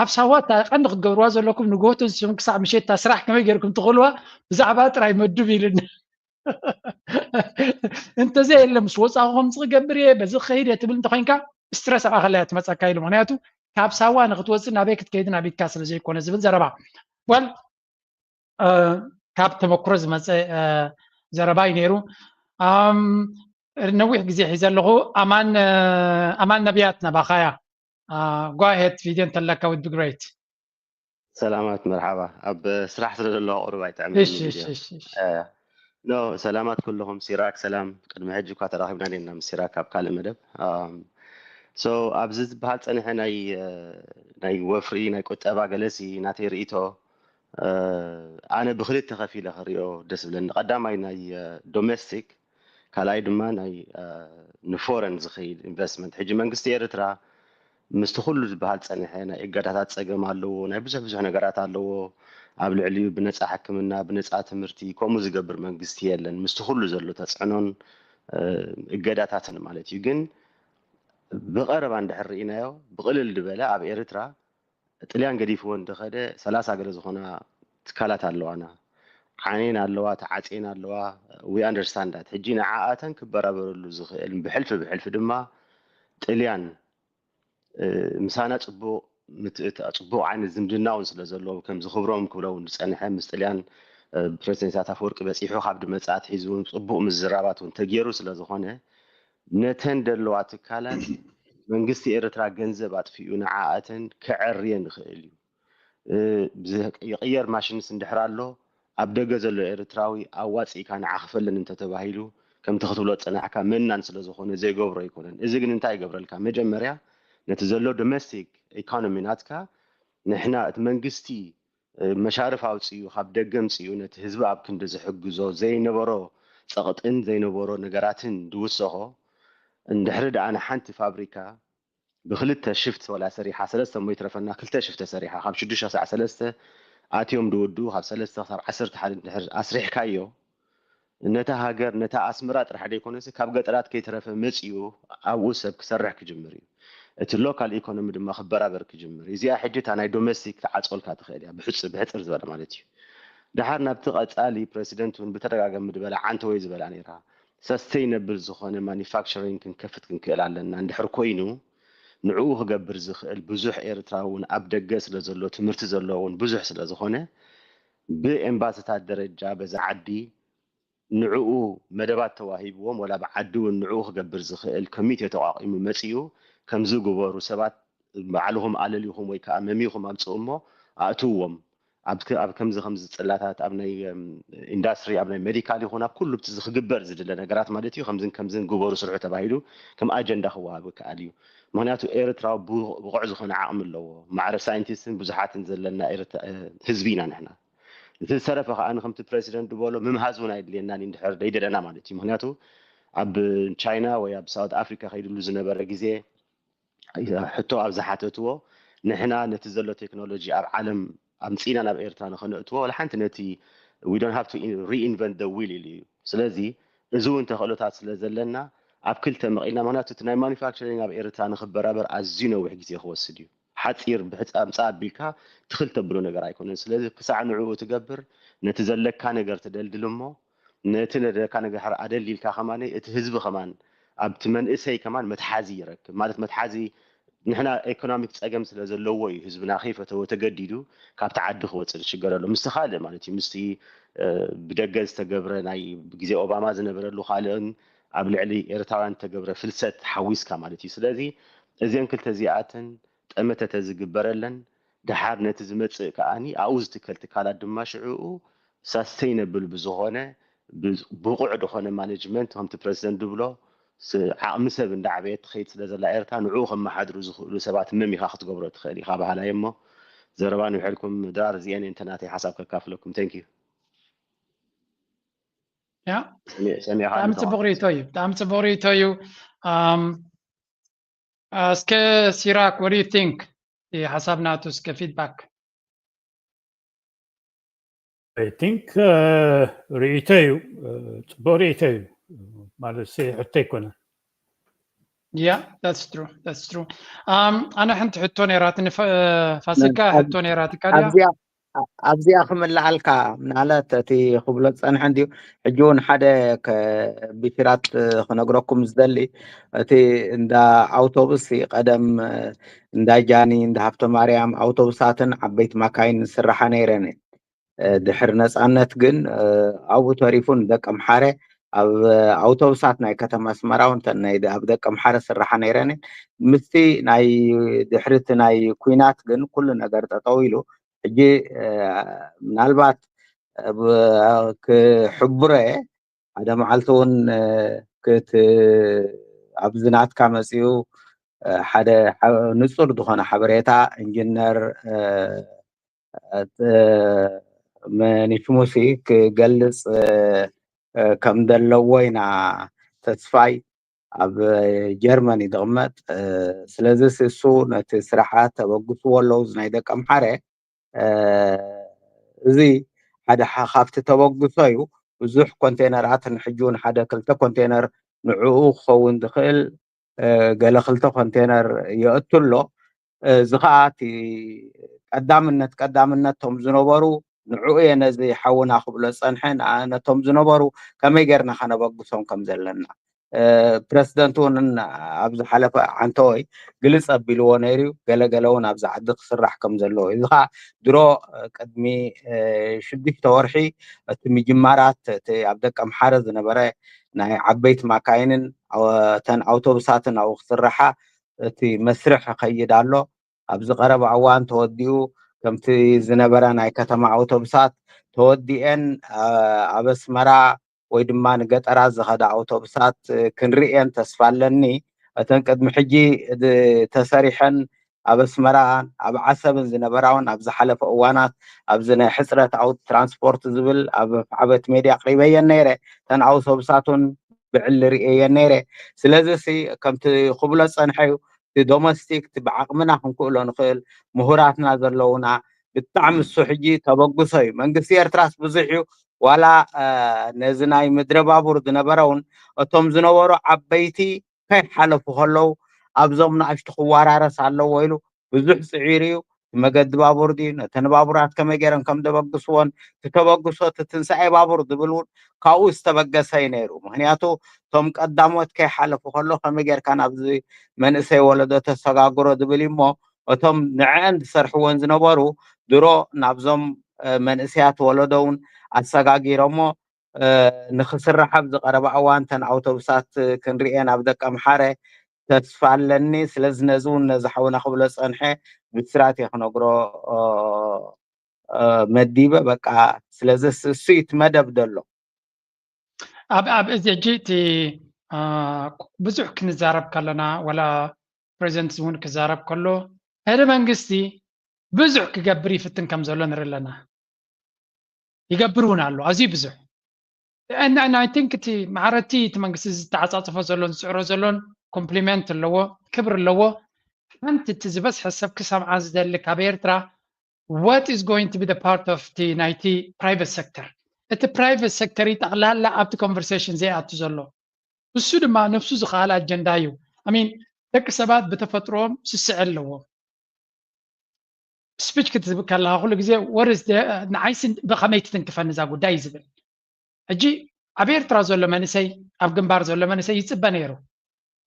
ኣብ ሳዋ እታ ቀንዲ ክትገብርዋ ዘለኩም ንግሆ ተንሲኹም ክሳዕ ምሸት እታ ስራሕ ከመይ ገይርኩም ትኽእልዋ ብዛዕባ ጥራይ መዱብ ኢልና። እንተዘይ የለ ምስ ወፃኹ ከምዚ ክገብር እየ በዚ ክኸይድ እየ ትብል እንተኮይንካ ስትረስ ኣብ ኣኸላይ ትመፀካ ኢሉ። ምክንያቱ ካብ ሳዋ ንክትወፅእ ናበይ ክትከይድን ኣበይካ ስለ ዘይኮነ ዝብል ዘረባ። Well ካብ ተመክሮ ዝመፀ ዘረባ እዩ ነይሩ። ነዊሕ ግዜ ሒዘ ኣለኹ። ኣማን ኣማን ነቢያት ናባኻያ። Go ahead ቪድዮ እንተለካ would be great። ሰላማት መርሓባ። ኣብ ስራሕ ስለ ዘለዋ ቁሩብ ኣይጥዕም። ኖ፣ ሰላማት ኩልኹም። ሲራክ ሰላም። ቅድሚ ሕጂ እኳ ተራኺብና ኔርና ምስ ሲራክ ኣብ ካልእ መደብ። ሶ ኣብዚ ዝበሃል ጸኒሐ ናይ ናይ ወፍሪ ናይ ቁጠባ ገለሲ ናተይ ርእይቶ፣ ኣነ ብክልተ ከፊለ ክሪኦ ደስ ብለኒ። ቀዳማይ ናይ ዶሜስቲክ፣ ካልኣይ ድማ ናይ ንፎረን ዝኸይድ ኢንቨስትመንት። ሕጂ መንግስቲ ኤርትራ ምስቲ ኩሉ ዝበሃል ጸኒሐ ናይ እገዳታት ጸገም ኣለዎ፣ ናይ ብዙሕ ብዙሕ ነገራት ኣለዎ። ኣብ ልዕሊኡ ብነጻ ሕክምና፣ ብነጻ ትምህርቲ ከምኡ ዝገብር መንግስቲ የለን። ምስቲ ኩሉ ዘሎ ተጽዕኖን እገዳታትን ማለት እዩ። ግን ብቐረባ እንድሕር ርኢናዮ፣ ብቕልል ዝበለ ኣብ ኤርትራ ጥልያን ገዲፍዎ እንተኸደ ሰላሳ ገለ ዝኾና ትካላት ኣለዋና። ዓንየን ኣለዋ፣ ተዓጽየን ኣለዋ። We understand that። ሕጂ ንዓኣተን ክበራበረሉ ዝኽእል ብሕልፊ ብሕልፊ ድማ ጥልያን ምሳና ፅቡቕ ምትእታ ፅቡቕ ዓይነት ዝምድና እውን ስለ ዘለዎ ከምዚ ክብሮም ክብሎ እውን ዝፀንሐ ምስ ጥልያን ፕሬዚደንት ኢሳያስ ኣፈወርቂ በፂሑ ካብ ድመፃ ኣትሒዙ እውን ፅቡቕ ምዝራባት እውን ተገይሩ ስለ ዝኾነ ነተን ደለዋ ትካላት መንግስቲ ኤርትራ ገንዘብ ኣጥፊኡ ንዓኣተን ክዐርየን ይኽእል እዩ። ይቕየር ማሽንስ እንድሕር ኣሎ ኣብ ደገ ዘሎ ኤርትራዊ ኣዋፂእካ ንዓ ክፈለን እንተተባሂሉ ከምቲ ክትብሎ ዝፀናሕካ መናን ስለ ዝኾነ ዘይገብሮ ኣይኮነን። እዚ ግን እንታይ ይገብረልካ? መጀመርያ ነቲ ዘሎ ዶሜስቲክ ኢኮኖሚ ናትካ ንሕና እቲ መንግስቲ መሻርፍ ኣውፅኡ ካብ ደገ ምፅኡ ነቲ ህዝቢ ኣብ ክንዲ ዝሕግዞ ዘይነበሮ ፀቕጥን ዘይነበሮ ነገራትን ዝውሰኾ እንድሕሪ ደኣ ንሓንቲ ፋብሪካ ብክልተ ሽፍት ወላ ሰሪሓ ሰለስተ እሞ ይትረፈና ክልተ ሽፍት ተሰሪሓ ካብ ሽዱሽተ ክሳዕ ሰለስተ ኣትዮም ድወዱ ካብ ሰለስተ ክሳብ ዓሰርተ ሓደ እንድሕር ኣስሪሕካዮ ነታ ሃገር ነታ ኣስመራ ጥራሕ ደይኮነሲ ካብ ገጠራት ከይተረፈ መፂኡ ኣብኡ ሰብ ክሰርሕ ክጅምር እዩ። እቲ ሎካል ኢኮኖሚ ድማ ክበራበር ክጅምር እዩ። እዚኣ ሕጂ እታ ናይ ዶሜስቲክ ትዓፅወልካ ትኽእል እያ ብሕፅር ዝበለ ማለት እዩ። ደሓር ናብቲ ቀፃሊ ፕረሲደንት እውን ብተደጋጋሚ ዝበላ ዓንተወይ ዝበላ ነይራ ሰስተይነብል ዝኾነ ማኒፋክቸሪንግ ክንከፍት ክንክእል ኣለና እንድሕር ኮይኑ ንዕኡ ክገብር ዝኽእል ብዙሕ ኤርትራዊ እውን ኣብ ደገ ስለ ዘሎ ትምህርቲ ዘለዎ እውን ብዙሕ ስለ ዝኾነ ብኤምባስታት ደረጃ በዛ ዓዲ ንዕኡ መደባት ተዋሂብዎም ወላ ብዓዲ እውን ንዕኡ ክገብር ዝኽእል ኮሚቴ ተቋቒሙ መፂኡ ከምዚ ግበሩ ሰባት ባዕልኹም ኣለሊኹም ወይ ከዓ መሚኹም ኣምፅኡ እሞ ኣእትውዎም ኣብ ከምዚ ከምዚ ፅላታት ኣብ ናይ ኢንዳስትሪ ኣብ ናይ ሜዲካል ይኹን ኣብ ኩሉ ክግበር ዝድለ ነገራት ማለት እዩ ከምዝን ከምዝን ግበሩ ስርሑ ተባሂሉ ከም ኣጀንዳ ክወሃብ ይከኣል እዩ። ምክንያቱ ኤርትራዊ ብቑዕ ዝኾነ ዓቕሚ ኣለዎ። ማዕረ ሳይንቲስትን ብዙሓትን ዘለና ህዝቢ ኢና ንሕና። እቲ ዝተረፈ ከዓ ከምቲ ፕረሲደንት ዝበሎ ምምሃዝ እውን ኣይድልየናን እንድሕር ደይደለና ማለት እዩ። ምክንያቱ ኣብ ቻይና ወይ ኣብ ሳውት ኣፍሪካ ከይድሉ ዝነበረ ግዜ ሕቶ ኣብ ዝሓተትዎ ንሕና ነቲ ዘሎ ቴክኖሎጂ ኣብ ዓለም ኣምፂና ናብ ኤርትራ ንኸነእትዎ ወላ ሓንቲ ነቲ we don't have to reinvent the wheel ኢሉ እዩ። ስለዚ እዚ እውን ተኽእሎታት ስለ ዘለና ኣብ ክልተ መቒልና ምክንያቱ እቲ ናይ ማኑፋክቸሪንግ ኣብ ኤርትራ ንክበራበር ኣዝዩ ነዊሕ ግዜ ክወስድ እዩ። ሓፂር ብሕፃ ምፃ ኣቢልካ ትኽል ተብሎ ነገር ኣይኮነን። ስለዚ ክሳዕ ንዕኡ ትገብር ነቲ ዘለካ ነገር ትደልድል እሞ ነቲ ነደካ ነገር ኣደሊልካ ከማን እቲ ህዝቢ ከማን ኣብቲ መንእሰይ ከማን መትሓዚ ይረክብ ማለት መትሓዚ ንሕና ኤኮኖሚክ ፀገም ስለ ዘለዎ እዩ ህዝብና ከይፈተወ ተገዲዱ ካብቲ ዓዲ ክወፅእ ዝሽገረሉ ምስቲ ካልእ ማለት እዩ ምስቲ ብደገ ዝተገብረ ናይ ግዜ ኦባማ ዝነበረሉ ካልእን ኣብ ልዕሊ ኤርትራውያን ዝተገብረ ፍልሰት ሓዊስካ ማለት እዩ ስለዚ እዚን ክልተ እዚኣትን ጠመተ ተዝግበረለን ደሓር ነቲ ዝመፅእ ከዓኒ ኣብኡ ዝትከል ትካላት ድማ ሽዕኡ ሳስተይነብል ብዝኾነ ብቑዕ ዝኾነ ማኔጅመንት ከምቲ ፕረዚደንት ዝብሎ ዓቕሚ ሰብ እንዳዕበየት ትኸይድ ስለ ዘላ ኤርትራ ንዕኡ ከመሓድሩ ዝኽእሉ ሰባት መሚኻ ክትገብሮ ትኽእል ኢኻ በሃላይ እሞ ዘረባ ንውሕልኩም ድራር እዚአን እንተ ናተይ ሓሳብ ከካፍለኩም thank you ያ ብጣዕሚ ጽቡቅ ርእይቶ እዩ ብጣዕሚ ጽቡቅ ርእይቶ እዩ እስከ ሲራክ what do you think ሓሳብ ናቱ እስከ feedback I think ርእይቶ እዩ ጽቡቅ ርእይቶ እዩ ማለት ሕቶ ኣይኮነን yeah that's true that's true ኣነ ሓንቲ ሕቶ ነይራትኒ ፋሲካ ሕቶ ነይራትካ ድያ ኣብዚኣ ክምልኣልካ ምናለት እቲ ክብሎ ዝፀንሐ እንድዩ ሕጂ እውን ሓደ ብሽራት ክነግረኩም ዝደሊ እቲ እንዳ ኣውቶቡስ ቀደም እንዳ ጃኒ እንዳ ሃብተ ማርያም ኣውቶቡሳትን ዓበይቲ ማካይን ዝስራሓ ነይረን ድሕሪ ነፃነት ግን ኣብኡ ተሪፉ ንደቂ ኣምሓረ ኣብ ኣውቶቡሳት ናይ ከተማ ኣስመራ እውን ተን ናይ ኣብ ደቂ ኣምሓረ ስራሓ ነይረን ምስቲ ናይ ድሕርቲ ናይ ኩናት ግን ኩሉ ነገር ጠጠው ኢሉ ሕጂ ምናልባት ክሕብረ ሓደ መዓልቲ እውን ክት ኣብዚ ናትካ መፅኡ ሓደ ንፁር ዝኾነ ሓበሬታ ኢንጂነር መኒሽሙሲ ክገልፅ ከም ዘለዎ ኢና ተስፋይ። ኣብ ጀርመን እዩ ዝቕመጥ። ስለዚ እሱ ነቲ ስራሓት ተበግስዎ ኣለዉ እዚ ናይ ደቂ ኣምሓረ። እዚ ሓደ ካብቲ ተበግሶ እዩ። ብዙሕ ኮንቴነራት ንሕጂ እውን ሓደ ክልተ ኮንቴነር ንዕኡ ክኸውን ዝኽእል ገለ ክልተ ኮንቴነር የእቱ ኣሎ። እዚ ከዓ እቲ ቀዳምነት ቀዳምነት ቶም ዝነበሩ ንዕኡ እየ ነዚ ሓውና ክብሎ ዝፀንሐ። ነቶም ዝነበሩ ከመይ ጌርና ከነበግሶም ከም ዘለና ፕረዚደንት እውን ኣብ ዝሓለፈ ዓንተወይ ግልፅ ኣቢልዎ ነይሩ እዩ። ገለገለ እውን ኣብዚ ዓዲ ክስራሕ ከም ዘለዎ እዩ። እዚ ከዓ ድሮ ቅድሚ ሽዱሽተ ወርሒ እቲ ምጅማራት እቲ ኣብ ደቂ ኣምሓረ ዝነበረ ናይ ዓበይቲ ማካይንን እተን ኣውቶቡሳትን ኣብኡ ክስርሓ እቲ መስርሕ ይኸይድ ኣሎ። ኣብዚ ቀረባ እዋን ተወዲኡ ከምቲ ዝነበረ ናይ ከተማ ኣውቶቡሳት ተወዲኤን ኣብ ኣስመራ ወይ ድማ ንገጠራት ዝኸዳ ኣውቶቡሳት ክንርእየን ተስፋ ኣለኒ። እተን ቅድሚ ሕጂ ተሰሪሐን ኣብ ኣስመራን ኣብ ዓሰብን ዝነበራ እውን ኣብ ዝሓለፈ እዋናት ኣብዚ ናይ ሕፅረት ኣውት ትራንስፖርት ዝብል ኣብ ዓበት ሜድያ ኣቕሪበየን ነይረ። እተን ኣውቶቡሳት እውን ብዕሊ ርእየየን ነይረ። ስለዚ ሲ ከምቲ ክብሎ ዝፀንሐ እዩ እቲ ዶሜስቲክ ብዓቕምና ክንክእሎ ንኽእል ምሁራትና ዘለውና ብጣዕሚ እሱ ሕጂ ተበግሶ እዩ። መንግስቲ ኤርትራስ ብዙሕ እዩ ዋላ ነዚ ናይ ምድረ ባቡር ዝነበረ እውን እቶም ዝነበሩ ዓበይቲ ከይሓለፉ ከለዉ ኣብዞም ንኣሽቱ ክወራረስ ኣለዎ ኢሉ ብዙሕ ፅዒሩ እዩ። መገዲ ባቡር ድዩ ነተን ባቡራት ከመይ ገይረን ከም ዘበግስዎን እቲ ተበግሶ እቲ ትንሳኤ ባቡር ዝብል እውን ካብኡ ዝተበገሰ እዩ ነይሩ። ምክንያቱ እቶም ቀዳሞት ከይሓለፉ ከሎ ከመይ ጌርካ ናብዚ መንእሰይ ወለዶ ተሰጋግሮ ዝብል እዩ እሞ እቶም ንዕአን ዝሰርሕወን ዝነበሩ ድሮ ናብዞም መንእሰያት ወለዶ እውን ኣሰጋጊሮሞ ንክስራሕ ኣብ ዝቀረባ እዋን ተን ኣውቶቡሳት ክንርኤን ኣብ ደቂ ኣምሓረ ተስፋ ኣለኒ። ስለዚ ነዚ እውን ነዚ ሓውና ክብሎ ዝፀንሐ ብስራት እየ ክነግሮ መዲበ። በቃ ስለዚ እሱ እዩ እቲ መደብ ዘሎ። ኣብ ኣብ እዚ ሕጂ እቲ ብዙሕ ክንዛረብ ከለና ወላ ፕሬዚደንት እውን ክዛረብ ከሎ እቲ መንግስቲ ብዙሕ ክገብር ይፍትን ከም ዘሎ ንርኢ ኣለና። ይገብር እውን ኣሎ ኣዝዩ ብዙሕ። I think እቲ ማዕረቲ እቲ መንግስቲ ዝተዓፃፅፎ ዘሎን ዝፅዕሮ ዘሎን ኮምፕሊመንት ኣለዎ፣ ክብር ኣለዎ። ሓንቲ እቲ ዝበዝሐ ሰብ ክሰምዓ ዝደሊ ካብ ኤርትራ what is going to be the part of እቲ ናይቲ ፕራይቨት ሴክተር፣ እቲ ፕራይቨት ሴክተር እዩ ጠቕላላ ኣብቲ ኮንቨርሴሽን ዘይኣቱ ዘሎ። እሱ ድማ ነብሱ ዝኸኣለ ኣጀንዳ እዩ። I mean ደቂ ሰባት ብተፈጥሮኦም ስስዐ ኣለዎም። ስፒች ክትህብ ከለካ ኩሉ ግዜ what is the ንዓይሲ ብከመይ ትትንክፈኒ እዛ ጉዳይ እዩ ዝብል። ሕጂ ኣብ ኤርትራ ዘሎ መንእሰይ ኣብ ግንባር ዘሎ መንእሰይ ይፅበ ነይሩ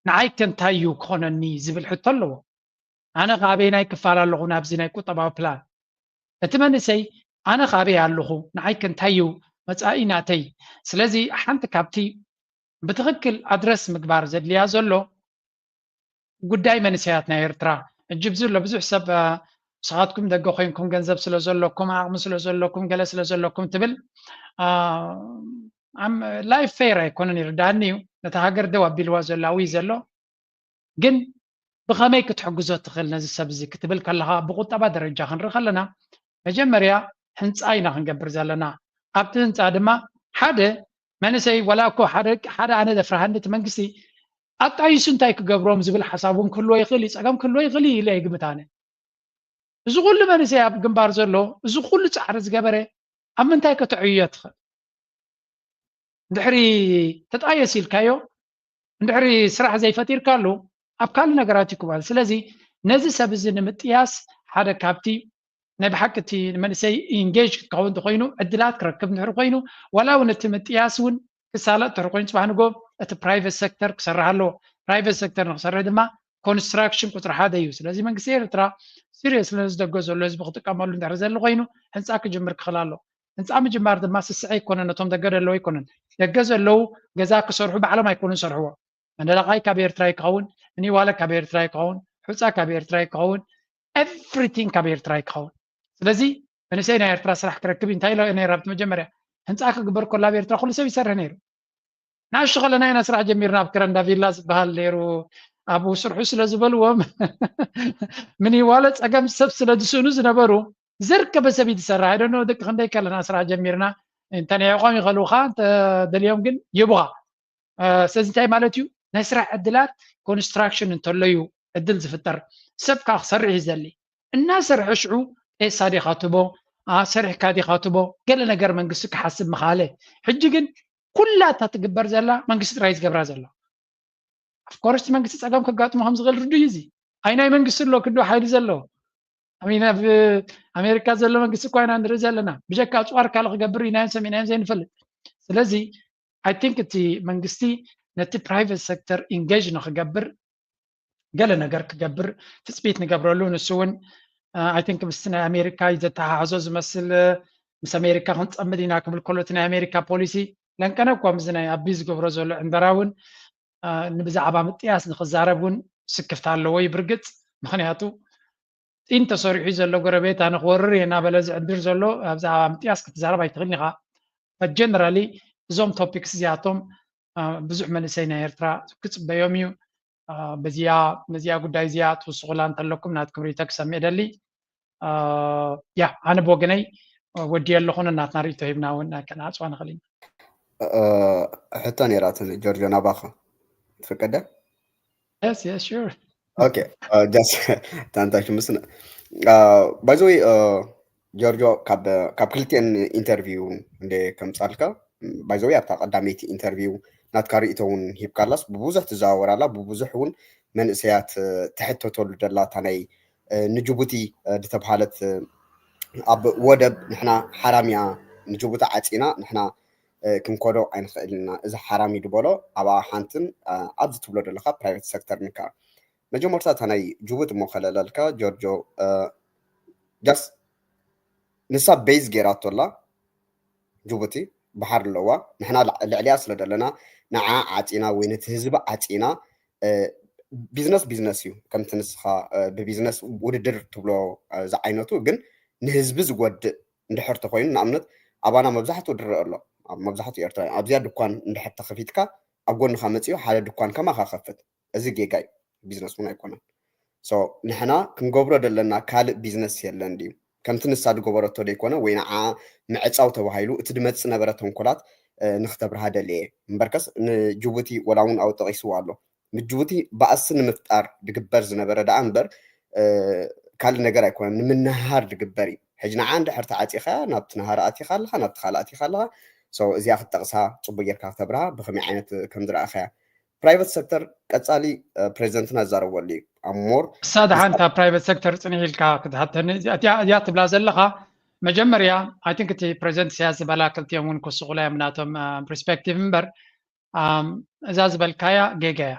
ንዓይ ከ እንታይ እዩ ክኾነኒ ዝብል ሕቶ ኣለዎ። ኣነ ከ ኣበየናይ ክፋል ኣለኹ ናብዚ ናይ ቁጠባዊ ፕላን እቲ መንእሰይ ኣነ ከ ኣበይ ኣለኹ ንዓይ ከ እንታይ እዩ መፃኢ ናተይ። ስለዚ ሓንቲ ካብቲ ብትኽክል ኣድረስ ምግባር ዘድልያ ዘሎ ጉዳይ መንእሰያት ናይ ኤርትራ። ሕጂ ብዚ ኣሎ ብዙሕ ሰብ ንስኻትኩም ደገ ኮይንኩም ገንዘብ ስለ ዘለኩም ዓቕሚ ስለ ዘለኩም ገለ ስለ ዘለኩም ትብል። ላይፍ ፌር ኣይኮነን ይርዳእኒ እዩ። ነቲ ሃገር ደው ኣቢልዋ ዘሎ ኣብይ ዘሎ ግን ብኸመይ ክትሕግዞ ትኽእል ነዚ ሰብ እዚ ክትብል ከለኻ ብቁጠባ ደረጃ ክንርኢ ከለና መጀመርያ ህንፃ ኢና ክንገብር ዘለና። ኣብቲ ህንፃ ድማ ሓደ መንእሰይ ወላ እኮ ሓደ ኣነ ዘፍርሃኒ እቲ መንግስቲ ኣጣይሱ እንታይ ክገብሮም ዝብል ሓሳብ እውን ክህልዎ ይኽእል እዩ፣ ፀገም ክህልዎ ይኽእል እዩ ኢለ ይግምት ኣነ። እዚ ኩሉ መንእሰይ ኣብ ግንባር ዘሎ እዚ ኩሉ ፃዕሪ ዝገበረ ኣብ ምንታይ ከተዕዮ ትኽእል? እንድሕሪ ተጣየስ ኢልካዮ እንድሕሪ ስራሕ ዘይፈጢርካሉ ኣብ ካልእ ነገራት ይክባል። ስለዚ ነዚ ሰብ እዚ ንምጥያስ ሓደ ካብቲ ናይ ብሓቂ እቲ መንእሰይ ኢንጌጅ ክትከውን እንተኮይኑ ዕድላት ክረክብ እንድሕሪ ኮይኑ ዋላ እውን እቲ ምጥያስ እውን ክሳለጥ እንድሕሪ ኮይኑ ፅባሕ ንጎ እቲ ፕራይቨት ሴክተር ክሰርሕ ኣለዎ። ፕራይቨት ሴክተር ንክሰርሕ ድማ ኮንስትራክሽን ቁፅሪ ሓደ እዩ። ስለዚ መንግስቲ ኤርትራ ሲሪየስ ነዚ ደገ ዘሎ ህዝቢ ክጥቀመሉ እንድሕሪ ዘሊ ኮይኑ ህንፃ ክጅምር ክኽእል ኣሎ። ህንፃ ምጅማር ድማ ስስዐ ኣይኮነን፣ ነቶም ደገ ዘለዉ ኣይኮነን። ደገ ዘለዉ ገዛ ክሰርሑ ባዕሎም ኣይኮኑን ዝሰርሕዎ። መንደላቓይ ካብ ኤርትራ ይከውን፣ ምኒዋለ ካብ ኤርትራ ይከውን፣ ሑፃ ካብ ኤርትራ ይከውን፣ ኤቭሪቲንግ ካብ ኤርትራ ይከውን። ስለዚ መንእሰይ ናይ ኤርትራ ስራሕ ክረክብ እዩ። እንታይ ኢሎ ነይረ ኣብቲ መጀመርያ ህንፃ ክግበር ከሎ ኣብ ኤርትራ ኩሉ ሰብ ይሰርሕ ነይሩ። ንኣሽቱ ከለና ኢና ስራሕ ጀሚርና ኣብ ክረንዳ ቪላ ዝበሃል ነይሩ። ኣብኡ ስርሑ ስለ ዝበልዎም ምኒዋለ ጸገም ሰብ ስለ ዝስእኑ ዝነበሩ ዝርከበ ሰብ እዩ ዝሰርሕ። ኣይደኖ ደቂ ክንደይ ከለና ስራሕ ጀሚርና እንተነዕቆም ይኸልውኻ እንተደልዮም ግን ይቡኻ። ስለዚ እንታይ ማለት እዩ? ናይ ስራሕ ዕድላት ኮንስትራክሽን እንተሎ እዩ ዕድል ዝፍጠር። ሰብ ከዓ ክሰርሕ እዩ ዘሊ። እናሰርሐ ሽዑ ጤሳ ዲኻ ትቦ፣ ሰሪሕካ ዲኻ ትቦ፣ ገለ ነገር መንግስቲ ክሓስብ ምኻለ። ሕጂ ግን ኩላታ ትግበር ዘላ መንግስቲ ጥራይ ዝገብራ ዘሎ። ኣፍኮርስ መንግስቲ ፀገም ከጋጥሞ ከም ዝኽእል ርዱእ እዩ። እዚ ኣይናይ መንግስቲ ኣሎ ክንዶ ሓይሊ ዘለዎ ኣብ ኣሜሪካ ዘሎ መንግስቲ እኳ ኢና ንርኢ ዘለና። ብጀካ ኣፅዋር ካልእ ክገብር ኢናዮም ሰሚዕናዮም ዘይንፈልጥ። ስለዚ ኣይ ቲንክ እቲ መንግስቲ ነቲ ፕራይቨት ሴክተር ኢንጌጅ ንክገብር ገለ ነገር ክገብር ትፅቢት ንገብረሉ። ንሱ እውን ኣይ ቲንክ ምስቲ ናይ ኣሜሪካ እዩ ዘተሓሕዞ ዝመስል። ምስ ኣሜሪካ ክንፀምድ ኢና ክብል ከሎ እቲ ናይ ኣሜሪካ ፖሊሲ ለንቀነ እኳ ምስዚ ናይ ኣቢ ዝገብሮ ዘሎ ዕንደራ እውን ንብዛዕባ ምጥያስ ንክዛረብ እውን ስክፍታ ኣለዎ እዩ ብርግፅ። ምክንያቱ ጢን ተሰሪሑ ዘሎ ጎረቤት ኣነ ክወርር እየ እናበለ ዝዕድር ዘሎ ብዛዕባ ምጥያስ ክትዛረብ ኣይትኽእልን ኢኻ። ጀነራሊ እዞም ቶፒክስ እዚኣቶም ብዙሕ መንእሰይ ናይ ኤርትራ ክፅበዮም እዩ። በዚያ ነዚኣ ጉዳይ እዚኣ ትውስኹላ እንተለኩም ናትኩም ሪቶ ክሰምዕ ደሊ። ያ ኣነ ብወገነይ ወዲ ኣለኹ። ናትና ሪቶ ሂብና እውን ከነዓፅዋ ንኽእል ኢና። ሕቶ ነይራትኒ ጆርጆ ናባኻ ትፍቀደ? Yes, yes, sure. Okay, just ታንታሽ ምስ ባይዘወይ ጆርጆ ካብ ክልቲአን ኢንተርቪው እንደ ከምፃልካ ባይዘወይ ኣብታ ቀዳመይቲ ኢንተርቪው ናትካ ርእቶ እውን ሂብካላስ ብብዙሕ ትዘዋወራላ ብብዙሕ እውን መንእሰያት ትሕተተሉ ደላታ ናይ ንጅቡቲ ዝተብሃለት ኣብ ወደብ ንሕና ሓራምያ ንጅቡቲ ዓፂና ንሕና ክንኮዶ ኣይንኽእልና እዚ ሓራም እዩ ዝበሎ ኣብኣ ሓንትን ኣብዚ ትብሎ ዘለካ ፕራይቨት ሴክተር ንካ መጀመርታ እታ ናይ ጅቡቲ እሞ ከለለልካ ጆርጆ ጃስ ንሳ ቤዝ ገይራቶ ኣላ ጅቡቲ ባሕር ኣለዋ ንሕና ልዕሊያ ስለ ዘለና ንዓ ዓፂና ወይ ነቲ ህዝቢ ዓፂና ቢዝነስ ቢዝነስ እዩ ከምቲ ንስኻ ብቢዝነስ ውድድር ትብሎ ዝዓይነቱ ግን ንህዝቢ ዝጎድእ እንድሕር ተኮይኑ ንኣብነት ኣባና መብዛሕትኡ ድረአ ኣሎ መብዛሕትኡ ኤርትራ ኣብዚኣ ድኳን እንድሕር ተኸፊትካ ኣብ ጎንኻ መፅኡ ሓደ ድኳን ከማኻ ከፍት እዚ ጌጋ እዩ ቢዝነስ እውን ኣይኮነን ንሕና ክንገብሮ ዘለና ካልእ ቢዝነስ የለን ድዩ ከምቲ ንሳ ዝገበረቶ ዘይኮነ ወይ ንዓ ምዕፃው ተባሂሉ እቲ ድመፅእ ነበረ ተንኮላት ንክተብርሃ ደልየ እምበርከስ ንጅቡቲ ወላ እውን ኣብኡ ጠቂስዎ ኣሎ ንጅቡቲ ባእሲ ንምፍጣር ዝግበር ዝነበረ ደኣ እምበር ካልእ ነገር ኣይኮነን ንምንሃር ዝግበር እዩ ሕጂ ንዓ እንድሕር ተዓፂኻ ናብቲ ነሃር ኣቲኻ ኣለኻ ናብቲ ካልእ ኣቲኻ ኣለኻ እዚኣ ክትጠቕሳ ፅቡቅ ጌርካ ክተብርሃ ብከመይ ዓይነት ከም ዝረኣኸያ ፕራይቨት ሴክተር ቀፃሊ ፕሬዚደንትና ዝዛረበሉ እዩ ኣብ ሞር እሳ ደሓንታ ፕራይቨት ሴክተር ፅንሕ ኢልካ ክትሓተኒ እዚኣ ትብላ ዘለኻ መጀመርያ ኣይ ቲንክ እቲ ፕሬዚደንት ኢሳያስ ዝበላ ክልቲኦም እውን ክስቁላ እዮም ናቶም ፐርስፔክቲቭ እምበር እዛ ዝበልካያ ጌጋ እያ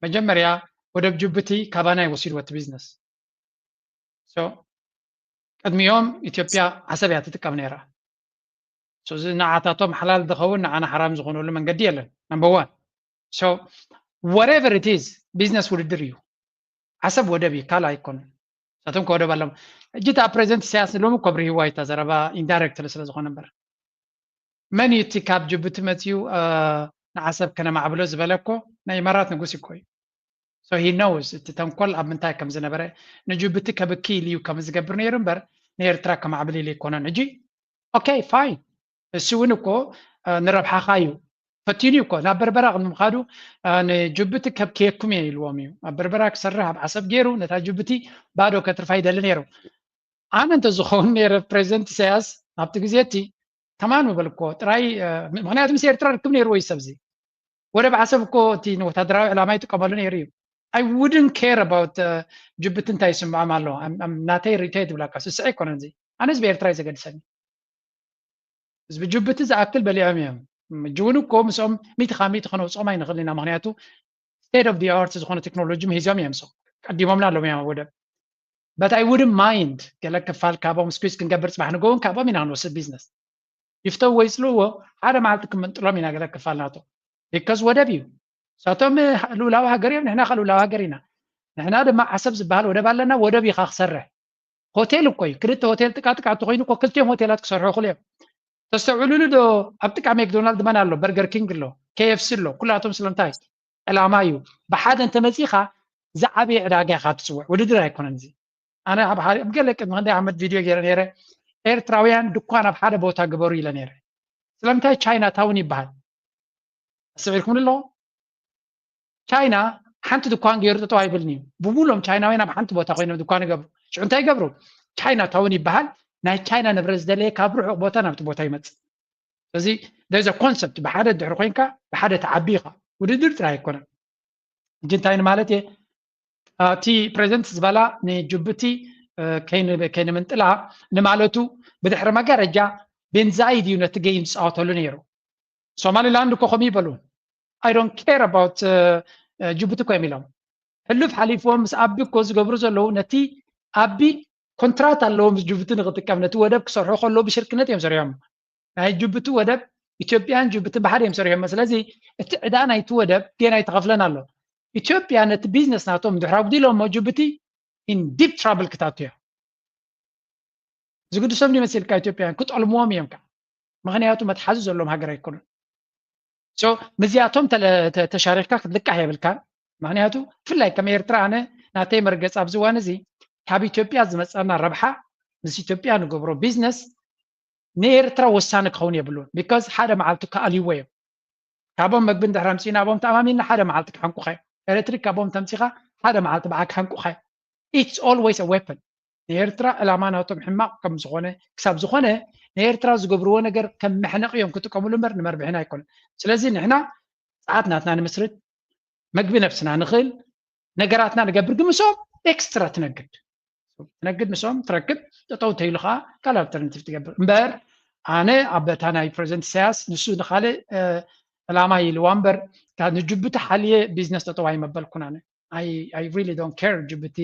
መጀመርያ ወደብ ጅቡቲ ካባና ይወሲድዎ እቲ ቢዝነስ ቅድሚኦም ኢትዮጵያ ዓሰብ እያ ትጥቀም ነይራ እዚ ንዓታቶም ሓላል ዝኸውን ንዓና ሓራም ዝኾነሉ መንገዲ የለን number one so whatever it is ቢዝነስ ውድድር እዩ ዓሰብ ወደብ እዩ ካልእ ኣይኮነን እሳቶም ከወደብ ኣለዎም ሕጂ እታ ፕሬዚደንት ኢሳያስ ንሎሚ እኮ ኣብርሂዋ እዩ እታ ዘረባ ኢንዳይሬክትሊ ስለ ዝኾነ እምበር መን እዩ እቲ ካብ ጅቡቲ መፅዩ ንዓሰብ ከነማዕብሎ ዝበለ እኮ ናይ ኢማራት ንጉስ እኮ እዩ so he knows እቲ ተንኮል ኣብ ምንታይ ከም ዝነበረ ንጅቡቲ ከብኪ ኢሉ እዩ ከም ዝገብር ነይሩ እምበር ንኤርትራ ከማዕብል ኢሉ ኣይኮነን ሕጂ okay fine እሱ እውን እኮ ንረብሓኻ እዩ ፈቲኑ እኮ ናብ በርበራ ቅድሚ ምኻዱ ንጅቡቲ ከብክየኩም እየ ኢልዎም እዩ ኣብ በርበራ ክሰርሕ ኣብ ዓሰብ ገይሩ ነታ ጅቡቲ ባዶ ከትርፋ ይደሊ ነይሩ ኣነ እንተዝኸውን ነይረ ፕሬዚደንት ኢሳያስ ኣብቲ ግዜ እቲ ተማን ምበልኮ ጥራይ ምክንያቱ ምስ ኤርትራ ርክብ ነይርዎ እዩ ሰብዚ ወደብ ዓሰብ እኮ እቲ ንወታደራዊ ዕላማ ይጥቀመሉ ነይሩ እዩ I wouldn't care about ጅቡቲ እንታይ ይስምዖም ኣሎ ናተይ ርእቶ እየ ዝብላካ ስስዐ ኣይኮነን እዚ ኣነ ህዝቢ ኤርትራ እዩ ዘገድሰኒ ህዝቢ ጅቡቲ ዝኣክል በሊዖም እዮም ጅውን እኮ ምስኦም ሚእቲ ካብ ሚእቲ ከነውፅኦም ኣይንኽእል ኢና ምክንያቱ state of the art ዝኾነ ቴክኖሎጂ ምሂዞም እዮም ሶ ቀዲሞምና ኣለዉ እዮም ወደብ but I wouldn't mind ገለ ክፋል ካብኦም ስኩዝ ክንገብር ፅባሕ ንጎውን ካብኦም ኢና ክንወስድ ቢዝነስ ይፍተው ወይ ፅልዎ ሓደ መዓልቲ ክምንጥሎም ኢና ገለ ክፋል ናቶ because ወደብ እዩ ሳቶም ልኡላዊ ሃገር እዮም ንሕና ከ ልኡላዊ ሃገር ኢና ንሕና ድማ ዓሰብ ዝበሃል ወደብ ኣለና ወደብ ኢኻ ክሰርሕ ሆቴል እኮ እዩ ክልተ ሆቴል ጥቃጥቃ እንተኮይኑ እኮ ክልቲኦም ሆቴላት ክሰርሑ ይኽእሉ እዮም ተስተውዕልሉ ዶ ኣብ ጥቃ ሜክዶናልድ መን ኣሎ በርገር ኪንግ ኣሎ ኬኤፍሲ ኣሎ። ኩላቶም ስለምንታይ ዕላማ እዩ። ብሓደ እንተመፂኻ ዝዓበየ ዕዳጋ ኢኻ ትፅውዕ። ውድድር ኣይኮነን እዚ። ኣነ ኣብ ሓደ ኣብ ገለ ቅድሚ ክንደይ ዓመት ቪድዮ ገይረ ነይረ። ኤርትራውያን ድኳን ኣብ ሓደ ቦታ ግበሩ ኢለ ነይረ። ስለምንታይ ቻይና ታውን ይበሃል? ኣስተውዒልኩም ኣለኹም? ቻይና ሓንቲ ድኳን ገይሩ ጠጠው ኣይብልን እዩ። ብሙሎም ቻይናውያን ኣብ ሓንቲ ቦታ ኮይኖም ድኳን ይገብሩ። ሽዑ እንታይ ይገብሩ? ቻይና ታውን ይበሃል። ናይ ቻይና ንብረት ዝደለየ ካብ ርሑቕ ቦታ ናብቲ ቦታ ይመጽእ። ስለዚ there's a concept፣ ብሓደ ድሕሪ ኮይንካ ብሓደ ትዓቢ ኢኻ። ውድድር ጥራይ ኣይኮነን። ሕጂ እንታይ ንማለት እየ? እቲ ፕሬዚደንት ዝበላ ንጅቡቲ ከይንምንጥላ ንማለቱ፣ ብድሕሪ መጋረጃ ቤንዛይ ድዩ ነቲ ጌም ዝፃወተሉ ነይሩ? ሶማሊላንድ እኮ ከምኡ ይበሉ። I don't care about ጅቡቲ እኮ እዮም ኢሎም። ሕሉፍ ሓሊፍዎም ምስ ኣቢ እኮ ዝገብሩ ዘለዉ፣ ነቲ ኣቢ ኮንትራት ኣለዎም ምስ ጅቡቲ ንክጥቀም፣ ነቲ ወደብ ክሰርሑ ከለዉ ብሽርክነት እዮም ሰሪሖም። ናይ ጅቡቲ ወደብ ኢትዮጵያን ጅቡትን ብሓደ እዮም ሰሪሖም። ስለዚ እቲ ዕዳ ናይቲ ወደብ ጌና ይተኸፍለን ኣሎ። ኢትዮጵያ ነቲ ቢዝነስ ናቶም ድሕሪ ኣጉዲሎሞ ጅቡቲ in deep trouble ክታቱ እያ። ዝግድሶም ይመስልካ ኢትዮጵያውያን ክጠልምዎም እዮም ከዓ። ምክንያቱ መትሓዚ ዘለዎም ሃገር ኣይኮኑን። So ምስዚኣቶም ተለ- ተ- ተሻሪክካ ክትልቃሕ የብልካን። ምክንያቱ ብፍላይ ከም ኤርትራ ኣነ ናተይ መርገፅ ኣብዚ እዋን እዚ ካብ ኢትዮጵያ ዝመፀና ረብሓ ምስ ኢትዮጵያ ንገብሮ ቢዝነስ ንኤርትራ ወሳኒ ክኸውን የብሉን። Because ሓደ መዓልቲ ክኣልይዎ እዮም። ካብኦም መግቢ እንድሕር ኣምፂኡ ናብኦም ተኣማሚንና ሓደ መዓልቲ ክሓንቁኻ እዮም። ኤሌክትሪክ ካብኦም ተምፂኻ ሓደ መዓልቲ ብዓል ክሓንቁኻ እዮም። It's always a weapon። ንኤርትራ ዕላማ ናቶም ሕማቕ ከም ዝኾነ ክሳብ ዝኾነ ንኤርትራ ዝገብርዎ ነገር ከም መሕነቂ እዮም ክጥቀምሉ እምበር ንመርብሒና ኣይኮነን። ስለዚ ንሕና ፀዓት ናትና ንምስርት፣ መግቢ ነብስና ንኽእል፣ ነገራትና ንገብር፣ ግን ምስኦም ኤክስትራ ትነግድ ትነግድ ምስኦም ትረክብ፣ ጠጠው ተይሉ ከዓ ካልእ ኣልተርናቲቭ ትገብር እምበር ኣነ ኣብ በታ ናይ ፕሬዚደንት ኢሳያስ ንሱ ንካልእ ዕላማ ኢልዋ እምበር ንጅቡቲ ሓልየ ቢዝነስ ጠጠው ኣይመበልኩን ኣነ። I really don't care ጅቡቲ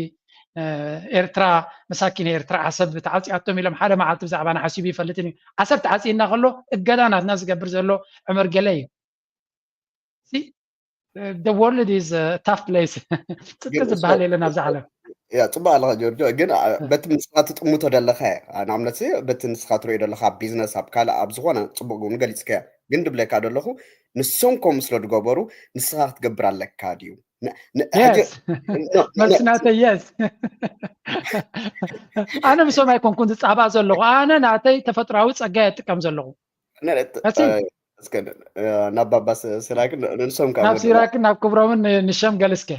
ኤርትራ መሳኪን ኤርትራ ዓሰብ ተዓፂኣቶም ኢሎም ሓደ መዓልቲ ብዛዕባና ሓሲቡ ይፈልጥን እዩ። ዓሰብ ተዓፂእና ከሎ እገዳ ናትና ዝገብር ዘሎ ዕመር ገለ እዩ። The world is a tough place። ፅድቂ ዝበሃል የለን ኣብዚ ዓለም። ያ ፅቡቅ ኣለካ ጆርጆ፣ ግን በቲ ንስካ ትጥምቶ ዘለካ ንኣብነት በቲ ንስካ ትሪኦ ዘለካ ቢዝነስ ኣብ ካልእ ኣብ ዝኮነ ፅቡቅ እውን ገሊፅካ፣ ግን ድብለካ ዘለኩ ንሶም ከምኡ ስለ ዝገበሩ ንስካ ክትገብር ኣለካ ድዩ? መልሲ ናተይ የስ። ኣነ ምሶም ኣይኮንኩን ዝፃባእ ዘለኩ፣ ኣነ ናተይ ተፈጥራዊ ፀጋ የጥቀም ዘለኩ። እስከ ናብ ባባ ሲራክን ንሶም ካብ ናብ ሲራክን ናብ ክብሮምን ንሸምገል እስከ።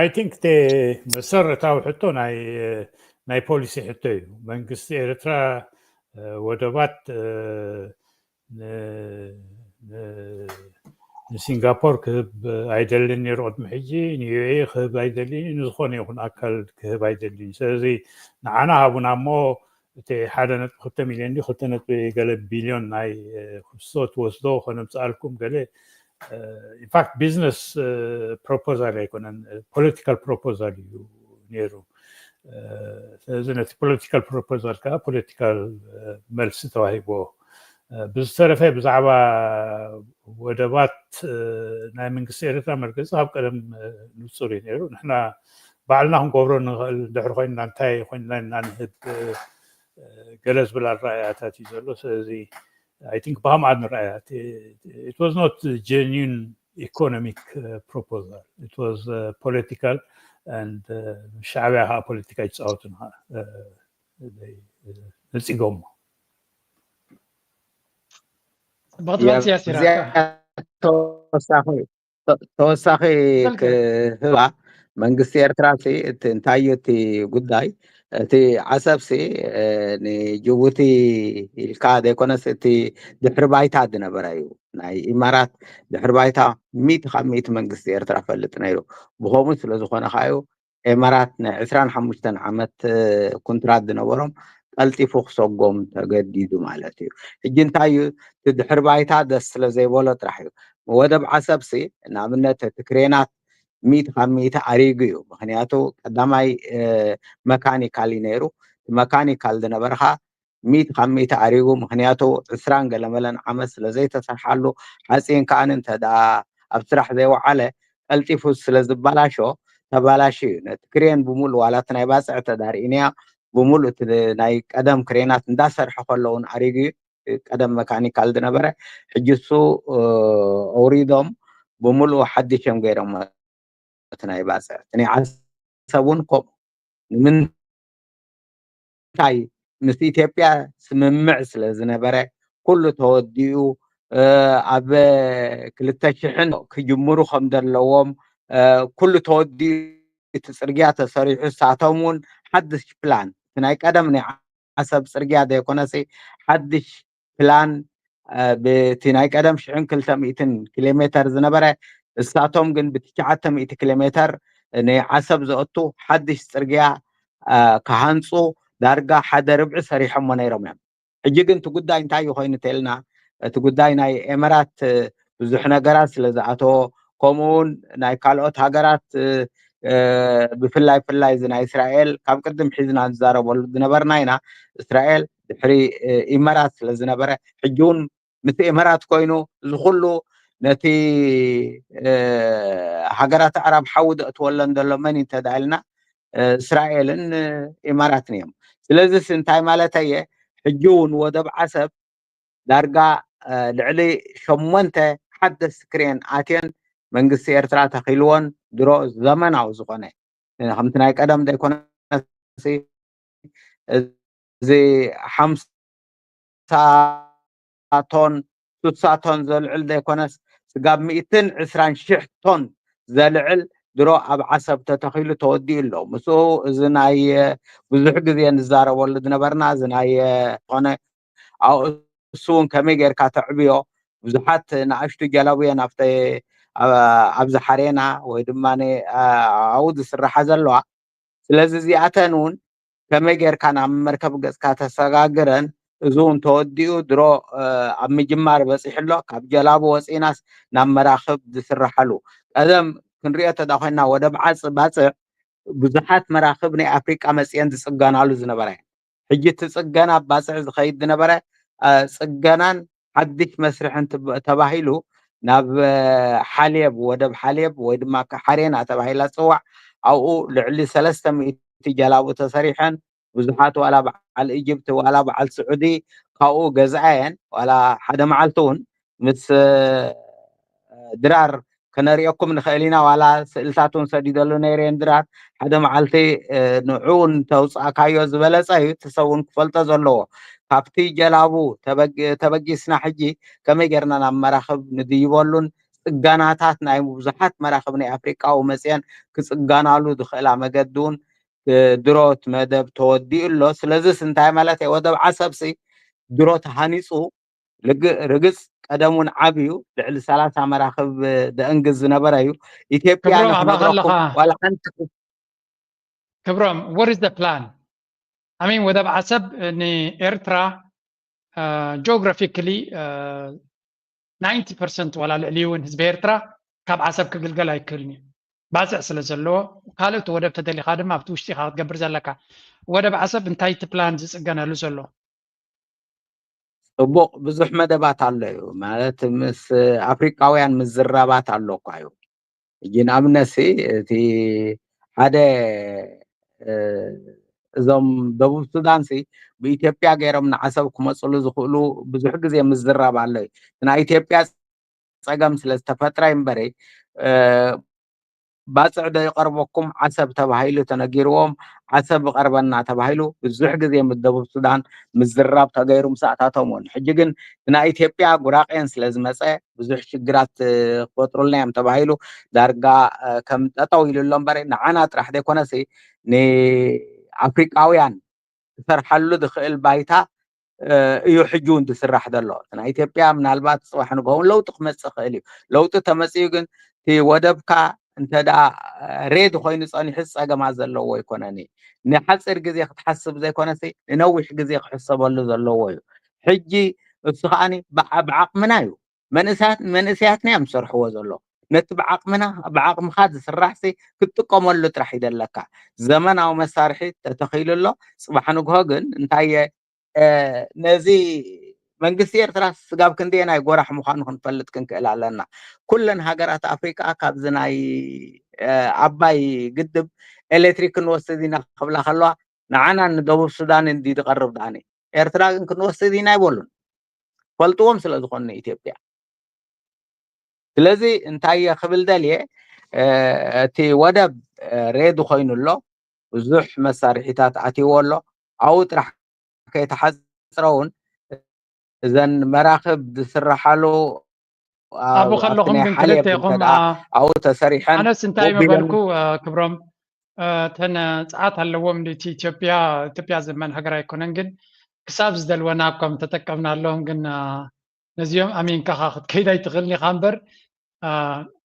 I think እቲ መሰረታዊ ሕቶ ናይ ናይ ፖሊሲ ሕቶ እዩ። መንግስቲ ኤርትራ ወደባት ንሲንጋፖር ክህብ ኣይደልን ነይሩ ቅድሚ ሕጂ፣ ንዩኤኢ ክህብ ኣይደልን፣ ንዝኾነ ይኹን ኣካል ክህብ ኣይደልን። ስለዚ ንዓና ሃቡና እሞ እቲ ሓደ ነጥቢ ክልተ ሚልዮን ድዩ ክልተ ነጥቢ ገለ ቢልዮን ናይ ክሶ ትወስዶ ከነምፅኣልኩም ገለ ኢንፋክት ቢዝነስ ፕሮፖዛል ኣይኮነን፣ ፖለቲካል ፕሮፖዛል እዩ ነይሩ። ስለዚ ነቲ ፖለቲካል ፕሮፖዛል ከዓ ፖለቲካል መልሲ ተዋሂቦ። ብዝተረፈ ብዛዕባ ወደባት ናይ መንግስቲ ኤርትራ መርገፂ ካብ ቀደም ንፁር እዩ ነይሩ። ንሕና ባዕልና ክንገብሮ ንኽእል ድሕሪ ኮይንና እንታይ ኮይንና ኢና ንህብ ገለ ዝብል ኣረኣእያታት እዩ ዘሎ። ስለዚ I think ብከምኣ ንረኣያ። It was not genuine economic proposal. It was political and ሻዕብያ ከዓ ፖለቲካ ይፃወቱ ነፂጎሞ። ተወሳኺ ክህባ መንግስቲ ኤርትራ ሲ እቲ እንታይ እዩ እቲ ጉዳይ? እቲ ዓሰብ ሲ ንጅቡቲ ኢልካ ዘይኮነስ እቲ ድሕሪ ባይታ ዝነበረ እዩ። ናይ ኢማራት ድሕሪ ባይታ ሚእቲ ካብ ሚእቲ መንግስቲ ኤርትራ ፈልጥ ነይሩ። ብኸምኡ ስለዝኾነ ከዓ እዩ ኤማራት ናይ ዕስራን ሓሙሽተን ዓመት ኩንትራት ዝነበሮም ቀልጢፉ ክሰጎም ተገዲዱ ማለት እዩ። ሕጂ እንታይ እዩ እቲ ድሕሪ ባይታ ደስ ስለ ዘይበሎ ጥራሕ እዩ። ወደብ ዓሰብ ሲ ንኣብነት እቲ ክሬናት ሚእቲ ካብ ሚእቲ ኣሪጉ እዩ። ምክንያቱ ቀዳማይ መካኒካል እዩ ነይሩ። መካኒካል ዝነበርካ ሚእቲ ካብ ሚእቲ ኣሪጉ። ምክንያቱ ዕስራን ገለመለን ዓመት ስለ ዘይተሰርሓሉ ሓፂን ከኣን እንተ ደኣ ኣብ ስራሕ ዘይወዓለ ቀልጢፉ ስለ ዝባላሾ ተባላሹ እዩ። ነቲ ክሬን ብሙሉ ዋላ እቲ ናይ ባፅዕ ተዳርኢንያ ብሙሉ እቲ ናይ ቀደም ክሬናት እንዳሰርሐ ከለውን ኣሪጉ እዩ። ቀደም መካኒካል ዝነበረ፣ ሕጂ እሱ ኣውሪዶም ብምሉኡ ሓድሽ እዮም ገይሮም። እቲ ናይ ባፅዕ እቲ ናይ ዓሰብ እውን ከምኡ። ንምንታይ? ምስ ኢትዮጵያ ስምምዕ ስለ ዝነበረ ኩሉ ተወዲኡ፣ ኣብ ክልተ ሽሕን ክጅምሩ ከም ዘለዎም ኩሉ ተወዲኡ፣ እቲ ፅርግያ ተሰሪሑ፣ እሳቶም እውን ሓድሽ ፕላን፣ እቲ ናይ ቀደም ናይ ዓሰብ ፅርግያ ዘይኮነሲ ሓድሽ ፕላን ብቲ ናይ ቀደም ሽሕን ክልተ ሚእትን ኪሎ ሜተር ዝነበረ፣ እሳቶም ግን ብትሽዓተ ሚእቲ ኪሎ ሜተር ንዓሰብ ዘእቱ ሓድሽ ፅርግያ ክሃንፁ ዳርጋ ሓደ ርብዒ ሰሪሖሞ ነይሮም እዮም። ሕጂ ግን እቲ ጉዳይ እንታይ እዩ ኮይኑ ተልና፣ እቲ ጉዳይ ናይ ኤመራት ብዙሕ ነገራት ስለ ዝኣተዎ፣ ከምኡ እውን ናይ ካልኦት ሃገራት ብፍላይ ፍላይ እዚ ናይ እስራኤል ካብ ቅድም ሒዝና ንዛረበሉ ዝነበርና ኢና። እስራኤል ድሕሪ ኢመራት ስለ ዝነበረ፣ ሕጂ እውን ምስ ኤመራት ኮይኑ እዚ ኩሉ ነቲ ሃገራት ኣዕራብ ሓዊ ዘእትወለን ዘሎ መን እዩ እንተዳ ኢልና፣ እስራኤልን ኢማራትን እዮም። ስለዚስ እንታይ ማለተየ? ሕጂ እውን ወደብ ዓሰብ ዳርጋ ልዕሊ ሸሞንተ ሓደስቲ ክሬን ኣትየን መንግስቲ ኤርትራ ተኺልዎን ድሮ ዘመናዊ ዝኾነ፣ ከምቲ ናይ ቀደም ዘይኮነሲ፣ እዚ ሓምሳ ቶን፣ ስሳ ቶን ዘልዕል ዘይኮነስ፣ ስጋብ ሚእትን ዕስራን ሽሕ ቶን ዘልዕል ድሮ ኣብ ዓሰብ ተተኺሉ ተወዲኡ ኣሎ። ምስኡ እዚ ናይ ብዙሕ ግዜ ንዛረበሉ ዝነበርና፣ እዚ ናይ ዝኾነ፣ ኣብኡ እሱ እውን ከመይ ጌርካ ተዕብዮ፣ ብዙሓት ንኣሽቱ ጀላቡ እየን ኣብተ-፣ ኣብ-፣ ኣብዚ ሓሬና ወይ ድማ ኣብኡ ዝስራሓ ዘለዋ። ስለዚ እዚኣተን እውን ከመይ ጌርካ ናብ መርከብ ገጽካ ተሰጋግረን፣ እዚ እውን ተወዲኡ ድሮ ኣብ ምጅማር በጺሑ ኣሎ። ካብ ጀላቡ ወጺእናስ ናብ መራኽብ ዝስራሓሉ። ቀደም ክንሪኦ ተዳ ኮይና፣ ወደብ ዓጽ-፣ ባጽዕ ብዙሓት መራኽብ ናይ ኣፍሪቃ መጽየን ዝጽገናሉ ዝነበራ እየን። ሕጂ እቲ ጽገና ባጽዕ ዝኸይድ ዝነበረ፣ ጽገናን ሓድሽ መስርሕን ተባሂሉ ናብ ሓሌብ፣ ወደብ ሓሌብ ወይ ድማ ሓሬና ተባሂላ ትጽዋዕ፣ ኣብኡ ልዕሊ ሰለስተ ሚእቲ ጀላቡ ተሰሪሐን፣ ብዙሓት ዋላ በዓል ኢጅፕት ዋላ በዓል ስዑዲ ካብኡ ገዝኣየን። ዋላ ሓደ መዓልቲ እውን ምስ ድራር ከነርእየኩም ንኽእል ኢና። ዋላ ስእልታት እውን ሰዲደሉ ነይረ እየን ድራር። ሓደ መዓልቲ ንዑ እውን ተውፅኣካዮ ዝበለፀ እዩ፣ እቲ ሰብ እውን ክፈልጦ ዘለዎ። ካብቲ ጀላቡ ተበጊስና ሕጂ ከመይ ጌርና ናብ መራኽብ ንድይበሉን ፅገናታት ናይ ብዙሓት መራኽብ ናይ ኣፍሪቃዊ መፅአን ክፅገናሉ ዝኽእላ መገዲ እውን ድሮ እቲ መደብ ተወዲኡ ኣሎ። ስለዚስ እንታይ ማለት እዩ? ወደብ ዓሰብሲ ድሮ ተሃኒፁ፣ ርግፅ ቀደም እውን ዓብዩ ልዕሊ ሰላሳ መራኽብ ደእንግዝ ዝነበረ እዩ። ኢትዮጵያ ክብሮም፣ ኣባኻ ኣለኻ። ዋላ ሓንቲ ክብሮም፣ what is the plan? I mean፣ ወደብ ዓሰብ ንኤርትራ ጂኦግራፊካሊ ናይንቲ ፐርሰንት ዋላ ልዕሊ እውን ህዝቢ ኤርትራ ካብ ዓሰብ ክግልገል ኣይክእልን እዩ፣ ባፅዕ ስለ ዘለዎ። ካልእ እቲ ወደብ ተደሊኻ ድማ ኣብቲ ውሽጢ ኢኻ ክትገብር ዘለካ። ወደብ ዓሰብ እንታይ እቲ ፕላን ዝፅገነሉ ዘሎ? ፅቡቕ፣ ብዙሕ መደባት ኣሎ እዩ። ማለት ምስ ኣፍሪቃውያን ምዝራባት ኣሎ እኳ እዩ። ሕጂ ንኣብነት ሲ እቲ ሓደ እዞም ደቡብ ሱዳን ሲ ብኢትዮጵያ ገይሮም ንዓሰብ ክመፅሉ ዝኽእሉ ብዙሕ ግዜ ምዝራብ ኣሎ እዩ። ናይ ኢትዮጵያ ፀገም ስለ ዝተፈጥረ እምበሪ ባፅዕ ዶ ይቐርበኩም ዓሰብ ተባሂሉ ተነጊርዎም፣ ዓሰብ ይቐርበና ተባሂሉ ብዙሕ ግዜ ምስ ደቡብ ሱዳን ምዝራብ ተገይሩ ምስ ኣታቶም እውን። ሕጂ ግን ናይ ኢትዮጵያ ጉራቄን ስለ ዝመፀ ብዙሕ ሽግራት ክፈጥሩልና እዮም ተባሂሉ ዳርጋ ከም ጠጠው ኢሉ ኣሎ እምበሪ ንዓና ጥራሕ ዘይኮነሲ ንኣፍሪቃውያን ክሰርሓሉ ዝኽእል ባይታ እዩ ሕጂ እውን ዝስራሕ ዘሎ። ናይ ኢትዮጵያ ምናልባት ፅባሕ ንግሆ እውን ለውጢ ክመፅእ ይኽእል እዩ። ለውጢ ተመፅኡ ግን እቲ ወደብካ እንተ ደኣ ሬዲ ኮይኑ ጸኒሑ ጸገማት ዘለዎ ኣይኮነን። ንሓፂር ግዜ ክትሓስብ ዘይኮነሲ ንነዊሕ ግዜ ክሕሰበሉ ዘለዎ እዩ። ሕጂ እሱ ከዓኒ ብዓ-፣ ብዓቕምና እዩ። መንእሰያት-፣ መንእሰያትና እዮም ዝሰርሕዎ ዘሎ። ነቲ ብዓቕምና፣ ብዓቕምኻ ዝስራሕሲ ክትጥቀመሉ ጥራሕ እዩ ዘለካ። ዘመናዊ መሳርሒ ተተኺሉ ኣሎ። ጽባሕ ንግሆ ግን እንታይ እ፣ ነዚ መንግስቲ ኤርትራ ስጋብ ክንደየናይ ጎራሕ ምዃኑ ክንፈልጥ ክንክእል ኣለና። ኩለን ሃገራት ኣፍሪቃ ካብዚ ናይ፣ እ፣ ኣባይ ግድብ ኤሌክትሪክ ክንወስድ ኢና ክብላ ከለዋ ንዓና ንደቡብ ሱዳን እንዲ ዝቐርብ ደኣኒ። ኤርትራ ግን ክንወስድ ኢና ኣይበሉን። ፈልጥዎም ስለ ዝኾኑ ኢትዮጵያ። ስለዚ እንታይ እየ ክብል ደልየ፣ እቲ ወደብ ሬዲ ኮይኑ ኣሎ፣ ብዙሕ መሳርሒታት ኣትይዎ ኣሎ። ኣብኡ ጥራሕ ከይተሓፅረ እውን እዘን መራኽብ ዝስራሓሉ ኣብኡ ከለኹም ግን ክልተ ኢኹም ኣብኡ ተሰሪሐን ኣነስ እንታይ መበልኩ ክብሮም፣ እተን ፀዓት ኣለዎም። ኢትዮጵያ ኢትዮጵያ ዘመን ሃገር ኣይኮነን፣ ግን ክሳብ ዝደልወና እኳ ተጠቀምናሎም። ግን ነዚኦም ኣሚንካ ክትከይድ ኣይትኽእልን ኢኻ እምበር፣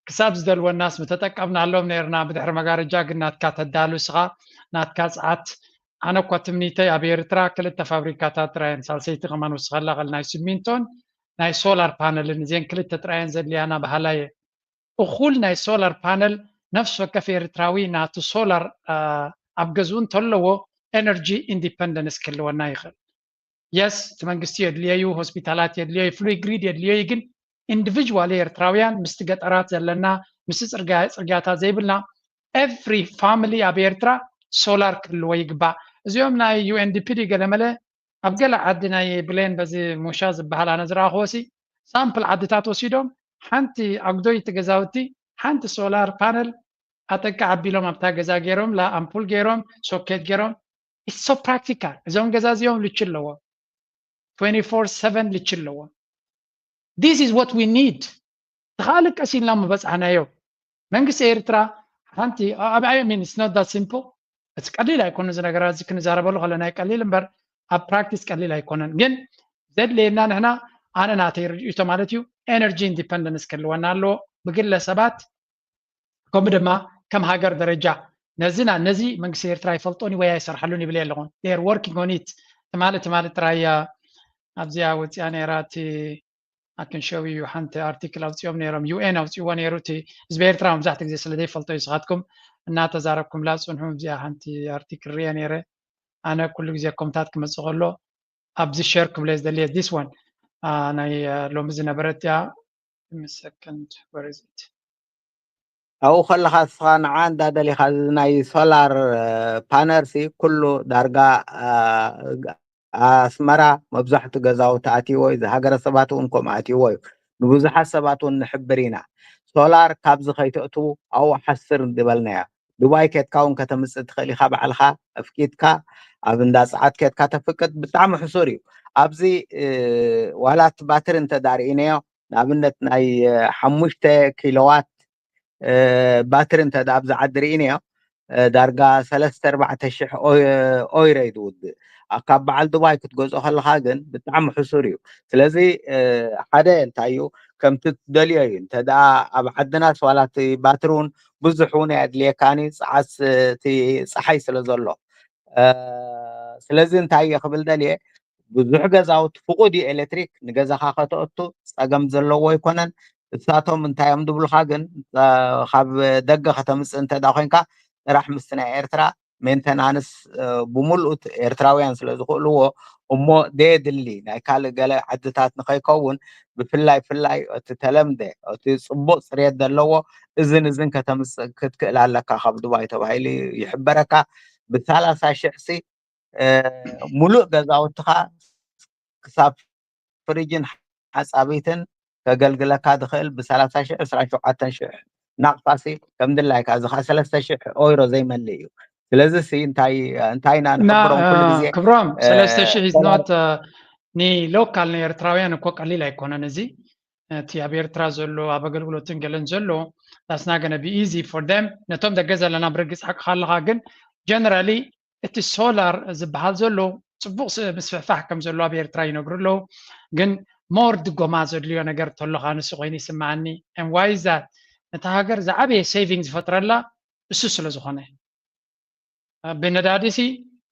ክሳብ ዝደልወናስ ምተጠቀምናሎም ነርና። ብድሕሪ መጋረጃ ግን ናትካ ተዳሉ እስኻ፣ ናትካ ፀዓት። ኣነ እኳ ትምኒተይ ኣብ ኤርትራ ክልተ ፋብሪካታት ጥራየን፣ ሳልሰይቲ ከማን ውስኸላ ኸል ናይ ሲሚንቶን ናይ ሶላር ፓነልን፣ እዚን ክልተ ጥራየን ዘድልያና በሃላ እየ። እኹል ናይ ሶላር ፓነል ነፍሲ ወከፍ ኤርትራዊ ናቱ ሶላር ኣብ ገዝኡ እንተለዎ ኤነርጂ ኢንዲፐንደንስ ክህልወና ይኽእል። የስ፣ እቲ መንግስቲ የድልዮ እዩ፣ ሆስፒታላት የድልዮ እዩ፣ ፍሉይ ግሪድ የድልዮ እዩ። ግን ኢንዲቪጅዋል ኤርትራውያን ምስቲ ገጠራት ዘለና፣ ምስቲ ፅርግያ ፅርግያታት ዘይብልና ኤቭሪ ፋሚሊ ኣብ ኤርትራ ሶላር ክህልዎ ይግባእ። እዚኦም ናይ ዩ ኤን ዲ ፒ ዲ ገለመለ ኣብ ገለ ዓዲ ናይ ብሌን በዚ ሙሻ ዝበሃል ኣነ ዝረኣኽዎ ሲ ሳምፕል ዓድታት ወሲዶም ሓንቲ ኣጉዶይቲ ገዛውቲ ሓንቲ ሶላር ፓነል ኣጠቃ ኣቢሎም ኣብታ ገዛ ገይሮም ላ ኣምፑል ገይሮም ሶኬት ገይሮም it's so practical። እዞም ገዛ እዚኦም ልቺ ኣለዎም፣ twenty four seven ልቺ ኣለዎም። This is what we need። ተኻሊ ቀስ ኢልና ምበፃሕናዮ። መንግስቲ ኤርትራ ሓንቲ I mean it's not that simple። እቲ ቀሊል ኣይኮነ እዚ ነገራት እዚ ክንዛረበሉ ከለና ቀሊል እምበር ኣብ ፕራክቲስ ቀሊል ኣይኮነን። ግን ዘድልየና ንሕና ኣነ ናተይ ርድኢቶ ማለት እዩ ኤነርጂ ኢንዲፐንደንስ ክህልወና ኣለዎ ብግለሰባት ከምኡ ድማ ከም ሃገር ደረጃ ነዚና ነዚ መንግስቲ ኤርትራ ይፈልጦን ወይ ኣይሰርሓሉን ይብል ኣለኹን። They are working on it። ትማሊ ትማሊ ጥራይ ኣብዚኣ ወፂኣ ነይራ እቲ ኣክንሸው እዩ ሓንቲ ኣርቲክል ኣውፂኦም ነይሮም። ዩ ኤን ኣውፅዎ ነይሩ። እቲ ህዝቢ ኤርትራ መብዛሕትኡ ግዜ ስለ ዘይፈልጦ እዩ። ስኻትኩም እናተዛረብኩምላ ፅንሑ። እዚኣ ሓንቲ ኣርቲክል ርየ ነይረ። ኣነ ኩሉ ግዜ ኮምታት ክመፅእ ከሎ ኣብዚ ሸር ክብለ ዝደልየ this one ናይ ሎሚ ዝነበረት እያ። Second, where is it? ኣብኡ ከለኻ እስኻ ንዓ እንዳደሊኻ እዚ ናይ ሶላር ፓነል ሲ ኩሉ ዳርጋ ኣስመራ መብዛሕቱ ገዛውቲ ኣትይዎ እዩ። ዝሃገረ ሰባት እውን ከምኡ ኣትይዎ እዩ። ንብዙሓት ሰባት እውን ንሕብር ኢና። ሶላር ካብዚ ከይተእትዉ ኣብኡ ሓስር ዝበልናያ። ዱባይ ኬድካ እውን ከተምፅእ ትኽእል ኢኻ ባዕልኻ ኣፍቂድካ ኣብ እንዳ ፀዓት ኬድካ ተፍቅድ ብጣዕሚ ሕሱር እዩ። ኣብዚ ዋላት ባትሪ እንተዳርኢነዮ ንኣብነት ናይ ሓሙሽተ ኪሎዋት ባትሪ እንተ ኣብዚ ዓዲ ርኢንዮ ዳርጋ ሰለስተ ኣርባዕተ ሽሕ ኦይሮ እዩ ዝውድእ። ካብ በዓል ዱባይ ክትገዝኦ ከለካ ግን ብጣዕሚ ሕሱር እዩ። ስለዚ ሓደ እንታይ እዩ ከምቲ ትደልዮ እዩ። እንተ ደኣ ኣብ ዓድናስ ዋላ እቲ ባትሪ እውን ብዙሕ እውን ኣየድልየካን እዩ፣ ፀዓት እቲ ፀሓይ ስለ ዘሎ። ስለዚ እንታይ እየ ክብል ደልየ ብዙሕ ገዛውቲ ፍቑድ እዩ ኤሌክትሪክ ንገዛኻ ከተእቱ ፀገም ዘለዎ ኣይኮነን። እሳቶም እንታይ እዮም ዝብሉኻ ግን ካብ ደገ ከተምፅእ እንተ ደኣ ኮይንካ ጥራሕ ምስቲ ናይ ኤርትራ ሜንተናንስ ብምልኡ ኤርትራውያን ስለ ዝኽእልዎ እሞ ደየድሊ ናይ ካልእ ገለ ዓድታት ንኸይከውን ብፍላይ ፍላይ እቲ ተለምደ እቲ ፅቡቕ ፅሬት ዘለዎ እዝን እዝን ከተምፅእ ክትክእል ኣለካ ካብ ዱባይ ተባሂሉ ይሕበረካ። ብሳላሳ ሽሕ ሲ ሙሉእ ገዛውትኻ ክሳብ ፍሪጅን ሓፃቢትን ከገልግለካ ዝኽእል ብሰላሳ ሽሕ ዕስራን ሸውዓተን ሽሕ ናቕፋሲ ከም ድላይካ እዚ ከዓ ሰለስተ ሽሕ ኦይሮ ዘይመልእ እዩ። ስለዚ ሲ እንታይ እንታይ ኢና ንሕብሮም ኩሉ ግዜ ክብሮም ሰለስተ ሽሕ is not ንሎካል ንኤርትራውያን እኮ ቀሊል ኣይኮነን። እዚ እቲ ኣብ ኤርትራ ዘሎ ኣብ ኣገልግሎትን ገለን ዘሎ that's not gonna be easy for them። ነቶም ደገ ዘለና ብርግፅ ሓቅኻ ኣለኻ። ግን ጀነራሊ እቲ ሶላር ዝበሃል ዘሎ ፅቡቕ ምስፍሕፋሕ ከም ዘሎ ኣብ ኤርትራ ይነግሩ ኣለዉ። ግን ሞር ድጎማ ዘድልዮ ነገር ተሎካ ንሱ ኮይኑ ይስምዓኒ። And why is that? ነታ ሃገር ዝዓበየ ሴቪንግ ዝፈጥረላ እሱ ስለ ዝኾነ ብነዳዲ ሲ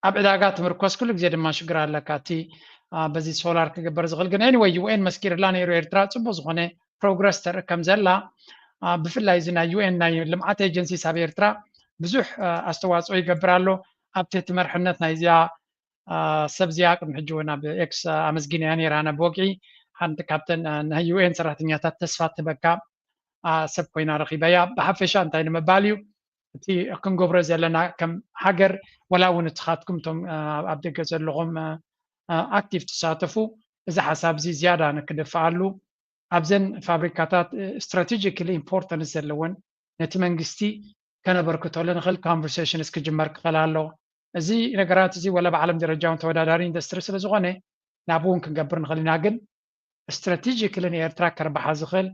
ኣብ ዕዳጋ ትምርኮስ ኩሉ ግዜ ድማ ሽግር ኣለካ። እቲ በዚ ሶላር ክግበር ዝኽእል ግን ኤኒወይ ዩ ኤን መስኪርላ ነይሩ ኤርትራ ፅቡቅ ዝኾነ ፕሮግረስ ተርኢ ከም ዘላ ብፍላይ እዚ ናይ ዩ ኤን ናይ ልምዓት ኤጀንሲስ ኣብ ኤርትራ ብዙሕ ኣስተዋፅኦ ይገብር ኣሎ። ኣብቲ እቲ መርሕነት ናይዚኣ ሰብ እዚኣ ቅድሚ ሕጂ እውን ኣብ ኤክስ ኣመስጊነያ ነይራ። ኣነ ብወግዒ ሓንቲ ካብተን ናይ ዩ ኤን ሰራሕተኛታት ተስፋ ትበካ ሰብ ኮይና ረኺበያ። ብሓፈሻ እንታይ ንምባል እዩ እቲ ክንገብሮ ዘለና ከም ሃገር ወላ እውን እትኻትኩም እቶም ኣብ ደገ ዘለኹም ኣክቲቭ ትሳተፉ እዚ ሓሳብ እዚ ዝያዳ ንክድፍኣሉ ኣብዘን ፋብሪካታት strategically importance ዘለወን ነቲ መንግስቲ ከነበርክተሉ ንኽእል conversations ክጅመር ክኽእል ኣሎ። እዚ ነገራት እዚ ወላ ብዓለም ደረጃ እውን ተወዳዳሪ ኢንዱስትሪ ስለ ዝኾነ ናብኡ እውን ክንገብር ንኽእል ኢና። ግን strategically ንኤርትራ ከርብሓ ዝኽእል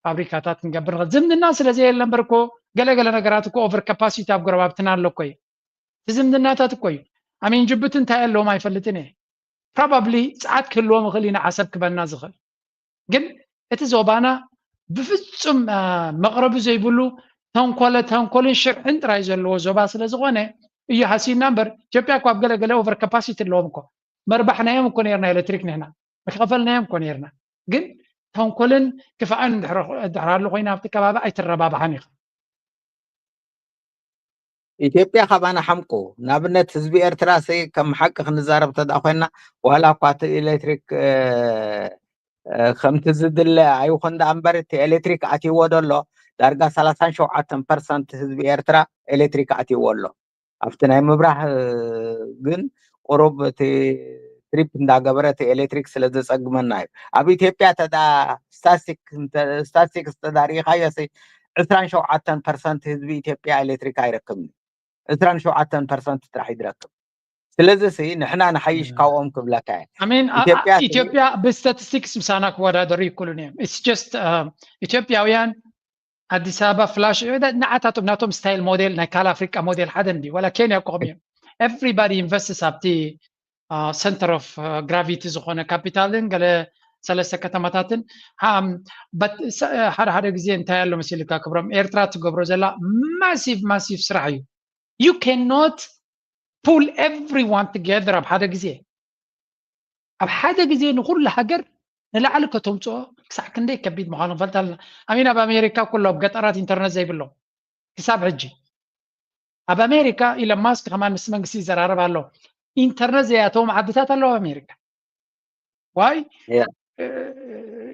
ፋብሪካታት ክንገብር ንኽእል። ዝምድና ስለ ዘየለ እምበር እኮ ገለገለ ነገራት እኮ over capacity ኣብ ጎረባብትና ኣሎ እኮ እዩ። እቲ ዝምድናታት እኮ እዩ። I mean ጅቡቲ እንታይ ኣለዎም ኣይፈልጥን እየ። Probably ጸዓት ክህልዎም ይኽእል እዩ ንዓሰብ ክበና ዝኽእል። ግን እቲ ዞባና ብፍጹም መቕረቢ ዘይብሉ ተንኮለ ተንኮልን ሽርሕን ጥራይ ዘለዎ ዞባ ስለ ዝኾነ እዩ ሃሲና እምበር ኢትዮጵያ እኮ ኣብ ገለገለ over capacity ኣለዎም እኮ። መርባሕናዮም እኮ ነርና ኤሌክትሪክ ንሕና መከፈልናዮም እኮ ነርና። ግን ተንኮልን ክፍኣን ድሕራሉ ኮይና ኣብቲ ከባቢ ኣይትረባባሓን ኢኻ። ኢትዮጵያ ካባና ሓምቁ። ንኣብነት ህዝቢ ኤርትራ ሲ ከም ሓቂ ክንዛረብ ተዳ ኮይና ዋላ እኳ እቲ ኤሌክትሪክ ከምቲ ዝድለ ኣይኹን ደኣ እምበር እቲ ኤሌክትሪክ ኣትይዎ ደሎ ዳርጋ ሰላሳን ሸውዓተን ፐርሰንት ህዝቢ ኤርትራ ኤሌክትሪክ ኣትይዎ ኣሎ። ኣብቲ ናይ ምብራህ ግን ቁሩብ እቲ ትሪፕ እንዳገበረ እቲ ኤሌክትሪክ ስለ ዘጸግመና እዩ። ኣብ ኢትዮጵያ ተዳ ስታስቲክስ ተዳሪኻዮ ሲ ዕስራን ሸውዓተን ፐርሰንት ህዝቢ ኢትዮጵያ ኤሌክትሪክ ኣይረክብን። ዕስራን ሸውዓተን ፐርሰንት ጥራሕ ይድረክብ። ስለዚ ሲ ንሕና ንሓይሽ ካብኦም ክብለካ እየ። I mean ኢትዮጵያ ኢትዮጵያ ብስታቲስቲክስ ምሳና ክወዳደሩ ይክእሉን እዮም። It's just ኢትዮጵያውያን ኣዲስ ኣበባ ፍላሽ ንዓታቶም ናቶም ስታይል ሞዴል ናይ ካል ኣፍሪቃ ሞዴል ሓደ እንዲ ዋላ ኬንያ እኮ እዮም። Everybody invests ኣብቲ center of gravity ዝኾነ ካፒታልን ገለ ሰለስተ ከተማታትን ሓደ ሓደ ግዜ እንታይ ኣሎ መሲልካ ክብሮም ኤርትራ ትገብሮ ዘላ ማሲቭ ማሲቭ ስራሕ እዩ። You cannot pull everyone together ኣብ ሓደ ግዜ ኣብ ሓደ ግዜ ንኩሉ ሃገር ንላዕሊ ከተምፅኦ ክሳዕ ክንደይ ከቢድ ምዃኑ ንፈልጥ ኣለና። ኣሚን ኣብ ኣሜሪካ ኩሎ ኣብ ገጠራት ኢንተርነት ዘይብሎም ክሳብ ሕጂ ኣብ ኣሜሪካ ኢለን ማስክ ከማን ምስ መንግስቲ ይዘራረብ ኣሎ። ኢንተርነት ዘይኣተዎም ዓድታት ኣለዉ ኣብ ኣሜሪካ። ዋይ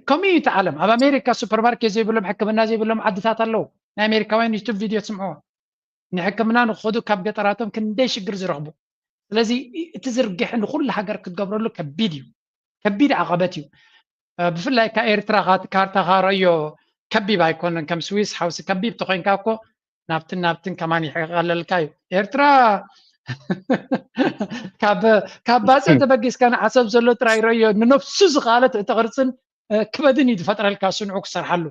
ከምኡ እዩ እቲ ዓለም። ኣብ ኣሜሪካ ሱፐርማርኬት ዘይብሎም ሕክምና ዘይብሎም ዓድታት ኣለዉ። ናይ ኣሜሪካውያን ዩቱብ ቪድዮ ትስምዕዎ ንሕክምና ንክኸዱ ካብ ገጠራቶም ክንደይ ሽግር ዝረኽቡ። ስለዚ እቲ ዝርግሕ ንኩሉ ሃገር ክትገብረሉ ከቢድ እዩ፣ ከቢድ ዓቐበት እዩ። ብፍላይ ካብ ኤርትራ ካርታኻ ረዮ ከቢብ ኣይኮነን። ከም ስዊስ ሓውሲ ከቢብ ተኮይንካ እኮ ናብትን ናብትን ከማን ይሕቀለልካ እዩ። ኤርትራ ካብ ባጽዕ ተበጊስካ ንዓሰብ ዘሎ ጥራይ ረዮ ንነፍሱ ዝኸኣለ ትሕቲ ቅርጽን ክበድን እዩ ዝፈጥረልካ ስንዑ ክሰርሓሉ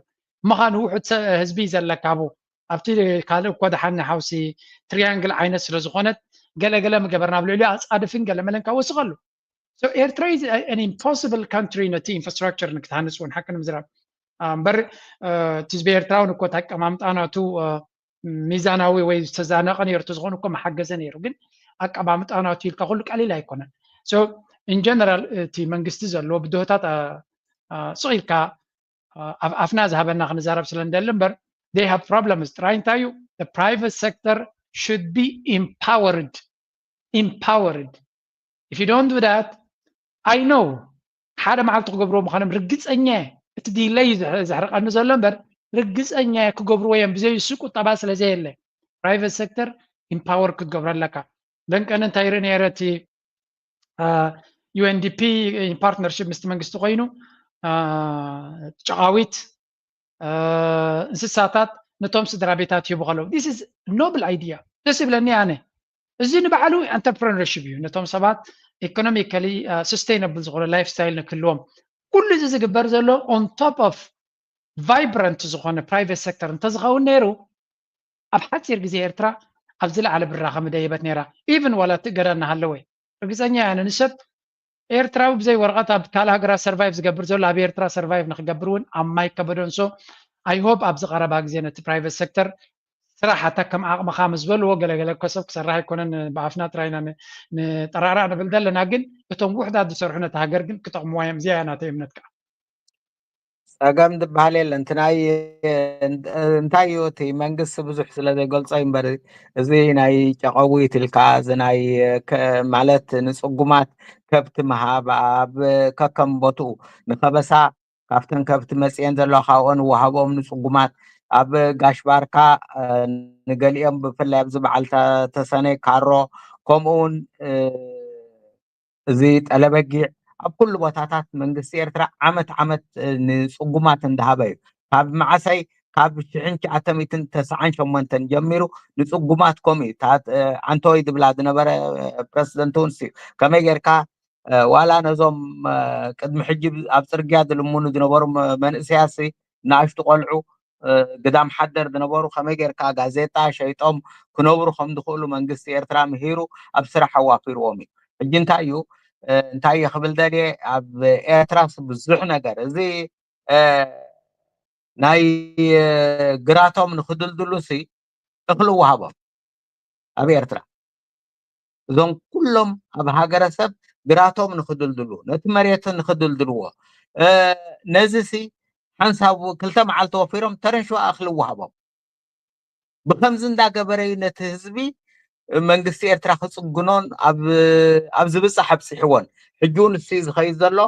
ምዃኑ ውሑድ ህዝቢ ዘለካ ኣብኡ ኣብቲ ካልእ እኮ ደሓን ሓውሲ ትሪያንግል ዓይነት ስለ ዝኾነት ገለገለ ምገበርና ኣብ ልዕሊኡ ኣፃድፍን ገለመለን ካብ ወስኸሉ። So ኤርትራ is an impossible country ነቲ ኢንፍራስትራክቸር ንክትሃንፅ እውን ሓቂ ንምዝራብ እምበር እቲ ህዝቢ ኤርትራ እውን እኮ ኣቀማምጣ ናቱ ሚዛናዊ ወይ ዝተዛነቐ ነይሩ ተዝኾኑ እኮ መሓገዘ ነይሩ። ግን ኣቀማምጣ ናቱ ኢልካ ኩሉ ቀሊል ኣይኮነን። So in general እቲ መንግስቲ ዘለዎ ብድሆታት ስቕ ኢልካ ኣብ ኣፍና ዝሃበና ክንዛረብ ስለ እንደሊ እምበር they have problems ጥራይ እንታይ እዩ private sector should be empowered empowered if you don't do that I know ሓደ መዓልቲ ክገብርዎ ምዃኖም ርግፀኛ እቲ delay ዘሕርቀኒ ዘሎ እምበር ርግፀኛ ክገብርዎ እዮም ብዘይ እሱ ቁጠባ ስለ ዘየለ private sector empower ክትገብሮ ኣለካ። ለንቀን እንታይ ርኢ ነይረ እቲ UNDP partnership ምስቲ መንግስቲ ኮይኑ ጨቓዊት እንስሳታት ነቶም ስድራ ቤታት ሂቡ ከለዉ this is noble idea ደስ ይብለኒ ኣነ። እዚ ንባዕሉ entrepreneurship እዩ ነቶም ሰባት economically sustainable ዝኾነ lifestyle ንክህልዎም። ኩሉ እዚ ዝግበር ዘሎ on top of vibrant ዝኾነ private sector እንተዝኸውን ነይሩ ኣብ ሓፂር ግዜ ኤርትራ ኣብ ዝለዓለ ብራኸ ምደየበት ነይራ። Even ዋላ እቲ እገዳ እናሃለወ ርግፀኛ እየ ኣነ ንሰብ ኤርትራዊ ብዘይ ወረቐት ኣብ ካልእ ሃገራት survive ዝገብር ዘሎ ኣብ ኤርትራ survive ንክገብር እውን ኣብ ማይ ከበዶን so I hope ኣብዚ ቀረባ ግዜ ነቲ private sector ስራሕ ኣታ ከም ዓቕምኻ ምስ በልዎ ገለገለ እኮ ሰብ ክሰርሕ ኣይኮነን ብኣፍና ጥራይና ንጠራራዕ ንብል ዘለና ግን እቶም ውሕዳት ዝሰርሑ ነቲ ሃገር ግን ክጠቕምዋ እዮም። እዚኣ እያ ናተይ እምነት ከዓ። ጸገም ዝበሃል የለን። እቲ ናይ እንታይ እዩ እቲ መንግስቲ ብዙሕ ስለ ዘይገልጾ እዩ እምበር እዚ ናይ ጨቐዊት ኢልካ እዚ ናይ ማለት ንጽጉማት ከብቲ ምሃብ ኣብ ከከም ቦትኡ ንኸበሳ ካብተን ከብቲ መጽየን ዘለዋ ካብኦ ንወሃቦም ንጽጉማት ኣብ ጋሽ ባርካ ንገሊኦም ብፍላይ ኣብዚ በዓል ተሰነይ ካሮ ከምኡ እውን እዚ ጠለበጊዕ ኣብ ኩሉ ቦታታት መንግስቲ ኤርትራ ዓመት ዓመት ንፅጉማት እንዳሃበ እዩ። ካብ መዓሰይ ካብ ሽሕን ትሽዓተ ሚእትን ተስዓን ሸሞንተን ጀሚሩ ንፅጉማት ከምኡ እዩ። ኣንቶይ ዝብላ ዝነበረ ፕረስደንት እውን እዩ። ከመይ ጌርካ ዋላ ነዞም ቅድሚ ሕጂ ኣብ ፅርግያ ዝልምኑ ዝነበሩ መንእሰያት ንኣሽቱ ቆልዑ ግዳም ሓደር ዝነበሩ ከመይ ጌርካ ጋዜጣ ሸይጦም ክነብሩ ከም ዝኽእሉ መንግስቲ ኤርትራ ምሂሩ ኣብ ስራሕ ኣዋፊርዎም እዩ። ሕጂ እንታይ እዩ እንታይ እየ ክብል ደልየ ኣብ ኤርትራስ ብዙሕ ነገር እዚ ናይ ግራቶም ንክድልድሉ ሲ እኽሊ ወሃቦም ኣብ ኤርትራ እዞም ኩሎም ኣብ ሃገረሰብ ግራቶም ንክድልድሉ ነቲ መሬት ንክድልድልዎ ነዚ ሲ ሓንሳብ ክልተ መዓልቲ ወፊሮም ተረንሽዋ እኽሊ ወሃቦም። ብከምዚ እንዳገበረ እዩ ነቲ ህዝቢ መንግስቲ ኤርትራ ክፅግኖን ኣብ ዝብፃሕ ኣብፂሕዎን። ሕጂ እውን እሱ ዝኸይድ ዘሎ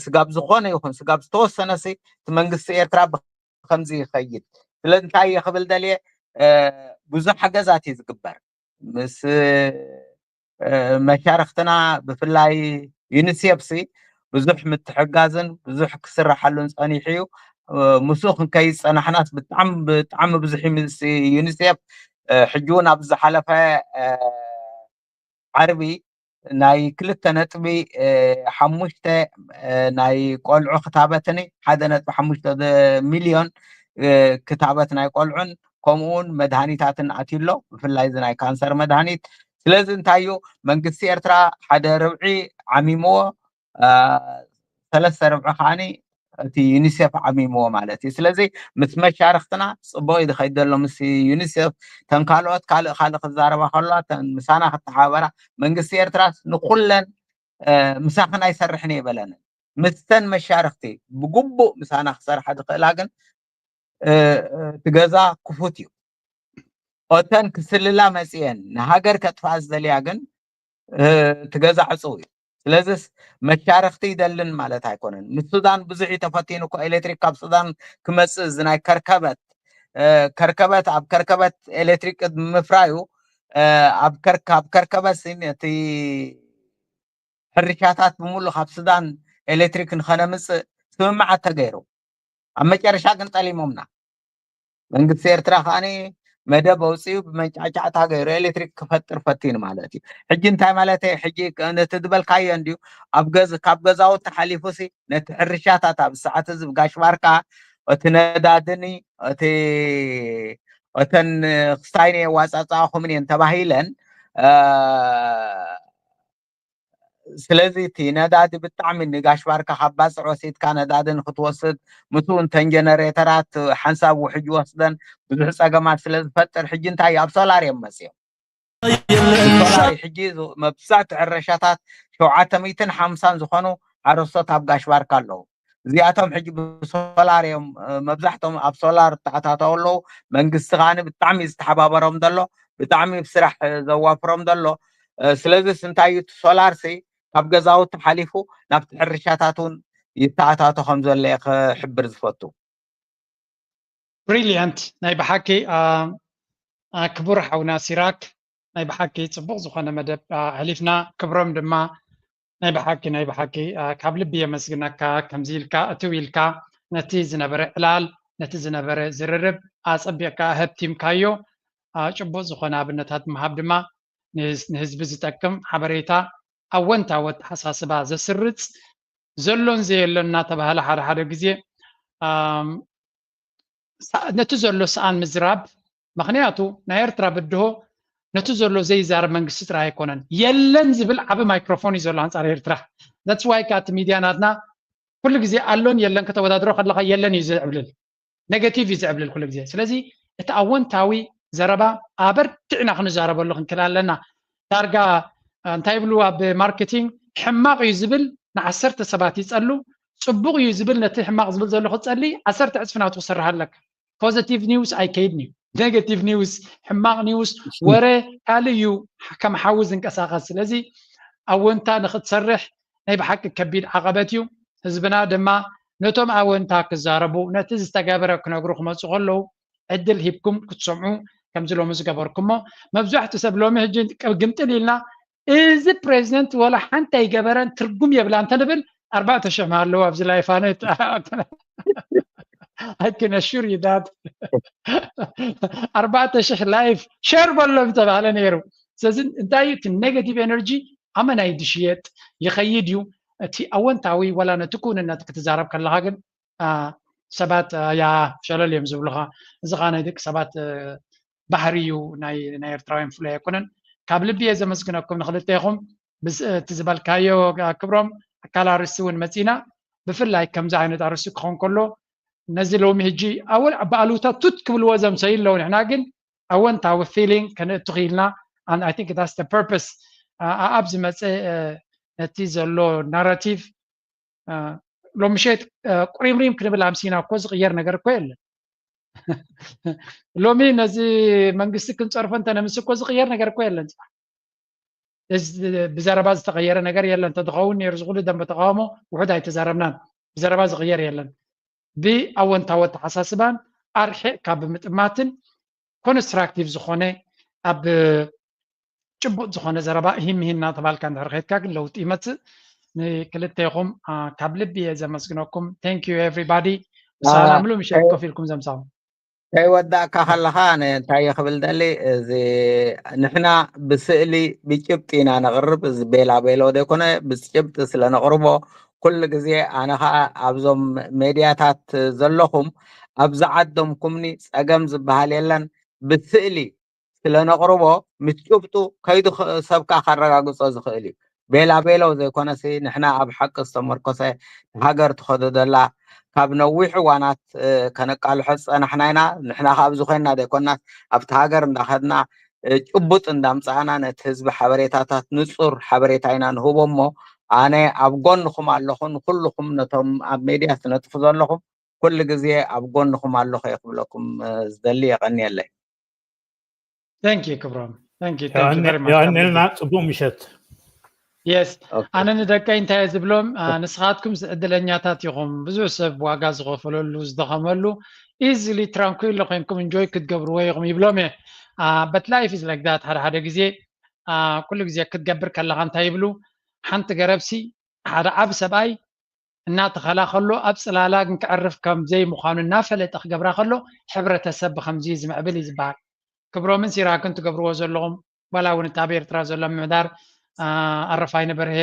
ስጋብ ዝኾነ ይኹን ስጋብ ዝተወሰነ ሲ እቲ መንግስቲ ኤርትራ ብከምዚ ይኸይድ። ስለዚ እንታይ እየ ክብል ደልየ ብዙሕ ሓገዛት እዩ ዝግበር ምስ መሻርክትና ብፍላይ ዩኒሴፍ ሲ ብዙሕ ምትሕጋዝን ብዙሕ ክስራሓሉን ፀኒሑ እዩ። ምስኡ ክንከይድ ዝፀናሕናስ ብጣዕሚ ብጣዕሚ ብዙሕ እዩ ምስ ዩኒሴፍ ሕጂ እውን ኣብ ዝሓለፈ ዓርቢ ናይ ክልተ ነጥቢ ሓሙሽተ ናይ ቆልዑ ክታበትኒ ሓደ ነጥቢ ሓሙሽተ ሚልዮን ክታበት ናይ ቆልዑን ከምኡውን መድሃኒታትን ኣትዩ ኣሎ። ብፍላይ እዚ ናይ ካንሰር መድሃኒት። ስለዚ እንታይ እዩ መንግስቲ ኤርትራ ሓደ ርብዒ ዓሚምዎ ሰለስተ ርብዒ ከዓኒ እቲ ዩኒሴፍ ዓሚምዎ ማለት እዩ። ስለዚ ምስ መሻርክትና ፅቡቅ እዩ ዝኸይድ ዘሎ ምስ ዩኒሴፍ። ተን ካልኦት ካልእ ካልእ ክዛረባ ከለዋ ተን ምሳና ክተሓባበራ መንግስቲ ኤርትራስ ንኩለን ምሳኽን ኣይሰርሕን እየ በለንን። ምስተን መሻርክቲ ብግቡእ ምሳና ክሰርሓ ዝኽእላ ግን እቲ ገዛ ክፉት እዩ። ኦተን ክስልላ መፅየን ንሃገር ከጥፍኣ ዝደልያ ግን እቲ ገዛ ዕፁው እዩ። ስለዚስ መሻርክቲ ይደልን ማለት ኣይኮነን። ምስ ሱዳን ብዙሕ እዩ ተፈቲኑ እኮ ኤሌክትሪክ ካብ ሱዳን ክመፅእ እዚ ናይ ከርከበት ከርከበት ኣብ ከርከበት ኤሌክትሪክ ምፍራዩ ኣብ ከርከበት ነቲ ሕርሻታት ብምሉእ ካብ ሱዳን ኤሌክትሪክ ንኸነምፅእ ስምምዓት ተገይሩ ኣብ መጨረሻ ግን ጠሊሞምና። መንግስቲ ኤርትራ ከዓኒ መደብ ኣውፅኡ ብመንጫዕጫዕታ ገይሩ ኤሌክትሪክ ክፈጥር ፈቲኑ ማለት እዩ። ሕጂ እንታይ ማለት ሕጂ ነቲ ዝበልካዮ እንድዩ ኣብ ገዝ ካብ ገዛውቲ ሓሊፉ ሲ ነቲ ሕርሻታት ኣብ ሰዓት እዚ ብጋሽ ባርካ እቲ ነዳድኒ እቲ እተን ክስታይ ነየዋፃፃኹምን እየን ተባሂለን ስለዚ እቲ ነዳዲ ብጣዕሚ ንጋሽ ባርካ ካብ ባፅዕ ወሲድካ ነዳዲ ንክትወስድ ምስኡ እንተን ጀነሬተራት ሓንሳብ ውሕጅ ወስደን ብዙሕ ፀገማት ስለ ዝፈጥር ሕጂ እንታይ ኣብ ሶላር እዮም መፅዮም ሶላር ሕጂ መብዛሕትኡ ሕረሻታት ሸውዓተ ሚእትን ሓምሳን ዝኾኑ ሓረስቶት ኣብ ጋሽ ባርካ ኣለዉ እዚኣቶም ሕጂ ብሶላር እዮም መብዛሕቶም ኣብ ሶላር ተኣታተው ኣለዉ መንግስቲ ከዓኒ ብጣዕሚ ዝተሓባበሮም ዘሎ ብጣዕሚ ብስራሕ ዘዋፍሮም ዘሎ ስለዚስ እንታይ እዩ ሶላር ሲ ካብ ገዛውቲ ሓሊፉ ናብቲ ሕርሻታት እውን ይተኣታቶ ከም ዘሎ ክሕብር ዝፈቱ ብሪሊያንት ናይ ብሓቂ ክቡር ሓውና ሲራክ ናይ ብሓቂ ፅቡቅ ዝኮነ መደብ ኣሕሊፍና ክብሮም ድማ ናይ ብሓቂ ናይ ብሓቂ ካብ ልቢ የመስግነካ ከምዚ ኢልካ እትው ኢልካ ነቲ ዝነበረ ዕላል ነቲ ዝነበረ ዝርርብ ኣፀቢቕካ ኣሀብቲምካዮ ጭቡጥ ዝኾነ ኣብነታት ምሃብ ድማ ንህዝቢ ዝጠቅም ሓበሬታ ኣወንታዊ ኣተሓሳስባ ዘስርፅ ዘሎን ዘየሎን እናተባህለ ሓደ ሓደ ግዜ ነቲ ዘሎ ሰኣን ምዝራብ ምክንያቱ ናይ ኤርትራ ብድሆ ነቲ ዘሎ ዘይዛረብ መንግስቲ ጥራይ ኣይኮነን የለን ዝብል ዓቢ ማይክሮፎን እዩ ዘሎ ኣንጻር ኤርትራ that's why ከኣ እቲ ሚድያ ናትና ኩሉ ግዜ ኣሎን የለን ከተወዳድሮ ከለካ የለን እዩ ዘዕብልል negative እዩ ዘዕብልል ኩሉ ግዜ ስለዚ እቲ ኣወንታዊ ዘረባ ኣበርቲዕና ክንዛረበሉ ክንክእል ኣለና ዳርጋ እንታይ ይብሉ ኣብ ማርኬቲንግ ሕማቅ እዩ ዝብል ንዓሰርተ ሰባት ይጸሉ ጽቡቅ እዩ ዝብል ነቲ ሕማቅ ዝብል ዘሎ ክጸሊ ዓሰርተ ዕጽፊ ናቱ ክሰርሕ ኣለካ positive news ኣይከይድን እዩ negative news ሕማቅ news ወረ ካልእ እዩ ከም ሓዊ ዝንቀሳቀስ ስለዚ ኣወንታ ንክትሰርሕ ናይ ብሓቂ ከቢድ ዓቐበት እዩ ህዝብና ድማ ነቶም ኣወንታ ክዛረቡ ነቲ ዝተገበረ ክነግሩ ክመፁ ከለዉ ዕድል ሂብኩም ክትሰምዑ ከምዚ ሎሚ ዝገበርኩሞ መብዛሕትኡ ሰብ ሎሚ ሕጂ ግምጥል ኢልና እዚ ፕሬዚደንት ወላ ሓንቲ ኣይገበረን ትርጉም የብላ እንተንብል ኣርባዕተ ሽሕ ኣለዎ ኣብዚ ላይፍ ኣነ I can assure you that ኣርባዕተ ሽሕ ላይፍ ሸር በሎ ምተባህለ ነይሩ። ስለዚ እንታይ እዩ እቲ ኔጋቲቭ ኤነርጂ ኣመናይ ድሽየጥ ይኸይድ እዩ። እቲ ኣወንታዊ ወላ ነቲ ክውንነት ክትዛረብ ከለኻ ግን ሰባት ያ ሸለል እዮም ዝብሉኻ። እዚ ከዓ ናይ ደቂ ሰባት ባህሪ እዩ፣ ናይ ኤርትራውያን ፍሉይ ኣይኮነን። ካብ ልቢ እየ ዘመስግነኩም ንክልቴኹም። እቲ ዝበልካዮ ክብሮም ኣካል ኣርእስቲ እውን መፂና ብፍላይ ከምዚ ዓይነት ኣርእስቲ ክኸውን ከሎ ነዚ ሎሚ ሕጂ ኣወል ብኣሉታ ቱት ክብልዎ ዘምሰዩ ኣለዉ። ንሕና ግን ኣወንታዊ ፊሊንግ ከነእቱ ክኢልና። I think that's the purpose። ኣብ ዝመፀ ነቲ ዘሎ ናራቲቭ ሎሚ ሸት ቁሪምሪም ክንብል ኣምሲና እኮ ዝቕየር ነገር እኮ የለን። ሎሚ ነዚ መንግስቲ ክንፀርፎ እንተነምስ እኮ ዝቕየር ነገር እኮ የለን። ብዘረባ ዝተቐየረ ነገር የለን። ተዝኸውን ነይሩ ዝኹሉ ደንበ ተቃውሞ ውሑድ ኣይተዛረብናን። ብዘረባ ዝቕየር የለን። ብኣወንታዊ ኣተሓሳስባን ኣርሒቕካ ብምጥማትን ኮንስትራክቲቭ ዝኾነ ኣብ ጭቡጥ ዝኾነ ዘረባ ሂም ሂም እናተባልካ እንድሕር ከድካ ግን ለውጢ ይመፅእ። ንክልቴኹም ካብ ልቢ እየ ዘመስግነኩም። Thank you everybody። ምሳና ምሉእ ምሸት ኮፍ ኢልኩም ዘምሳኹም። ከይወዳእካ ከለኻ እንታይ ክብል ደሊ እዚ ንሕና ብስእሊ ብጭብጢ ኢና ነቕርብ። እዚ ቤላ ቤሎ ዘይኮነ ብጭብጢ ስለ ነቕርቦ ኩሉ ግዜ ኣነ ከዓ ኣብዞም ሜድያታት ዘለኹም ኣብዚ ዓዶም ኩምኒ ፀገም ዝበሃል የለን። ብስእሊ ስለ ነቕርቦ ምስ ጭብጡ ከይዱ ሰብካ ከረጋግፆ ዝኽእል እዩ። ቤላ ቤሎ ዘይኮነሲ ንሕና ኣብ ሓቂ ዝተመርኮሰ ሃገር ትኸዶ ዘላ ካብ ነዊሕ እዋናት ከነቃልሖ ዝፀናሕና ኢና። ንሕና ካብ ዝኾንና ዘይኮንናስ ኣብቲ ሃገር እንዳኸድና ጭቡጥ እንዳምፃእና ነቲ ህዝቢ ሓበሬታታት ንፁር ሓበሬታ ኢና ንህቦ እሞ ኣነ ኣብ ጎንኹም ኣለኹ። ንኩልኹም ነቶም ኣብ ሜድያ ትነጥፉ ዘለኹም ኩሉ ግዜ ኣብ ጎንኹም ኣለኹ እየ ክብለኩም ዝደሊ። የቐንየለይ። Thank you ክብሮም። Thank you, thank you very much። የቐንየልና። ፅቡቅ ምሸት። Yes ኣነ ንደቀይ እንታይ እየ ዝብሎም ንስኻትኩም ዕድለኛታት ኢኹም። ብዙሕ ሰብ ዋጋ ዝኸፈለሉ ዝደኸመሉ easily tranquil ኮይንኩም enjoy ክትገብርዎ ኢኹም ይብሎም እየ። But life is like that። ሓደ ሓደ ግዜ ኩሉ ግዜ ክትገብር ከለኻ እንታይ ይብሉ ሓንቲ ገረብሲ ሓደ ዓብ ሰብኣይ እናተኸላ ከሎ ኣብ ፅላላ ግን ክዕርፍ ከም ዘይምዃኑ እናፈለጠ ክገብራ ከሎ ሕብረተሰብ ብከምዚ ዝምዕብል እዩ ዝበሃል። ክብሮምን ሲራክን ትገብርዎ ዘለኹም ዋላ እውን እቲ ኣብ ኤርትራ ዘሎ ምምሕዳር ኣረፋይነ በርሄ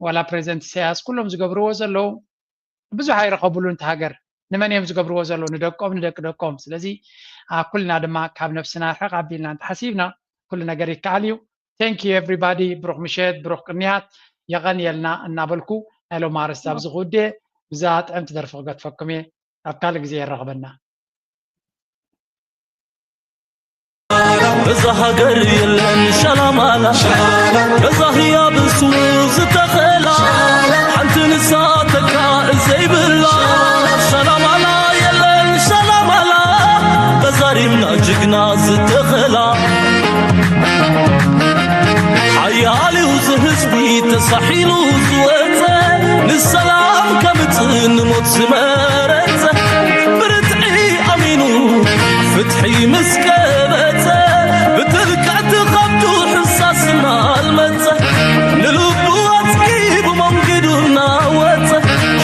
ዋላ ፕሬዚደንት ኢሳያስ ኩሎም ዝገብርዎ ዘለዉ ብዙሕ ኣይረኸብሉን እቲ ሃገር። ንመን እዮም ዝገብርዎ ዘለዉ? ንደቆም ንደቂ ደቆም። ስለዚ ኩልና ድማ ካብ ነብስና ርሕቕ ኣቢልና እንተሓሲብና ኩሉ ነገር ይከኣል እዩ። Thank you everybody። ብሩኽ ምሸት ብሩኽ ቅንያት የቐንየልና እናበልኩ ናይ ሎም ኣርእስቲ ኣብዚ ክውድእ ብዛ ጥዕምቲ ደርፊ ክገድፈኩም እየ። ኣብ ካልእ ግዜ የራኽበና። በዛ ሃገር የለን ሻላማላ በዛ ህያብ እሱ ዝተኸላ ሓንቲ ንሳ ተካ ዘይብላ ሻላማላ የለን ሻላማላ በዛሪምና ጅግና ዝተኸላ ሓያል እዩ ዝህዝቢ ተሳሒሉ ዝወፀ ንሰላም ከምፅእ ንሞት ዝመረፀ ብርትዒ ኣሚኑ ፍትሒ ምስ ቀበፀ ብትልክዕቲ ከብዱ ሕሳስ እናልመፀ ንልቡ ኣፅጊቡ መንገዱ እናወፀ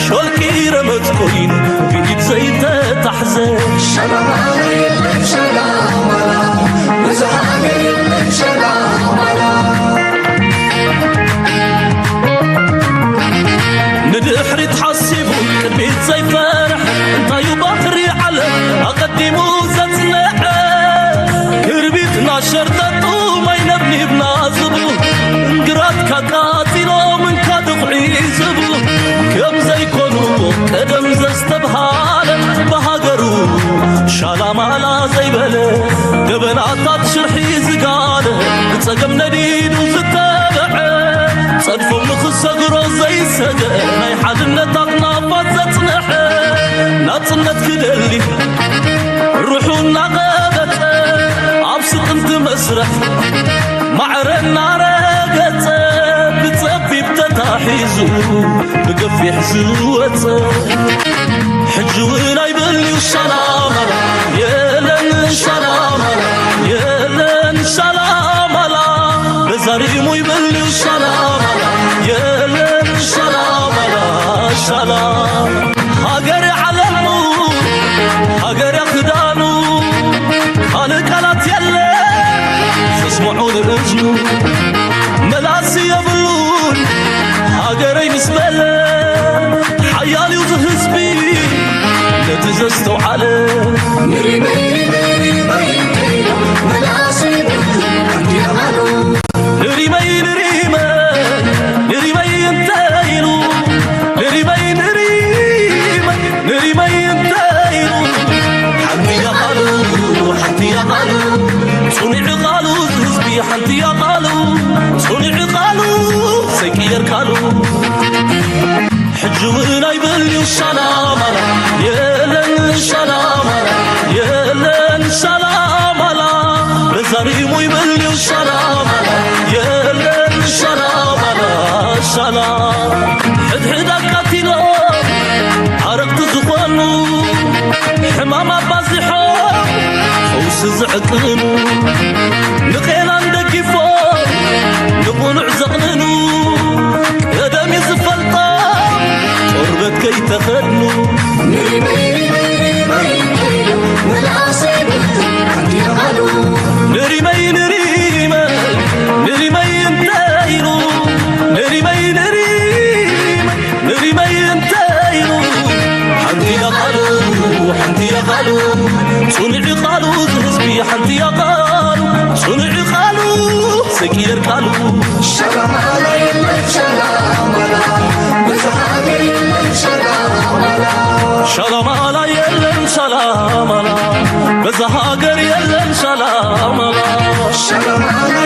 ሾልኪ ረመፅ ኮይኑ ብኢድ ዘይተታሕዘ ሸላማላ የለን ሸላማላ ብዙ ሃገር የለን ሸላማላ ንድሕሪት ሓሲቡ ቅድሚት ዘይፈርሕ እንታዩ ባህሪ ዓለም ኣቐዲሙ ዘጽንዐ ክርቢትና ሸርጠጡ ማይ ነብኒብና ዝብሉ እንግራት ካቃጺሎም እንካ ድቑዒ ዝብሉ ከም ዘይኮኑ ቀደም ዘስተብሃለ ብሃገሩ ሻላማላ ዘይበለ ገበናታት ሽርሒ ዝጋለ ብጸገም ነዲዱ ዝተበዐ ጸድፎም ንኽሰግሮ ዘይሰገ ናይ ሓድነት ኣኽናፋት ዘጽንሐ ናጽነት ክደሊ ሩሑ እናቐበጸ ኣብ ስጥምቲ መስርሕ ማዕረ እናረገጸ ብጸቢብ ተታሒዙ ብገፊሕ ዝወጸ ሕጂ እውን ኣይበልዩ ሻላማላ የለን ሻላማላ የለን ሻላማላ በዛሪሙ ይበልዩ ሻላ ሃገር ዓለሙ፣ ሃገር ክዳኑ፣ ካልእ ቃላት የለ ዘስምዑ ንእዝኑ። መላሲ የብሉን ሃገረይ ምስ በለ፣ ሓያል እዩ ዝህዝቢ ነቲ ዘስተውዓለ። ንሪመይ ንሪመይ እንተ ኢሉ፣ ንሪመይ ንሪመይ፣ ንሪመይ እንተ ኢሉ፣ ሓንቲ እያ ቃሉ፣ ሓንቲ እያ ቃሉ፣ ጽኑዕ ቃሉ ህዝቢ፣ ሓንቲ እያ ቃሉ፣ ጽኑዕ ቃሉ ዘይቅየር ቃሉ። ሕጂ እውን ኣይብል እዩ ሻላማላ፣ የለን ሻላማላ፣ የለን ሻላማላ። በዛ ሪሙ ይብል እዩ ሻላማላ፣ የለን ሻላማላ፣ ሻላ። ሕድሕድ ኣቃቲሎም ዓረቕቲ ዝኾኑ፣ ሕማም ኣባዚሖም ፈውሲ ዝዕቅኑ፣ ንቄላን ደጊፎም ንቕኑዕ ዘቕንኑ፣ ቀደም እዩ ዝፈልጦም ቆርበት ከይተኸድኑ። ንሪመይ ንሪመይ መልኣሰይ ሓንቲ እያ ቃሉ። ንሪመይ ንሪመይ፣ ንሪመይ እንተ ኢሉ፣ ንሪመይ ንሪመይ፣ ንሪመይ እንተ ኢሉ፣ ሓንቲ እያ ቃሉ፣ ሓንቲ እያ ቃሉ፣ ጽኑዕ ቃሉ፣ እዚ ህዝቢ ሓንቲ እያ ቃሉ፣ ጽኑዕ ቃሉ፣ ዘይቅየር ቃሉ። ሻላማላ የለን ሻላማላ፣ በዛ ሃገር የለን ሻላማላ። ሻላማላ የለን ሻላማላ፣ በዛ ሃገር የለን ሻላማላ። ሻላማላ